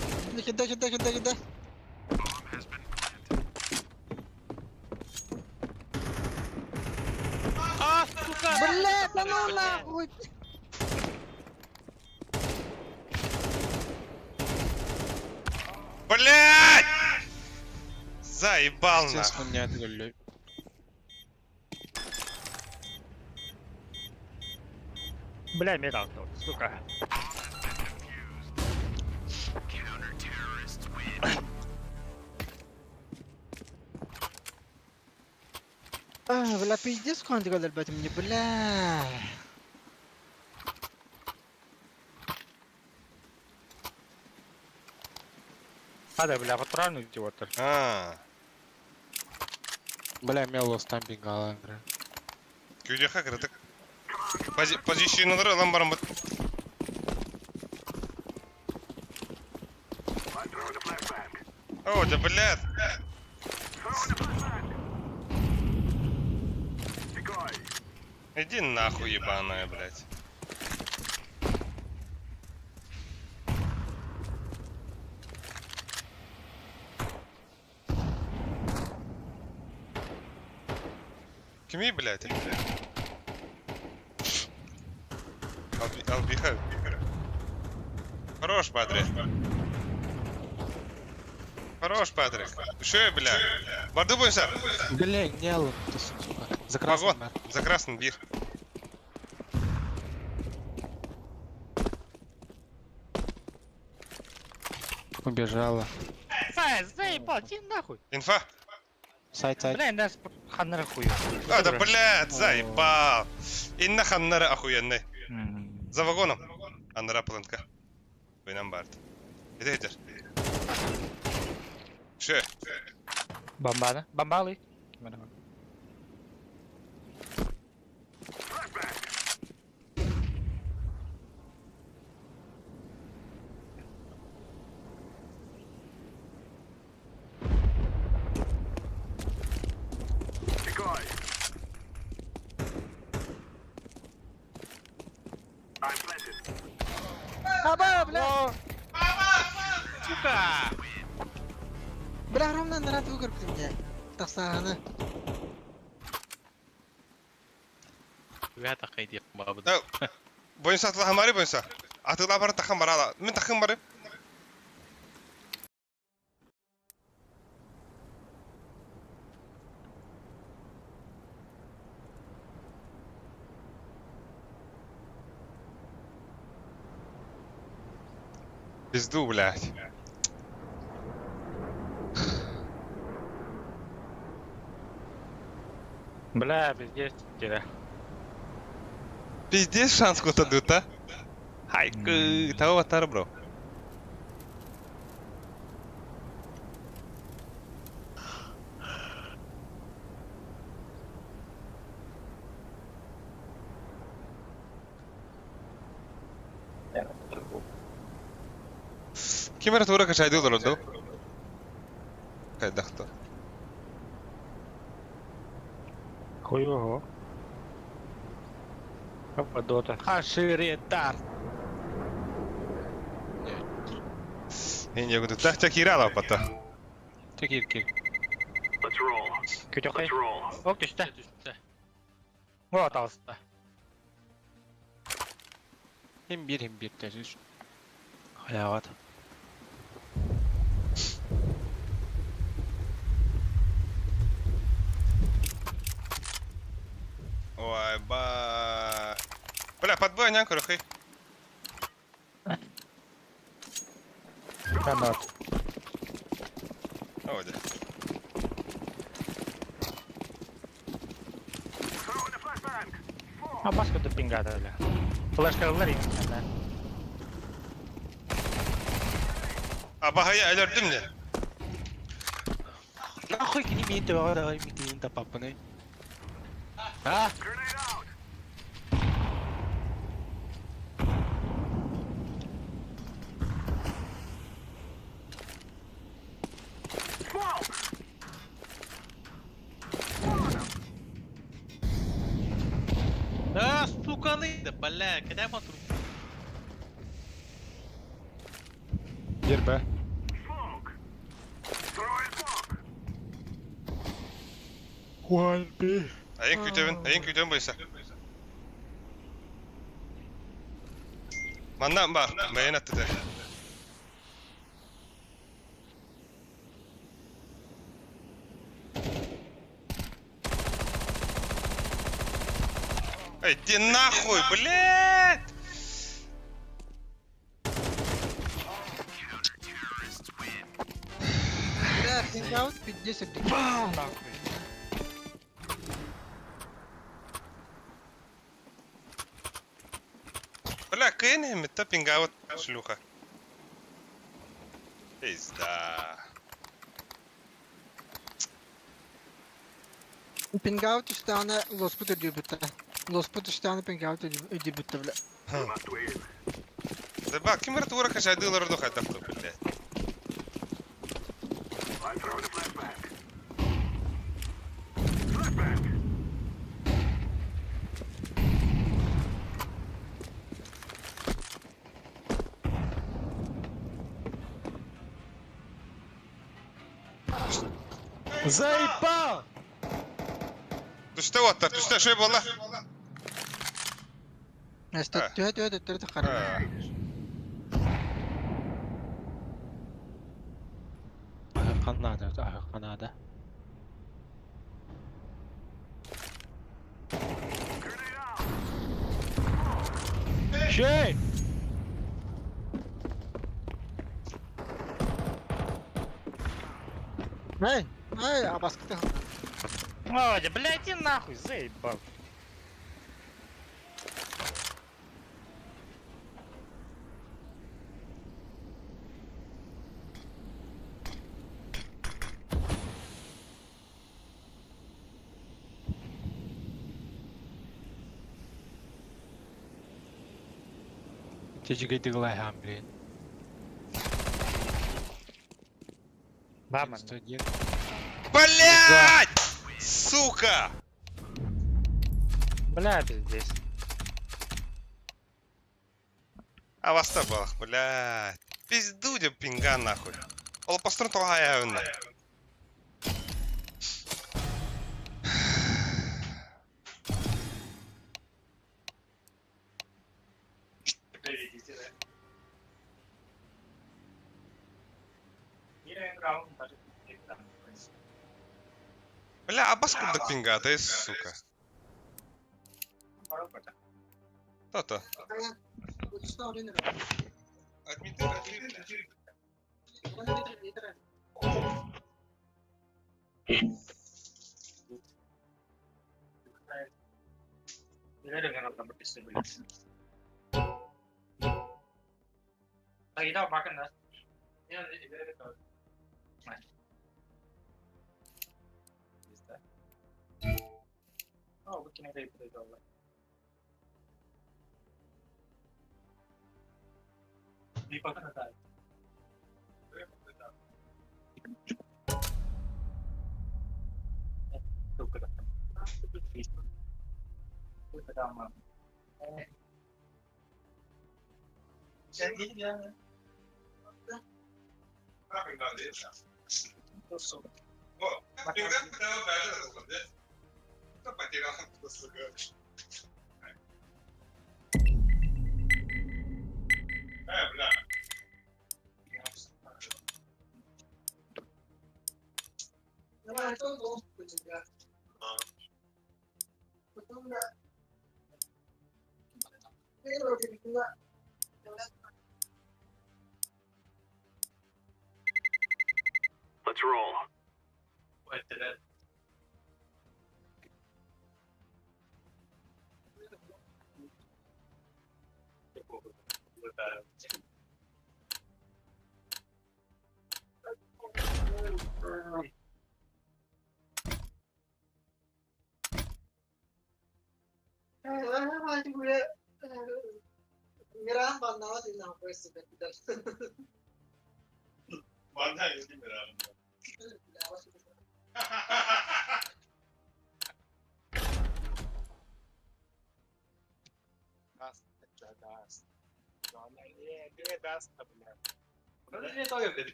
I: Кидай, кидай, кидай, кидай.
E: А, сука!
I: Бля, да ну нахуй!
A: Блядь! Заебал
F: Пиздец
A: нахуй.
F: хуйня түгілі.
B: Бля, металл, сука.
I: А, бля, пиздец, кон тигалер бәтим мне, бля.
B: Хада, бля, патроны идиоты.
A: А,
F: Бля, мело стампинг алан.
A: Күйдеха кірдік. Позиционалар алан барам бит. О, да блядь. Иди нахуй, ебаная, блядь. Кими, блядь? Албиха. Хорош, Патрик. Хорош, Патрик. Шо, бля? Барды бойся.
F: Бля, не алым, ты сука. За красным.
A: Вагон. За красным бир.
F: Убежала.
B: Зай, заебал, иди нахуй.
A: Инфа.
F: Сайт, сайт.
B: Бля, нас ханнара хуй.
A: А, да, блядь, заебал. Инна ханнара охуенный. За вагоном. Аннара плантка. Винам бард. Иди, иди. Ше.
B: Бомбана. Бомбалы.
D: Decoy. I'm planted.
I: Аба, бля!
C: Сука!
I: Бля, ровно на рад выгорб ты мне. Тахсааны.
E: Үһэ тахай диэх баабыт.
A: Да. Бойынса атыла хамари бойынса. Атыла бар тахан барала. Мен тахан бары. Пизду, блядь.
B: Бля, пиздец, тебе.
A: Пиздец шанс куда дают, а? Хайкы, того ватара, бро. Кимера тура качайды олорду. Кайдахта.
B: Хуёво. Опа, дота.
E: Хаширетар.
A: Эң ягуду тахта кирала пата.
F: Кир, кир.
D: Let's roll.
B: Күтөкөй.
D: Let's roll.
B: Ок түстэ.
E: Түстэ.
B: Вот алыста.
F: Hem bir hem bir terör.
C: Хаяват.
A: Ой, ба. Бля, подбой нян крухи.
B: Гранат.
A: Оде.
D: Throw in the flashbang.
B: А баска да пингата, бля. Флешка лари. Да.
A: А бахая әлөрдүм не?
C: Нахуй кини мин төбөҕө даҕай микинин тапаппыный. А?
D: Grenade out. Smoke.
E: А, сука, ны! Бля, кэдэ матур.
F: Бир б.
D: Smoke. Throw in smoke.
A: Айын күтөбүн, айын күтөбүн бойса. Манна бар, мейен атты. Эй, ты нахуй, блядь!
I: Бля, пингаут 50.
B: Бам, нахуй.
A: Бля, кыйын эми пингават шлюха. Пизда.
I: Пингаут үстәне лоспут өдүбүттэ. Лоспут үстәне пингаут өдүбүттэ, бля.
D: We must win.
A: Да ба, ким тура качайды олорду хайдахты, блядь.
D: I'm throwing a flashbang. Flashbang.
C: Заебал!
A: Түстэ оттар, түстэ шөй болла.
I: Эстэ төһө төһө төттөрү тахара.
C: Канада, Канада.
D: Grenade out.
C: Шей!
I: Эй, эй, абаскыты.
B: Володя, блядь, иди нахуй, заебал.
F: Течигай дыглайхам, блин.
B: Баман.
F: 101.
A: Блять! Сука!
B: Бля, пиздец.
A: А вас балах, блядь. Пизду деп пинга нахуй. Ол построн тоғая Бля, а бас курдук пинга, ты, сука. То-то.
D: Let's roll.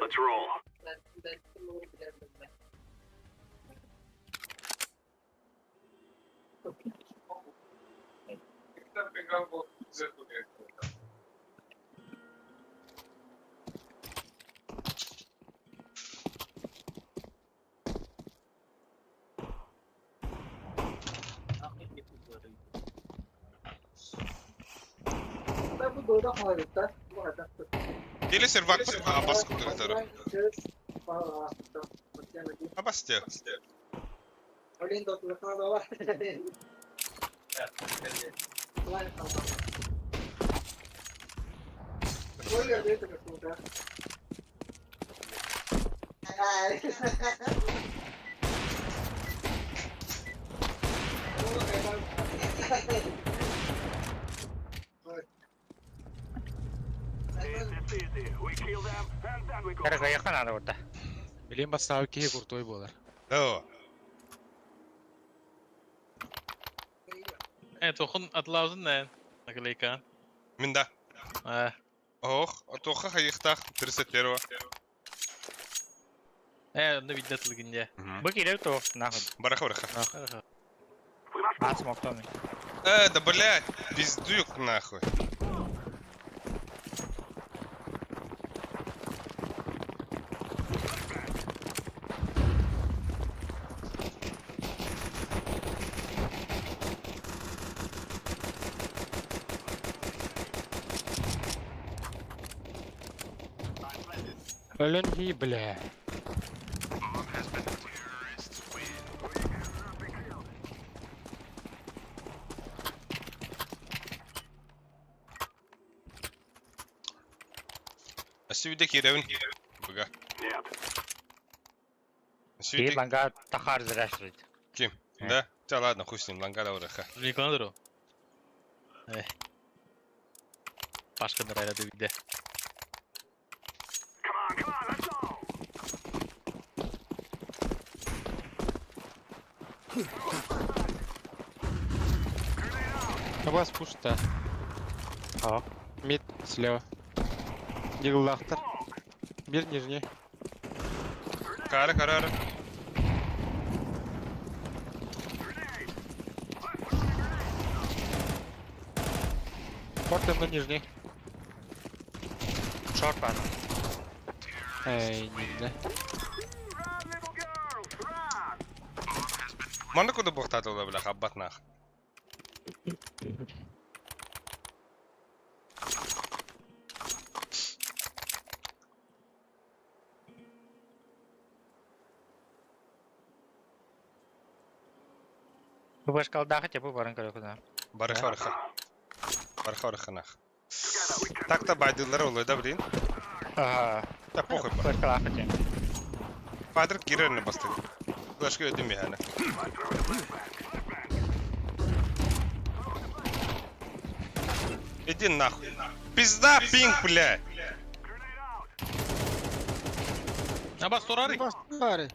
D: Let's roll. Или сервак абас кудырдары. Абас те.
B: Короче, надо вот да.
F: Билин бастабы киһи куртой буолар.
A: Да.
E: Э, тохон атлаузын нэ. Наклейка.
A: Минда.
E: Э,
A: Ох, тоха хайыхтах 31-го.
E: э, онно видно тылгынде.
B: Бык или то, нахуй.
A: Бараха бараха.
B: А, смог Томми.
A: Да блядь, пиздюк нахуй.
F: Өлөн дии, бля.
A: Сүүдэ киирэбин. Быга.
B: Киһи
A: Сүүдэ
B: ланга тахар зряшрит.
A: Ким? Да? Да ладно, хуй с ним, лангада ураха.
E: Виконадро. Э. Пашка нырайла дебиде.
F: У вас пусто.
B: А.
F: Мид слева. Диглахтер. Бир нижний.
A: Кара, кара, кара.
F: Портер на нижний.
B: Шорт баар.
F: Эй, не да.
A: Манна куда буохтаатылар бля, хаббат нах.
B: Бу башкалдаахы тепу баран көрөкүнэ.
A: Барыха, барыха. Барыха, барыха нах. Так-то байдылар олой да, блин.
B: Ага.
A: Да похуй ба.
B: Башкалаахы тем.
A: Падыр кирерне бастык. Флешка өтүм механа. Иди нахуй. Пизда пинг, бля.
E: Абас турары.
I: Бары.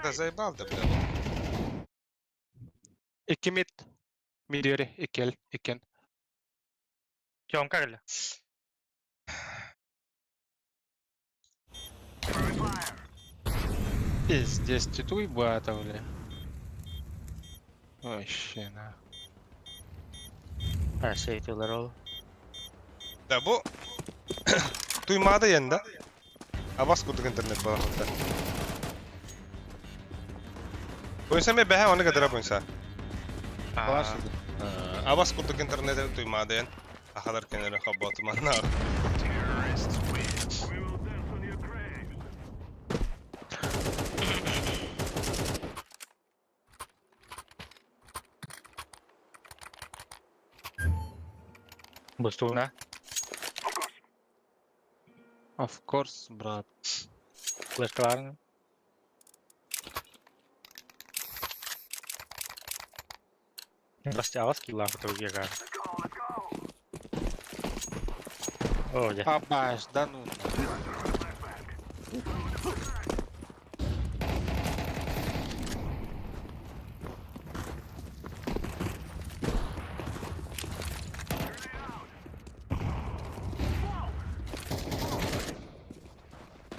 A: Да заебал да, бля.
F: Икки мид. Мидери, икел, икен.
B: Тёмка кэллэ.
F: Пиздец, ты туй бата, бля. Вообще, на.
B: А, сейтилер ол.
A: Да бу туймаада янда. Абас курдук интернет балахатта. Буйса ме бэһэ оны кадыра буйса.
F: Бар.
A: Абас курдук интернет туймаада ян. Ахалар кенере хаббату манна.
B: Бустуна.
F: Of course, брат.
B: Флешкаларын. Басты алас киллах другига. О, дя.
F: Абаш, да ну.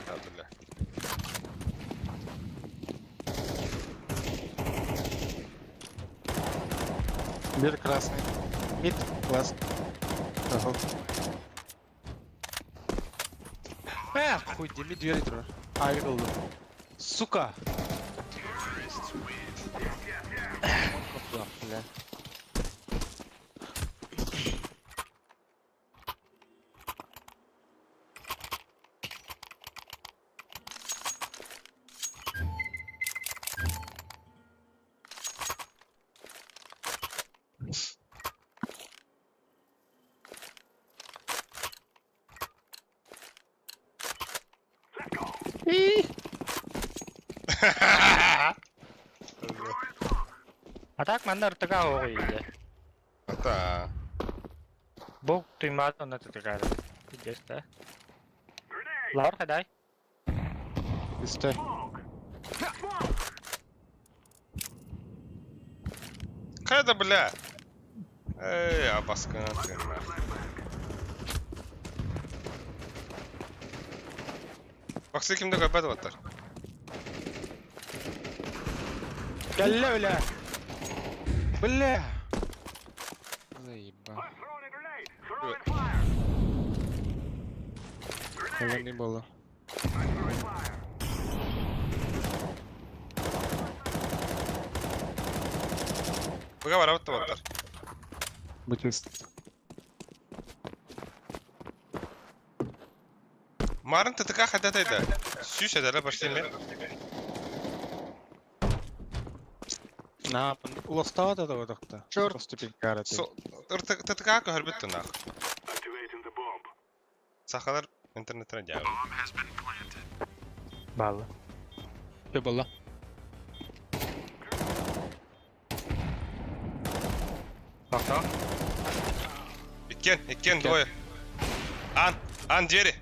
A: Да, бля.
F: Бир красный. Мид, ласт. Ага. Э, хуй, деми двери тур. Айгл. Сука. Бля.
B: А так манна ыртыга оҕуйда.
A: Ата.
B: Бу туймаат онно тытыгар. Пиздец, да? Лаур хадай.
F: Стой.
A: Кайда, бля? Эй, абаскан ты нахуй. Баксы кимде көпөт баттар.
F: Бля, бля. Бля. Заеба. Кого не было.
A: Быга барабыт баттар.
F: Бутист.
A: Марын ТТК хайда да? Сүүс эдэрэ почти мен.
F: На, уластава да да
I: Шорт.
F: Просто пинкара ты.
A: ТТК көһөрбүт тунах. Сахалар интернеттен дьаабы.
B: Балла.
C: Все было.
B: Тоқтоо.
A: Иккен, иккен, двое. Ан, ан, двери.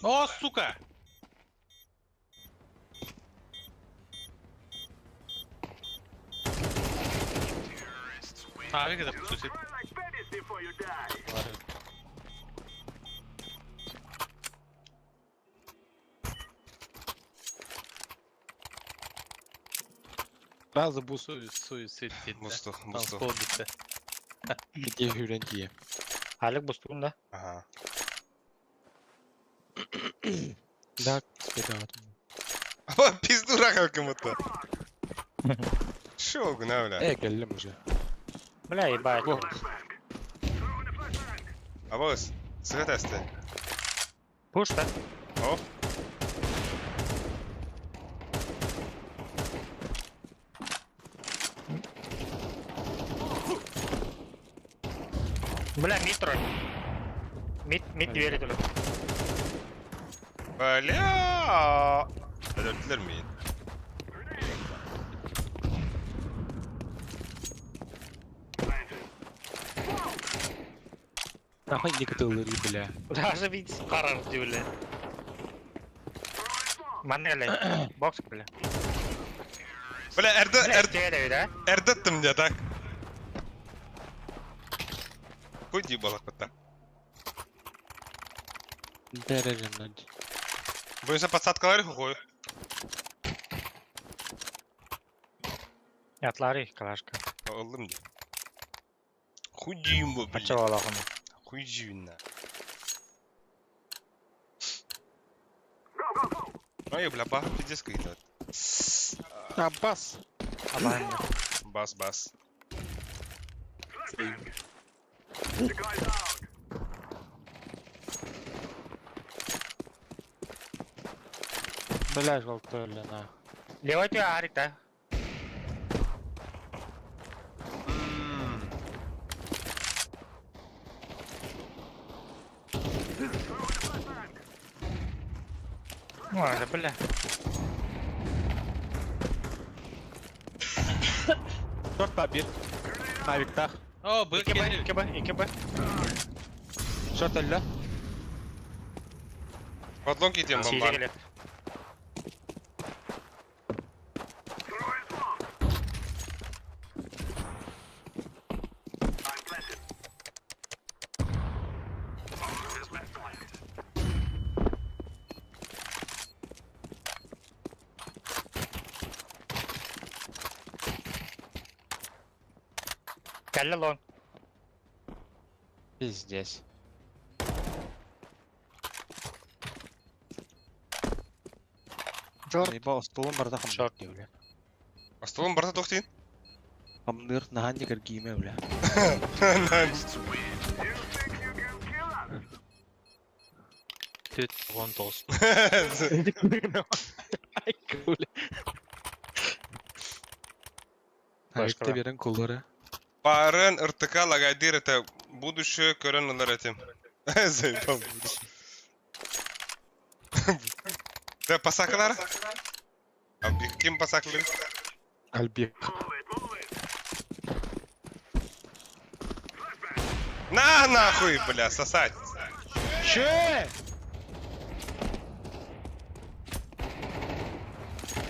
E: О, сука! Авик это сусид.
F: Сразу бус.
E: Суицид деді.
A: Бусту, бусту.
E: Танцпол бітті.
F: Где хүрен тие.
B: Алик бустугун да.
A: Ага.
F: Да, спеда.
A: Аба, пизду ракал кому-то. Шо, гна, бля.
F: Э, келлим уже.
B: Бля, ебать.
A: Абыз, сыгыт әсті.
B: Пуш, да?
A: Оп.
B: Бля, мид трой. Мид, мид двери только.
A: Бля. Өлөрдүлөр мейін.
F: Нахуй не кытылыр, бля.
B: Даже вид қарар бля. Манеле. Бокс, бля.
A: Бля, эрді,
B: Бля,
A: эрді,
B: двери, да?
A: эрдеттім де, так. Худи балақпытта.
F: Дәрежем
A: Бойынша подсадкалар хуй.
B: Ятлары, калашка.
A: Олым де. Худим бу, бля.
B: Ачып алағын.
A: Хуйдюна. Ой, бля, бах, пиздец какой-то.
F: Аббас.
B: Абан.
A: Бас, бас.
F: Бля, желтый, на.
B: Левой ты арик, да? Ну, это, бля.
C: Шорт побит. Авик тах.
E: О, был
B: 2 Б, 2 Б, 2 Б.
C: Шорт өллө.
A: Подлонг идем,
B: Сири
A: бомбар.
B: келет. Кәлле лон.
F: Пиздец.
I: Жор.
F: Ебал, столом барда
B: Шорт.
F: бля.
A: А столом барда тохтин?
F: Амныр нахан не киргиме, бля.
E: Түт, он тоғыз.
F: Авикте берен коллары.
A: Барын РТК лагайдыр это будущее көрөн ылар этим. Заебал будущее. Да, пасакалар? А ким пасакалар?
F: Альбек.
A: На нахуй, бля, сосать.
F: Че?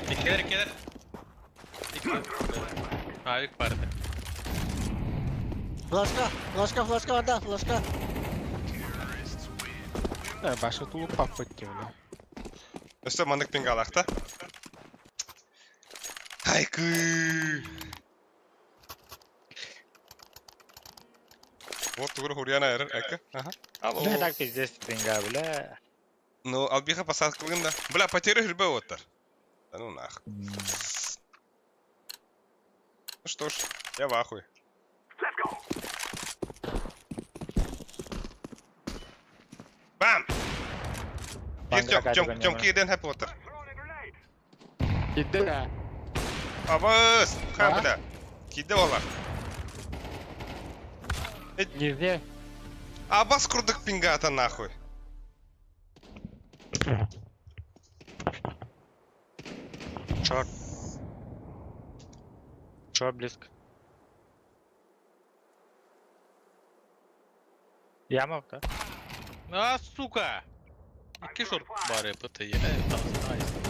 E: Иккелер, иккелер. Авик барды.
I: Флашка, флашка, флашка, вода, флашка.
F: Э, баша тулуп паппать, бля.
A: Өстө мандык пингалах та. Хайкы. Вот тугур хурьяна эрер, эка. Ага. Алло.
B: Бля, так пиздец пинга, бля.
A: Ну, албиха посадкалын да. Бля, потери хүрбе оттар. Да ну нах. Ну что ж, я в ахуе. Бам! Биир чөм киирден хэп отыр.
F: Кидде да.
A: Абыс! Ха, бля. Киирдэ буолар.
F: Нижне.
A: Абас курдук пингата нахуй.
B: Шорт. Шорт близко. Яма, да?
E: А, сука! Икки шорт баар ПТ Nice.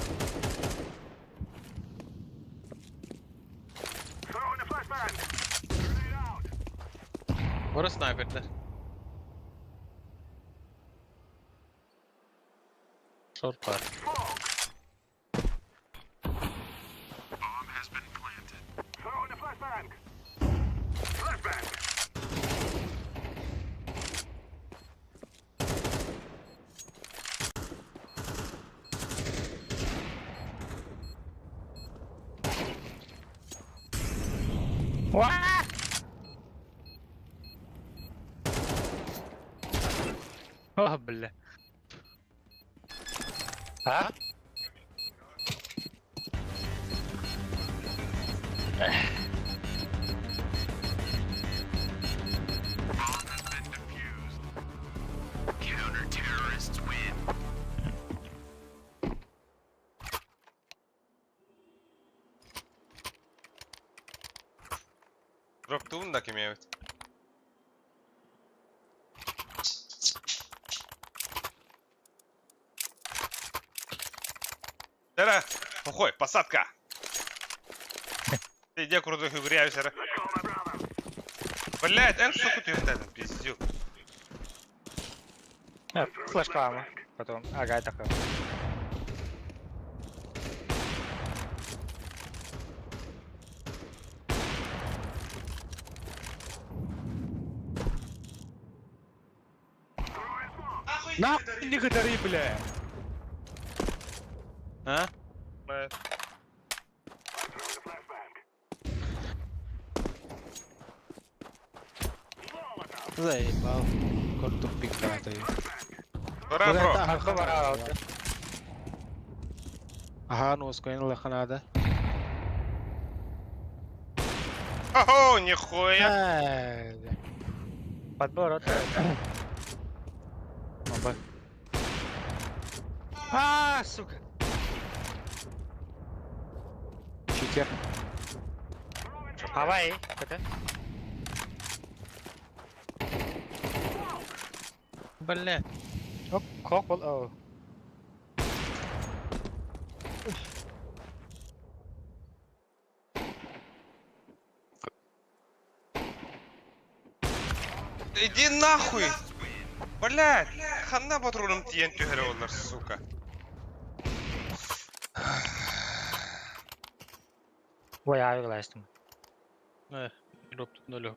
E: Бары снайпердер. Шорт бар.
B: Уа! О, бля. А?
A: Дроптуун да кимиэбит. Эра, похуй, посадка! Ты иди курдук үгүрүйэбис эрэ. Блядь, эн сука түһүктэтин, пиздюк.
B: Флешка потом. Ага, такой.
F: Нахуй не говори, бля.
C: А?
F: Заебал. Курдук пингата.
A: Бра, бро.
B: Арка бара алты.
F: Ага, ну скоин лаханада.
A: Ого, нихуя.
B: Подбор от.
F: Оба.
B: А, сука.
F: Читер.
B: Хавай, это?
E: Бля.
B: Оп, кок бол. О.
A: Иди нахуй! Блядь, ханна патрулым тиен түһэрэ олар, сука.
B: Ой, ай, гластым.
E: Дроп тут ноль.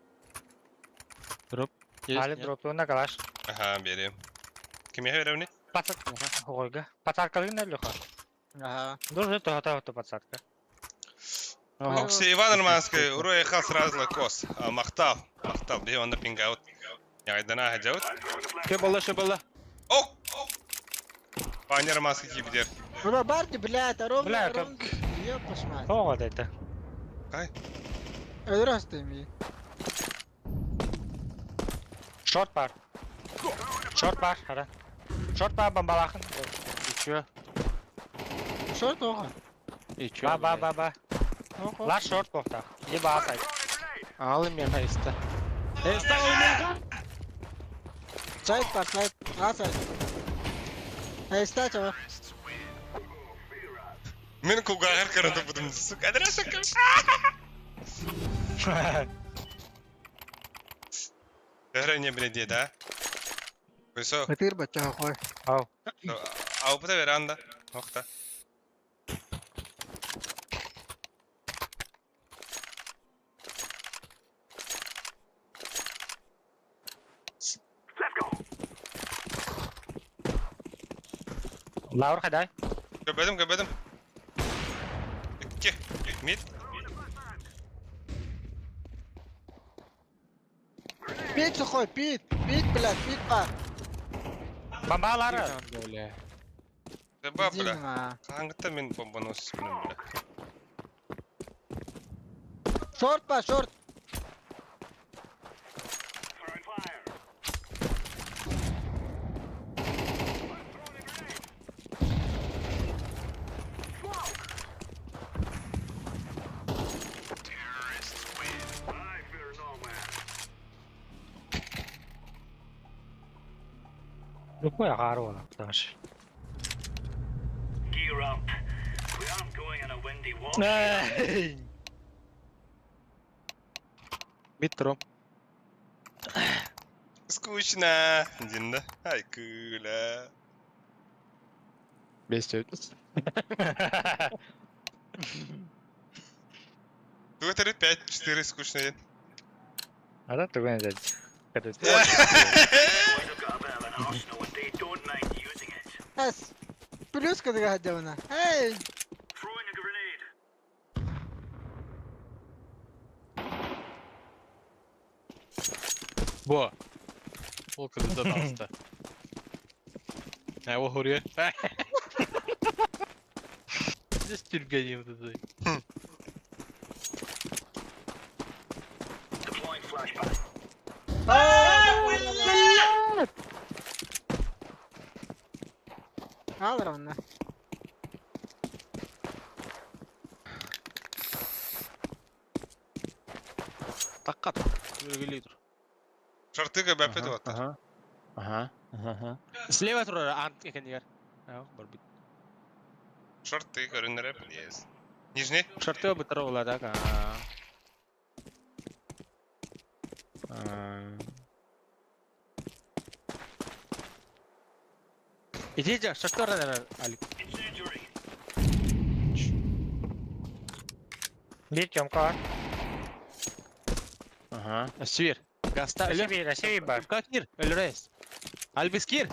C: Дроп. Есть,
B: Али
C: нет?
B: дроп на калаш.
A: Ага, бери. Кимиэхэ беревни?
B: Пацак. Ойга. Пацарка на Леха.
I: Ага.
B: Должен это готово пацарка.
A: Окси Иван Романский, уруй сразу лакос. Махтал, махтал, бе онда пингаут. Я айдана хаджаут.
C: Ше балла, ше балла.
A: О! Паня Романский кибдер.
I: Бля, барди, блядь, а ровно,
B: Бля, как-
I: ровно. Ёпта мать.
B: О, вот это.
I: Здравствуй, ми.
B: Шорт бар. Шорт бар, хара. Шорт бар бомбалахын.
F: И чё?
I: Шорт оға.
F: И чё?
B: Ба ба ба ба. Лаш шорт бохта. Либо асайт.
F: Алы меха иста. Эста у меха!
I: Сайт бар, сайт. А, сайт. Эй, стать его.
A: Мен кугагар карата будем, сука. Адреса Төһөрө не биле да? Көсө,
I: Батыр бача хой.
B: Ау.
A: аупта веранда. Охта.
B: Лаур хадай.
A: Көбөдүм, көбөдүм. Икки. Мид.
I: Пит сухой, пит. Пит, блядь, пит бар.
B: Бомбалары.
F: Бля.
A: Ба, бля. Хаһааҥҥыттан мин бомбоносецпын, бля.
I: Шорт па, шорт.
B: Лукой аҕаар уолаттааш.
D: Gear up. We aren't going on a windy walk.
C: Метро.
A: Скучно. Дин да? Ай, күлэ.
F: Бестет.
A: 2, 3, 5, 4, скучно дин.
B: Ата тугун этэ.
D: Boys have got a bit of an arsenal and they don't mind using it.
I: Эс. Плюс кыдыга хаддабына. Эй!
D: Throwing a grenade.
E: Бу. Ол кызда таҕыста. Ээ, ол хоруйа. Здесь түргэн юм даа.
D: Deploying flashbang.
I: Хаалар онно.
C: Такка. Өлгөлүү тур.
A: Шартыга бәпет вот.
C: Ага. Ага. Ага. Слева тур, ант экенигер. Аа, барбит.
A: Шорты көрүннэрэ есть. Нижний?
C: Шарты бытар була да. Аа. Иди, шарты Алик.
D: Incendiary.
B: Биир чомка.
C: Ага. Север. Гаста.
B: Өсө биир, өсө биир бар.
C: Кир, Элрес. Альбис кир.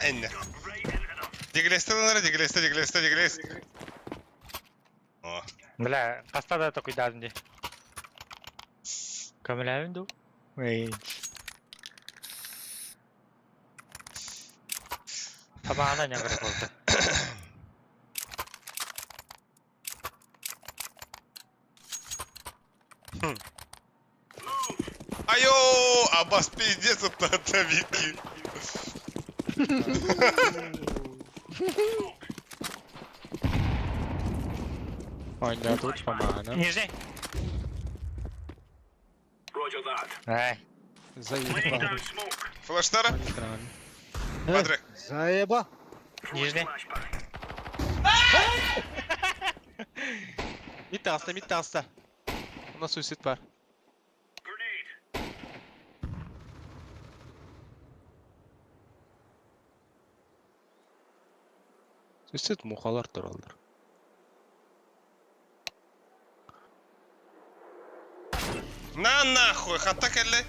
A: Энне. Диглесте донора, диглесте, диглесте, диглес. О,
B: Бля, хаста да токуйдаадым дии. Көмөлөөбүн дуу? Эй. Табаана ньаҕыр буолда.
A: Айо, Аббас пиздец от Давидки.
F: Ой, тут помогано.
B: Нижний.
D: Roger that.
B: Ай.
D: Laying
F: Заебал.
D: down smoke.
A: Флаштара? Патрик.
I: Заеба.
D: Throwing
B: Нижний.
D: flashbang.
C: Мид таҕыста, мид таҕыста. Онно суицид бар.
D: Grenade.
F: Суицид мухалар тураллар.
A: На нахуй, хата кэллэ.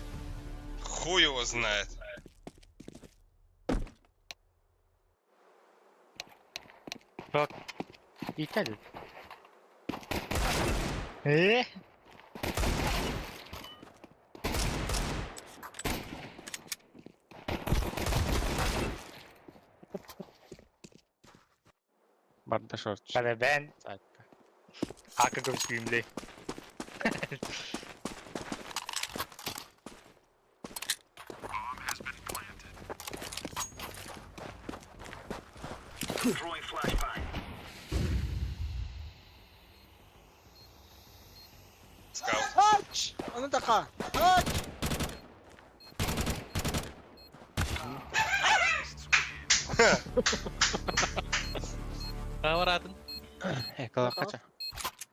A: Хуй его знает.
B: Иитэ Ээ.
F: Барда шорт.
B: Бля, бэн. Ака көмүскүүм
D: Throwing flashbang.
A: Скаут.
I: Ач! Ону така. Ач!
E: Хаавараатын.
C: Экала кача.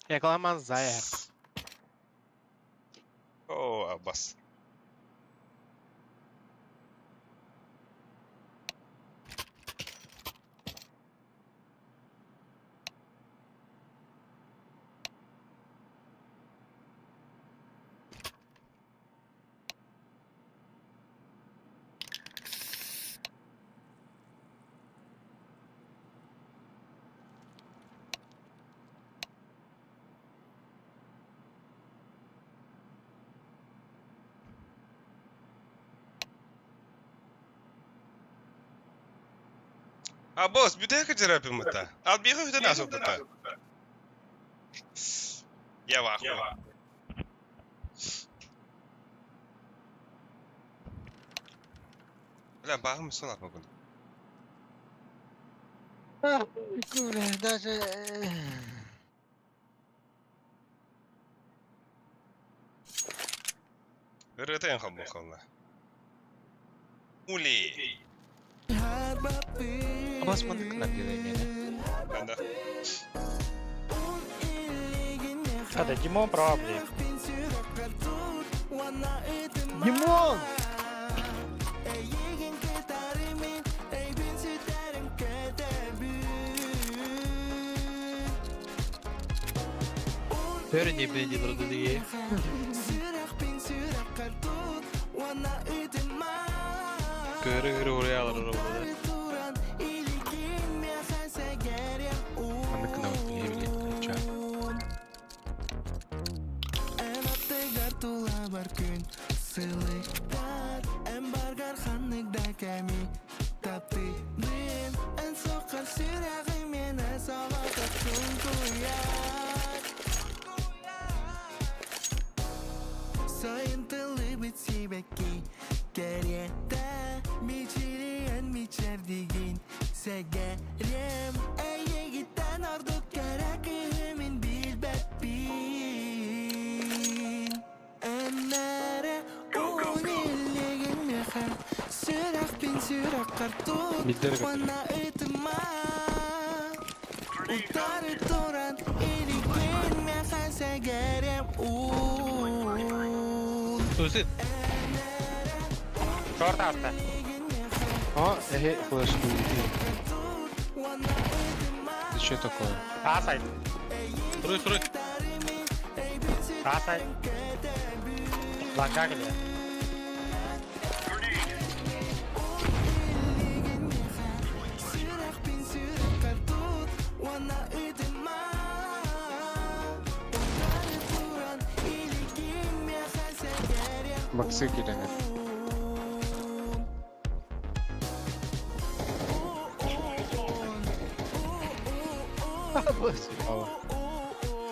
C: Экала зая.
A: О, Аббас. А босс, бүтэһик дьараппыммыта. Албиха үтэн асылбыта. Я в ахуе. Бля, баҕым өссө улааппаппын.
I: Бля, даже...
A: Ырыата эн холбуохалла. Ули!
C: Абас маннык делай меня.
A: Да.
B: Хата, Димон прав, блин.
I: Димон!
E: Бәрі не біледі тұрды деге. Көрі көрі орай алар орай.
C: Маннык гына вот не биле. Ча. Билдер
E: Өзі
B: Шорт аста.
F: А, эй, флешку иди. Это что такое?
B: А сайт.
E: сұрай сұрай.
B: А сайт. Ланга келе.
F: Баксы киленер.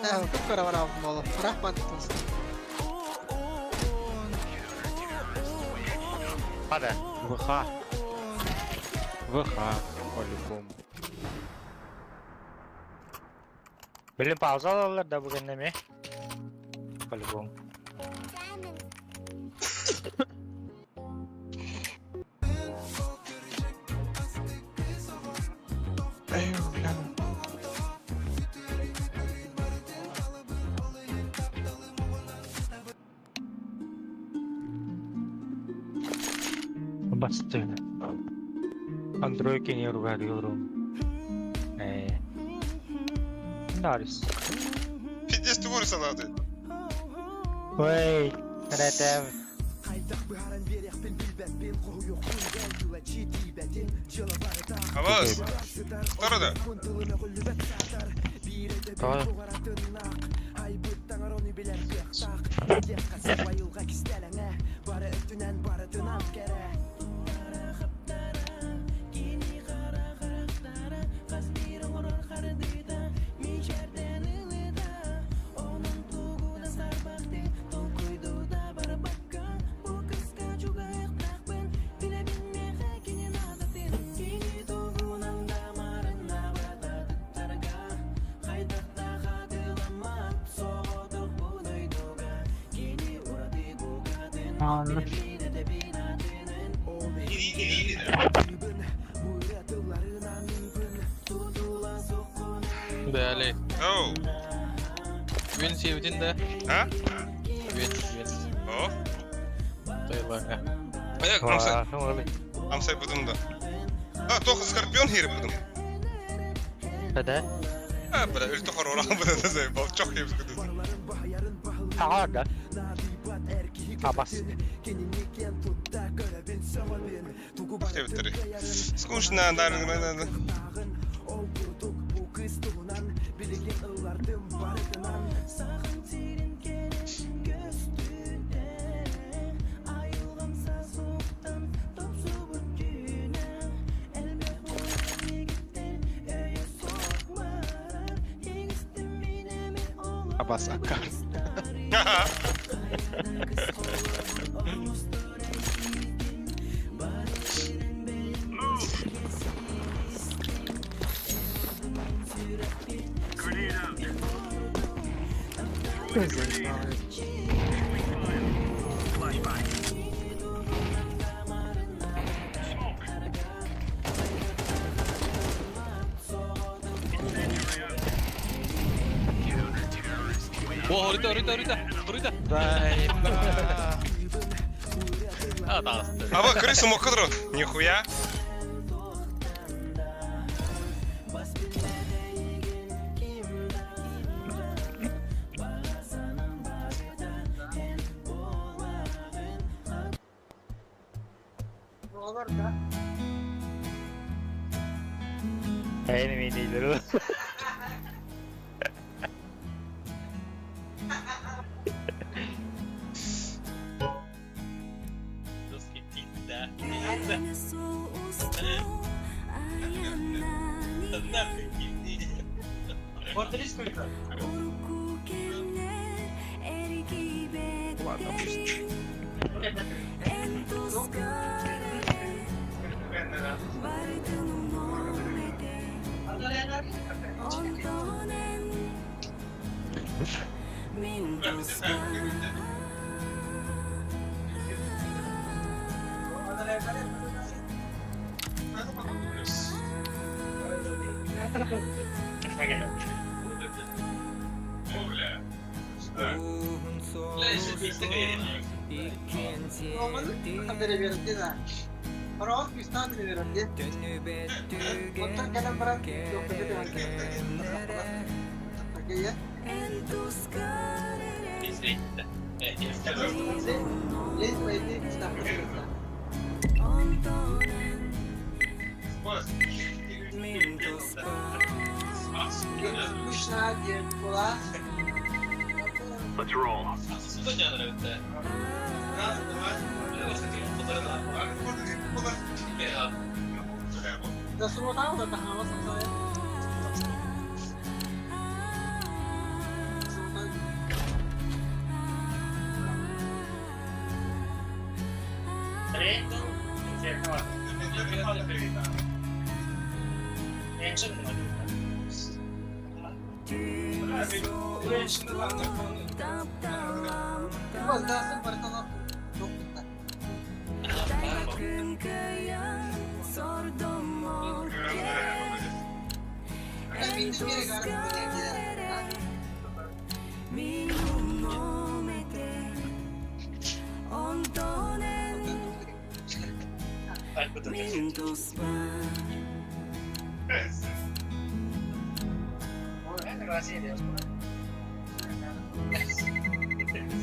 I: Көп қара бар болы. Рахмат болсын.
B: Хата.
F: ВХ. ВХ, по-любому.
B: Блин, пауза алалар да бүгін неме. По-любому.
F: Эй, бля.
B: Басты. Android кені ругарıyorum. Э. Нарис.
A: Пиздец, ты воры салаты.
B: Ой, ретем.
A: Абас! Второй
B: Тоже. Анна.
E: Бәле.
A: Оу!
E: Мен себетін да.
A: А?
E: Мен, мен.
A: О?
E: Тайлаңа.
A: Аяк, амсай,
B: Ва,
A: амсай будым да. А, тоқ скорпион херіп будым.
B: Да.
A: А, бля, өлті қор ораған бұда да заебал, чоқ ебіз күдіз.
B: Тағар да. Абас.
A: Ах, тебіттері. Скучно, да, да, да, да.
C: Абас аккар.
E: О, хоруйда, хоруйда, хоруйда, хоруйда. А, таҕыста.
A: Аба, крысу мог Нихуя.
B: Эйни миинилэр.
C: Ладно, пусть.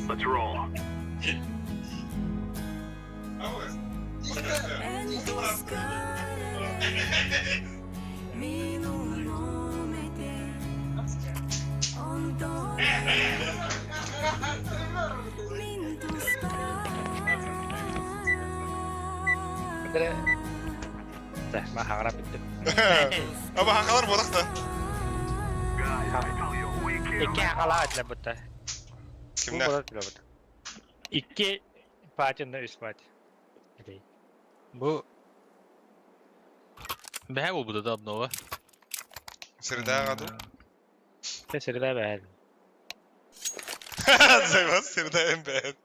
D: Let's roll. Let's roll.
B: Ма хаҥарап бүттүм.
A: Аба хақалар бодақта.
B: Икки хақалаа этилэр бутта.
A: Кимнэр?
B: Икки пати, үс пати.
E: Бу Бэһэ буолбута да обнова.
A: Среда ду.
B: Среда бэһэ.
A: Зайвас среда бэт.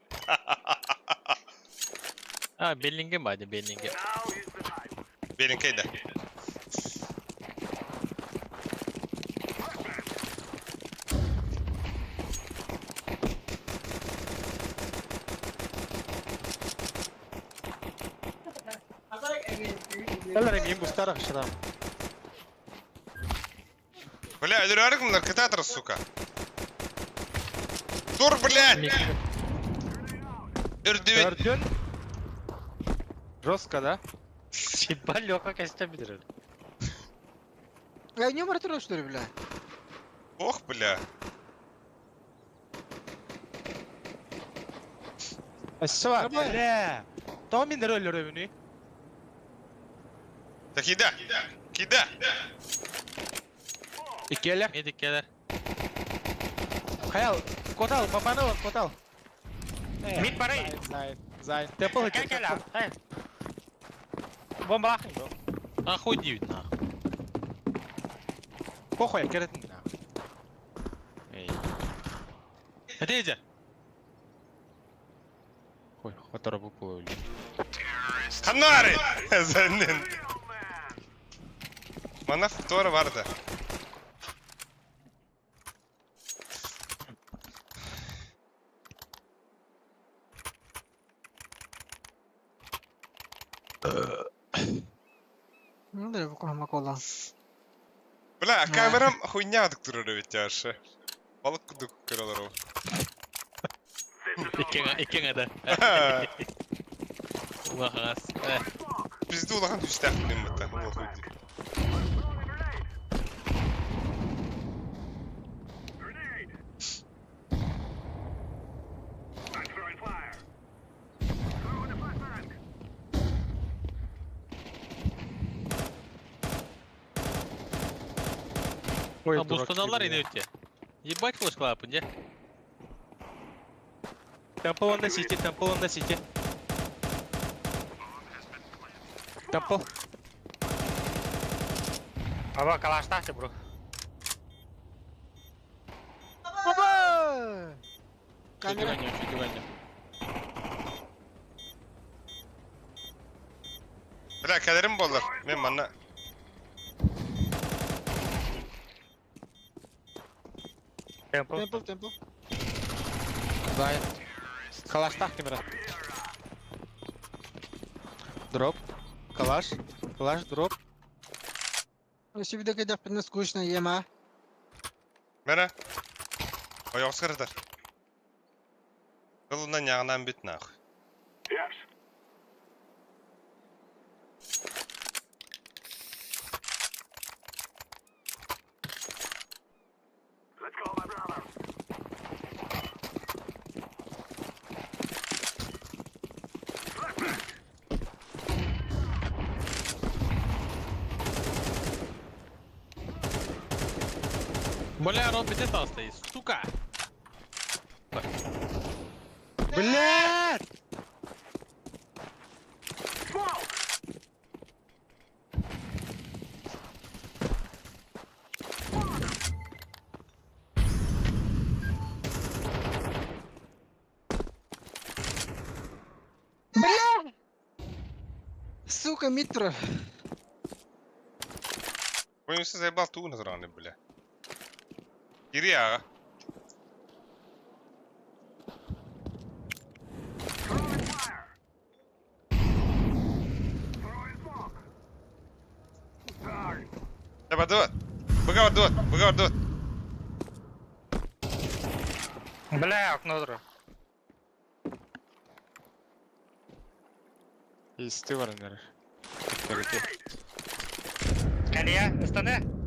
E: А, Беллинге байды, Беллинге.
A: Беллинкейде.
C: Эллер мин бустарах шрам.
A: Бля, өлөрөрүк наркотатор, сука. Тур, блядь! Үрдүбүт.
C: Өрдүн. Жестко, да?
B: Сибал Леха костя бедер.
I: Я не умер, что ли, бля?
A: Ох, бля.
C: Ассава, бля. Тоҕо мин эрэ өлөрөбүнүй?
A: Да кида! Кида!
C: Иккиэлэр.
E: Медиккелер.
C: Хайал, котал, папанова, котал.
B: Мид барай.
C: Зайн, зайн. Темпл
B: Кел кел. Эй. Бомбалахын бро.
E: Нахуй дивить нахуй.
C: Похуй, керетин нахуй. Эй,
E: Это иди.
F: Хуй, хоторобу буолуо.
A: Ханнары! Заннен. Манна туора бар да.
I: Ну да, бу кола.
A: Бля, камерам хуйня турар эбит дьаарша. Балык курдук көрө олоробун.
E: Иккеҥ да. Улахас.
A: Пизду улахан күүстээхпин бытта. Ол хуйди.
F: Ой,
E: А
F: дурак
E: бустаналар
F: ты,
E: ини
F: бля.
E: өтте. Ебать флешкалапын, дьэ.
C: Темпл он на сити, темпл он на сити. Темпл.
B: Аба калаштахты бро.
I: Оба! Камера.
F: Чуть дыгання, чуть дыгання.
A: Бля, кэлэрим буоллар. Мен манна.
B: Темпл.
I: Темпл, темпл.
C: Зайн. Калаштах камера. Дроп. Калаш. Калаш, дроп.
I: Себе кайдах скучно ема.
A: Мэрэ. Ойоҕос кырытар. Кылынан ньаҕынан бүт нахуй.
E: Бля, рот где там стоит, сука!
C: Блядь!
I: Бля! Сука, Митро.
A: Боюсь, заебал ту на зраны, бля. Кири аҕа. Давай, давай. Быга дуот, быга дуот.
B: Бля, окно дро.
F: Исти баран эрэр.
B: Кэлиэ, ыстаны.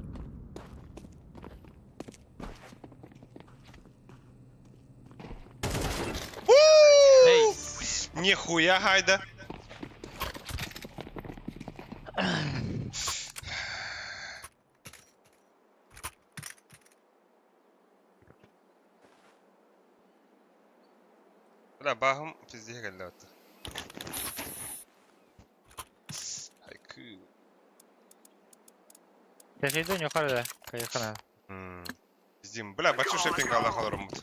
E: Эй!
A: Нихуя гайда. Бля, баһым пиздее кэллэ отто. Айкы.
B: Тэсейден юқары кайхана.
A: Пиздим. Бля, бачу шепинг Аллах олороммут.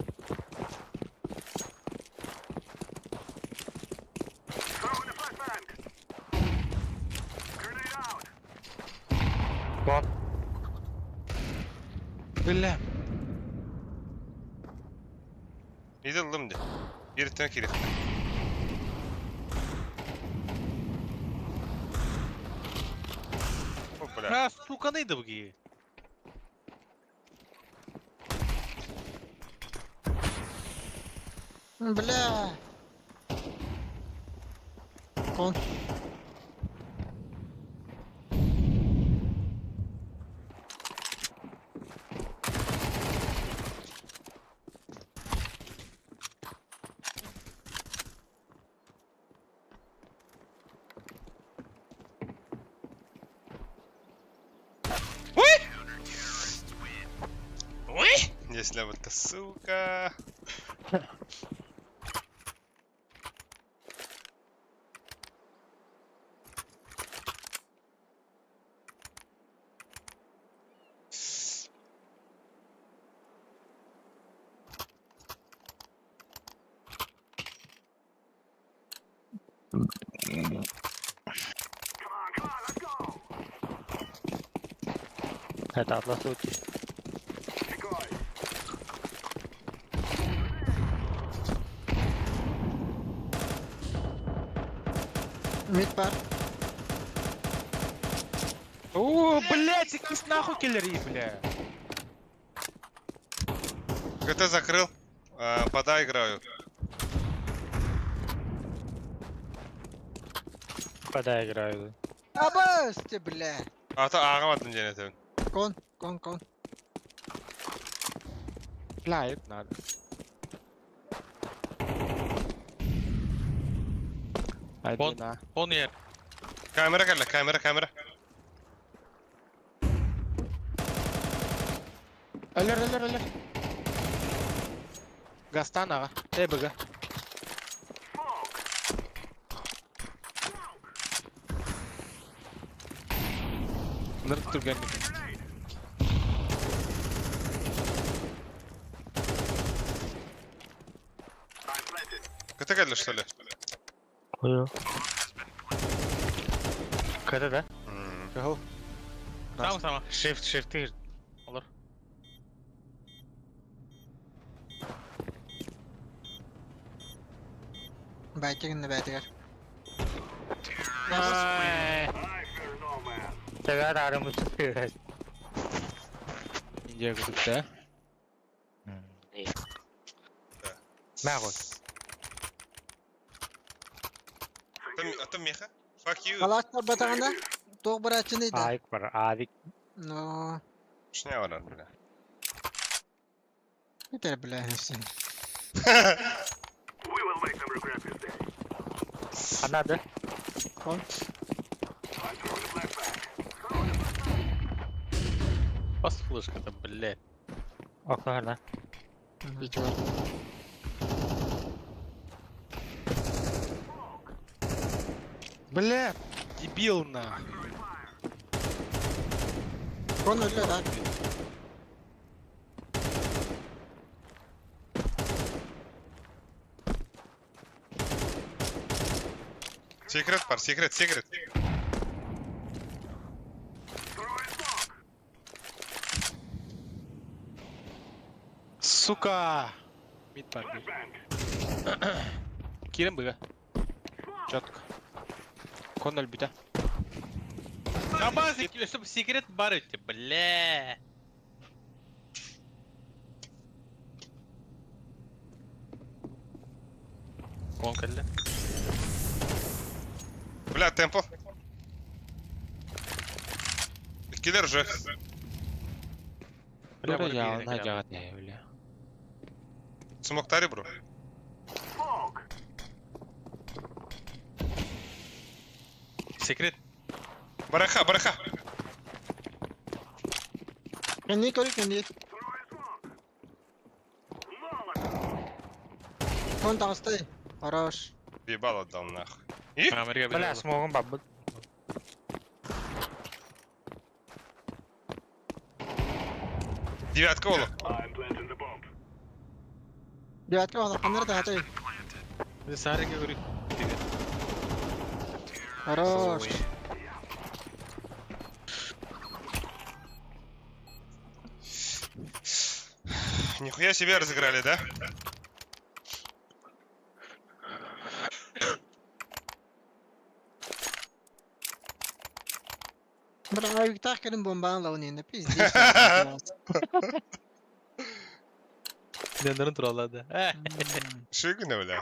B: Бон.
C: Бля.
A: Иди ыллым де. Бириттен кирих. О, бля.
E: А, сука, найды буги.
I: Бля! Кон.
A: Ой! Ой! Если вот сука.
B: Это Атлас Ути.
I: Мид бар.
F: О, блядь, иккис нахуй киллери, бля.
A: КТ закрыл. А, пода играю.
B: Пода играю.
I: Абасте, бля.
A: А то ага, день это.
I: Кон, кон, кон.
F: Бля, это надо.
E: Вон.
F: Один, а.
E: Он yer.
A: Камера кэллэ, камера, камера.
F: Өлөр, өлөр, өлөр. Гастан аға. Э, БГ. Нырк түргенник.
A: КТ кэллэ, что ли?
B: Ой. КТ да?
A: М.
F: Кыһыл.
E: Tamam tamam.
B: Shift, shift ир.
E: Olur.
I: Байтигин байтигер.
B: Тебя даром учит.
F: Индия күтүктэ.
B: Нахуй.
A: А то меха? Fuck you.
I: Халаттар батагана. Тоқ барачыны да.
B: Айк бар, авик.
I: Но.
A: Шня барар, бля.
I: Это, бля, все.
D: We will make them regret this day.
B: А надо?
I: Кон.
D: I'm throwing a flashbang.
E: Бас флешка-то, блядь.
B: Окно, да.
I: Бичи бар.
F: Бля, дебил нахуй.
I: Кон өлө да.
A: Секрет бар, секрет, секрет.
F: Сука! Мид бар. Кирен БГ. Четко. Кон өлбүтэ.
E: Аба, чтобы секрет бар эти, бля. Он кэллэ.
A: Бля, темпо. Киллер же.
E: Бля,
F: Бля,
E: бля,
F: я
E: бля.
F: на бля, бля.
A: Смок тари, бро.
E: Секрет.
A: Бараха, бараха.
I: Кенни көрү кенни. Кон тагысты. Хорош.
A: Ебал отдал нахуй. И?
E: Америка
B: Бля, смогом бабы.
A: Девятка ола.
D: I'm planting the bomb.
I: Девятка ола ханнар да хатай.
E: Сарика говорит.
I: Хорош.
A: Нихуя себе разыграли, да?
I: Бля, авиктах кэлин бомбаан лауны пиздец.
E: Нендерин туралады. Э.
A: Шигүнэ, бля.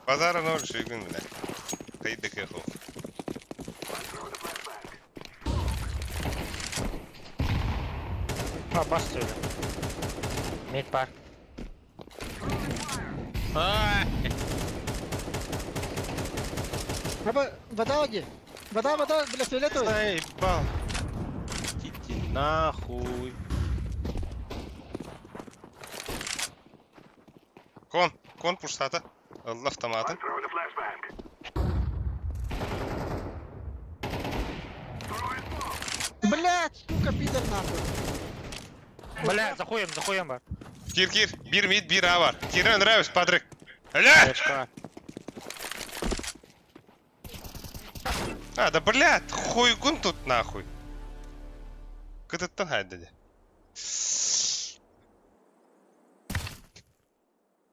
A: Базара ноль, шигүн, бля. Кайда кэху.
B: А, бас söyle. Mid бар.
E: А,
I: Аба, вода оги. Вода, вода, бля, фиолетовый.
F: Заебал. Идите нахуй.
A: Кон, кон пуштата. Ылла автоматын.
I: Блять, сука, пидор нахуй.
B: Бля, захуем, захуем бар.
A: Кир, кир, бир мид, бир А бар. Кирен нравится, Патрик. Бля!
C: Очка.
A: А, да блядь, хуйгун тут нахуй. Кытыттан хайдады.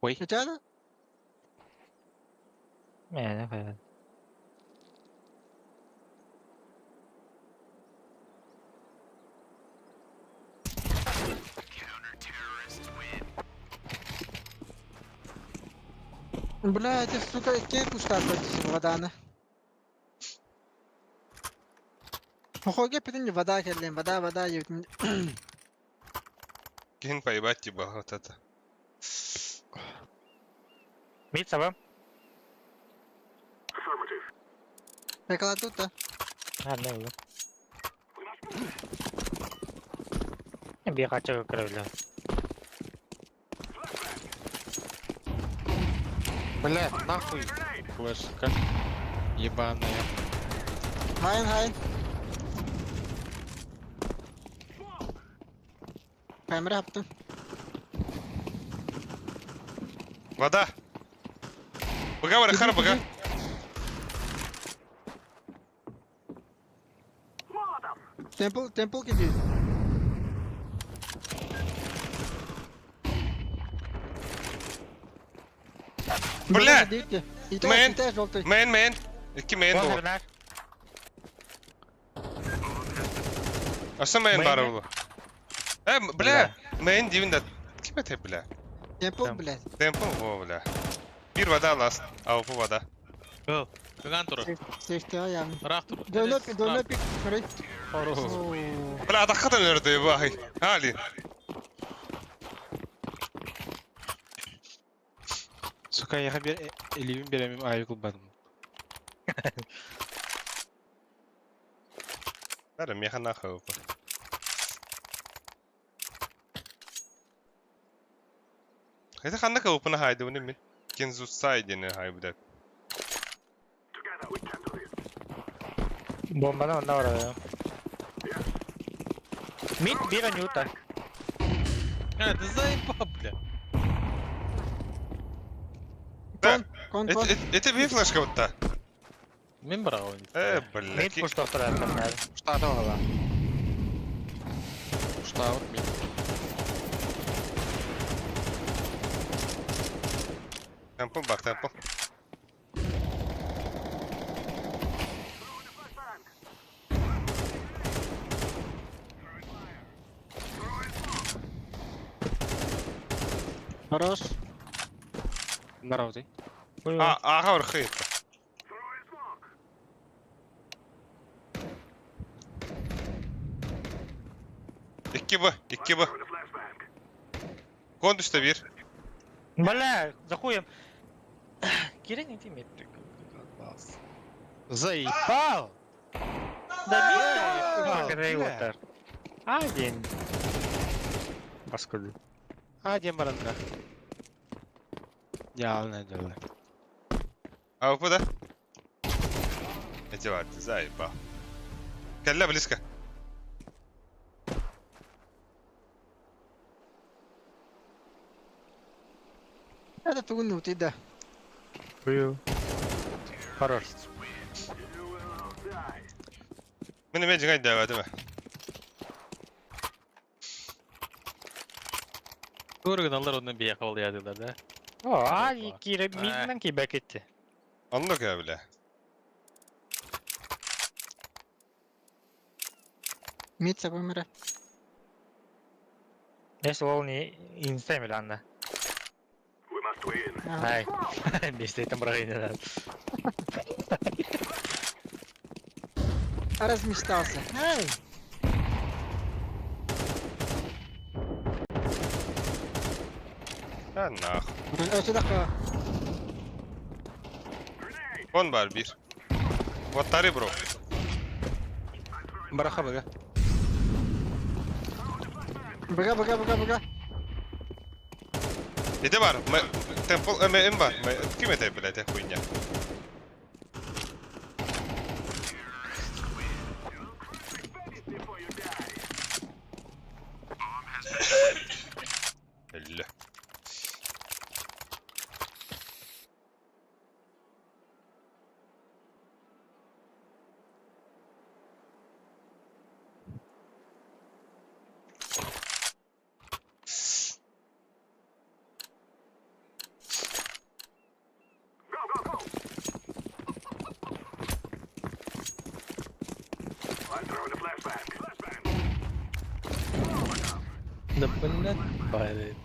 C: Ой.
I: Хотя
B: Не, не хуя.
I: Бля, эти, сука, кем пуштат воданы. Охоге пидин вода келлен, вода, вода, ебать.
A: Кин поебать тебя, вот это.
B: Мид сабам.
I: Прикола тут, да?
B: А, не было. Бегать кровля.
F: Бля, нахуй. Флешка. Ебаная.
I: Хайн, хайн. Камера yaptım.
A: Вода. Быга бар, хар быга.
I: Temple, temple gidiyor.
A: Бля!
I: Мэн!
A: Мэн, мэн. Икки мэн буолар. Аса мэн баар буолуо. Э, бля, мэн диибин да. Ким этэй, бля?
I: Temple, блядь.
A: Темпо, во, бля. Биир вода last. АВП вода.
E: Кыган турар.
I: Safety yani.
E: Ыраах турар.
I: Dönöp, dönöp, sorry.
A: Бля, атаххытын өрдө бахый. Али.
F: Сука, я бер элибин беремим айы кылбадым.
A: Бәрі меха нахуй АВП. Это ханнык АВП-ны хайды, уны мин. Кензусай дени хайды.
B: Бомбаны онда бар. Мид бир анюта.
E: А, ты заебал, бля.
A: Да.
I: Кон, кон.
A: Это би флешка вот та.
E: Мен бараҕын.
A: Э, бля.
B: Мид пуштохтар.
C: Штаты вода.
F: Штаб мид.
A: Темпл бар, темпл.
I: Хорош.
F: Наравды.
A: А, ага, орхы. Икки Б, икки Б. Кон түстэ бир.
B: Бля, захуем. Кирен иди мид.
C: Заебал!
B: Да мид. Один. Паскуды.
F: А, дем баранда. Ялна дело.
A: АВП да? Эти варты, заебал. Кэллэ близко.
I: Это тугун да.
B: Хорош.
A: Мен эме жиңай дәбәді ме?
E: Көргөн алар онун бия кабыл ядылар да.
B: О, а кире миднен ки бәкетти.
A: Онно кэ бля.
I: Мид сабамыра.
B: Если ол не инста миланда. Ай. Бестейтен брагайны.
I: Размечтался. Эй!
A: А нахуй.
I: Өтө да
A: Кон бар бир. Вот бро.
C: Бараха бага.
I: Бага, бага, бага, бага.
A: Эте бар. Темпл ММ бар. Ким это, блядь, хуйня? Өллө.
E: Да блядь, блин.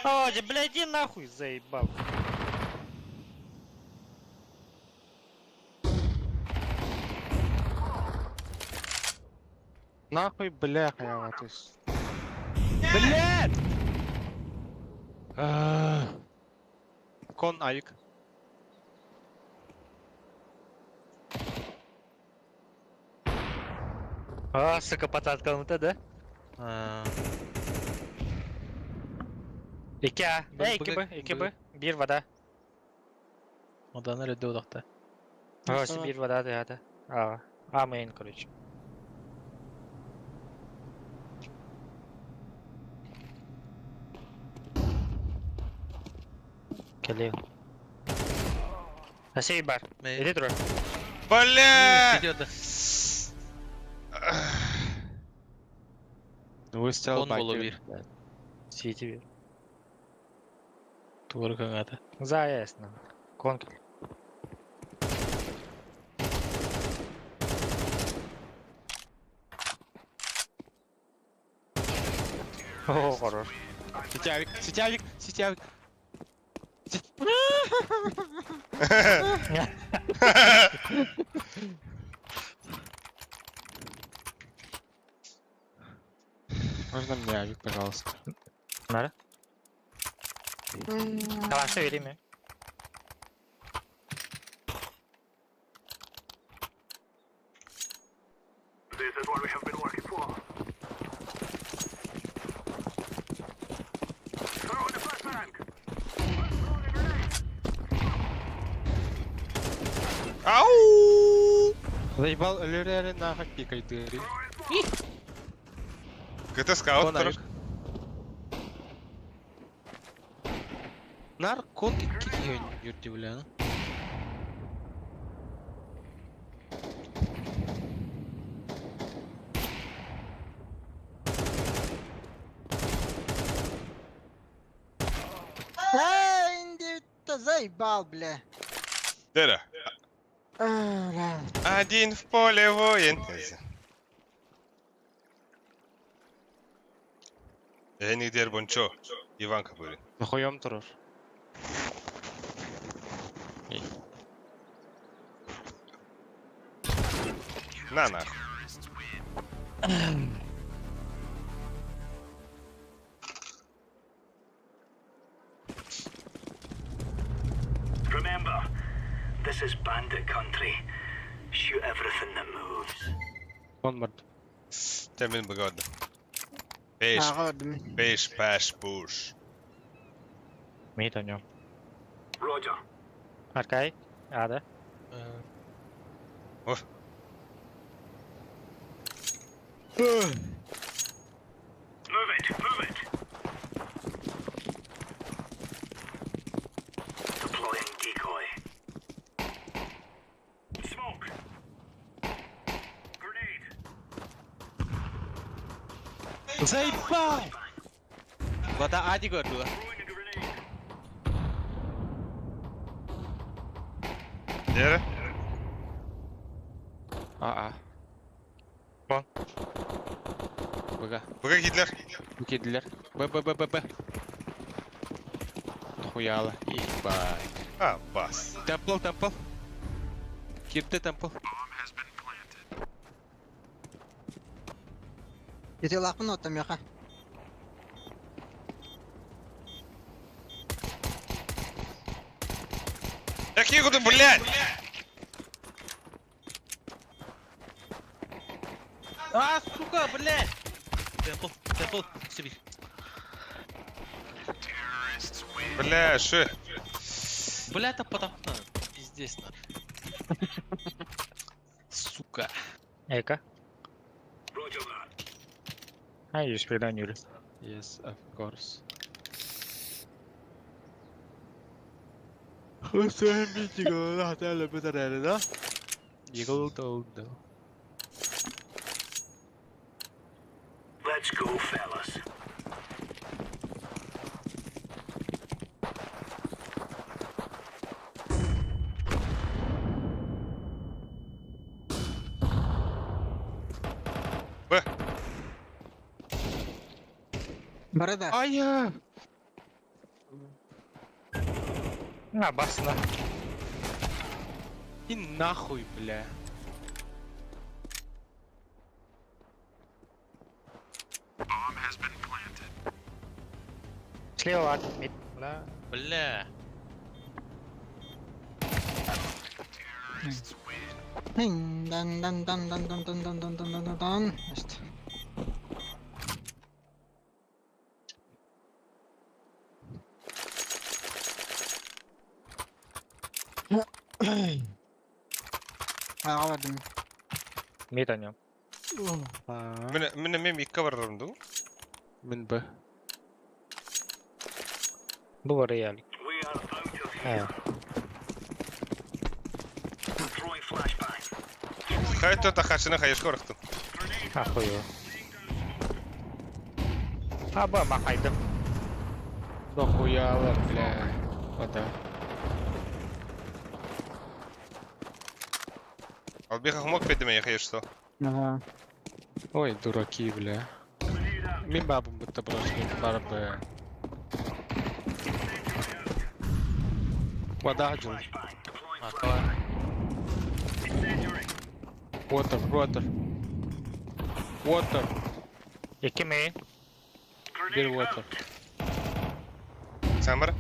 B: О, да, блядь, иди нахуй, заебал.
F: Нахуй, бля, халява, то есть.
E: Блядь!
F: Кон авик.
B: А, сука, пацан, да?
E: А,
B: 2 А.
E: Б-
B: Э, 2
E: Б-
B: Б, 2 Б. 1 вода.
E: Одан öyle odakta.
B: А, 1 вода, да, да. А, А мейн, короче. Келею. Асей бар. Иди трой.
A: Бля!
E: Идет.
F: Выстрел
E: Кон болу
F: баки.
E: bir.
B: Сити.
E: Тугары каңата.
B: За ясно. Конкер. О, хорош.
F: Сетявик, сетявик, сетявик. Можно мне авик, пожалуйста?
B: Надо? Калаша vereyim mi?
D: This is what we have been working for. Throw in the flashbang!
A: Ау!
F: Заебал, лерери нахуй пикай дыри.
A: КТ скаут,
F: Кон
A: короче.
F: авик. Нар кон икки юрти, бля.
I: Эй, инди заебал, бля.
A: Дера.
I: А, бля.
A: Один в поле воин. Эни Бончо. Иван Капурин.
F: Нахуем турur.
A: На нахуй.
D: Remember, this is bandit country. Shoot everything that moves.
F: Кон бар.
A: Temin бгод. Беш,
I: Аға көрдүм.
A: беш, паш, пуш.
B: Мид о нем.
D: Roger.
B: Аркай. А, да?
A: О.
D: Move it, move it. Deploying decoy. Smoke. Grenade.
F: Заебал! Вода ади көрдү.
D: Throwing a grenade.
A: Дера.
F: Аа.
B: Кон.
F: Бага.
A: Бга Гитлер.
F: Кедилер. Б Б Б Б Б. Хуяла. Ебать.
A: А, бас.
F: Темпл, темпл. Кирде темпл.
I: Ити лақпын оттам яқа.
A: Какие годы, блядь!
E: Сука, блядь! Темпл, темпл, себе.
A: Бля, шо?
E: Бля, это потому Пиздец, на. Сука.
B: Эка. А, юспидан юли.
F: Yes, of course.
D: Let's go, fellas.
A: Б.
I: Борода.
F: Ая!
B: На, басна.
F: И нахуй, бля.
B: Слева от мид. Бля.
E: Бля.
I: Дан дан дан дан дан дан дан дан дан дан дан. Значит. Аҕабардым.
B: Мид о нем.
A: Мен мен мен икки барарым ду.
F: Мин Б.
B: Бу рояль.
D: We are out of here.
B: Э.
D: Throwing flashbang.
A: Хай то тахашына хайш корохтун.
B: Ахую. Аба махайдым.
F: Дохуяла, бля. Вода.
A: Албиха хмок педеме я что.
I: Ага.
F: Ой, дураки, бля. Мин бабым будто бросили бар Б. Вода жил.
E: Арка.
F: Water, water. Water.
B: Икки мейн.
F: Бир water.
A: Самар.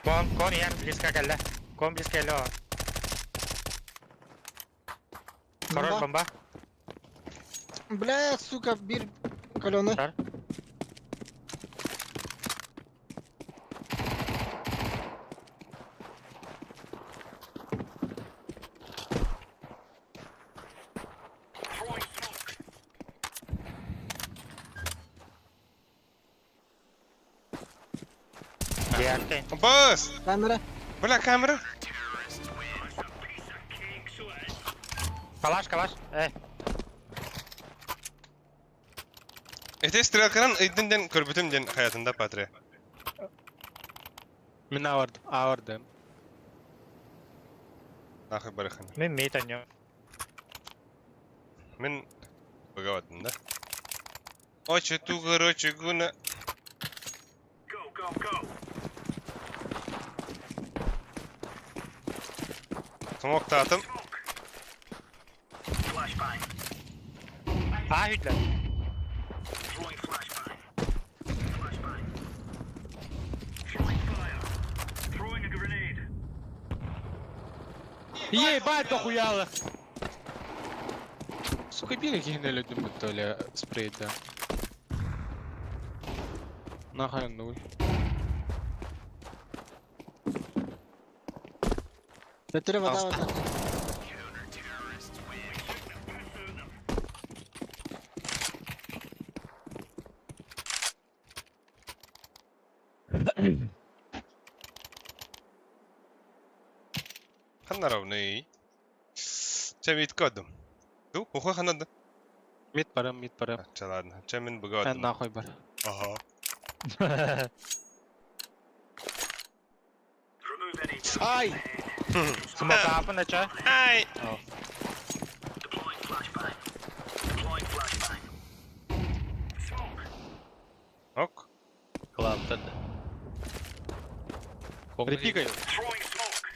B: Кон, кон яр близко кэллэ. Кон близко кэллэ. Хорош бомба.
I: Бля, сука, бир каленый.
B: Шар. Диакты.
A: Бас!
I: Камера.
A: Бля, камера.
B: Калаш, калаш. Э,
A: Эти стрелканан ыйдын көрбүтүм ден хаятында патре.
F: Мин авардым, авардым.
A: Нахуй барыхан.
B: мен мид о нем.
A: Мен бөгөбөтүм да. Оче ту короче гуна.
D: Go, go, go.
A: Смок таатым.
D: Flashbang.
B: А, хүтле.
D: Throwing flashbang. Flashbang. Throwing fire. Throwing a grenade.
F: Ебать, дохуяла! Сука, бир кихин өлөдүм будто эле спрейда. Нахуй нуль.
I: Төтөрө вода вода.
A: Ханна равны. Чем иткодум. Ду, ухой ханнада.
F: Мид барам, мид барам.
A: Ча ладно. Чем мен
F: Эн
A: бөгөбөтүм.
F: нахуй бар.
A: Ага.
D: Remove any doubt.
F: Ай!
B: Смок апын ача.
A: Ай!
D: Deploying flashbang. Deploying flashbang. Smoke.
A: Ок.
E: Клавда.
F: Репикай.
D: Throwing smoke.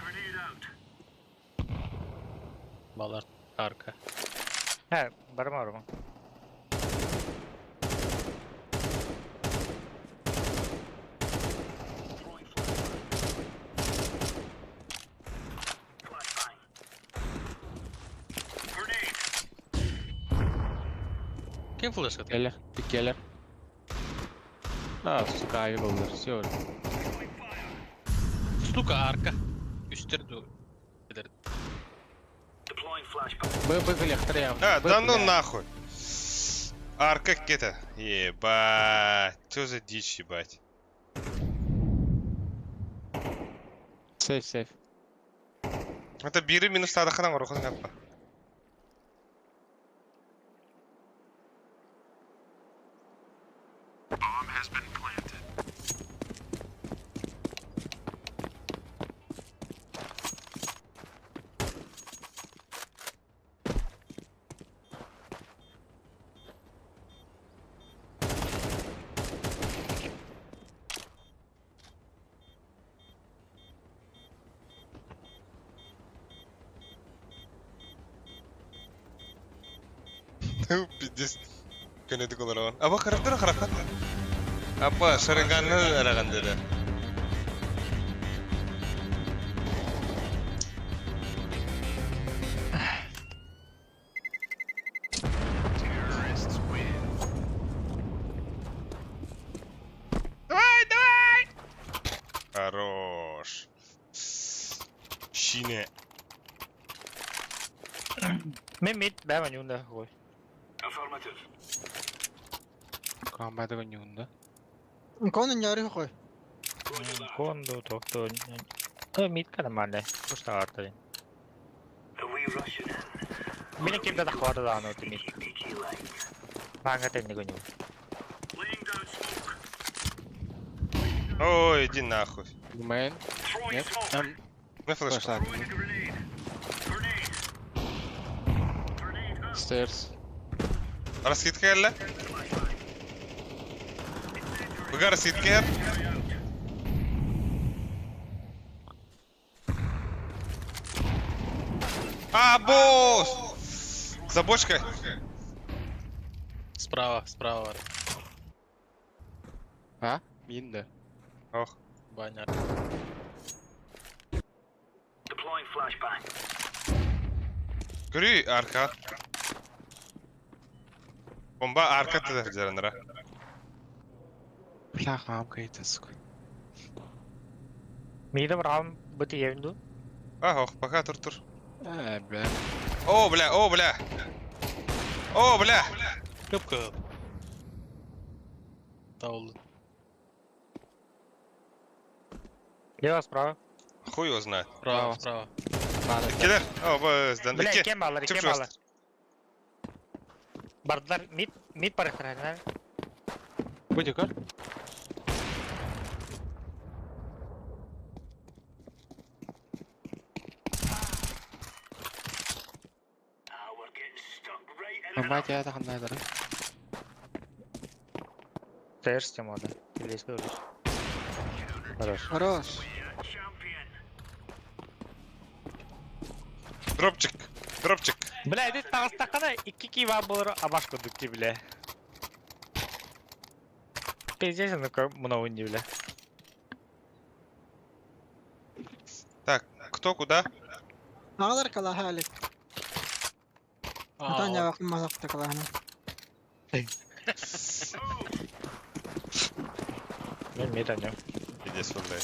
D: Grenade out.
E: Балар арка.
B: Э, барма барма.
E: Ким флешка?
F: Келер, келер. А, сука, ави болдыр, все.
E: Сука, арка. Үстер ду.
F: Б, Б, коллектор явно.
A: А,
F: Б,
A: да ну
F: бля.
A: нахуй. Арка где-то. Ебать. Что за дичь, ебать?
F: Сейф, сейф.
A: Это биры минус тада ханан орохун каппа. Пиздец. Көнөдүк олорон. Аба характер харакат. Апа шарыганны араган деди. Давай, давай! Хорош. Шине.
B: Мен мид бәмә юнда қой.
F: Камбады гонюнда.
I: Конун яры қой.
B: Конду тоқту. Э мид нормально. Пушта арты. Мені кимде да хватит да аны мид. Маңа тенде гоню.
A: Ой, иди нахуй.
F: Мейн. Нет? Там
A: На флешку.
F: пошла. Stairs.
A: Раскидка келді. Бұға раскидка кер. А, босс! За бочкой.
E: Справа, справа.
F: А? Минда.
A: Ох.
E: Баня.
A: Көрүй арка. Бомба арка тыдар жаранара.
F: Бля, хамка это, сука.
B: Миді бір быты евинду.
A: А, ох, пока тур тур.
F: Э, бля.
A: О, бля, о, бля. О, бля.
E: Кып-кып. Таулы.
B: Лево справа.
A: Хуй его знает.
E: Справа, справа.
A: Келер. О, бос, дан.
B: Бля,
A: Икки.
B: кем алар,
A: Чып
B: кем
A: жест.
B: алар. Бардылар мид мид барықтыр.
F: Будь көр. Мать, я это хандай да.
B: Терс темада. Келесі көріш. Хорош.
I: Хорош.
A: Дропчик. Дропчик.
B: Бля, эти тағыстаққана икки кива болыр абаш көдік ти, бля. Пиздец, ну-ка, мынау не, бля.
A: Так, кто куда?
I: Ағалар калаха әлік. Атан явақын мазақты калаханы.
B: Мен мид анем.
A: Пиздец, бля.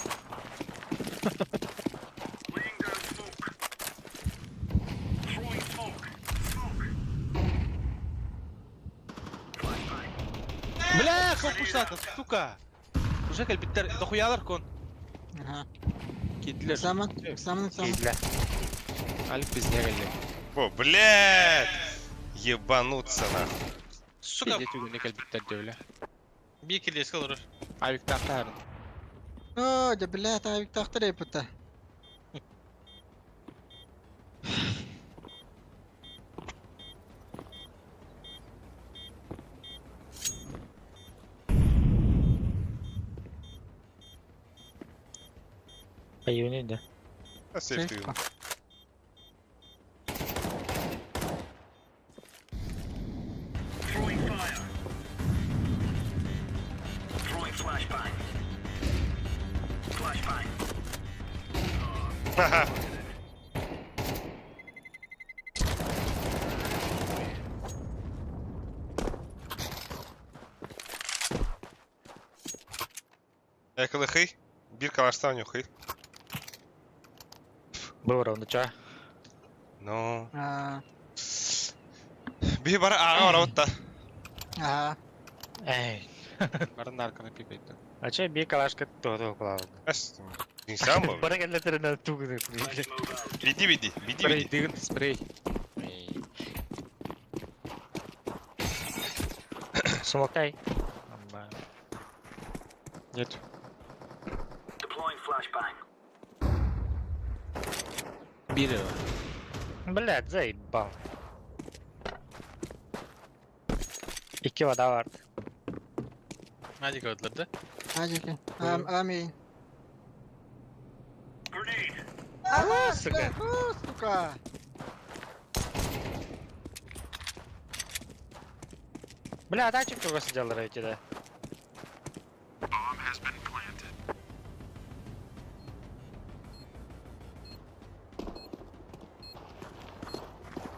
C: Бля, копуштата, сука! Уже кэлбиттер, дохуялар кон.
I: Аха.
C: Кидлер.
I: Экзамен, экзамен, экзамен.
B: Бля.
F: Алик пизде келди.
A: О, блядь! Ебануться нахуй.
E: Сука,
F: Пизде түгүнө келбиттер деп эле.
E: бир келесі олар.
F: Авик тактарын.
I: О, да бля, табик тақтыр епіті.
B: Аюни, да.
A: А, сейф ты. Ха-ха. Экылыхый. Биир калаштан нюхый.
B: Бу ча.
A: Ну.
I: Аа.
A: Биһи бары ааҕа барабыт да.
I: Аа.
B: Эй.
F: Бары нарканы пикает.
B: А че би калашка то кулабыт.
A: Эс. Инсан бу.
B: Бары келлетеринен тугуну.
A: Биди биди. Биди
F: Спрей,
A: биди.
F: дыгын, спрей.
B: Смоктай.
F: Нет.
D: Deploying flashbang.
C: Били.
B: Блядь, заебал. Икки вода бар.
E: Надик öldürdü. да?
I: Ажики. Ам амин.
D: Grenade.
I: А,
B: сука.
I: Фу, сука.
B: Бля, датчик только сидел эти, да.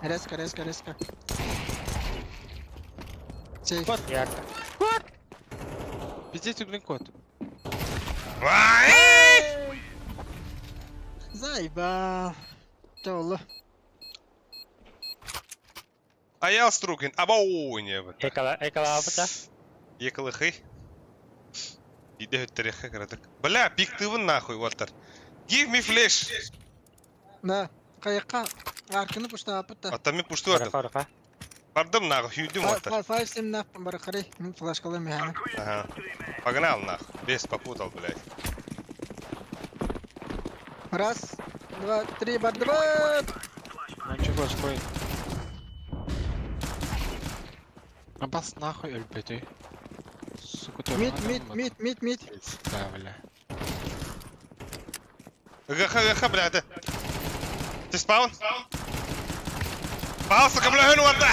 I: Резко, резко, резко. Сейф.
B: Я.
F: Пиздец, блин, кот.
A: Вай!
I: Заебал. Толло.
A: Аял Струкин. Абау не бит.
B: Экала, экала апта.
A: Екылыхый. Иде хөттерехе кыратык. Бля, пиктывын нахуй, Уолтер. Give me flash.
I: Да. Каяка. Арканы пушта апта.
A: Ата мен пушту атым.
B: Раха, раха.
A: Бардым нахуй, хүйдүм Уолтер.
I: Файв сем нах баракари. Мин флашкалар механа.
A: Ага. Погнал нахуй. Бес попутал, блядь.
I: Раз, два, три, бар, два.
F: Ну чё флешкой? Абас нахуй өлбөтүй. Сука, ты
I: Мид, мид, мид, мид, мид.
F: Да, бля.
A: ГХ, ГХ, блядь. Ты спаун? Спал, сука, бля, хөн уарда.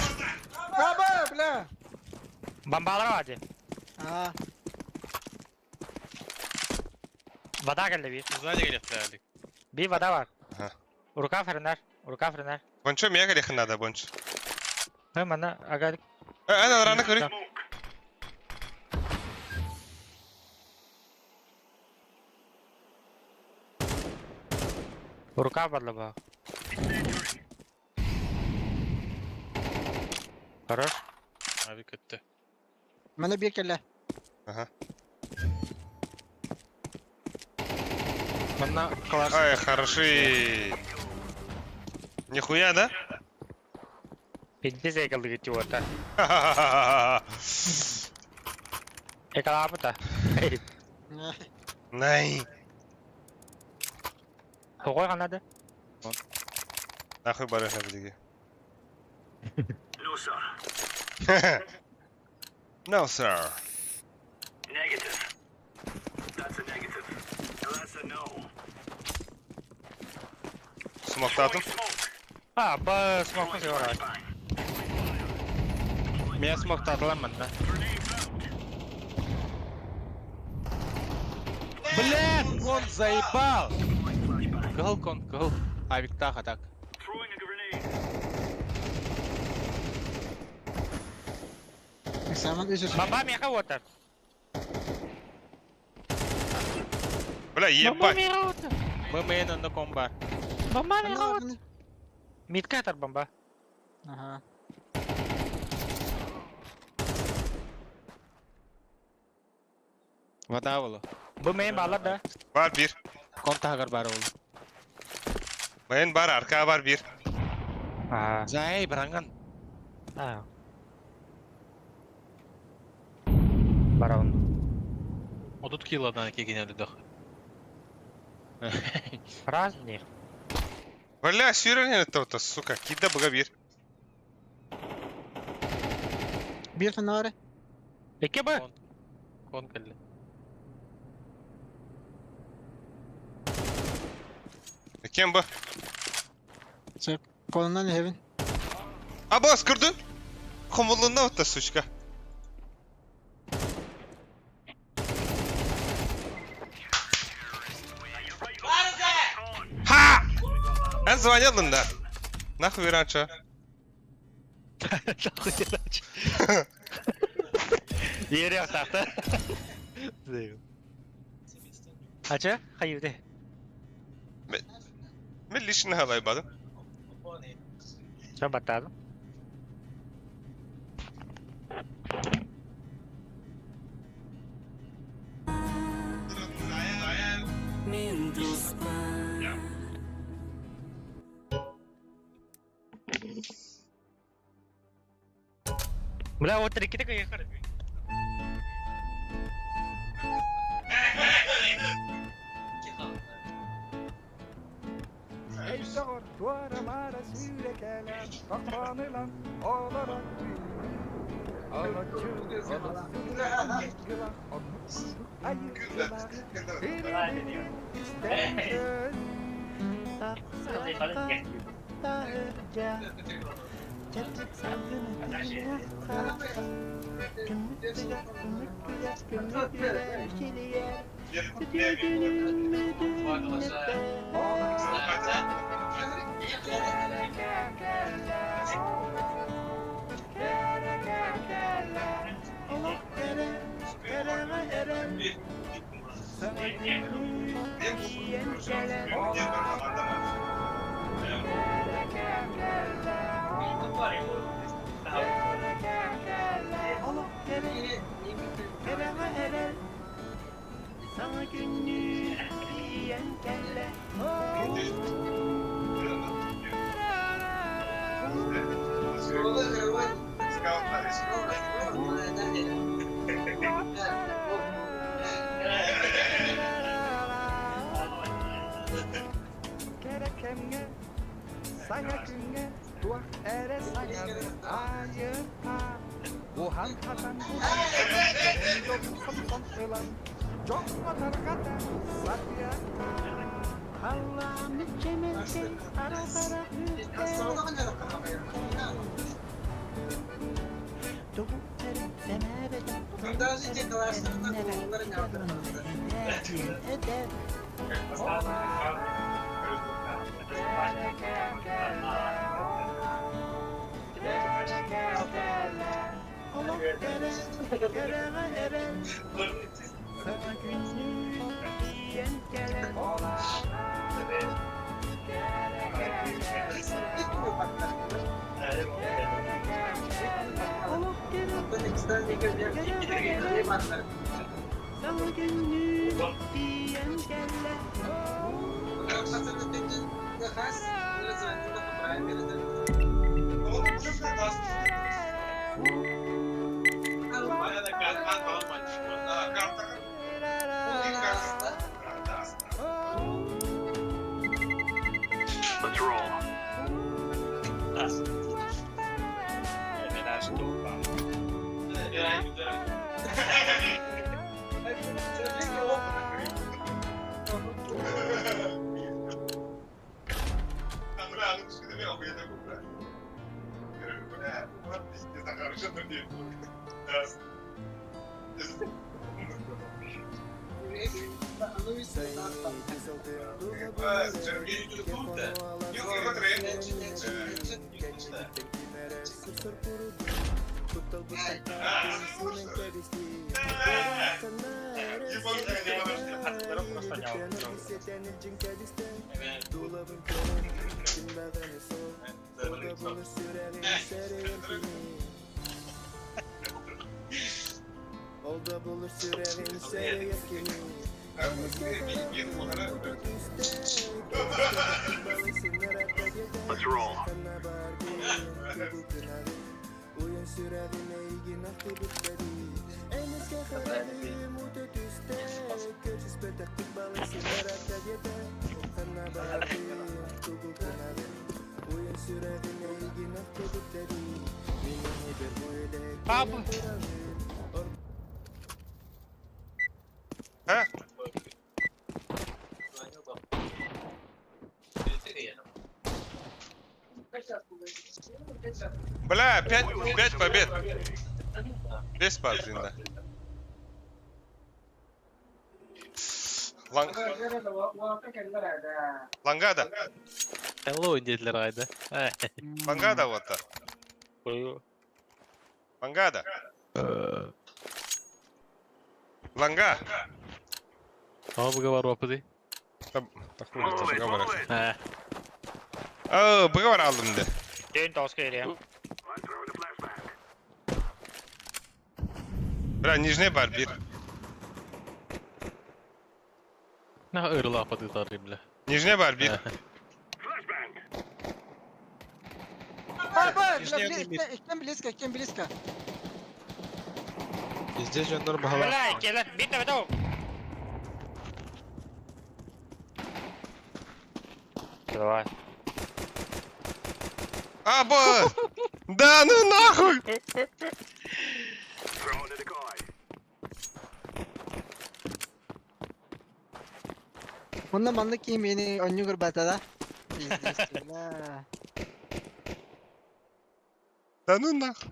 I: Аба, бля.
B: Бомбалар вади.
I: А,
B: Вода келди би.
E: Сзади келет
B: Би вода бар.
A: Ага.
B: Рука френер. Рука френер.
A: Бончо мега лех надо, бонч.
B: Хм, ана, ага.
A: Ана рано көрі.
B: Рука бадла ба. Хорош.
E: Abi kötü.
I: Мана бир келе.
A: Ага.
F: Манна калаш.
A: Ай, хороши. Нихуя, да?
B: Пиздец экалды гити ота. Экала апта.
A: Най.
B: Хогой канады.
A: Нахуй барыха бізге.
D: No, sir.
A: No, sir.
D: Negative. That's a negative. Now that's a no.
A: Смоктатым.
D: Smoke.
B: А, ба, смокун сигара.
D: Flashbang.
F: Меня смог таталар манна. Блядь, он заебал! Кыл кон, кыл. Авиктах атак.
D: Throwing a grenade.
I: Саман үсүс.
B: Бомба меха ота.
A: Бля,
B: Бомба
A: ебать.
B: меха ота.
F: Мы мейн на комбар.
B: Бомба меха ота. Митка атар бомба.
I: Ага.
F: Вода было.
B: Бу мейн балар да.
A: Бар bir.
F: Кон тагар бар ол.
A: Мен бар, арка бар bir.
B: А.
F: Зай, бранган.
B: А. Барабан.
E: 30 килодан келген өлді.
B: Разных.
A: Бля, сүйрен это, сука. Кида быга bir.
I: Бир фанары.
B: Эке б.
E: Кон келді.
A: Кем бу?
I: Колоннан хевин.
A: Абас көрдің? Хомолуна вот сучка. Ха! Эн звонил да. Нахуй раньше.
B: Нахуй раньше. Ере тахта. Ача, хайыды.
A: Мен лично халайбадым.
B: Sen баттадым. Бля, вот три кита кайхар.
D: Let's roll. Let's roll.
B: Папа.
A: Ha? Бля, 5 побед. Без да. Ланг... Лангада.
E: Hello dediler ayda.
A: Лангада вот так. Лангада. Ланга.
E: Тоҕо быга барбаппытый?
A: Такой быга барар.
E: Ээ.
A: Оо, быга бар алдым да.
B: День тоска или?
A: Бля, нижний бар бир.
E: На ырылааппатыы тарый бля.
A: Нижний бар бир.
I: Ба,
C: Нижний
I: бля,
C: один мид.
I: Кем близко, кем близко.
F: Везде дьоннор баһалаах.
B: Бля, келер, бит бит. Давай.
A: Аба! Да ну нахуй!
I: Онно маннык киһи мени онньу көрбөтө да. Пиздец, бля.
A: Да ну нахуй!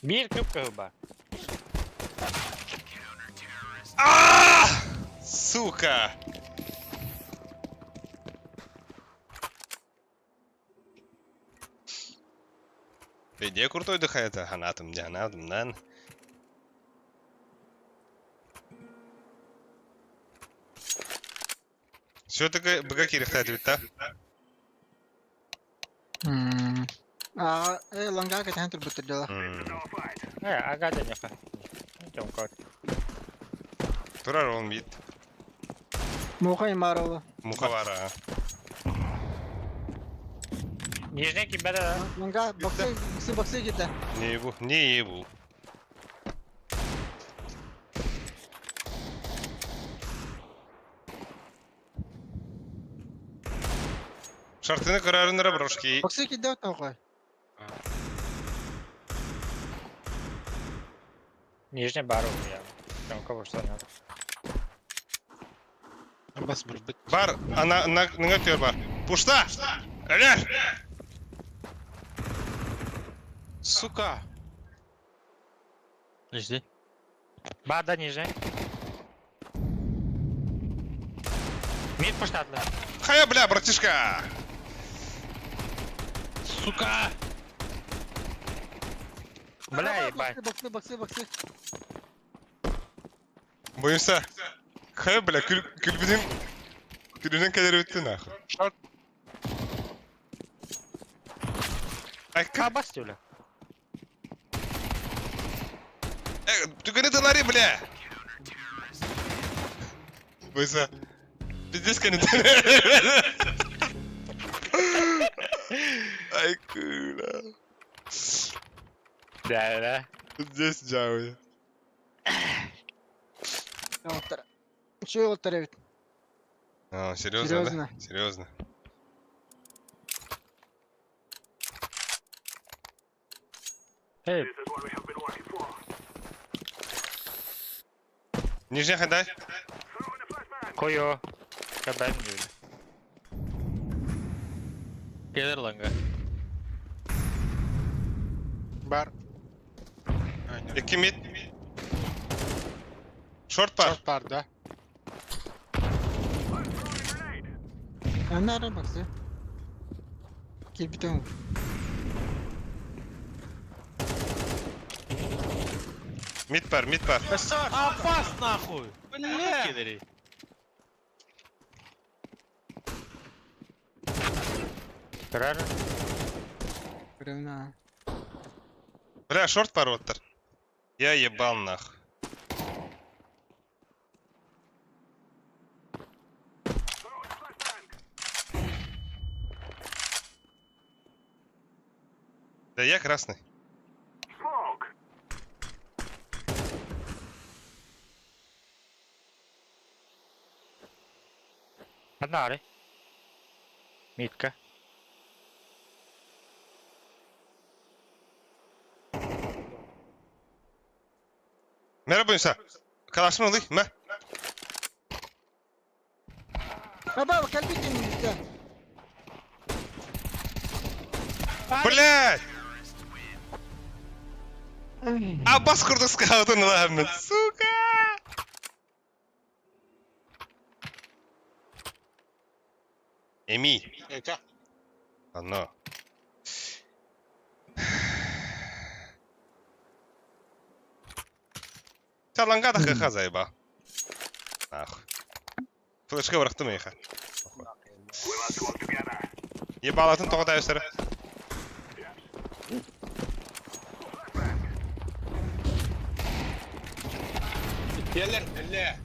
B: Бир күп кылба.
A: А! Сука! Ты где крутой дыхает? Ханатом, дианатом, нан. Все-таки быга кирихтает ведь, да?
I: Аа, э, ланга кэтэн турбуттар дьола.
B: Э, ага да неха. Тёмка.
A: Турар он вид.
I: Муха имарова.
A: Мухавара.
B: Нижний кибер.
I: Ланга, боксы, боксы, боксы где-то.
A: Не ебу, не ебу. Шартыны карарынара брошки.
I: Боксы кидет такой.
B: Нижний бар у меня. Тёмка вот что надо.
F: Бас барбыт.
A: Бар, ана на ныңа төр бар. Пушта! Әлер!
C: Сука!
E: Жди.
B: Бар да нижний. Мид пуштатлы.
A: Хая, бля, братишка!
E: Сука!
B: Бля, ебать.
I: Боксы, боксы, боксы.
A: Боюнса. Хая, бля, күл күлбүнүн күлүнөн келер өттү нахуй.
F: Шорт.
A: Ай,
B: А, бастюля.
A: Түгені тылари, бля! Бойса. Пиздец, кәне Ай, куля.
B: Да, да.
A: Пиздец, жауы.
I: Оттар. Че оттар ведь?
A: А, серьезно, да?
I: Серьезно.
A: Серьезно.
B: Эй,
A: Нижний ходай.
B: кою. Кабан юля.
E: Келер ланга.
F: Бар. А, нет.
A: Екі мид. Шорт бар.
F: Шорт бар, да?
I: Анара боксы. Кирбитон.
A: Мид бар, мид бар.
E: Апас нахуй!
C: Бля!
E: Келери.
B: Турар.
I: Бревна.
A: Бля, шорт бар оттар. Я ебал нах. Да я красный.
B: Одна, ары. Митка.
A: Merhaba Yunsa. Kalaşma olayım mı?
I: Баба, кальбитин где?
A: Блядь! Аббас курдук скаутын ламын, сука! Эми,
F: Это.
A: Оно. Чаланга да хыха заеба. Нахуй. Флешка бырахтым эйиэхэ. Ебалатын тоҕо таайсара.
F: Келер, бля.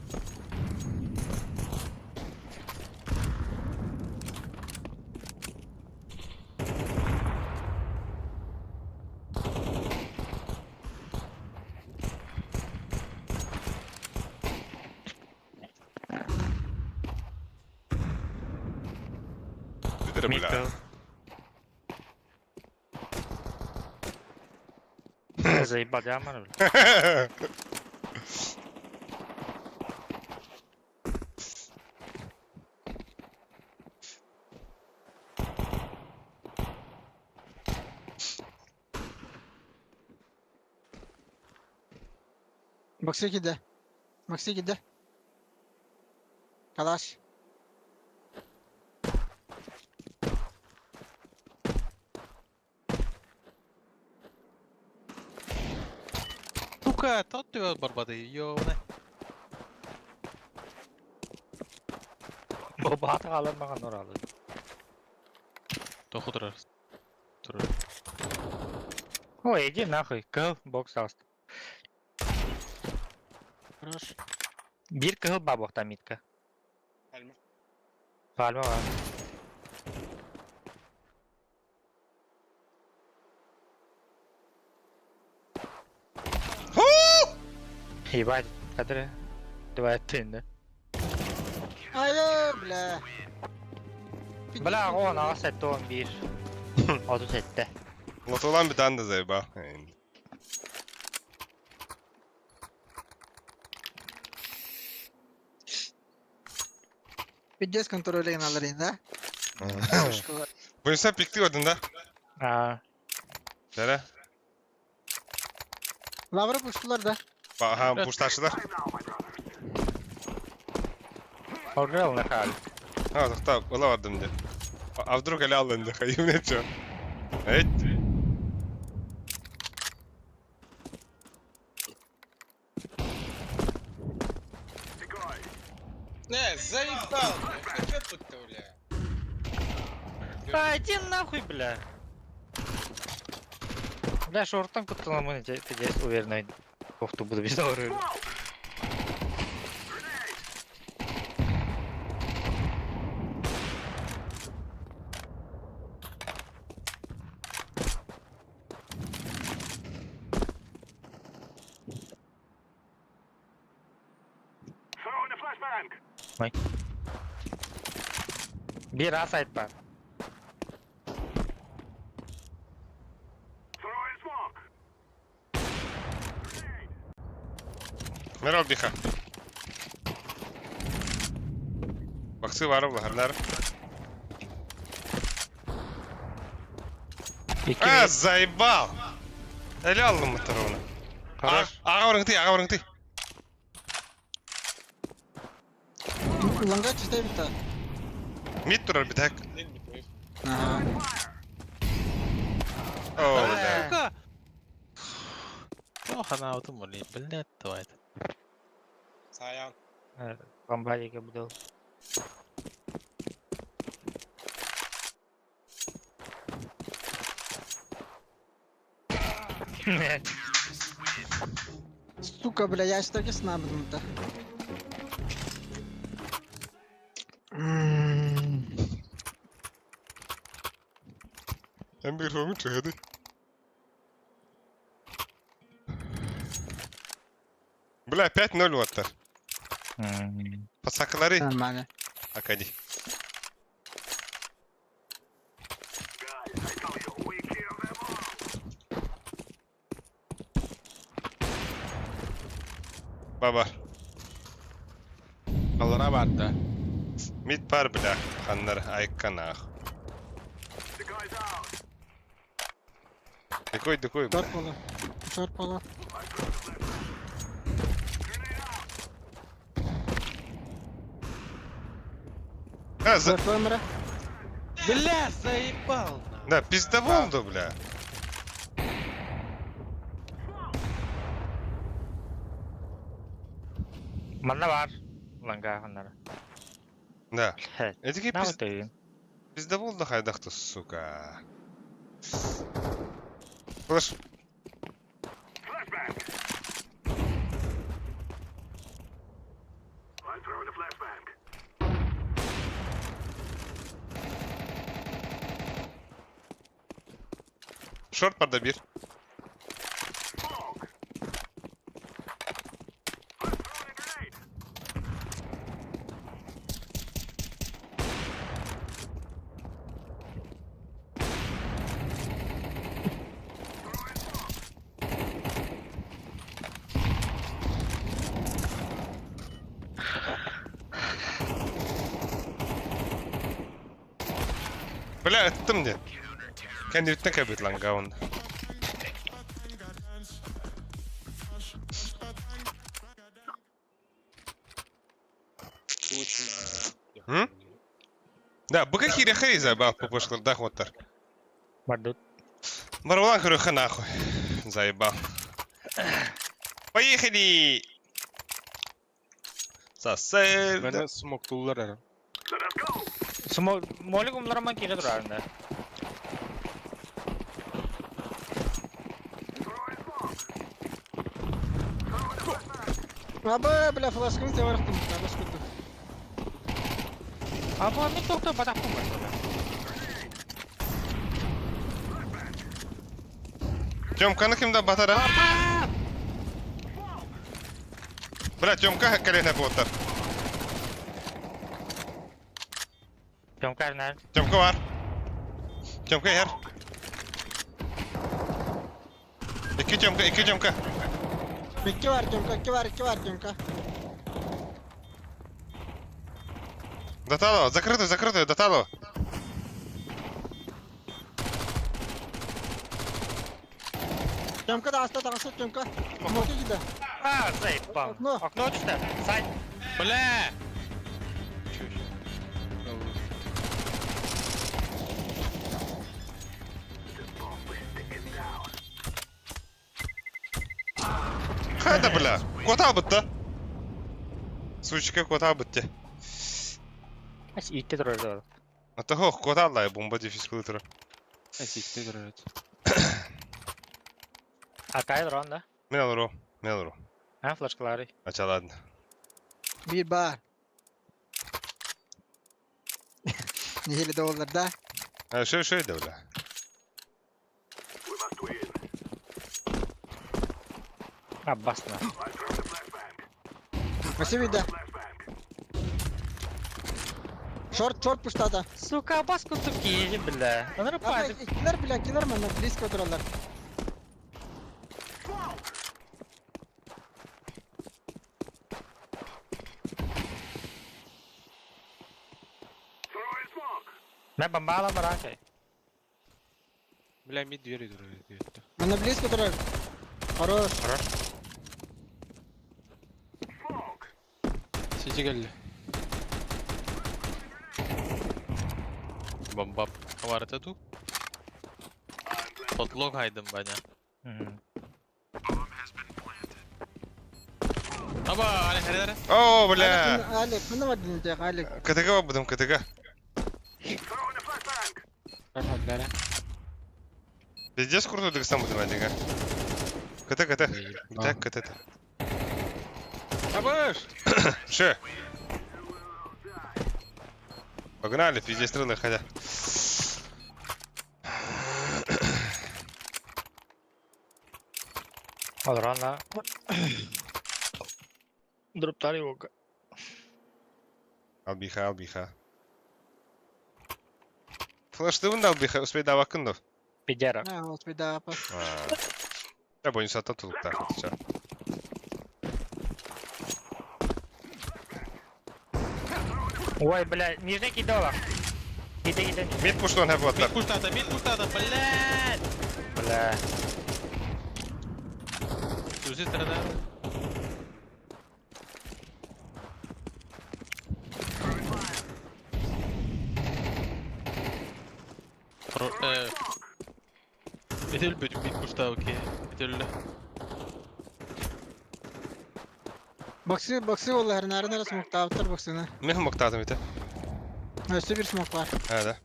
A: Бүтэр бля.
B: Заебал, я мар, бля.
I: Максим киде. Максим киде. Калаш.
E: Сука, тот тебя барбады, ёбаный.
B: Бабата қалар маған оралы.
E: Тоху турар. Турар.
B: Ой, иди нахуй, кыл, бокс алст.
I: Хорош.
B: Бир кыл бабохта митка.
F: Пальма.
B: Пальма бар. Ебать, кадры. Давай ты, да?
I: Айы, бля.
B: Бля, он ағас әтті он бір. Отыз әтті.
A: Лотолан битан да заеба.
I: Пиздец контролин алырын, да?
A: Буюнса пикти одын да?
B: А,
A: Нere?
I: Лавры пуштулар да.
A: Аха, бушташылар.
B: Оргал нахал.
A: А, тоқта, ола бардым де. А вдруг эле алынды, хайым чё? Эйт.
F: Не, заебал, бля. Чё тут-то, бля?
B: А, иди нахуй, бля. Бля, шортан кутталамын, пиздец, уверенно. Кофту буду без оружия. Бир ас айтпа.
A: Мерал биха. Баксы бар булар. А, заебал. Эле алдым моторуна.
B: Хорош.
A: Ага барың ты, ага барың ты.
I: Ланга чистай бит.
A: Мид турар битак.
I: Ага.
A: О, бля.
E: Сука! Ох, она вот умерли, блядь, давай.
F: Саян.
B: Бомбарика буду.
I: Сука, бля, я так и сна буду-то.
A: Hem bir soğuk çıktı. Бля, 5-0 вот Пацаклары.
I: Нормально.
A: Акади. Баба.
F: Аллара бар да.
A: Мид пар, бля. Ханнар айканах. Декой, декой, бля.
I: Шорт пола. Шорт пола.
A: А, за...
I: Шорт пола, мра.
E: Бля, заебал!
A: Да, пиздобол да, бля.
B: Манна бар. Ланга ханнара.
A: Да. Эти
B: На вот и.
A: пиздобол да хайдах-то, сука. Слышь,
D: I'm throwing a flashbang.
A: Шорт подобир. Бля, это мне. Кэнниттэн кэбит лангаун. М? Да, быка хире хей заебал пупышкалдах оттар.
B: Бардут.
A: Барулан хрюха нахуй. Заебал. Поехали! Сосед.
F: Мене смоктулар эрэ.
B: Сумо молик умларман кире турарында.
I: Аба, бля, флешканы севарахтым. Табаш курдук.
B: Аба мен токто батакпын бар.
A: Тёмканы кимде батара? Бля, Тёмка колено боттар.
B: Тёмкарнар.
A: Тёмка бар. Тёмка ер. Икки Тёмка, икки Тёмка.
I: Икки бар Тёмка, икки бар, икки бар Тёмка.
A: Доталова, закрытую, закрытую, Доталова.
I: Тёмка да аста, таҕыста Тёмка. Моки кида.
B: А, заебал.
I: Окно.
B: Окно түстэ. Сай.
E: Бля!
A: Хайда, бля. Кота бытты. Сучка кота бытты.
B: Ас итте турар.
A: Ата хох, кота аллай, бомба дефис кылытыры.
F: Сикте турар.
B: А кай туран да?
A: Мен алыру, мен алыру.
B: А флешкалары.
A: Ача, ладно.
I: Бир бар. Нехили доллар да.
A: А, шо, шо это, бля?
D: We must win.
B: А басна.
D: I'm throwing a flashbang.
I: Спасибо да.
D: Flashbang.
I: Шорт, шорт пуштада.
B: Сука, бас курдук киһи бля. Анары
I: Аба,
B: пазы.
I: иккилер бля, иккилер манна близко тураллар.
D: Throwing smoke.
B: Мен бомбала баракай.
F: Бля, мид двери турар диэтте.
I: Манна близко турар. Хорош.
D: Smoke.
F: Сити келли.
E: Бомба аварта ту. Подлог хайдым баня. Аба, али хәрәдәрә.
A: О, бля.
I: Алик, мына бар динде, Алик.
A: КТГ будем, КТГ.
D: Throwing a flashbang.
F: Бархаллара.
A: Пиздец крутой Дагестан будем один, а? КТ, КТ. Так, КТ.
F: Табыш!
A: Ше. Погнали, пиздец, рынок хотя.
B: Алрана. Дроптар его.
A: Албиха, албиха. Флеш ты албиха, успей да вакындов.
B: Пидера.
I: А, вот беда, апа.
A: Я боюсь, а тут так, все.
B: Ой, бля, нижний кидала. Иди, иди.
A: Мид пуштон хеп
E: Мид
A: оттар.
E: пуштата, мид пуштата, блядь!
B: Бля.
E: Сүзі сторона. Э. Ити өлбүт бит куштаабы киһи. Ити өллө.
I: Боксы, боксы буолла, нарын эрэ смоктаабыттар боксыны.
A: Мен смоктаатым ити.
I: Өссө бир смок бар.
A: А, да.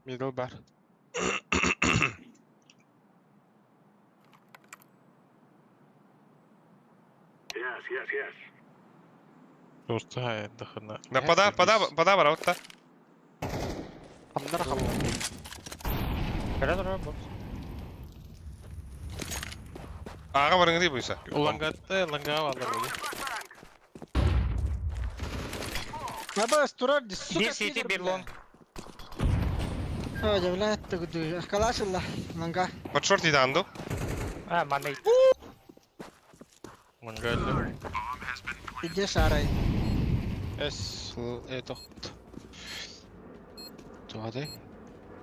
F: Мидл бар.
D: Yes, yes, yes.
E: Шорты дохына.
A: Да, пода, пода, пода, барабытта.
F: Хамнар хамнар.
B: Кыра тура бокс.
A: Ага барыңы дей буйса.
E: Лангатта, ланга алар били.
I: Абас, турар, ди, сука,
B: Бир сити,
I: пидор,
B: бир
I: бля.
B: лонг.
I: Ой, да, блядь, ты гуду. Калашилла, ланга.
A: Под шорт иди анду.
B: А, манный.
E: Ланга өллө.
I: Иди шарай.
F: С, Л, Э, тохт. Туадай.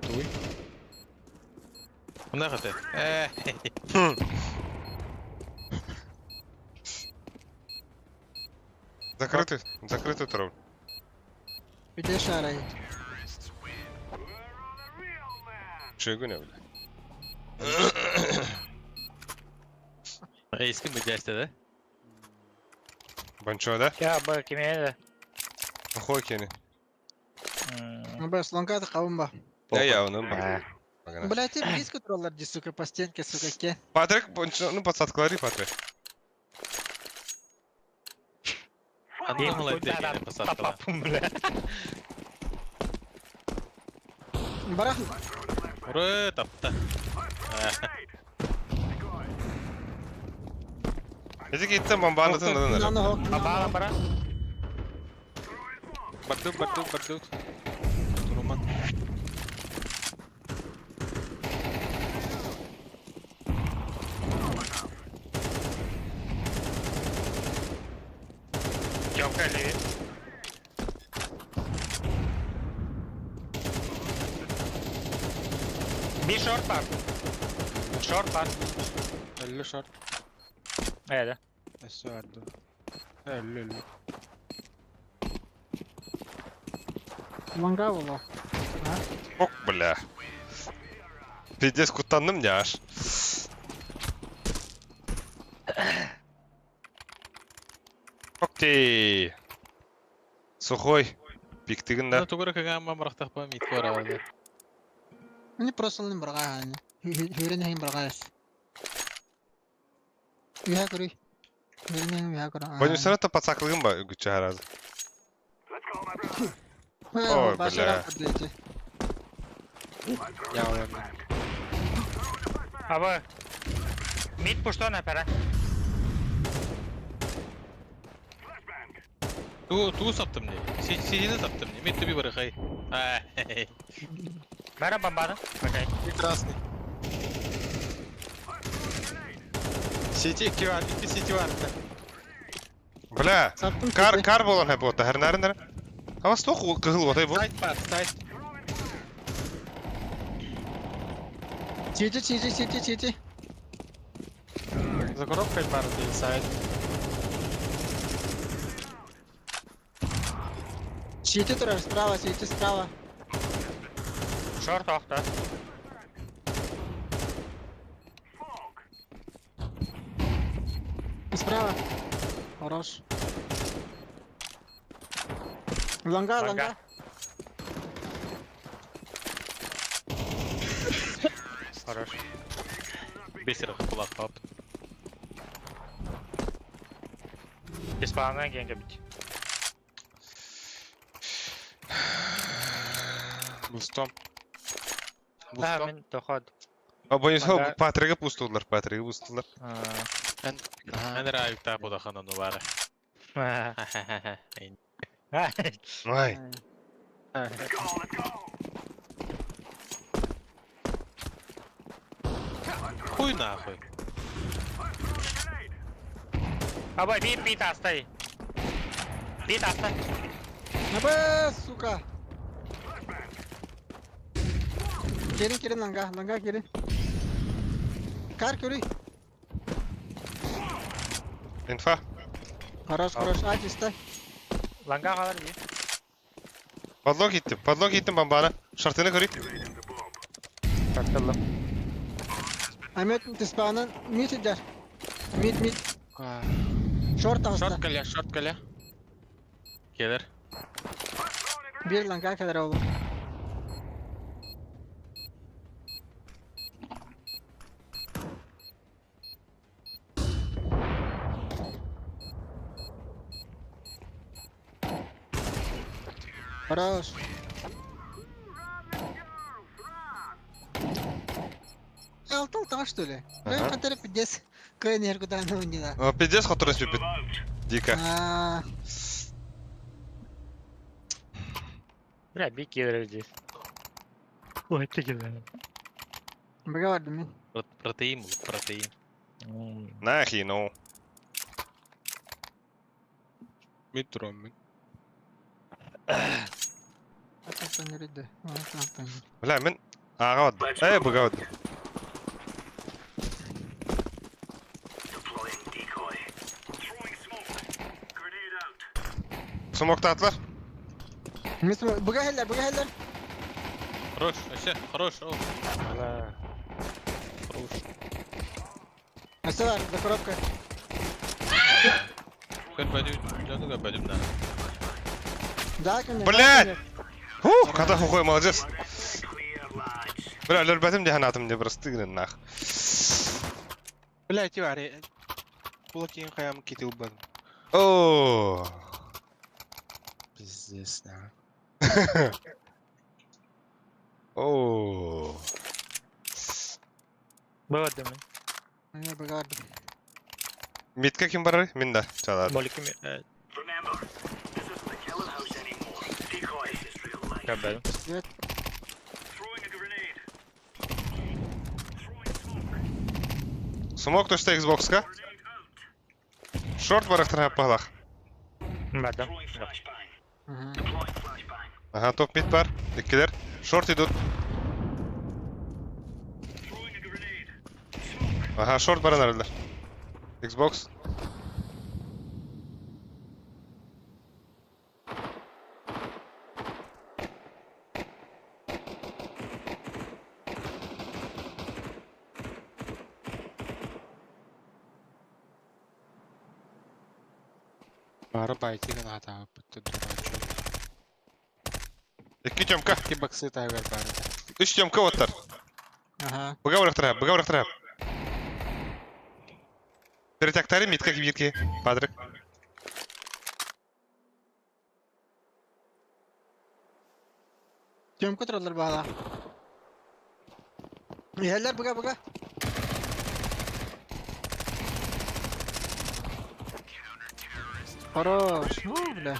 F: Туй.
E: Мына хаты. Э.
A: Закрытый, закрытый тролль.
I: Иди шарай.
A: Чего не, бля.
E: Эйскин бу да?
A: Банчо, да?
B: Я бы кимеде.
A: Охой кени.
I: Абас, ланга да кабын ба.
A: Я я, он ба.
I: Блядь, ты близко тураллар, ди, сука, по стенке, сука, ке.
A: Патрик, банчо, ну подсадкалари, Патрик.
E: Аны малайды кени посадкала.
B: Бля.
I: Барах,
E: Ура, тапта.
A: Эти киттен бомбаны тындын.
I: наны хок.
B: Баба бара.
F: Бардут, бардут, бардут. Туруман.
B: Жопка леви. Би шорт бар. Шорт бар.
F: Өллө шорт.
B: Э, да.
F: С арды. Өллө, өллө.
I: Ланга было.
A: Ок, бля. Пиздец, куттанным не аж. Окей. Сухой. Пиктигин да.
E: Ну тугура каган барахтах ба мит кора.
I: Они просто не барга, они. Хюрен хин барга. Я көрүй. Хюрен я көрө.
A: Бойнусара подсаклыгын ба үгүччө харазы. Ой, бля.
F: Я уверен.
B: Аба. Мид пушто на пера.
E: Ту ту саптым не. Сидini саптым не. Мит түби барахай.
B: Бара бомбаны. Окей.
F: Прекрасный. Сети икки бар, икки сети бар.
A: Бля.
I: Саптым.
A: Кар кар болан хэп бота хернәрин дэр. Ава стох кыгыл ботай бу.
F: Сайт бар, сайт.
I: Сити, сити, сити, сити.
F: За коробкой бар дейт сайт.
I: Сити турар, справа, сити справа.
B: Шорт охта.
I: Справа. Хорош. Ланга,
B: Ланга.
I: ланга.
B: Хорош.
E: Бесер кулак пап.
B: Испанная генга бит.
F: Бустом.
B: Да,
F: Бустом.
B: мен доход.
A: А бойнусара
B: Ага.
A: Патрига пустулар, Патрига пустулар.
E: Мен райыкта будахан ону бары.
A: Ай.
E: Хуй нахуй.
B: Аба, би бит астай. Бит астай.
I: Абы, сука. Келин, келин ланга, ланга келин. Кар көрүй.
A: Инфа.
I: Хорош, хорош. А, чисто.
B: Ланга қалар би.
A: Подлог иттим, подлог иттим бомбаны. Шартыны көрейік.
B: Тартылым.
I: Ahmet tıspağının mid eder. Mid mid. Short
F: Шорт
I: ağızda.
F: кэлэ, шорт кэлэ.
E: Келер.
I: Bir lan kadar oğlum. Хорош. Алтыл таш что ли?
A: Ага.
I: Ben kadar пиздец. Кэнер куда ну не да.
A: О, пиздец, который спит. Дико.
I: А,
B: Бля, бик келер здесь. Ой, ты келер.
I: Бага бардым мен.
E: Протеин бұл, протеин.
A: Нахи, ну.
F: Мид туром.
I: Атаптан yürüdü. Атаптан.
A: Бля, мен... Ага, вот. Эй, бага вот.
D: Deploying decoy. Throwing smoke. Grenade out.
A: Смоктатлар.
I: Бага хеллер, бага хеллер.
E: Хорош, вообще, хорош. О,
B: Бля.
E: хорош.
I: Асылар, за коробкой.
E: Көрбәдім, жаны көрбәдім да.
I: Да, ко мне.
A: Блядь! Фух, когда хухой, молодец.
D: Clear, lads.
A: Бля, лөрбәтим дигән атым не просто тыгрын нах.
F: Бля, тивари. Кулакин хаям кити убадым.
A: О.
F: Пиздец, да.
A: О.
B: Бага мен.
I: Не, бага бардым.
A: Митка ким бар? Мин да. Чалар.
B: Моликим.
D: Remember, this isn't the killing house anymore. Decoy is real life.
B: Көрбәдім.
I: Evet.
D: Throwing a grenade. Throwing smoke.
A: Смок то что Xbox-ка?
D: Grenade out.
A: Шорт барахтар палах.
B: Бардым.
D: Throwing flashbang.
I: Мгм.
D: Deploying flashbang.
A: Ага, топ мид бар. Иккилер. Шорт идут.
D: Throwing a grenade. Smoke.
A: Ага, шорт баран аралар. Xbox.
F: Бары байтигин атабы бүтті дурачок.
A: Икки тёмка.
F: Ки баксы тагар бары.
A: Үч тёмка оттар.
I: Ага.
A: Бага барахтар, бага барахтар. Перетяктари митка кибирки. Патрик.
I: Тёмка туралар баала. Хеллер бага бага. Хорош. Ну, бля.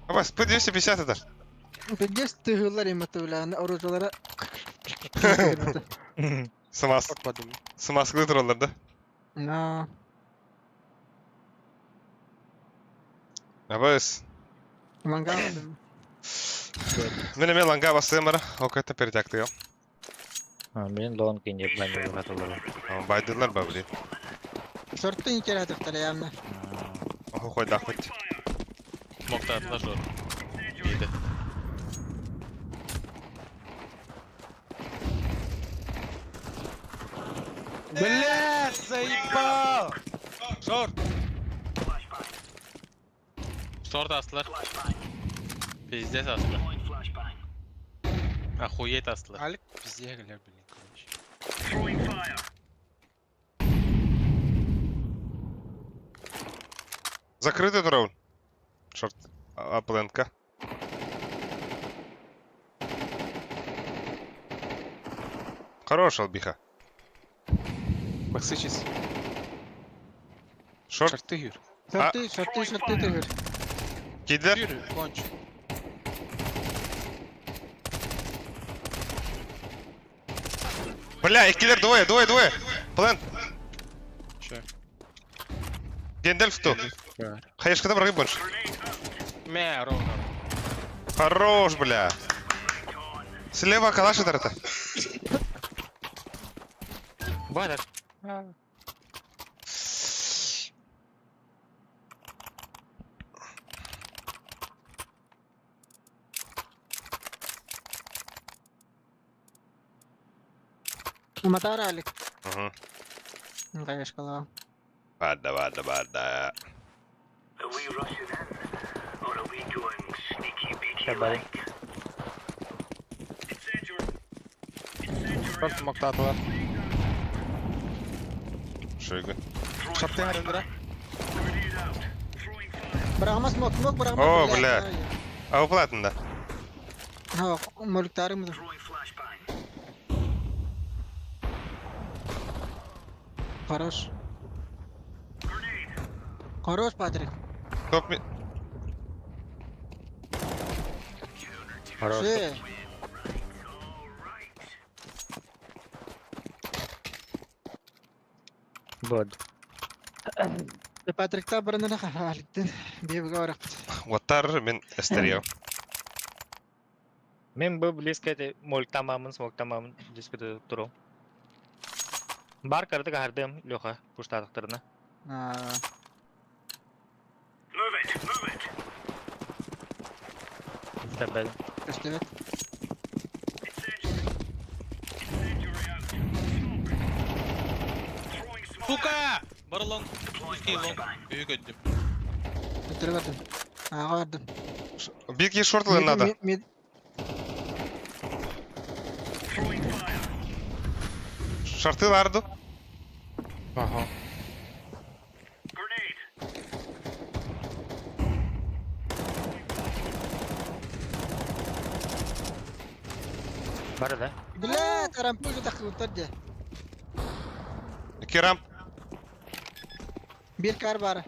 A: Абас, П250 это.
I: Пиздец тыгылар иматы, бля. Оружиялара.
A: Смас.
F: Шорт бадым.
A: Смаскылы туралар да.
I: На.
A: Абас.
I: Ланга.
A: Мен эме ланга басыгым бара. Окайта перетяктыгым.
B: Мен лон кине бля катылар.
A: Байдылар ба, блин.
I: Шортты не терять явно.
A: Охой да хоть.
E: Смоктатла шорт. Дейді.
F: Бля, заебал!
E: Шорт. Шорт астылар. Пиздец астылар.
D: Deploying flashbang.
E: Охуеть астылар.
F: Алик пиздец, блин, короче.
D: Throwing fire.
A: Закрытый дрон. Шорт. А, пленка. Хорош, Албиха.
F: Баксы чиз.
A: Шорт.
F: Шорты юр.
I: Шорты, шорты, шорты тыгыр.
A: Кидлер.
F: Юр, конч.
A: Бля, иккилер двое, двое, двое. Плент.
F: Че?
A: Гендальф ту. Хаешкада баргы больше.
F: Мә, ровно.
A: Хорош, бля. Слева калаши тарата.
B: Бадар.
I: Уматаар Алик.
A: Угу.
I: Конечно.
A: Баада, баада, баада.
D: Are we rushing in, or are we going sneaky beaky
B: Давай.
D: like? Incendiary. Incendiary
F: Шорт
D: out.
F: смоктаатылар.
A: Шойгу.
F: Шорты харындыра.
D: Grenade out. Throwing fire.
I: Бырагымас смок, смок бырагымас.
A: О, бля. А уплатно, да.
I: Ha, моликтарым.
D: Throwing flashbang.
I: Хорош.
D: Grenade.
I: Хорош, Патрик.
A: Топ ми...
F: Хорош.
I: Все.
D: All right.
B: Вот.
I: Патрикта баранына Аликтен. Бибге баракпыт.
A: Уоттар мен эстерио.
B: Мен был близко это моль тамамын, смог тамамын, близко это туру. Бар карды кардым, Леха, пуштадықтырына.
D: Move it. Move it.
B: Табел.
I: Көстөбөт.
D: Incendiary. Incendiary out. Smoke. Throwing smoke.
E: Сука! Барлон.
D: Deploying
E: Узкий лонг.
D: flashbang.
E: Büyük öldüm.
I: Өтөрө бардым. Ага бардым.
A: Бирки шортлы надо.
I: Мид
D: Throwing fire.
A: Шорты ларду.
F: Ага.
D: Grenade.
B: Бар да?
I: Бля, тарампы такы де.
A: Керамп.
I: Бир кар бар.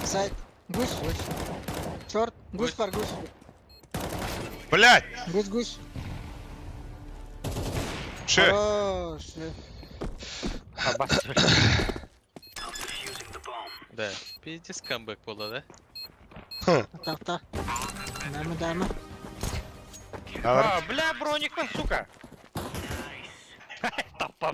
I: Сайт. Гусь. Шорт. Гусь бар, гусь.
A: Блять!
I: Гусь, гусь.
A: Че?
I: Хорош.
B: Абас.
D: I'm defusing the bomb.
E: Да. Пиздец камбэк болды да.
I: Так, так. Дама, дама.
A: Алар.
B: А, бля, броник, сука! Тапа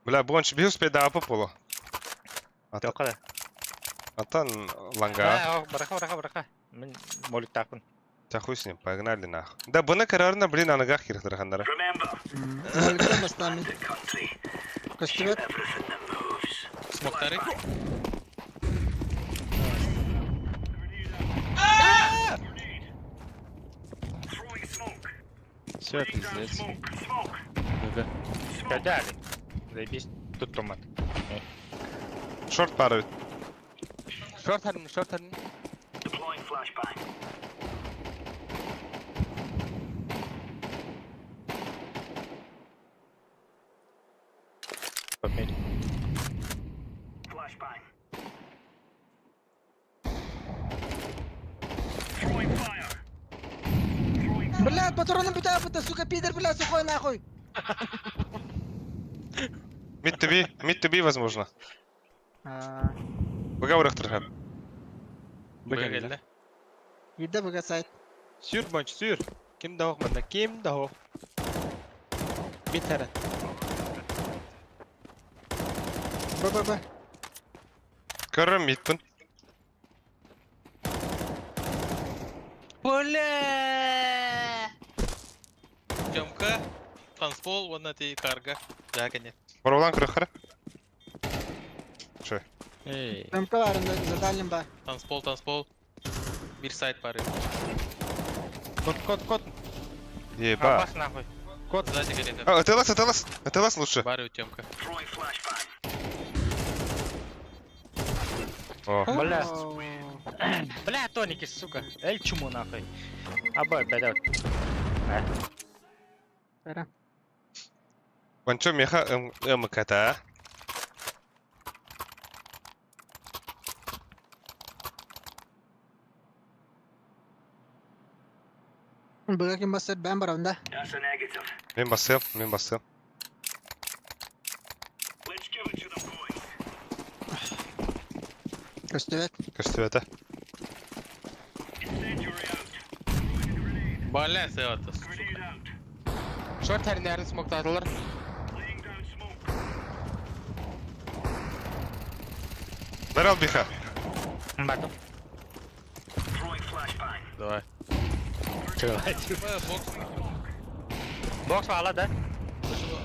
A: Бля, бонч бил успей да по полу.
B: Тоқада.
A: Атан ланга.
B: Браха, браха, браха. Мен молик тақпын.
A: Та хуй с ним, погнали нахуй. Да, бына карарна, блин, на ногах кирхтарханара.
D: Remember,
I: Моликтан бастамын.
D: the country.
I: Көстөбөт.
D: Everything that moves.
E: Смоктары.
D: Grenade out. Grenade. Throwing smoke.
C: Все,
D: Laying down
C: пиздец.
D: smoke. Smoke.
C: ГГ.
D: Smoke.
B: Дали. Заебись. Тут томат.
A: Шорт паровит.
F: Шорт харын, шорт харын.
D: Deploying flashbang.
B: Померь.
D: Flashbang. Throwing fire. Throwing
I: Бля, патроны бутапыта, сука, пидор, бля, сухой нахуй.
A: Мид to be, mid to be, возможно. Бага урахтархап.
E: Б келді.
I: Еде бага сайт.
C: Сюр, бонч, сюр. Ким да ох манда, ким да ох. Мид харын.
I: Б, Б, Б.
A: Көрім мидпін.
E: Бля! Тёмка, танцпол, вон на ти карга. Да, конечно.
A: Барулан көрөхәрі.
C: Эй.
I: МК барында, за дальним ба.
E: Танцпол, танцпол. Bir сайт бар.
C: Кот, кот, кот.
A: Еба.
B: Абас нахуй.
C: Кот.
E: Сзади горит.
A: А, ТЛС, ТЛС, ТЛС лучше.
E: Бар у Тёмка.
D: Throwing flashbang.
A: О,
B: Бля.
I: О,
B: Бля, тоники, сука. Эль чуму нахуй. Аба, бля,
I: Бара.
A: Ванчо меха МКТ.
I: Бага ким басыр, бән барамда.
D: That's a negative.
A: Мен басым, мен басым.
D: Let's give it to them boys.
I: Көстөбөт.
A: Көстөбөтө.
D: Incendiary out. Throwing a grenade.
E: Бля, севата, сука.
D: Grenade out.
F: Шорт харын, харын смоктаатылар.
D: Laying down smoke.
A: Бэр албиха.
B: Бардым.
E: Давай.
B: Чыгылай.
E: Бокс.
B: Бокс баала да?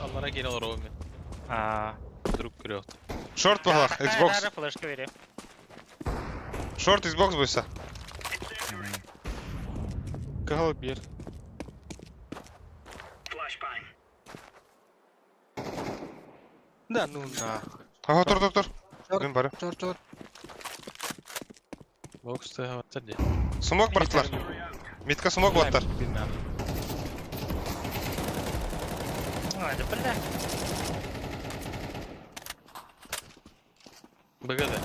E: Аллара келе олар мен.
B: Аа.
E: Друг көрөт.
A: Шорт баалах, Xbox.
B: Флешка берем.
A: Шорт Xbox буйса.
F: Кыһыл бир. Да ну нахуй.
A: Ага, тур, тур, тур.
I: Шорт.
A: Мен барым.
I: Чор чор.
E: Бокс та де.
A: Смок бырахтылар. Митка смок баттар.
F: Бир нахуй.
B: А, это бля.
E: БГД.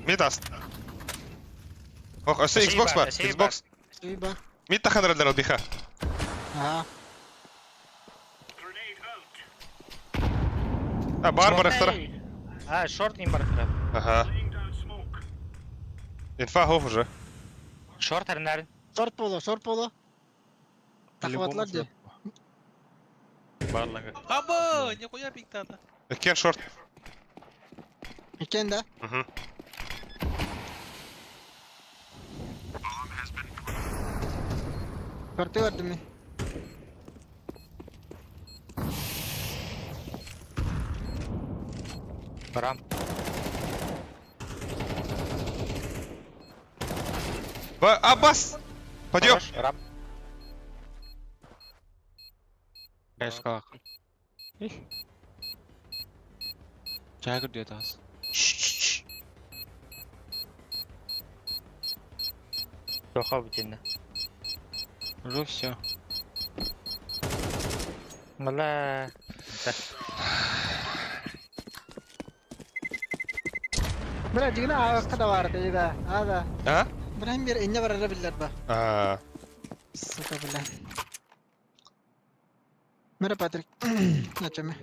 A: Мид аст. Ох, өссө
B: Эсей
A: Xbox
B: бар,
A: бар.
B: эсей
A: Xbox.
I: Сүй бар.
A: Мид таханралар албиха.
I: Ага.
A: А, бар барахтара.
B: А, шорт не барахтара.
A: Ага. Инфа хоф уже.
B: Шорт арнарын.
I: Шорт боло, шорт боло. Тахватлар де.
E: Барлаңа. Аба, нихуя пиктата.
A: Кен шорт.
I: Екен да.
A: Мгм.
I: Шорты көрдүм мен.
B: Барам.
A: Ба, а, бас! Подъем!
B: Хорош, Рам.
F: Кайшкалак. Чайгыр диет аз.
B: Тоха бутинна.
F: Уже все.
B: Бля.
I: Бля, жигина аяққа да бар дейді. Ада.
A: А?
I: Бирен бир инне барара биллер ба.
A: А,
I: Сука, бля. Мера, Патрик. Начаме.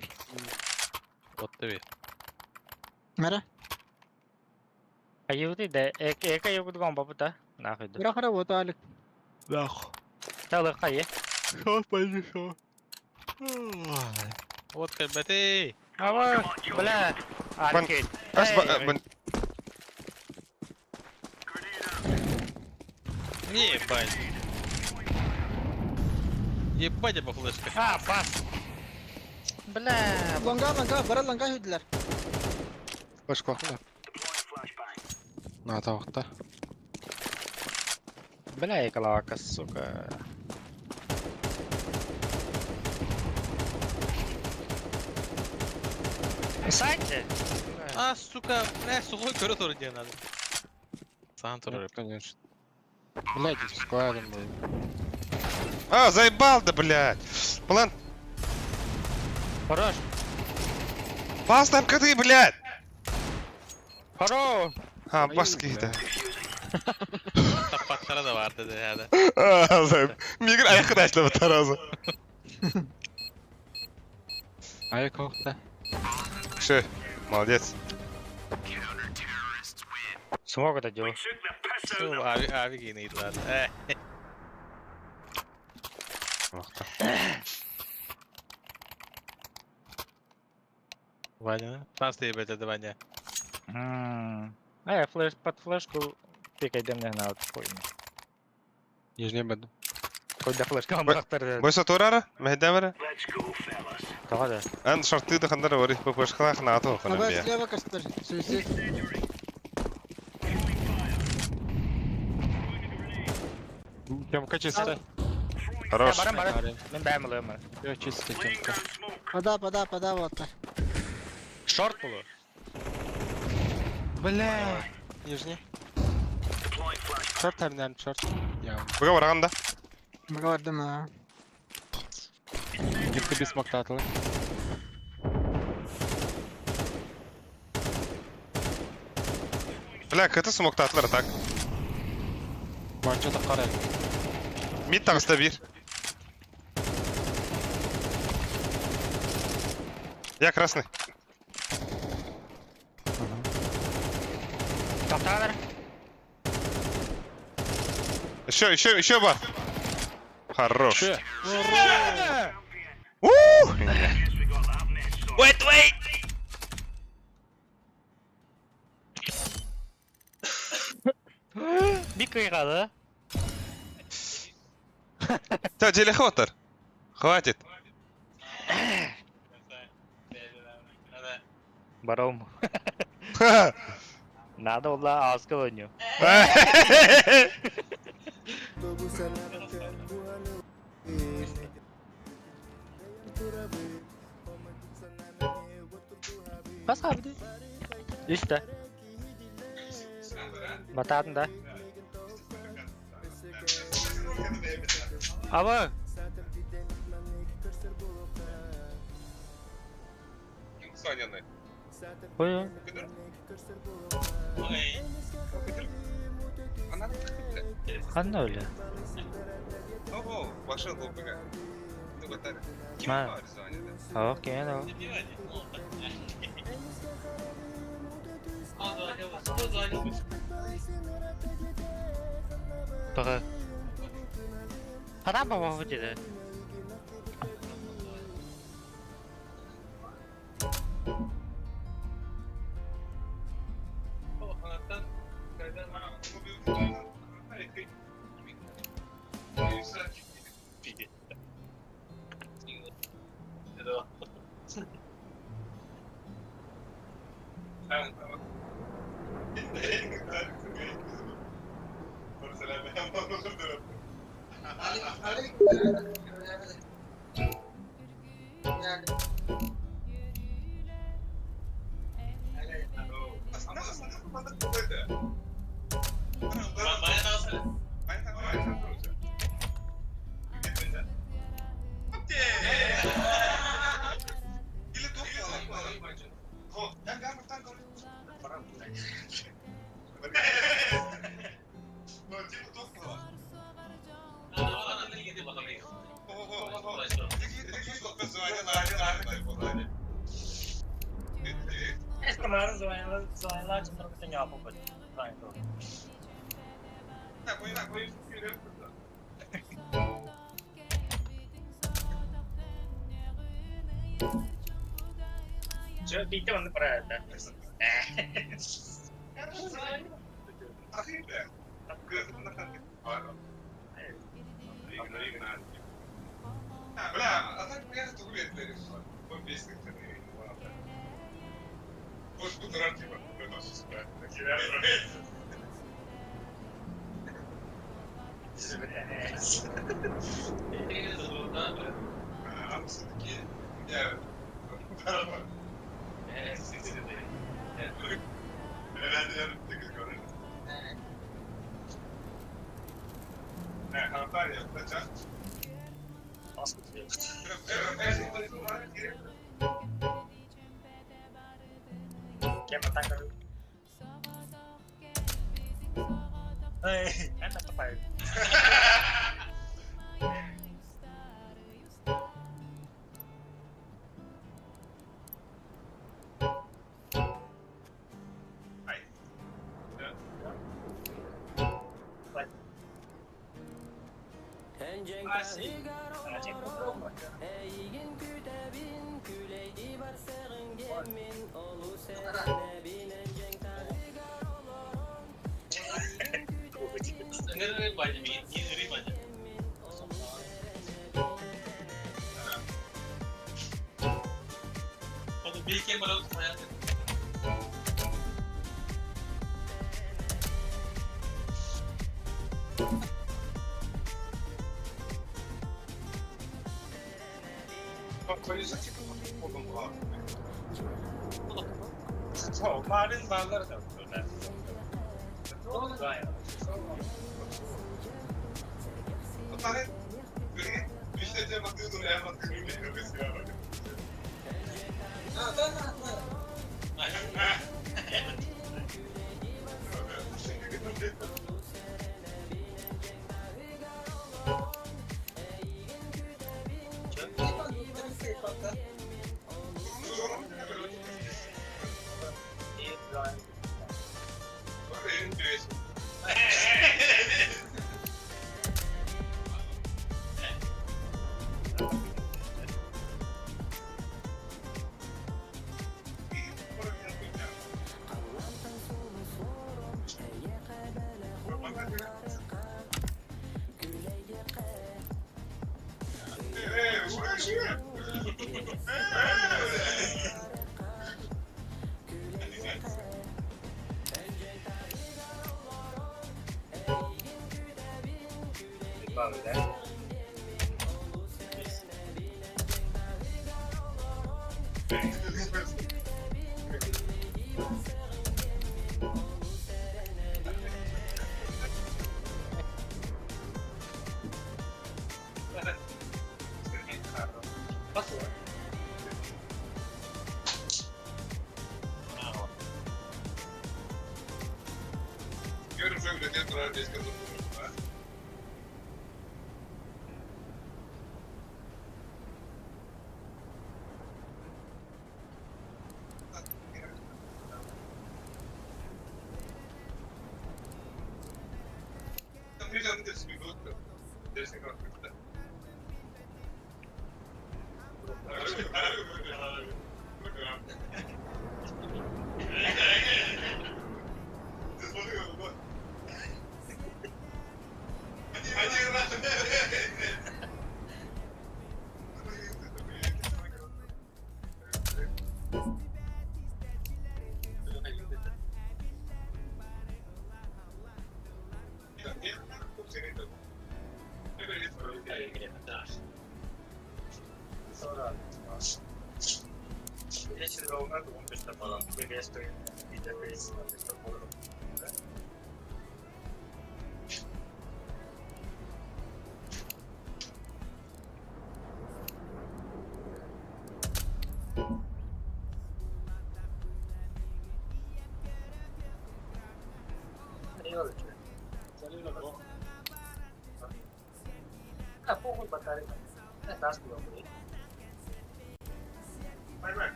E: Вот тебе.
I: Мера.
B: А юты да, эка югут гон бабута. Нахуй да.
I: Бира хара вот алик.
C: Нахуй.
B: Талы кайы.
C: Шо, пойди, шо.
E: Вот кайбаты.
B: Ава, бля.
A: Бан-
B: Аркейд.
A: ас, ба, бан-
E: Не ебать. Ебать, я по флешке.
B: А, бас. Бля.
I: Лонга, лонга, бара лонга хүдлер.
F: Башка да. На тавыкта.
B: Бля, экалака, сука. Сайте.
E: А, сука, бля, сухой көрө туру диэн надо. Сам туру.
F: Нет, конечно. Блять, складом был.
A: А, заебал да, блядь! План,
B: Хорош.
A: бас там коты, блядь!
B: Хорош.
A: А, бас какие-то.
E: Таппаттара да бар деди хәдә.
A: А, заеб. Мигр аяққа ашлап таразы.
F: Аяк авыкта.
A: Ше, молодец.
B: Смог это делать.
E: Ави ави гейни ладно. Э, Ваня. Нас ты ебать это Ваня.
B: А я флеш под флешку пикай мне на вот хуйню.
F: Нижний баду.
B: Хоть до флешка он
A: Бой-
B: бахтар.
A: Бойса турара, мехдамара.
B: Давай да.
A: Ан шорты да хандар вори, попошкала хнату
I: Аба
A: ханамбия.
I: слева кастыр. Суицид.
F: Темка чисто.
A: Хорош.
B: Барам барам. Мен бәм алыйм.
F: Всё чисто темка.
I: Пода, пода, пода вот.
B: Шорт булу.
F: Бля. Нижний. Шорт арнан, шорт. Я.
A: Буга барганда.
I: Бардым а.
F: Гитка без смоктатлы.
A: Бля, кыты смоктатлар так.
F: Банча да карай.
A: Мид тагыста бир. Я красный.
B: Токтагар.
A: Еще, еще, еще бар. Хорош.
F: Че?
A: У!
B: Wait, wait! Bir кыйгалы.
A: Все, телехотор. Хватит.
B: Баром. Надо было аска ойню. Бас abi. Үстэ. Батаатын да. Аба.
A: Саняны.
B: Ой.
A: Она
B: Ханна öyle?
A: Ого, пошел ЛПГ. Ну, готовы. Ким
B: Ма.
A: бар Саня,
B: Окей, да. Тоҕо? Хата баба dedi.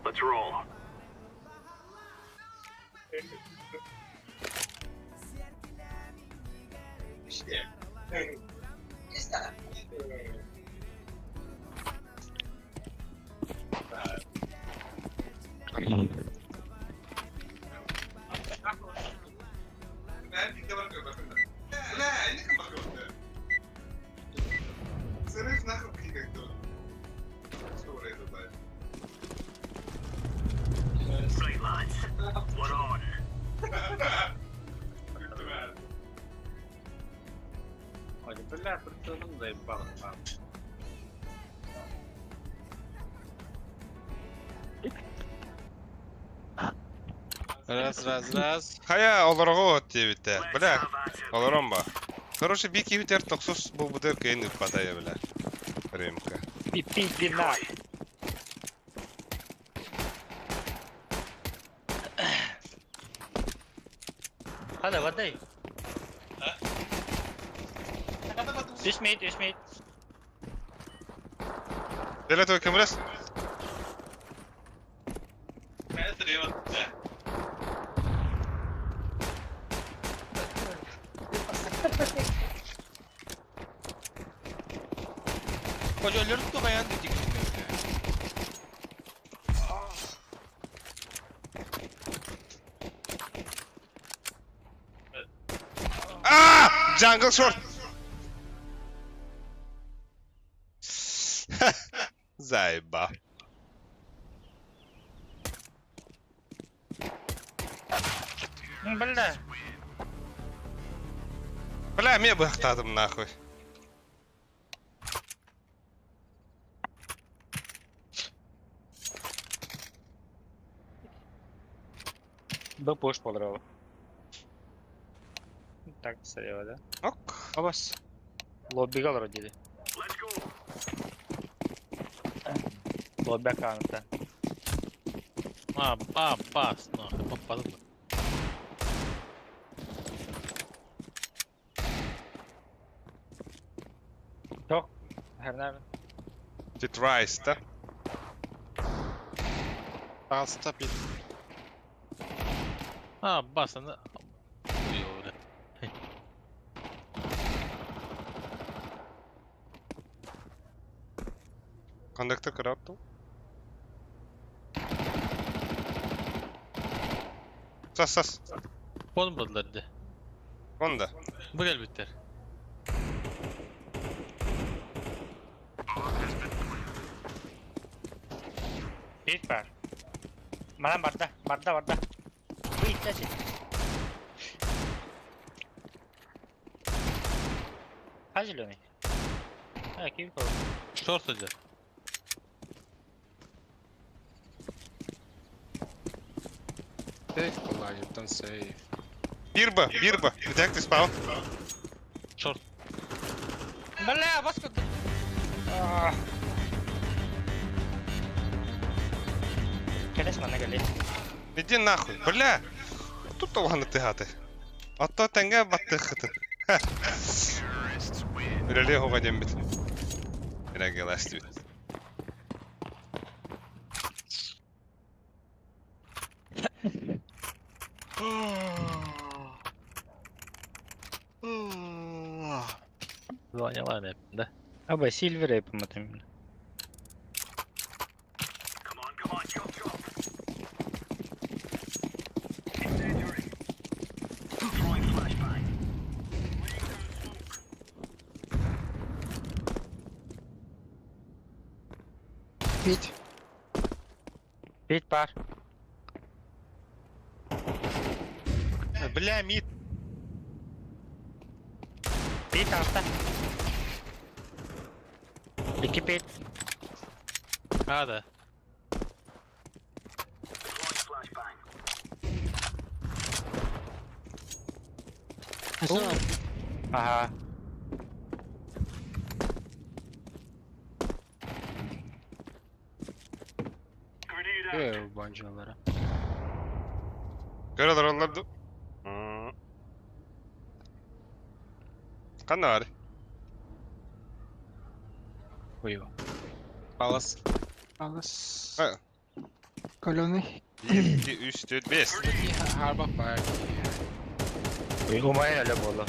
D: Let's roll. Right, lads. We're on.
C: Раз, раз, раз.
A: Хайа олорого диэбитэ.
D: Let's
A: Бля,
D: have at it.
A: олорон ба. Короче, бик ибитер токсус бу бутыр кыйын ыппатая, бля. Ремка.
B: Пи-пи-пи-на. Хана, водай. Үс мид, үс мид.
A: Деле той кемрес?
C: Koca ölürüm de bayan dedik.
A: А! Jungle short. Заеба.
B: Бля.
A: Бля, мне бы ахтадым нахуй.
B: Да пуш подрал. Так, сорела, да?
A: Ок.
C: Абас.
B: Лоббигал родили.
D: Let's go.
B: Лоббя канта.
E: А, а, бас, нахуй, попадал.
B: Ток. Хернами.
A: Did rise, да?
F: Аста бит.
E: А, бас, она... Хуёво, бля.
A: Кондуктор кыраптыл. Сас сас.
E: Конмадылар дии.
A: Онда.
E: Бу кэлбиттэр.
B: Бит бар. Манан барда, барда, барда. Бу иттәчи. А зеленый? А, ким кол?
E: Шорт сылдьар.
F: Сейф была, ебтан сейф.
A: Бирба, бирба. Где ты спал?
E: Шорт.
B: Бля, вас куда? Келес манна кэлли.
A: Иди нахуй, бля. Тут оҕаны тыһааты. Отто тэҥҥэ баттыххытын. Үлэлиэ оҕо диэммит. Эрэгэлэстибит.
E: Звонила да?
B: Аба, Сильвер я по-моему.
D: Come on, come on, chop, chop. Incendiary. Throwing flashbang. Laying down smoke.
I: Мид.
B: Бит бар.
C: Бля, мид.
B: Бит алта. Икки бит.
E: А, да.
D: Deploying flashbang.
B: Ага.
D: Grenade out.
C: Э, банжалара.
A: Көрөлөр олар ду. Ханна бар?
C: Ой.
F: Палас.
I: Алыс.
A: А.
I: Каленый.
A: 1, 2, 3, 4, 5.
F: Харбак бар.
B: Умайын эле болду.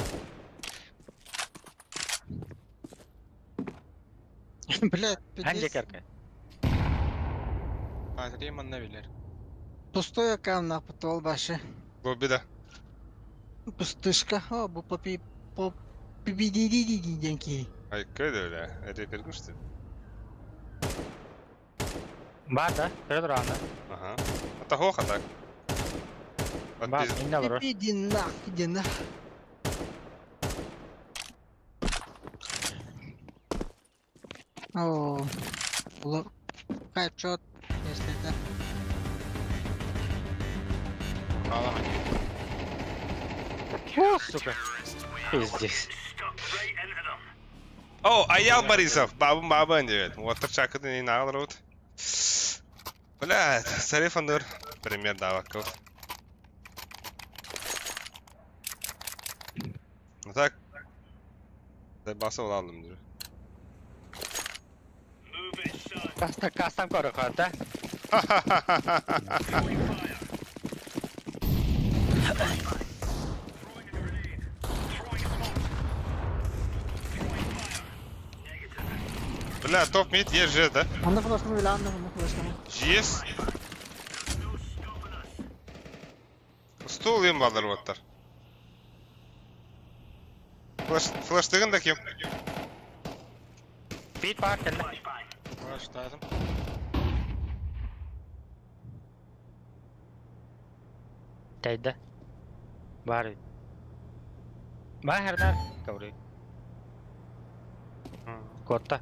I: Блядь,
B: Ханжа
I: пиздец.
B: карка.
F: Патри манна билер.
I: Пустой аккаунт нахуй, тол баши.
A: Лоббида.
I: Пустышка. О, бу попи... По... Пи-пи-ди-ди-ди-ди-деньки.
A: Ай, көдө бля. Эре бергүштү.
B: Бар да, көрө тураганда.
A: Ага. Ата хоха так. От
B: Бар,
A: пиз-
B: инде бар.
I: Иди нах, иди нах. О, ло- Хайпшот, если это.
B: О, сука. Пиздец.
D: Stuck right into them.
A: О, Аял Борисов. Бабын бабын деп. Отыр чакыды не нағылыр. Бля, Сариф Андыр. Пример даваков. Ну так. Баса оlalım diyor.
D: Move it, son.
B: Кастан кастан көрө да.
D: Throwing fire. Throwing a grenade. Throwing smoke. Throwing fire. Negative.
A: Бля, топ мид ЕЖ, да?
I: Онда флешканы бile, онда онда флешканы.
A: ЖС.
D: There's no stopping us.
A: Стул им балдар оттар. Флеш, флеш деген да ким?
B: Бит бар кэллэ.
D: Flashbang.
F: Баштадым.
B: Тайда. Бар. Бар хердар. Кавры. Котта.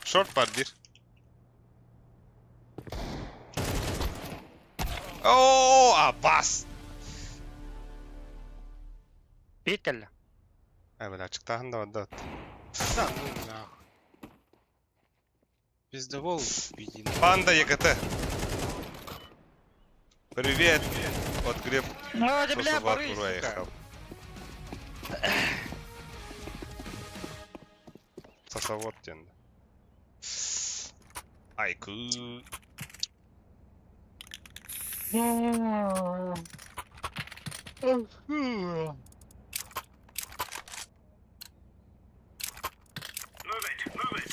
A: Шорт бар bir. О, Аббас.
B: Бит кэллэ.
A: Ай, бля, чыктаһын да банда.
F: Да, ну нахуй. Пиздовол, иди нахуй.
A: Панда ЕКТ. Привет. От Глеб
B: О, да бля,
A: Сосоват
B: бары, сука.
A: проехал. Сосовод тенді. Айку.
D: Move it. Move it.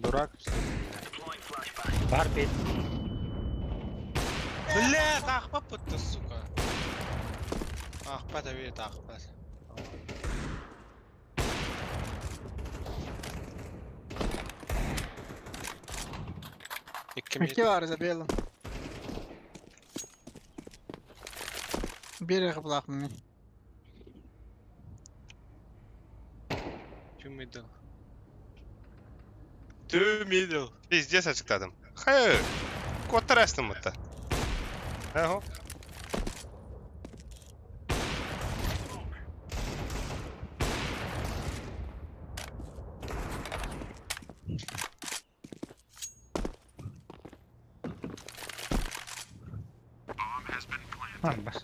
F: Дурак, что ли, бля?
D: Deploying flashbang.
B: Бар бит.
F: Бля, таахпаппыт сука. Аахпат эбит, аахпат. Икки
I: Икки
F: мид.
I: бар за белым. Бир кыплак мен.
F: Two middle. Two middle.
A: Пиздец açıkladım. Hayır. Куоттарастым mutta. Аһо.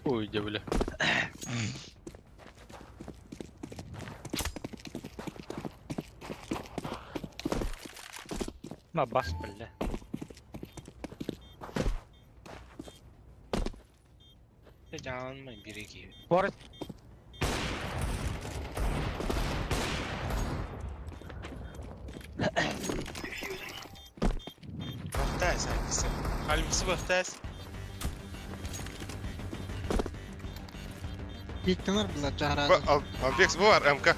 F: Ой, где, бля.
B: Ма бас бля.
F: Жанмай бириги.
B: Бор
F: Бахтас, алиса. Алиса бахтас.
I: Биттенер була жахрады.
A: Албекс бу бар МК.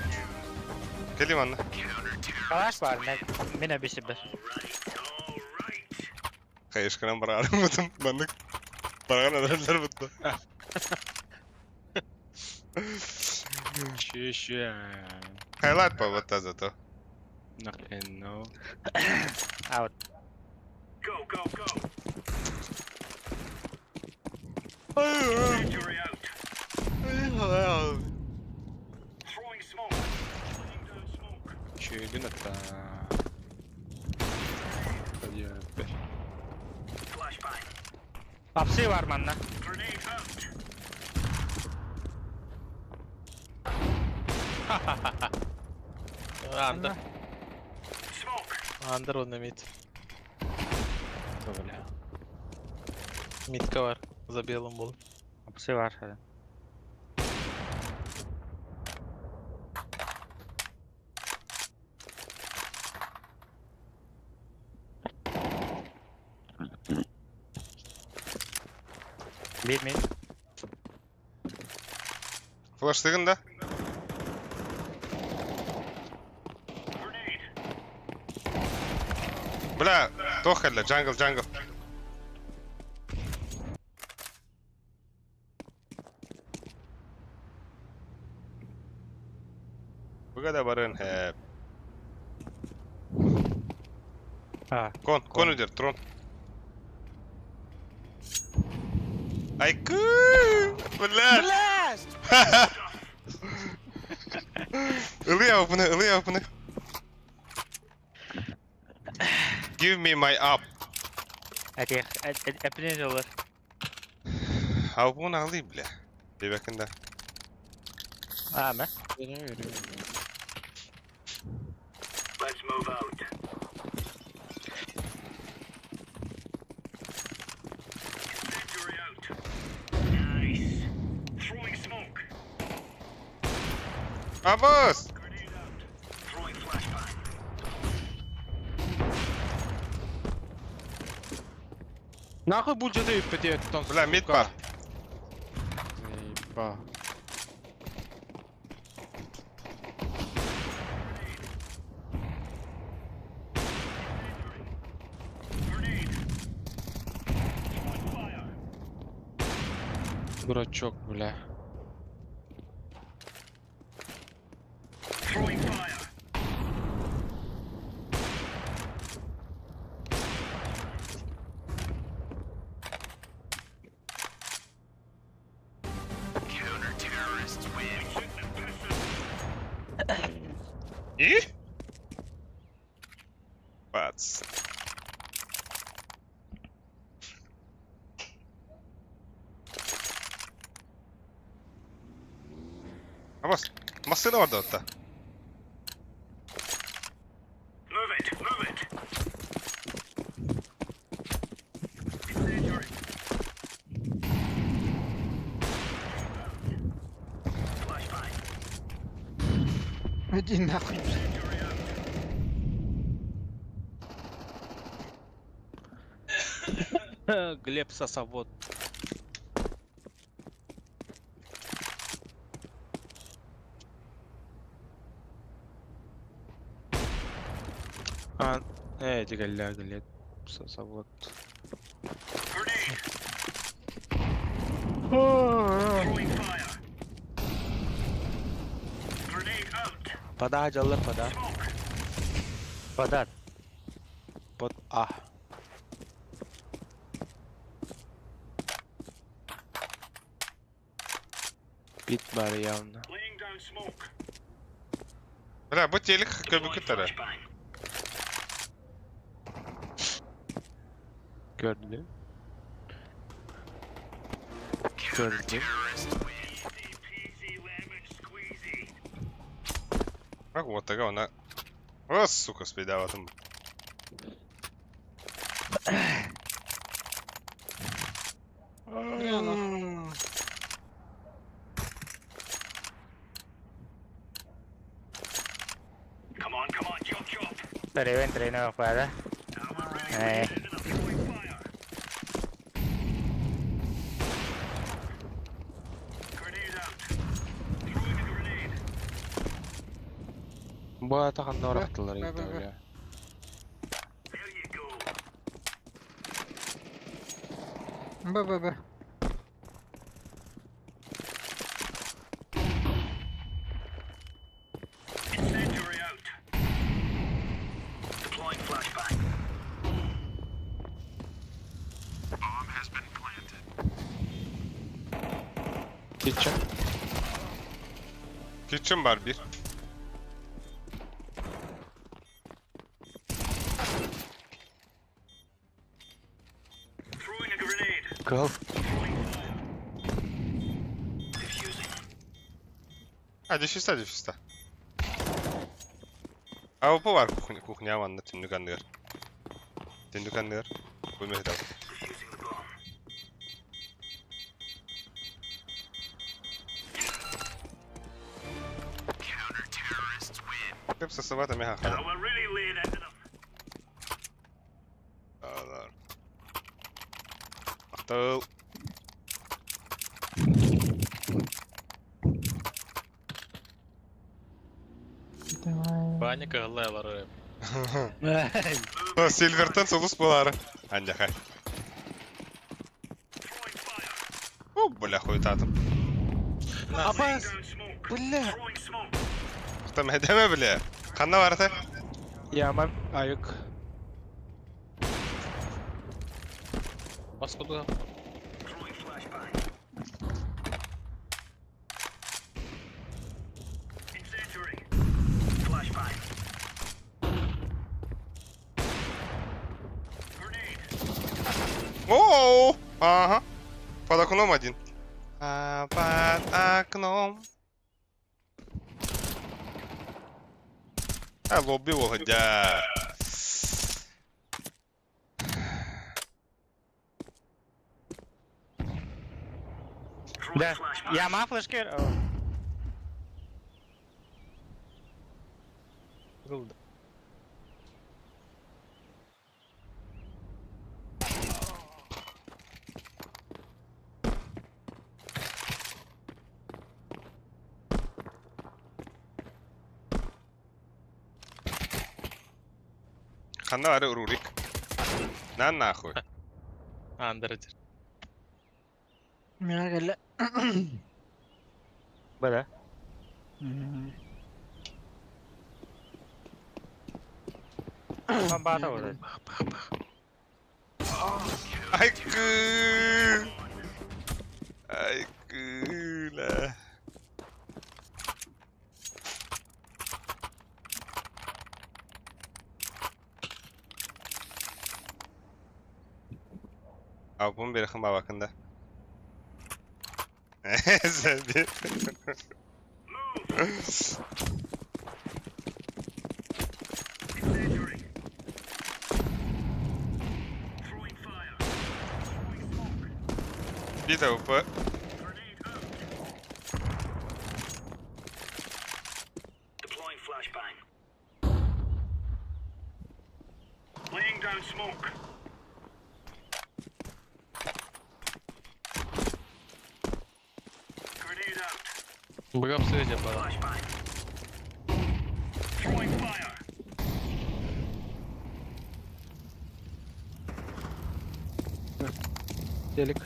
A: Келим анна.
B: Калаш бар мен мен әбесі бір.
A: Хайышкынан барарым бутум. Маннык. Барган адамдар бутtu.
F: Шеше.
A: Хайлайт па вот зато.
F: Нахрен, ну.
B: Аут.
D: Go, go, go. Incendiary out. Throwing smoke. Laying down smoke.
F: Чүгін атта. Бер.
D: Flashbang.
B: Апсы бар манна.
D: Grenade out.
E: Андер.
D: Smoke.
E: Андер онна мид.
F: Бля.
E: Мидка бар. За белым был.
B: Апсы бар. Бир мид.
A: Флаштыгын да.
D: Grenade.
A: Бля, тохалла, джангл, джангл. Буга да барын хэ.
B: А.
A: Кон, кон үдер, трон. Айку! Бля!
I: Бля!
A: Ылый опны, ылый опны. Give me my up.
B: Әте, әпінен олар.
A: Албун алы, бля. Бебекінде.
B: А, ма?
D: Let's move out. Incendiary out. Nice. Throwing smoke.
A: Абас!
D: Grenade out. Throwing flashbang.
F: Нахуй бульджеты үппети өттон.
A: Бля, мид бар.
F: Ебба.
D: Grenade. Throwing fire.
F: Дурачок, бля.
D: Throwing fire. Counter-terrorists win.
A: И? Бац. Абас, машина барда отта.
D: Move it, move it. Incendiary. Flashbang.
I: Иди нахуй.
D: Incendiary out.
C: Глеб Сосовод. А, дигәллә, Глеб Сосовод. Пода, дьаллар, пода.
B: Подат.
C: Под А. Бит бар явно.
A: Бля, бу телек көбүкү тара.
C: Gördüm. Gördüm.
A: Как вот такая она. О, сука, спидаватым.
B: Таревен тренер пада. Э.
F: Бу ата ханна орахтылар
I: Б, Б,
F: инде
I: Б.
F: бля.
I: Б, Б, Б.
F: Kitchen.
A: Kitchen бар bir.
C: Кыл.
A: А, дефиста, дефиста. А bu var кухня, кухня ванна түннүк анныгар. Түннүк анныгар. Бу мехдал. Кеп сосовата меха хада. Алар. Актыл.
E: Баня кыһыллайлары.
A: Сильвертон сулус булары. Анжаха. О, бля, хуй татым.
C: Абас! Бля!
A: Там эдеме бля. Ханна барата?
C: Яма аюк.
E: Баскуда.
A: Оу! Ага. Под окном один. А, под окном. А, лобби вогодя.
B: Да. Яма флешкер.
A: Ханна бары Рурик. На нахуй.
E: Андырыдыр.
I: Миңа кэллэ.
B: Бада. Бата уже.
A: Ай кы. Ай кыла. Abi bunu bir yakın bakında. Sen bir. Bir de bu.
E: Быгап сыдьа бара.
C: Телек.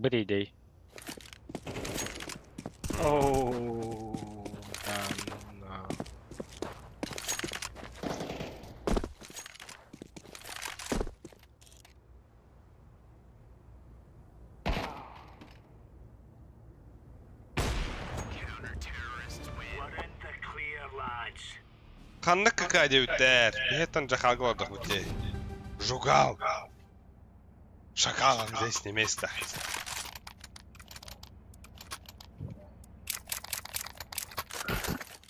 B: Быридей. Оу.
F: Да, ну на.
A: Ханнык КК диэбиттэр. Биһиэттэн дьахалга олордохпут дии. Жугал. Шакалам здесь не место.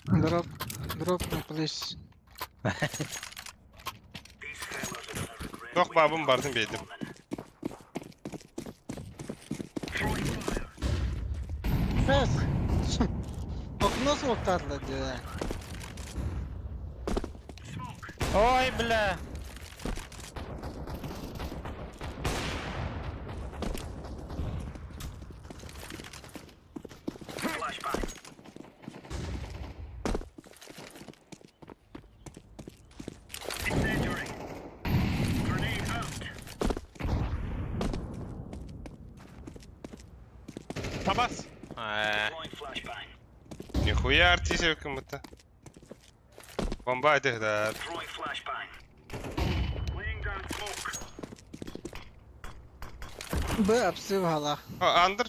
I: Drop, drop me please.
A: Туох баабын бардым биэрдим.
I: Фэс! Окно смоктатлы дии.
B: Ой, бля.
C: Табас. Ээ.
A: Нихуя артист кем-то. Бомба да.
I: Б апсы баҕалаах.
A: О, Андр.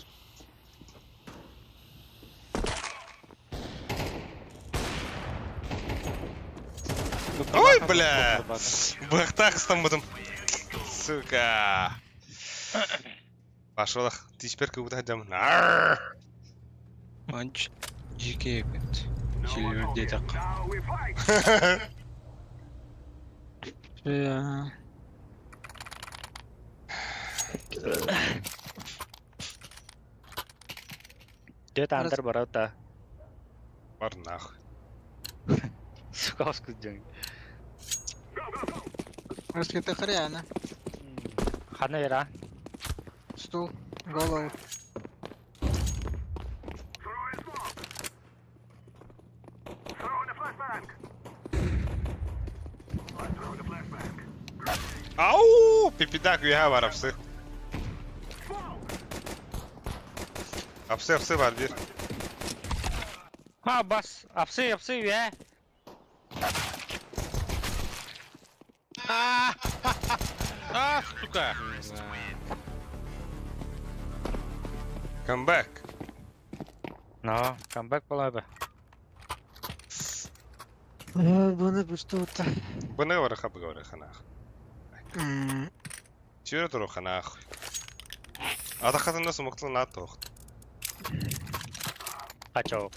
A: Ой, бля! Быхтах ыстаммытым. Сука. Пошел их. Ты теперь как будто хотя бы.
C: Манч. GK эбит. Сильвер диэтэх.
I: Э,
B: Дед андер барата.
A: Бар нахуй.
B: Сука, оскуден.
I: Раскиты хрена.
B: Хана яра.
I: Стул, голову.
A: Ау, пипидак үөһэ бар апсы. Апсы апсы бар бир.
B: Ха, бас. Апсы, апсы, я.
C: А, сука.
A: Камбэк.
B: Но, камбэк была бы.
I: Буны бустута.
A: Быны бараха быгары ханах. Чүрө туру ханах. Атахатында сумуктул наат тоох.
B: Качок.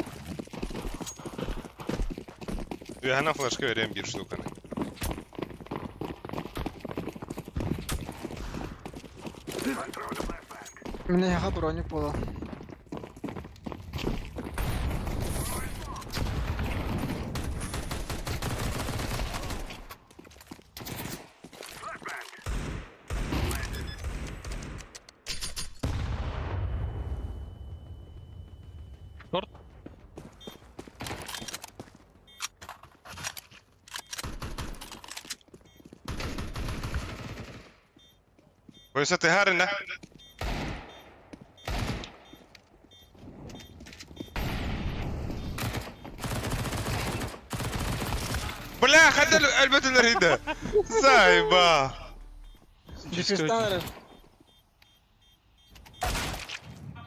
A: Үөһэнэн флешка берем бир штуканы.
I: Мне яха броник буолан.
E: Торт.
A: Бойса ты харина. Бля, хотел альбетелер иде. Зайба.
I: Дефистар.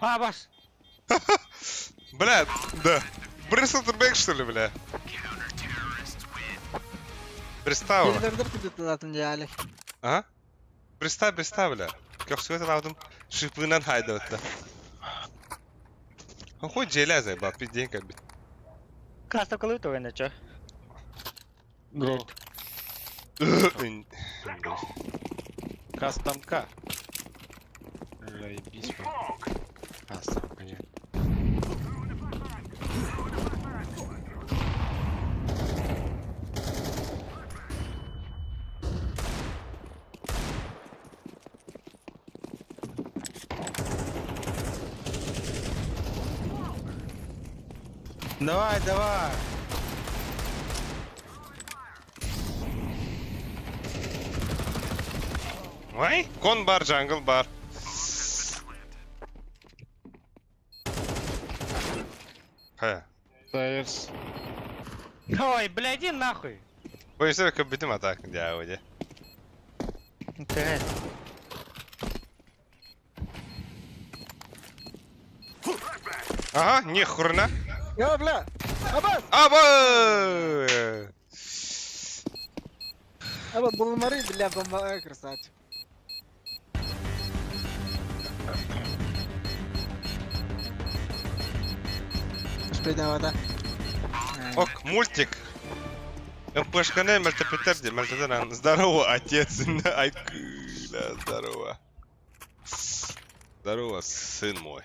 B: А, бас.
A: Бля, да. Брисселтербек, что ли, бля? Представила.
I: Елдердер кудуталатын дьяли.
A: А? Представь, представь, бля. Көхсүгэ талаабытым. Шипынан хайдабытта. Хуй дьиэлээ заебал, пиздец кэлбит.
B: Кастакылы туган чё?
F: Го. Кастомка. Заебись. Кастомка, нет. Давай, давай.
A: Вай? Кон бар, джангл бар. Хэ.
F: Тайрс.
B: Ой, бля, иди нахуй.
A: Ой, все, как битым атак, дяуде.
B: Ты.
A: Ага, не хурна.
I: Я, бля! Абас!
A: Аба!
I: Аба, булмары, бля, бомба, красавчик. Успей вода.
A: Ок, мультик. МПшканы мөлтөпүттэр мөлтөтөн Здорово, отец. Ай, да, здорово. Здорово, сын мой.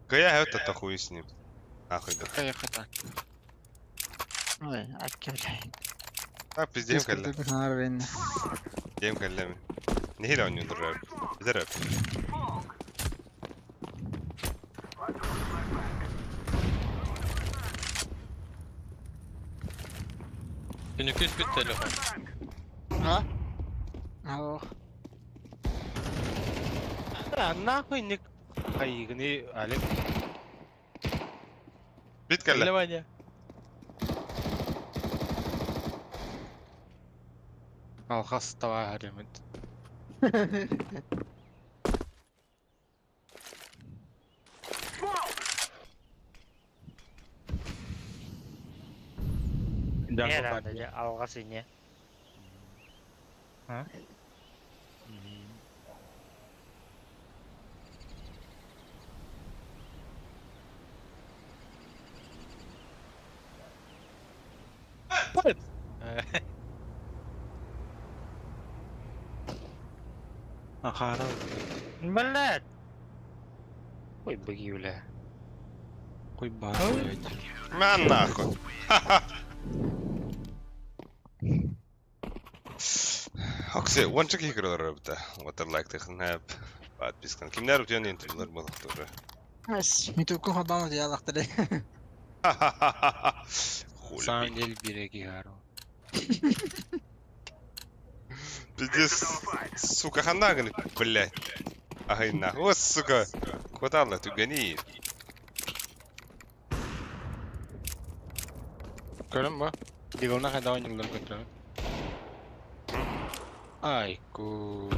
A: Кая это хуй с ним. Нахуй да.
F: Поехали.
I: Ой, акки, бля.
A: Так, пиздем кэллэ. Дем кэллэ. Нехиле оонньуур рэп. Бизер рэп.
E: Күнүкүс бүт телефон.
I: А? Ох.
F: А нахуй не... Хайгни, Олег.
A: Бит кэллэ.
E: Ваня.
F: Алхас тава харемит.
B: Не надо, я алгасы не. А?
C: Ахара.
B: Блядь. Ой, быги, бля.
C: Хуй бар, блядь.
A: На нахуй. Оксе, уонча киһи көрөлөр эбитэ. Уотар лайктыхын хэп. Подпискан. Кимнер утуйан интервьюлар буолуохтара.
I: Ютубка холбаама дьаалахтары.
A: Хули.
F: Самом деле береги гару.
A: Пиздец. Сука, ханаганы, блядь. Ай нахуй. Вот, сука. Хватало, ты гони.
F: Көрөн ба? Дигона хайда ойнуулар көтөрө. Айку.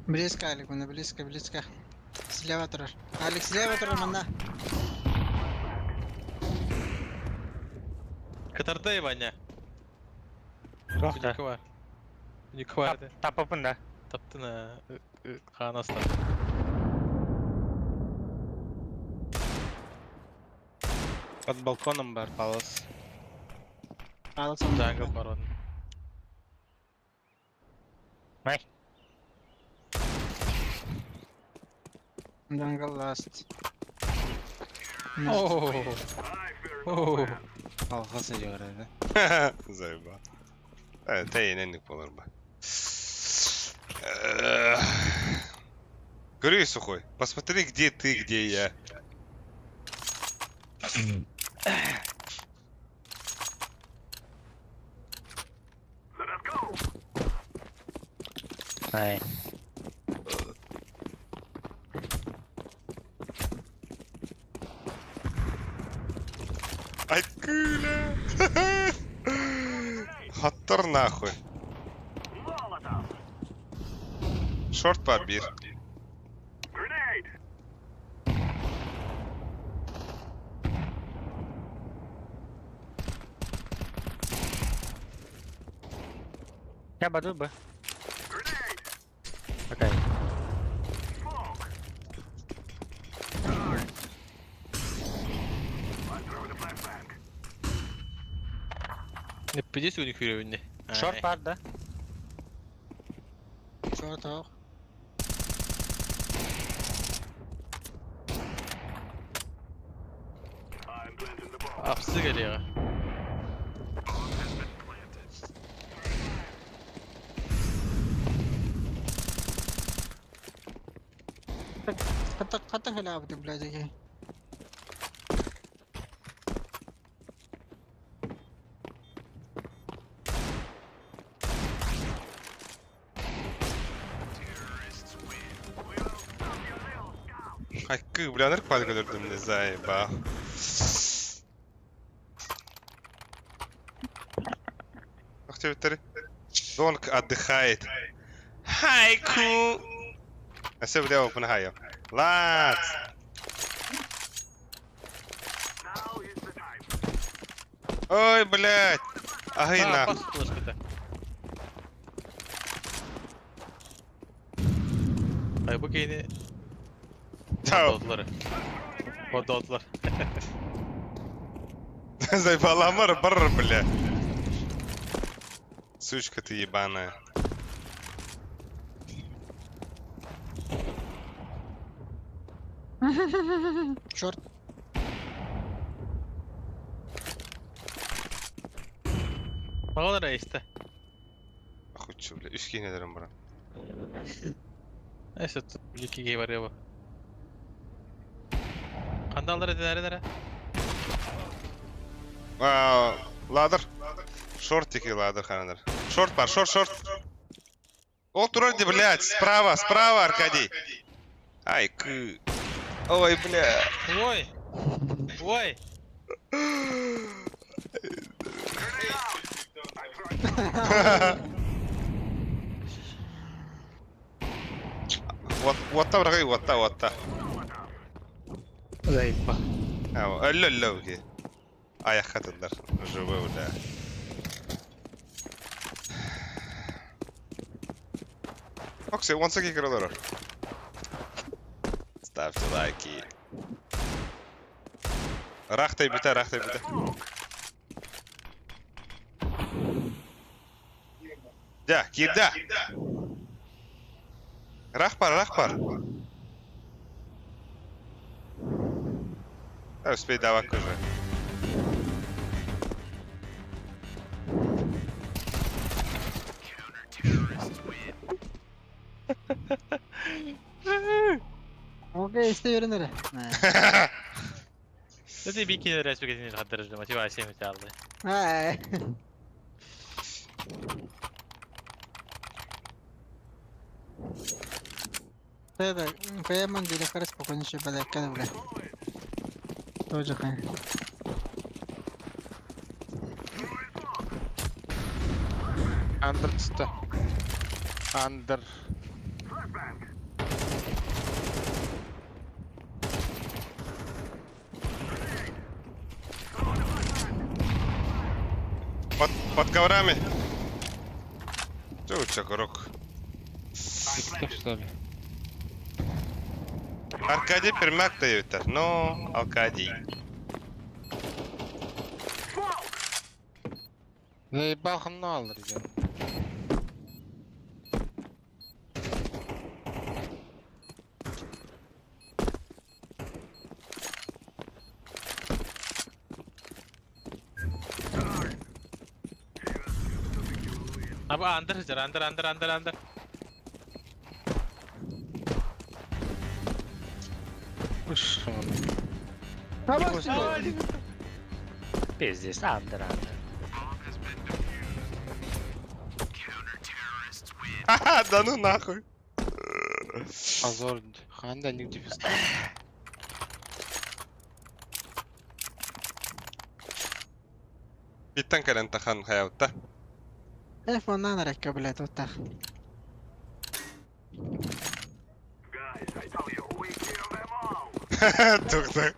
I: Близко, Алик, мына близко, близко. Слева турар. Алик, слева турар манна.
E: Кытардай Ваня.
B: Туохта.
E: Күнүкү бар. Күнүкү бар.
B: Тапапын да.
E: Таптын а. Ханаста.
F: Под балконом бар палас.
I: Алыс онда.
E: Джангл бар оның.
B: Май.
I: Jungle last.
E: Оу. Оу.
F: Алхас да.
A: Заебал. Тэйненник болар ба. Говори, сухой, посмотри, где ты, где я.
B: Ай.
A: Айкыля! Хаттар нахуй. Шорт побир.
B: Я баду бы. Окей.
E: Неппиди сүгүнү күүрөбүннэ.
B: Шорт бар да?
I: Шорт ох.
E: Апсы келиэҕэ.
I: Хата хата халаабыты блядь эге.
A: Хайкы, бля, наркпад көрдüm не заебал. Ах тебе Донг отдыхает. Хайку! А все, бля, опен хайо. Лац! Ой, блядь! Ай,
E: А,
A: нахуй.
E: пас туласпыта. Ай, бу кейни
A: Чао.
E: Бодоотулар. Бодоотулар.
A: Заебала мар, бар, бля. Сучка ты ебаная.
I: Шорт.
E: Мағалар эйсте.
A: Охуй, бля, үс кейнелерим бара.
E: Эйсте лики бар яба. Кандалдар эден әре
A: А, Ладыр. Шортики ладыр хандар. Шорт бар, шорт, шорт. О, турарди, блядь, справа, справа, Аркадий. Ай, кы. Ой, бля.
E: Ой! Ой!
A: Вот, вот там, рагай, вот та, вот та.
B: Заебал.
A: А, алло, алло, окей. Ай, хатындар. Живой, бля. Окси, 18 килолар. Ставьте лайки. Рахтай бита, рахтай бита. Да, кирда. Рахпар, рахпар. Да, успей давак уже.
I: Окей, исте берин эрэ.
E: Dedi bir kere resmi gezini kaddırıcı motivasyon aldı.
I: Ай. Это, ПМ деле хорошо спокойно еще бля, бля. Тоже хай.
F: Андер түсті. Андер.
A: Под, под коврами. Че у тебя, курок?
F: Түсті, что ли?
A: Аркадий пермяк дают. Ну, Аркадий.
F: Заебал ханна алыр екен.
E: Abi under hızar under under under under.
F: Уш,
B: Пиздец, андер, андер.
A: Ха-ха, да ну нахуй.
F: Позор. Ханда нигде фиста.
A: Биттен кэлэн тахан хаябытта.
I: Эф оннан ракка, блядь, вот так.
A: Тук-тук.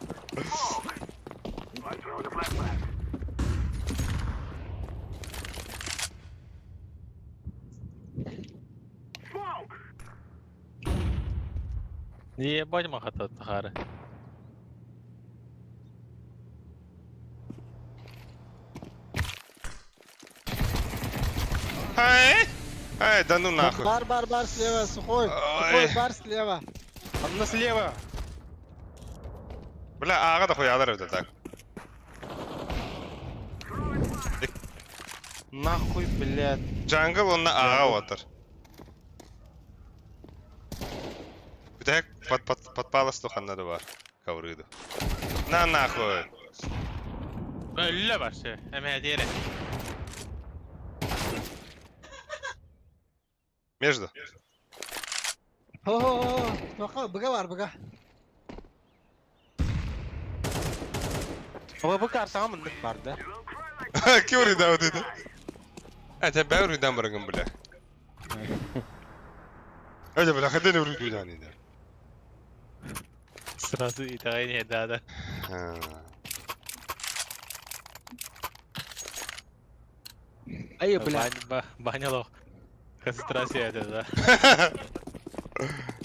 E: Ебать махата тахары.
A: Ай! Ай, да ну нахуй.
I: Бар, бар, бар слева, сухой.
A: Ой.
I: Сухой бар слева.
C: Анна слева.
A: Бля, ааҕа да хуйалар эбит так.
C: Нахуй, блядь.
A: Jungle онно ааҕа отыр. Бүтэһик под, под, подпалас туханна да бар. Коврыды. На нахуй.
E: Өллө вообще. Эме диэре.
A: Между.
I: Хо-хо-хо. Тоқа, быга бар, быга.
C: Aba bu kartağa mındık vardı.
A: Кем да вот это? А, тебя бәр барган, бля. Эдэ, бля, хаден урыйдан иде.
E: Сразу и не да, да.
C: Ай, бля.
E: Баня лох. Концентрация это, да.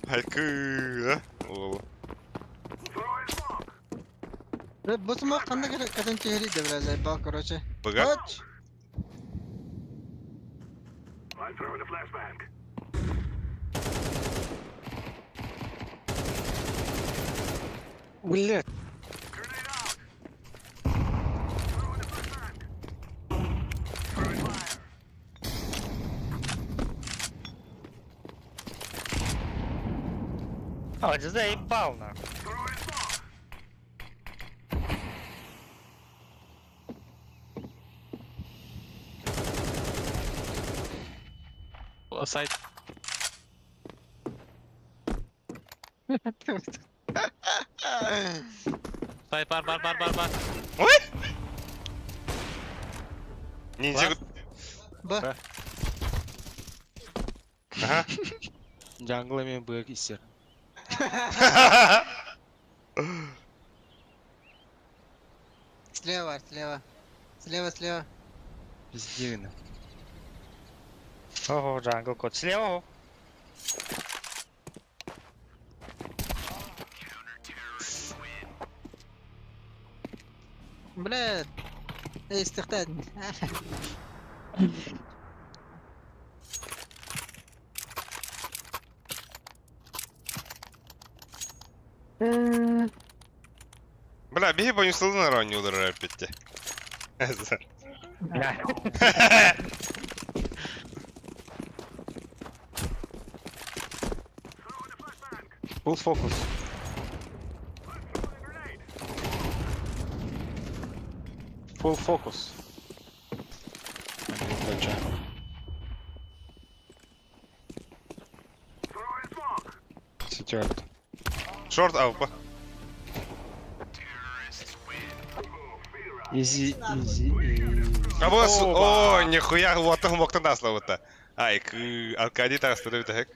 A: Айкы, а?
I: Бу смок қандай катан чехри де бля, заебал, короче.
A: Быга?
I: Оч.
D: I'm throwing a flashbang.
C: Блядь.
D: Grenade out. Throwing a flashbang. Throwing fire.
B: А, заебал нахуй.
D: Throwing smoke.
E: Сайт. Сайт бар бар бар бар бар.
A: Ой! Ниндзя...
I: Б.
A: Ага.
C: Jungle мен бык иссер.
I: Слева, слева. Слева, слева.
C: Пиздина.
B: Ого, jungle код. Слева.
I: Бля. Эй, истихтад.
A: Бля, биһи понюсылын раннюлар опять.
B: Бля.
C: Full focus. Full focus.
D: Throwing smoke.
F: Сетёрт.
A: Шорт аупа.
C: Easy, easy, easy.
A: А вот, о, нихуя, вот он мог нас ловить-то. Ай, к Аркадий так остановит, хек.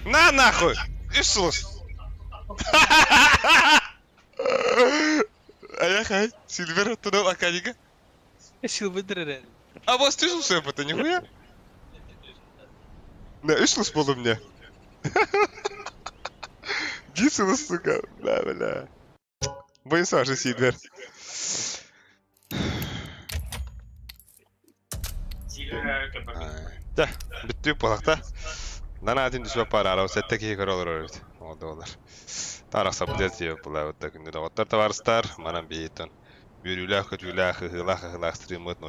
A: На нахуй! Иисус! А я хай, Сильвер оттуда Аркадика.
E: Силвер
A: А вот ты же это нихуя? Да, Иисус был у меня. Гисела, сука. Бля, бля. Боюсь, же Сильвер. Да, бүттүү болақта. Нана один түсіп бар арау сәтте кей көрі олар өрт. Олды олар. Тарақса бұдет себеп бұлай өтті күнді доғыттар табарыстар. Манан бейтін. Бүрілі, көтілі, хыхыла, хыхыла стримыт,